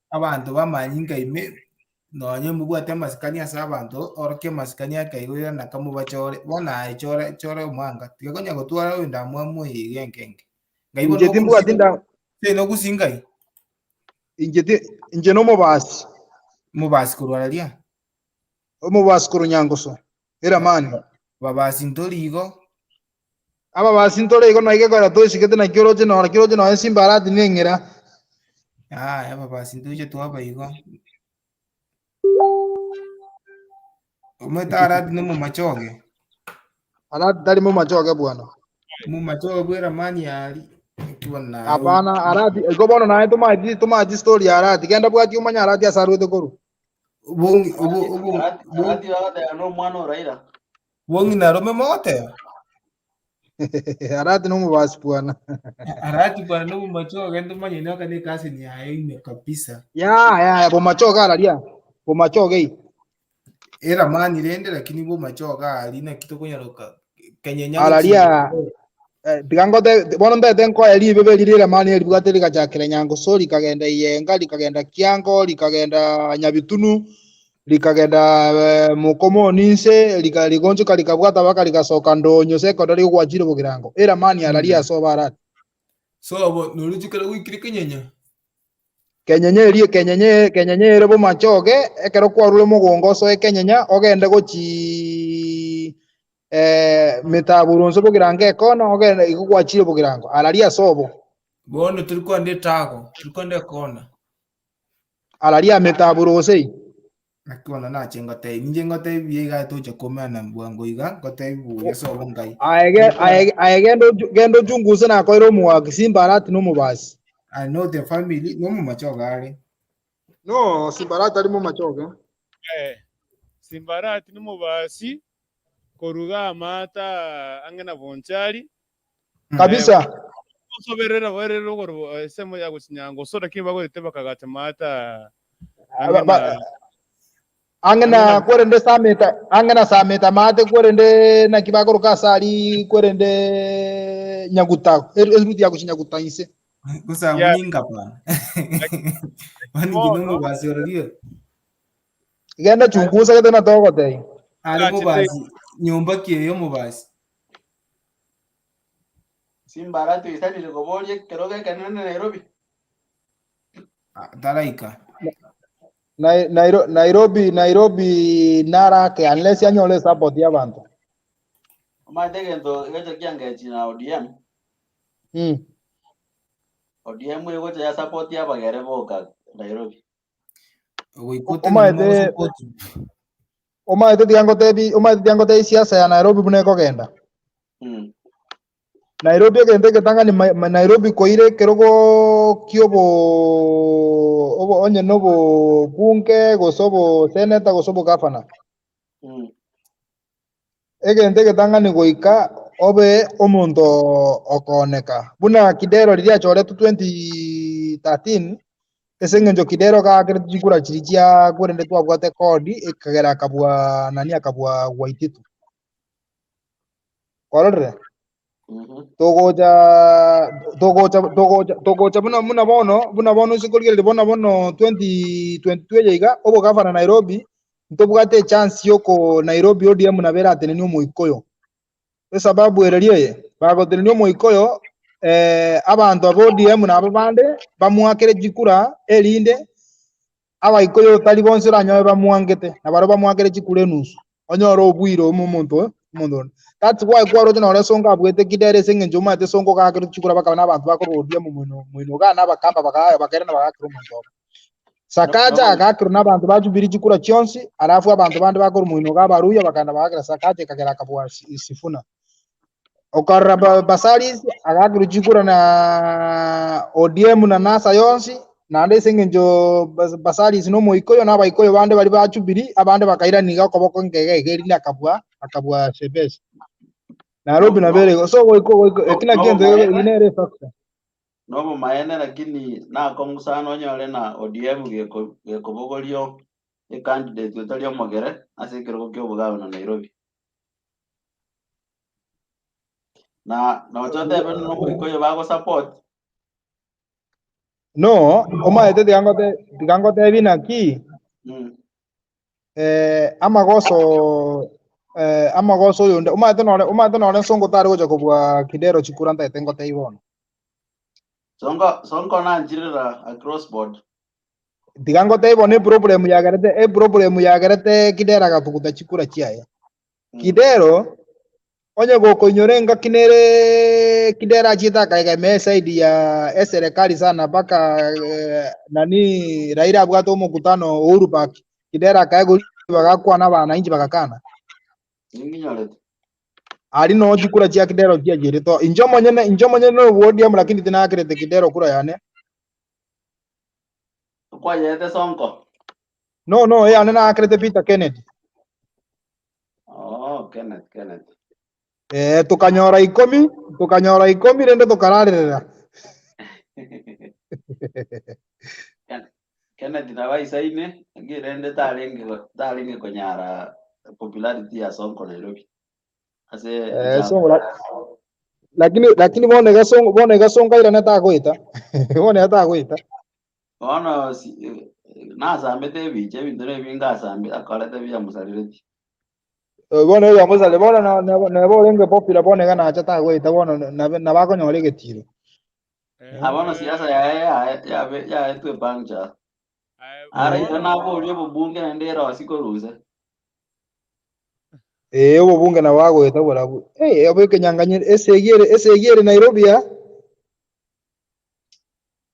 abanto bamanyinga ime nonye mubwate amasikani ase abanto orokie amasikani akaigwera nakamobachore bono aye chore chore omwanga tigakonya gotwara oyonde amwamu iga enkenge ngai bono Inche timbwati nda nogusi ngai inche inche nomobasi mobasi korwara ria omobasi korwa Nyangoso eramani babasi ntori igo ababasi ntore igo naige kora toisigete nakio oroche nora kiroche noe Simbarati neng'era. Aya babasi ntoche twaba igo omwete Arati nomomachoge. Arati tari momachoge bwana. Momachoge bwa eramani yari ekibona. Hapana Arati igo bono naye tomaeti tomaeti story ya Arati genda bwati omanya Arati ase arwete korwa. Bongi obo Arati bagoteba na omwana o Raila. Bongi narome mogoteba. Arati nomobasi bwana. Arati bwana nomomachoge ntomanye noka ne cousin yaye ime kabisa. Ya ya bomachoge araria bomachoge eramani rende lakini bomachoge ari naki tokonyaroka kenyenya araria tigangote bono ndete nkoe ribebe riri eramani eribwate rigachakera Nyangoso rikagenda Iyenga rikagenda Kiango rikagenda Nyabitunu rikagenda Mukomoni nse rigonchoka rikabwata baka rikasoka Ndonyo secondary gwachire Bogirango eramani araria soba Arati. So bo noruchikara gwikire kenyenya kenyenye erie kenyenye kenyenye ere bomachoge ekero kwarure mogongo osoe kenyenya ogende gochi metaburo nso Bogirango ekona ogende igo gwachire Bogirango araria sobo. Bono turikonde tago turikonde kona araria metaburo gose nakibona nache ngotei ninche ngotei buya iga toche komana bwango iga ngotei buya sobo ngai. Aye aye genda genda ochunguse nakoire omoaki Simbarati nomobasi. I know the family no mumachoge ari. No Simbarati ari mumachoge. Simbarati nomobasi koruga amata ang'e na Bonchari kabisa. Soberera barero goro esemo ya gosinyango so lakini bagorete bakagata mata ang'e na ang'e na kwerende sameta ang'e na sameta mate kwerende nakibagoroka asari kwerende Nyaguta eruti ya gosinyaguta inse gusa muninga pana waningi nomobasi orario genda chungusa gete natogotei ari mobasi nyumba kieyo mobasi. Simbarati oisanire koboria ekero gekenene Nairobi. Taraika Nairobi Nairobi narake unless anyole support ya bantu. Omanyete egento gecha kiangechi na ODM. ODM egocha ya support ya abagere boka Nairobi. Omaete omaete tigangotebi omaete tigangotebi siasa ya Nairobi buna ekogenda. Nairobi egento egetang'ani Nairobi koire ekerogo kiobo obo onye nobo bunge gose obo seneta gose obo gavana. Egento egetang'ani goika obe omonto okooneka buna Kidero riria achoretwe 2013 ase eng'encho Kidero gakerete chikura chiri chia kwerende twabwate kodi ekagera akabua nani akabua Waititu kwarorire. Togocha togocha togocha togocha buna buna bono buna bono nsikorigereria bono bono 2022 eye iga obo gavana Nairobi ntobwate chance yoko Nairobi ODM nabera atenenia omoikoyo esababu ereria eye bagotenenia omoikoyo abantu aba ODM nabo bande bamwakere chikura erinde Abaikoyo tari bonsi oranyoe bamwangete na baro bamwangere chikura enusu onyore obwire omo omonto omonto onde. That's why kwaroche nore Sonko abwete Kidero ase eng'encho omanyete Sonko gakere chikura bakaba na abanto bakorudia momoino moino igaa na abakamba baka bakairana bagakera omonto obo. Sakaja agakerwa na abanto ba Jubilee chikura chionsi alafu abanto bande bakorwa moino iga abaruya bakaenda bagakera Sakaja ekagera akabua Sifuna. Okarora Basalis agakerwa chikura na ODM na NASA yonsi naende ase eng'encho Basalis na omoikoyo na abaikoyo bande baria ba Jubilee abande bakairana iga okoboko nkega iga erinde akabua akabua Chebet. Nairobi No, nabo ere igo so goiko goiko eki naki egento nobomaene eye nere efactor. Nobomaene lakini nakong'u sana onyore na ODM gekobogorio ecandidate otari omogere ase ekerogo kia obogavana Nairobi. Na nochotebe buna omoikoyo bagosupport. No, omanyete tiga ngotebi naki amagoso amagoso oyonde omanyete nore Sonko tari gocha kobua Kidero chikura ntaete ngotebi bono. Sonko nanchirera across board. Tiga ngotebi bono eproblem yagerete eproblem yagerete Kidero agatuguta chikura chiaye. Kidero onye gokoinyora engaki nere Kidero achiete akaegemea eside ya eserikali sana mpaka nani Raila abwate omokutano Uhuru Park. Kidero akaegwa bagakwana abananchi bagakana. Ninginyorete. Ari no chikura chia Kidero chiachire to inche omonyene na ODM lakini tinakerete Kidero kura yane. Kwayete Sonko. No eyane naakerete Peter Kennedy. Oh, Kenneth. Tukanyora ikomi rende tukararerera. Kenneth nabaisaine ngirende tarenge konyara popularity ya Sonko Nairobi. Ase Sonko lakini bone gasongo bone gasongo irane tagoita. Bone tagoita. Bono nasambete ebicha ebinto nebinge asambe akorete biamusarireti. Bono yamusale bono na borenge popular bone ganacha tagoita bono na bakonyora egetiro. Abono siasa yae yabe yaetwe pancha. Ara ira naboria obobunge naende erosi korusa. Obobunge nabo bagoeta borabu. Obo ekenyang'anyiro esegiere Nairobi ya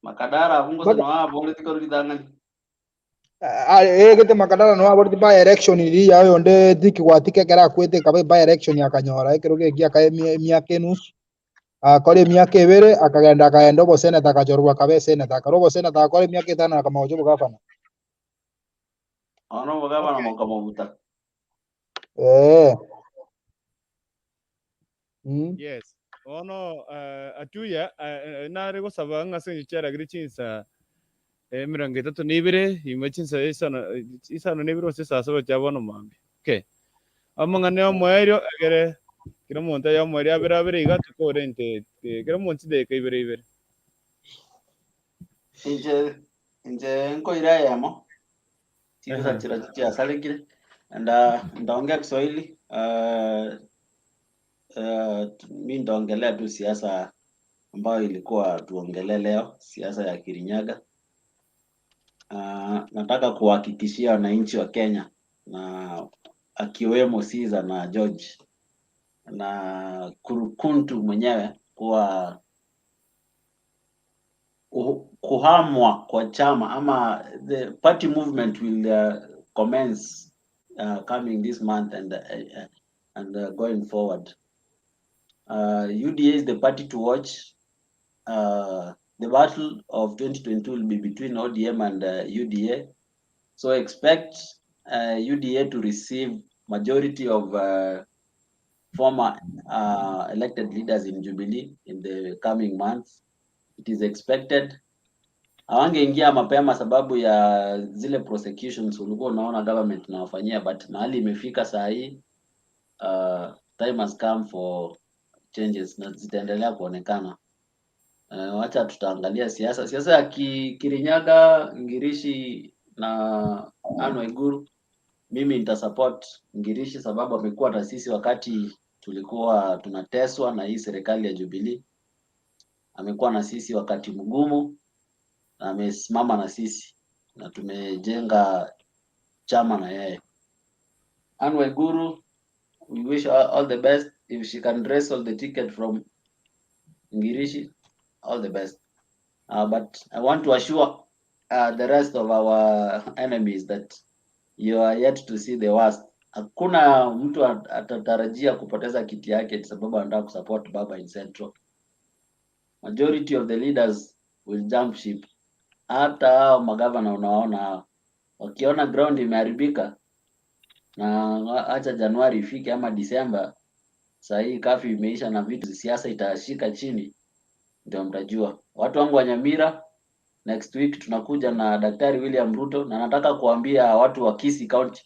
Makadara abungo Baka no aboreti koruritang'ani. Egete Makadara no aboreti by election iri yayo onde Dick Gwatike ekero akwete ekaba by election akanyora ekero geki akae emiaka enusu akora emiaka ebere akagenda akaenda oboseneta akachorwa akaba eseneta akara oboseneta akora emiaka etano akamagocha obogavana. Ono obogavana mokamobuta. Yes. Ono atuya nare gosaba ng'ase nchiaragire chinsa 32 ima chinsa isano n'ibere gose saa saba chia bono mambia. Okay. Amang'ana ya omoerio egere kera omonto aye omoerio abere abere iga tukore inte kera omonto chidakika ibere ibere. Inche nkoira eyemo chinsa chira chiasarekire and ndaongea Kiswahili. Mi nitaongelea tu siasa ambayo ilikuwa tuongelee leo, siasa ya Kirinyaga. Nataka kuhakikishia wananchi wa Kenya na akiwemo Caesar na George na Kurukuntu mwenyewe kuwa kuhamwa kwa chama ama the party movement will commence coming this month and going forward. UDA is the party to watch. The battle of 2022 will be between ODM and UDA. So expect UDA to receive majority of former elected leaders in Jubilee in the coming months. It is expected. Hawangeingia mapema sababu ya zile prosecutions ulikuwa unaona government inawafanyia, but mahali imefika saa hii, time has come for changes na zitaendelea kuonekana. Wacha tutaangalia siasa ya Kirinyaga, Ngirishi na Anne Waiguru. Mimi nitasupport Ngirishi sababu amekuwa na sisi wakati tulikuwa tunateswa na hii serikali ya Jubilee. Amekuwa na sisi wakati mgumu na amesimama na sisi. na tumejenga chama na yeye. Anne Waiguru, we wish her all the best. If she can wrestle the ticket from Ngirishi, all the best. But I want to assure the rest of our enemies that you are yet to see the worst. Hakuna mtu atatarajia kupoteza kiti yake sababu anataka kusupport Baba in Central. Majority of the leaders will jump ship. Hata hao magavana unawaona hao wakiona ground imeharibika, na acha Januari ifike ama Disemba, saa hii curfew imeisha na vitu siasa itashika chini, ndio mtajua. Watu wangu wa Nyamira, next week tunakuja na Daktari William Ruto, na nataka kuambia watu wa Kisii County,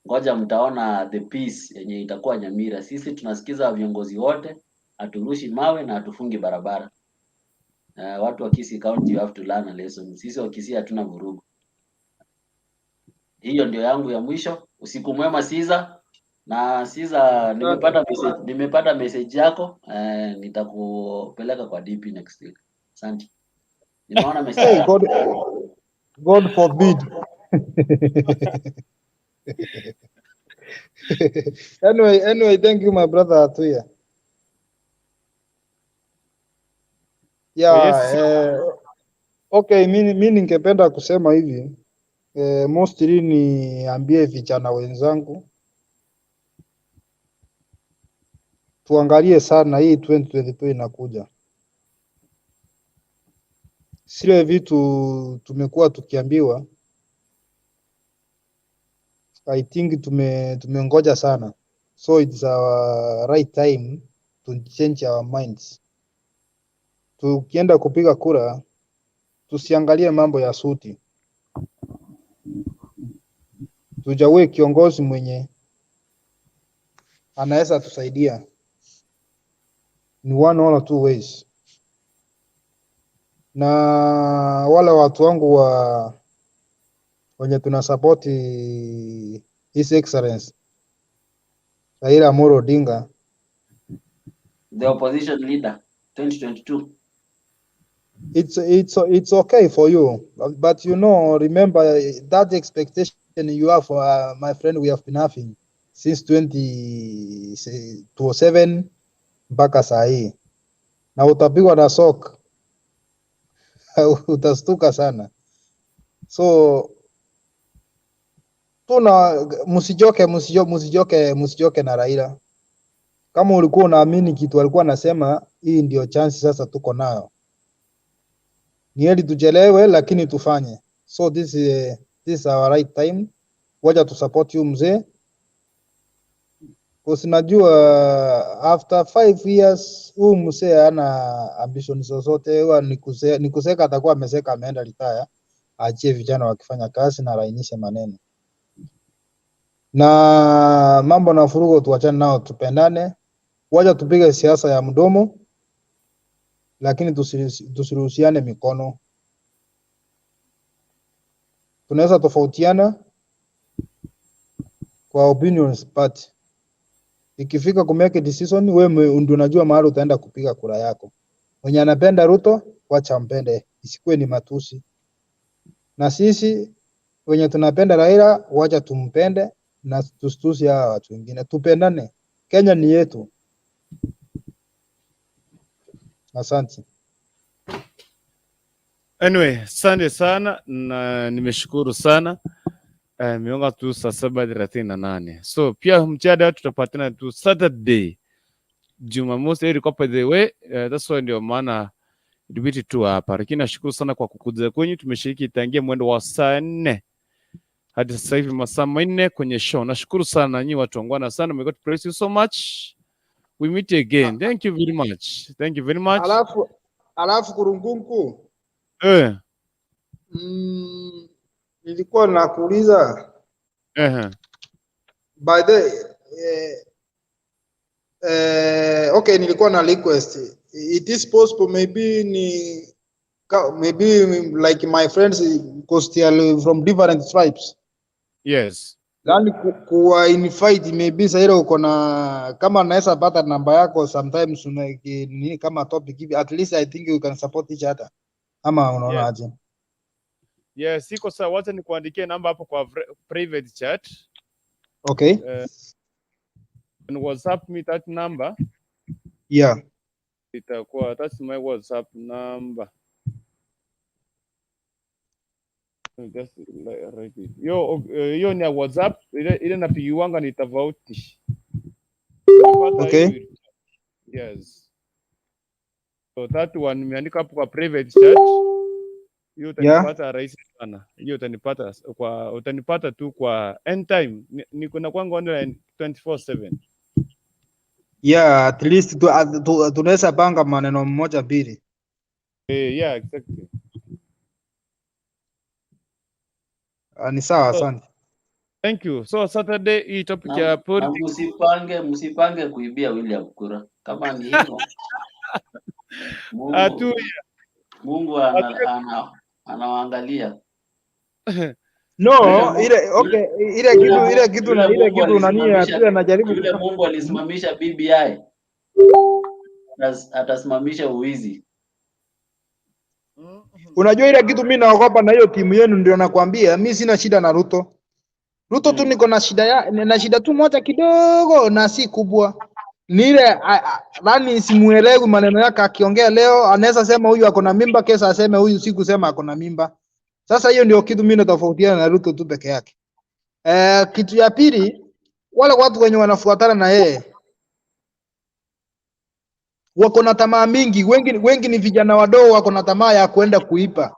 ngoja mtaona the peace yenye itakuwa Nyamira. Sisi tunasikiza viongozi wote, haturushi mawe na hatufungi barabara. Watu wa Kisii County, you have to learn a lesson. Sisi wa Kisii hatuna vurugu. Hiyo ndio yangu ya mwisho. Usiku mwema Siza. Na Siza, nimepata message yako, nitakupeleka kwa DP next week. Asante. Nimeona message Hey, yako. God forbid. Anyway, thank you my brother Atuya. Yeah, Yes. okay, mi ningependa kusema hivi, mostly niambie vijana wenzangu tuangalie sana hii 2022 inakuja. Sile vitu tumekuwa tukiambiwa, I think tumengoja sana, so it's our right time to change our minds. Tukienda kupiga kura tusiangalie mambo ya suti, tuchague kiongozi mwenye anaweza tusaidia in one or two ways. Na wale watu wangu wa wenye tuna support His Excellency Raila Amolo Odinga, The opposition leader 2022. it's okay for you, but you know, remember that expectation you have, my friend, we have been having since 2007 mpaka saa hii, na utapigwa na sock utastuka sana. So tuna msijoke, msijoke, msijoke na Raila. Kama ulikuwa unaamini kitu alikuwa anasema, hii ndio chance sasa tuko nayo. Ni heri tuchelewe lakini tufanye. So this is our right time. Wacha tu support you mzee. Cause najua after 5 years huu mzee hana ambition zozote, huwa ni kuseka, atakuwa ameseka, ameenda retire, aachie vijana wakifanya kazi na alainishe maneno na mambo na furugo, tuachane nao, tupendane. Wacha tupige siasa ya mdomo, lakini tusiruhusiane mikono. Tunaweza tofautiana kwa opinions, but ikifika ku make a decision, wewe ndio unajua mahali utaenda kupiga kura yako. Mwenye anapenda Ruto, wacha ampende, isikuwe ni matusi. Na sisi wenye tunapenda Raila, wacha tumpende na tusitusi hawa watu wengine, tupendane. Kenya ni yetu. Asante. Anyway, asante sana na nimeshukuru sana. Imegonga tu saa 7:38. So pia mchada tutapatana tu Saturday, Jumamosi ilikuwa by the way, that's why ndio maana ilibidi tu hapa, lakini nashukuru sana kwa kukuja kwenyu. Tumeshiriki tangia mwendo wa saa 4 hadi sasa hivi masaa 4 kwenye show. Nashukuru sana nyinyi watu wangwana sana. May God bless you so much. We meet again. Thank you very much. Thank you very much. Alafu Kurungunku, nilikuwa nakuuliza by the okay, nilikuwa na request. It is possible maybe maybe like my friends, because they are from different tribes. Yani kuwa invite maybe saa ile uko na kama naweza pata namba yako sometimes una nini kama topic hivi, at least I think we can support each other, ama unaona aje? Yes, iko sawa. Wacha nikuandikie namba hapo kwa private chat. Okay. And WhatsApp me that number. Yeah. Itakuwa that's my WhatsApp number. Let me just write it. Hiyo hiyo ni ya WhatsApp, ile napigiwanga ni tofauti. Unapata Okay. hiyo. Yes. So that one nimeandika hapo kwa private chat. Hiyo utanipata rahisi sana. Hiyo utanipata kwa utanipata tu kwa anytime. Niko na kwangu online 24/7. Yeah, at least tunaweza panga maneno mmoja mbili. Yeah, exactly. Ah, ni sawa, So, asante. thank you. So Saturday hii topic ya Na politics. msipange kuibia William kura. Kama ni hivyo, Mungu Hatuya. Mungu anawaangalia. No, Yule ile okay, ile yule kitu ile kitu yule na ile Mungu kitu nani alisimamisha atuya anajaribu yule Mungu alisimamisha BBI atasimamisha uwizi. Unajua ile kitu mimi naogopa na hiyo timu yenu, ndio nakwambia mi sina shida na Ruto. Ruto tu niko na shida na shida tu moja kidogo na si kubwa. Ni ile yaani simuelewi maneno yake akiongea leo anaweza sema huyu ako na mimba, kesho aseme huyu si kusema ako na mimba. Sasa hiyo ndio kitu mimi natofautiana na Ruto tu peke yake. Kitu ya pili, wale watu wenye wanafuatana na yeye wako na tamaa mingi, wengi wengi ni vijana wadogo, wako na tamaa ya kuenda kuipa.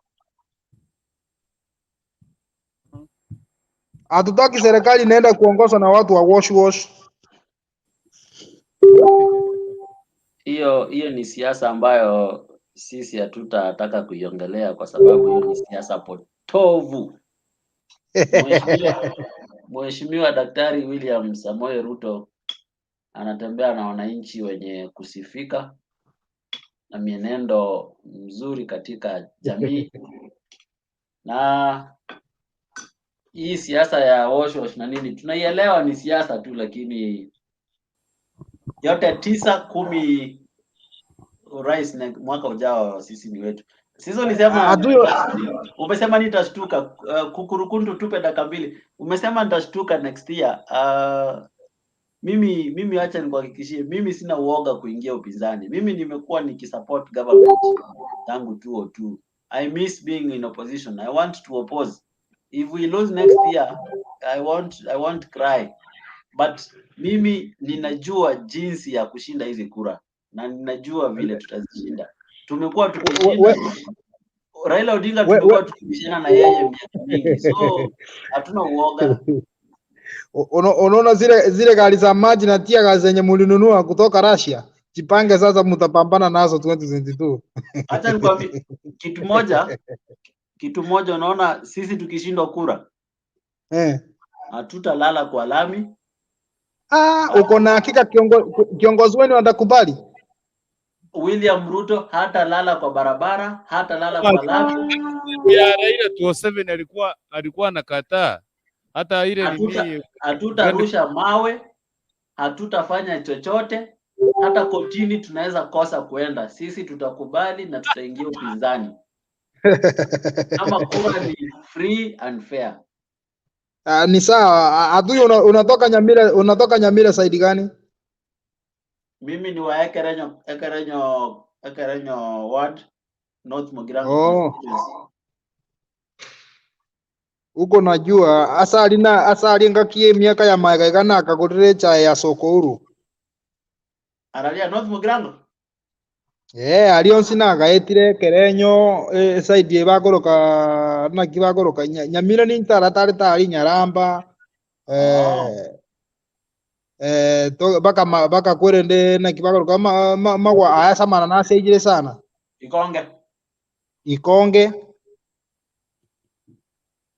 Hatutaki serikali inaenda kuongozwa na watu wa wash wash. Hiyo ni siasa ambayo sisi hatutataka kuiongelea kwa sababu hiyo ni siasa potovu. Mheshimiwa Daktari William Samoei Ruto anatembea na wananchi wenye kusifika na mienendo mzuri katika jamii, na hii siasa ya wash wash na nini tunaielewa ni siasa tu, lakini yote 9 10 urais na mwaka ujao sisi ni wetu. Sisi ulisema Atuyo umesema nitashtuka. Kukurukundu tupe dakika mbili. Umesema nitashtuka next year. Mimi acha nikuhakikishie, mimi sina uoga kuingia upinzani. Mimi nimekuwa nikisupport government tangu 2002. I miss being in opposition. I want to oppose. If we lose next year, I won't cry. But mimi ninajua jinsi ya kushinda hizi kura na ninajua vile tutazishinda. Tumekuwa tukishinda Raila Odinga, tumekuwa tukibishana na yeye miaka mingi, so hatuna uoga. Unaona zile gari za maji na tia gari zenye mulinunua kutoka Russia, jipange sasa, mtapambana nazo 2022. Acha nikwambie kitu moja, unaona sisi tukishindwa kura hatutalala kwa lami. Ah, uko na hakika kiongozi wenu atakubali? William Ruto hatalala kwa barabara, hatalala kwa lami. Ya Raila 2007 alikuwa anakataa hata ile nini. Hatutarusha mawe, hatutafanya chochote, hata kotini tunaweza kosa kuenda. Sisi tutakubali na tutaingia upinzani kama kura ni free and fair. Ni sawa. Adui unatoka Nyamira, unatoka Nyamira side gani? Mimi ni wa Ekerenyo Ward, North Mugirango constituency. Huko najua asa ali ngakie miaka ya maega akagurire chai ya soko uru. Aralia North Mugirango. Aria onsi nagaetire Kerenyo side bagoroka naki bagoroka Nyamira ni ntara tari Nyaramba to baka baka kwerende naki bagoroka magwa aya samana naseijire sana. Ikonge. Ikonge.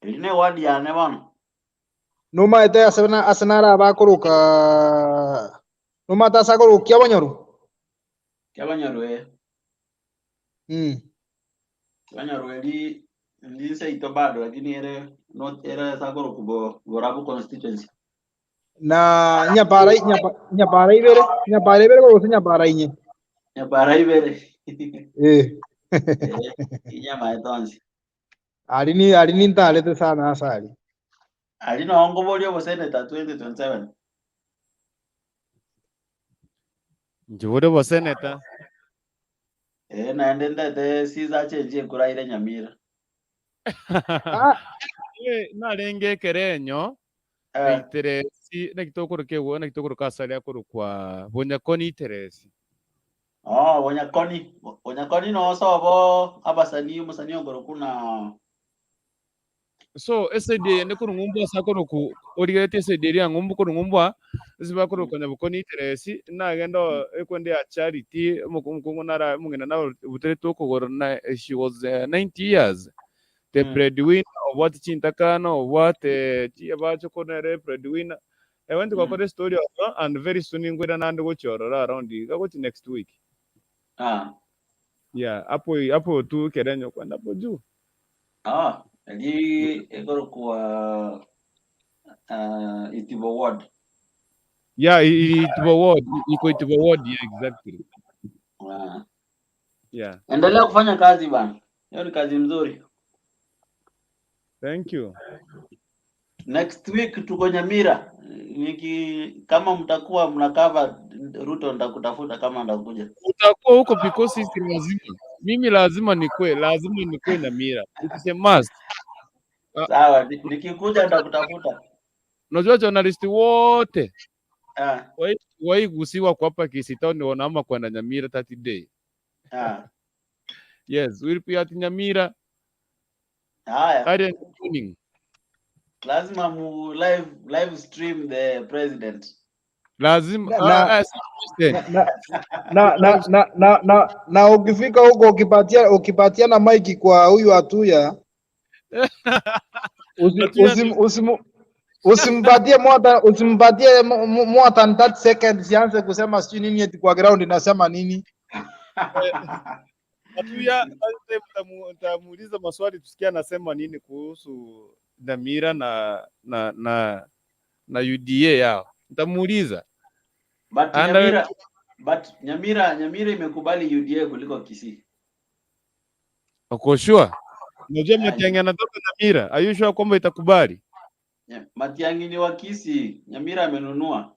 Ine ward yane bono. Numaete asena asenara bakoroka numata asakoroka Kiabonyoru. Kiabonyoru Kiabonyoru eri ndinse ito bado, lakini ere not ere sakoroka Borabu constituency. Na nyapara nyapara ibere nyapara ibere gose nyapara inye. Nyapara ibere. Inyama etonsi. Alini ntalete sana asali. Alina ongoboria oboseneta 2027. Njubure bo senator. Naende ndete siza chenji ekuraire Nyamira. Ah, Narenge ekerenyo iteresi nekitokoro kewo nekitokoro kasali akorokwa bonyakoni iteresi. Oh, Bonyakoni. Bonyakoni no sobo abasani umusani ogoro kuna So esedi ne kurungumbwa sakoroku origerete esedi ria ng'umbu kurungumbwa zibakoroka nyabukoni iteresi nagenda ekwende ya charity omukungu nara mungena na butere tokogoro na she was 90 years the breadwinner of what chintakano of what chiabacho konere breadwinner. I went to mm. story and very soon ngwira nandi gochiorora around gagochi next week. Ah. Yeah, hapo hapo tu kerenyo kwenda hapo juu. Ah, ali egoro kwa Itibo Ward. Yeah, Itibo Ward, iko Itibo Ward, yeah, exactly. Ah. Yeah. Endelea kufanya kazi bana. Hiyo ni kazi mzuri. Thank you. Next week tuko Nyamira. Niki kama mtakuwa mnakava Ruto nitakutafuta kama ndakuja. Utakuwa huko because sisi lazima. Mimi lazima nikue, lazima nikue Nyamira. It is a must. Sawa, nikikuja nitakutafuta. Unajua journalist wote Ah, waigusiwa kwa hapa Kisii Town wanaama kwenda Nyamira 30 day. ah. Yes, we'll be at Nyamira Haya, early in the morning. lazima mu live stream the president. Lazima na na si president. na na na na na, na, na ukifika huko ukipatia na maiki kwa huyu Atuya usi, Atuya usim, usim, usimpatie usimpatie more than 30 seconds sianze kusema sijui nini eti kwa ground inasema nini. Atuya nitamuuliza maswali tusikie anasema nini kuhusu Nyamira na UDA yao. Nitamuuliza. But And Nyamira but Nyamira imekubali UDA kuliko Kisii. Uko sure? Unajua Ah, Matiang'i anatoka Nyamira. Are you sure kwamba itakubali? Matiang'i ni wa Kisii, Nyamira amenunua.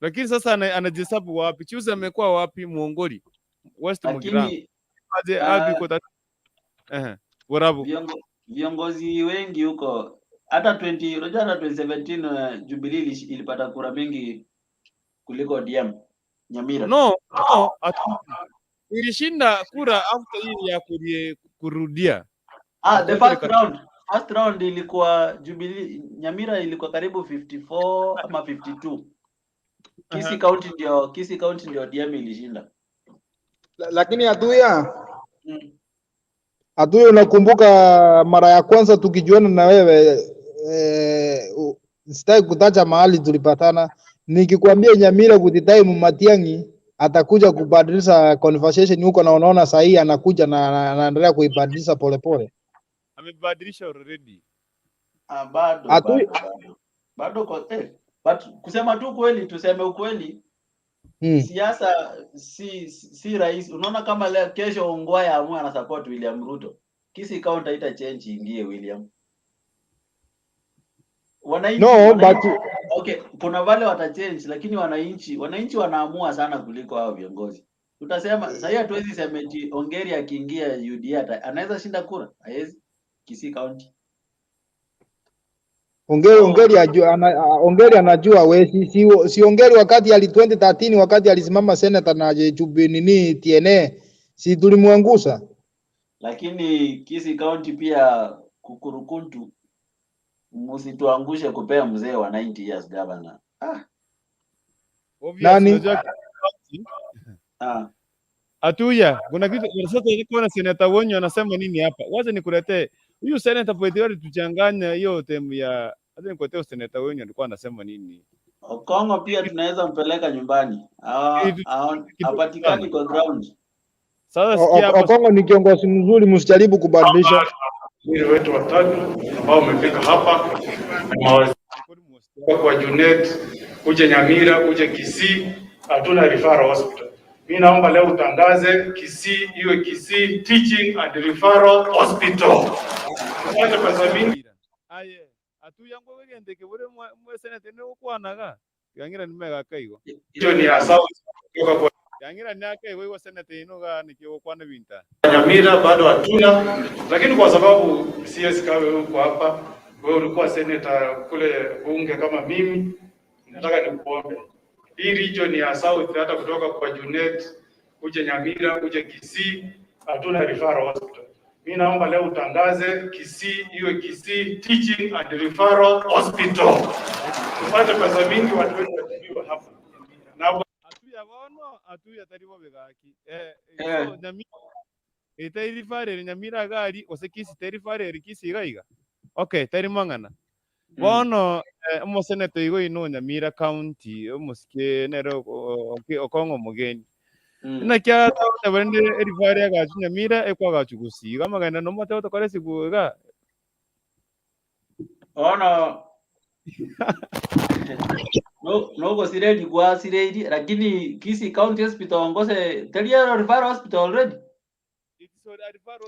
Lakini sasa anajihesabu wapi? Chiusi amekuwa wapi? Muongoli, West Mugirango. Lakini Aje abi kwa Borabu. viongozi wengi huko hata 20 unajua hata 2017 Jubilee ilipata kura mingi kuliko ODM Nyamira. No, no, ilishinda kura after hii ya kurudia. Ah, the After first round ilikuwa Jubilee Nyamira ilikuwa karibu 54 ama 52. Kisii County ndio ODM ilishinda. Lakini Atuya, Atuya, unakumbuka mara ya kwanza tukijuana na wewe sitaki kutaja mahali tulipatana, nikikwambia Nyamira with time Matiang'i atakuja kubadilisha conversation huko, na unaona sahii anakuja na anaendelea kuibadilisha polepole. Amebadilisha already. Ah, bado Atuya, bado bado bado kwa, but kusema tu kweli, tuseme ukweli, siasa si rahisi. Unaona kama leo kesho Ongwae amue ana support William Ruto, Kisii County haita change ingie William. Wananchi no wananchi but okay, kuna wale watachange, lakini wananchi wanaamua sana kuliko hao viongozi. Tutasema sahii hatuwezi sema eti Ongeri akiingia UDA anaweza shinda kura, hawezi Kisii County. Ongeri So Ongeri ajua, Ongeri anajua we si Ongeri wakati ali 2013 wakati alisimama senator na Jubi nini TNA si tulimwangusha. lakini Kisii County pia kukurukuntu, msituangushe kupea mzee wa 90 years governor. Ah, Obvious, Nani? unajua ah. Atuya, kuna kitu sasa nilikuwa na seneta Wonyo anasema nini hapa? Wacha nikuletee huyu seneta Poetry alituchanganya hiyo temu ya acha nikuletee seneta Wonyo alikuwa anasema nini? Okongo pia tunaweza mpeleka nyumbani. Kidogo Hapatikani sana. kwa ground. Sasa sikia hapa Okongo ni kiongozi mzuri, msijaribu kubadilisha. Waziri wetu watatu ambao wamefika hapa na mawaziri kwa Junet, kuja Nyamira, kuja Kisii, hatuna referral hospital. Mi naomba leo utangaze Kisii iwe Kisii Teaching and Referral Hospital. Tupate pesa mingi. Aye, atuya ngwe gende kebure mwe senate ne okwanaga. Yangira nimega kaigo. Hiyo ni ya South kutoka kwa Yangira ni akaigo igo senate ino ga nikio okwana binta. Nyamira bado hatuna, lakini kwa sababu CS Kawe huko hapa, wewe ulikuwa senator kule bunge kama mimi, nataka nikuombe hii region ya South, hata kutoka kwa Junet kuja Nyamira kuja Kisii, hatuna referral hospital. Mi naomba leo utangaze Kisii iwe Kisii Teaching and Referral Hospital, tupate pesa mingi, watu wetu watibiwe hapa na Atuya bono atuya tari bobe gaki. So Nyamira ete referral Nyamira gari ose Kisii te referral Kisii gaiga. Okay, tari mang'ana. Bono omoseneto igo ino Nyamira County omosike nero okong'o omogeni. Naki atagote barende erifari agachu Nyamira ekwagachu Gusii amagenda nomote otokore esiku iga. Ono no no gosireri kwa sireri, lakini Kisii County Hospital ngose teliero referral hospital already.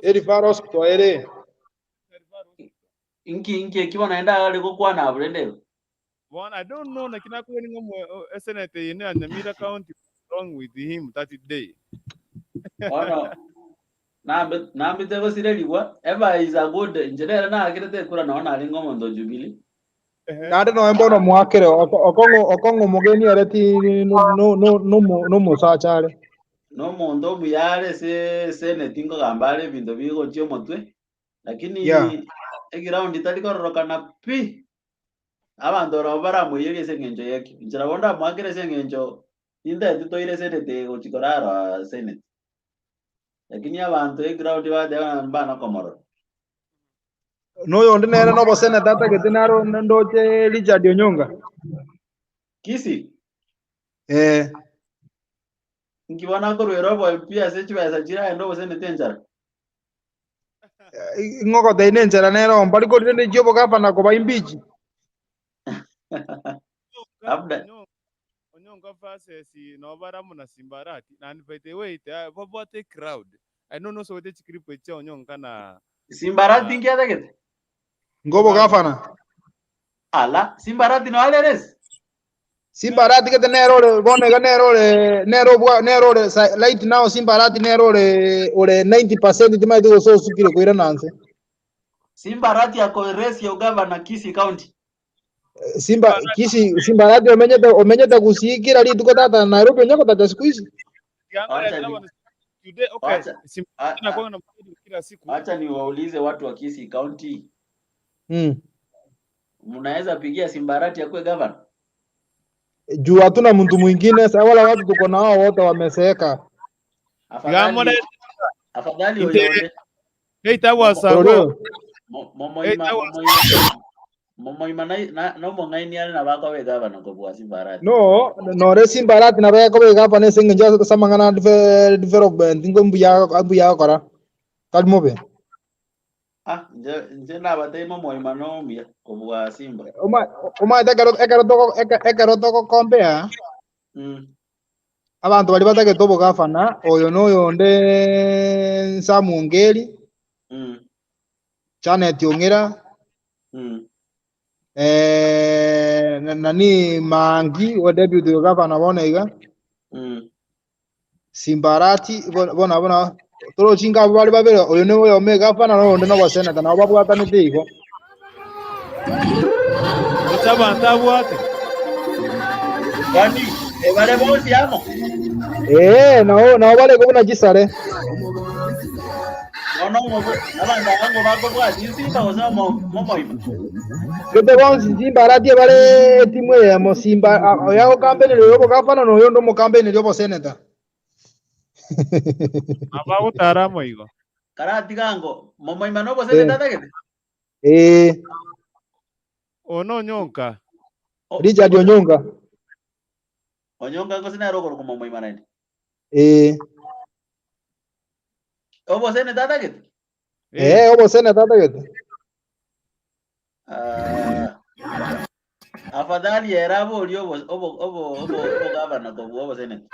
Referral hospital ere. Inki inki ekiwa naenda ale gokwana aburende. One, I don't know lakini akuwe ni ngomwe senate ine ya Nyamira County wrong with him that day. Ono nambe tego sireri kwa eva is a good engineer na akirete kura naona ali ngomo Jubilee. Naende noe mbono mwakire okong'o okong'o mugeni ere ti no no no no no musacha are. No mondo muyare se senate ngogamba are binto bigochia omotwe lakini eground itari kororokana pi abanto oro baramoyerie ase eng'encho yeki inchera bondo amwakire ase eng'encho nintete toire senate gochikorara senate lakini abanto eground bateba mbana komorora. Noyo ndi nere nobo senate atagete naro ndoche Richard Onyonga. Kisii nkibona korwera obo MP ase chibesa chiraenda obo senate enchara. Ing'ogote ine enchera nero mbari korire ne chiobo gavana koba imbichi. Labda Onyonga versus no baramu na Simbarati and by the way babwate crowd. I don't know so the clip echa Onyonga na Simbarati nkiatagete Ngobo gavana. Ala Simbarati no aleres. Simbarati kete nero bonega nero nero bwa nero right now Simbarati nero ore 90% timaite goso sukire koira nanse. Simbarati ako race ya governor Kisii County. Simba Kisii Simbarati omenyete omenyete gusikira rituko tata Nairobi onyako tata siku hizi. Today okay Simbarati na na kila siku. Acha niwaulize watu wa Kisii County. Mnaweza pigia Simbarati akue governor? Juu hatuna mtu mwingine sasa, wala watu tuko nao wote wameseeka. Afadhali afadhali oyonde. Momoima na no mongaini ale na bako be governor kobua Simbarati. No, no re Simbarati na bako be governor sengenja samangana development ngo mbuya mbuya kora. Kalmobe. Ah, nje na batei momoima no mbia kobua Simba. Oma oma ekero toko compare. Abantu bali batagete obogavana oyo noyo nde Samungeri. Janet Ongera. Nani Mangi wa deputy governor bona iga. Simbarati bona bona toro chinga bali babere oyo noyo me governor no nde no senator na babwatanite igo. Otabanta bwate. Kwani ebare bosi amo. No no bale ko na gisare. No no abanda bango bako bwa Simba osa momoima. Kete bonsi Simbarati bale timu ya mo Simba oyago campaign ryo governor no yo ndo mo campaign ryo senator. Abago taramo igo. Karati gango momoima no bo senator tagete. Ono Onyonka. Richard Onyonka. Onyonka ko sina rogoro ko momoima nani. Obo senator tagete. Obo senator tagete. Afadhali erabo oli obo obo obo obo obo governor ko obo senator.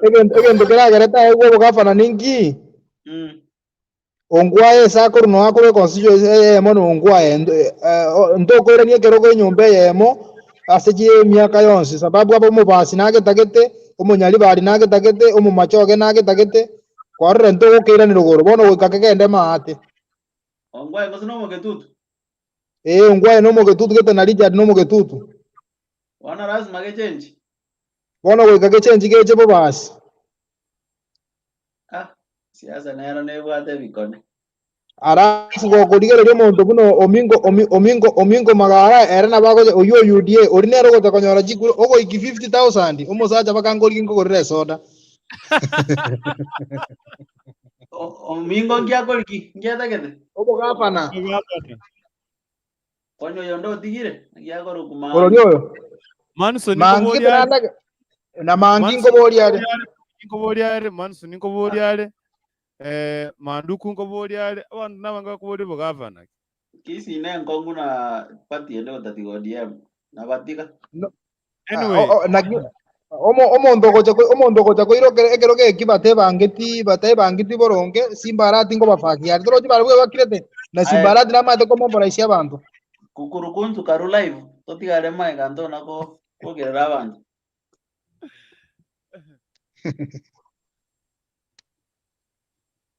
Egento keragerete aegwe obogavana ninki? Ongwae ase akorwa no akorwa constituency eyemo na ongwae ntokoirania ekerogo enyomba eyemo ase emiaka yonsi sababu aba omobasi nagetagete, omonyaribari nagetagete, omomachoge nagetagete, kwarora ntogokeirania rogoro bono goika kegende maate. Ongwae gose no omogetutu? Ee, ongwae na omogetutu gete na Richard na omogetutu. Bono lazima gechenji. Bono goika gechenji geche bobasi. Ah, siasa nero nebwate ebikone. Alafu gokorigereria omonto buna Omingo Omingo Omingo Magara ere nabo agocha oyio o UDA ori nere ogocha konyora chikura ogoiki 50,000 omosacha bakangorigi nkogorera esoda. Omingo nkiakoriki nkiatagete? Obogavana. Konya oyo onde otigire ngiakorokwa Orori Mangi. oyo. Manson Mangi nkoboria are. tenandage na Mangi Manson nkoboria are. nkoboria are, Manson nkoboria are. Manduku nkoboria are, abanto nabange bakoboria obogavana. Kisii ne enkong'u na party ende gotatiga ODM. Nabatiga. No. Anyway. Naki omonto ogocha omonto ogocha koirokera ekero geki batebangeti batebangeti boronge Simbarati nkobafagia are torochi barabwo bakirete na Simbarati namate komoboraisia abanto. Kukurukuntu karu live totigare maega ntona ko kogerera abanto.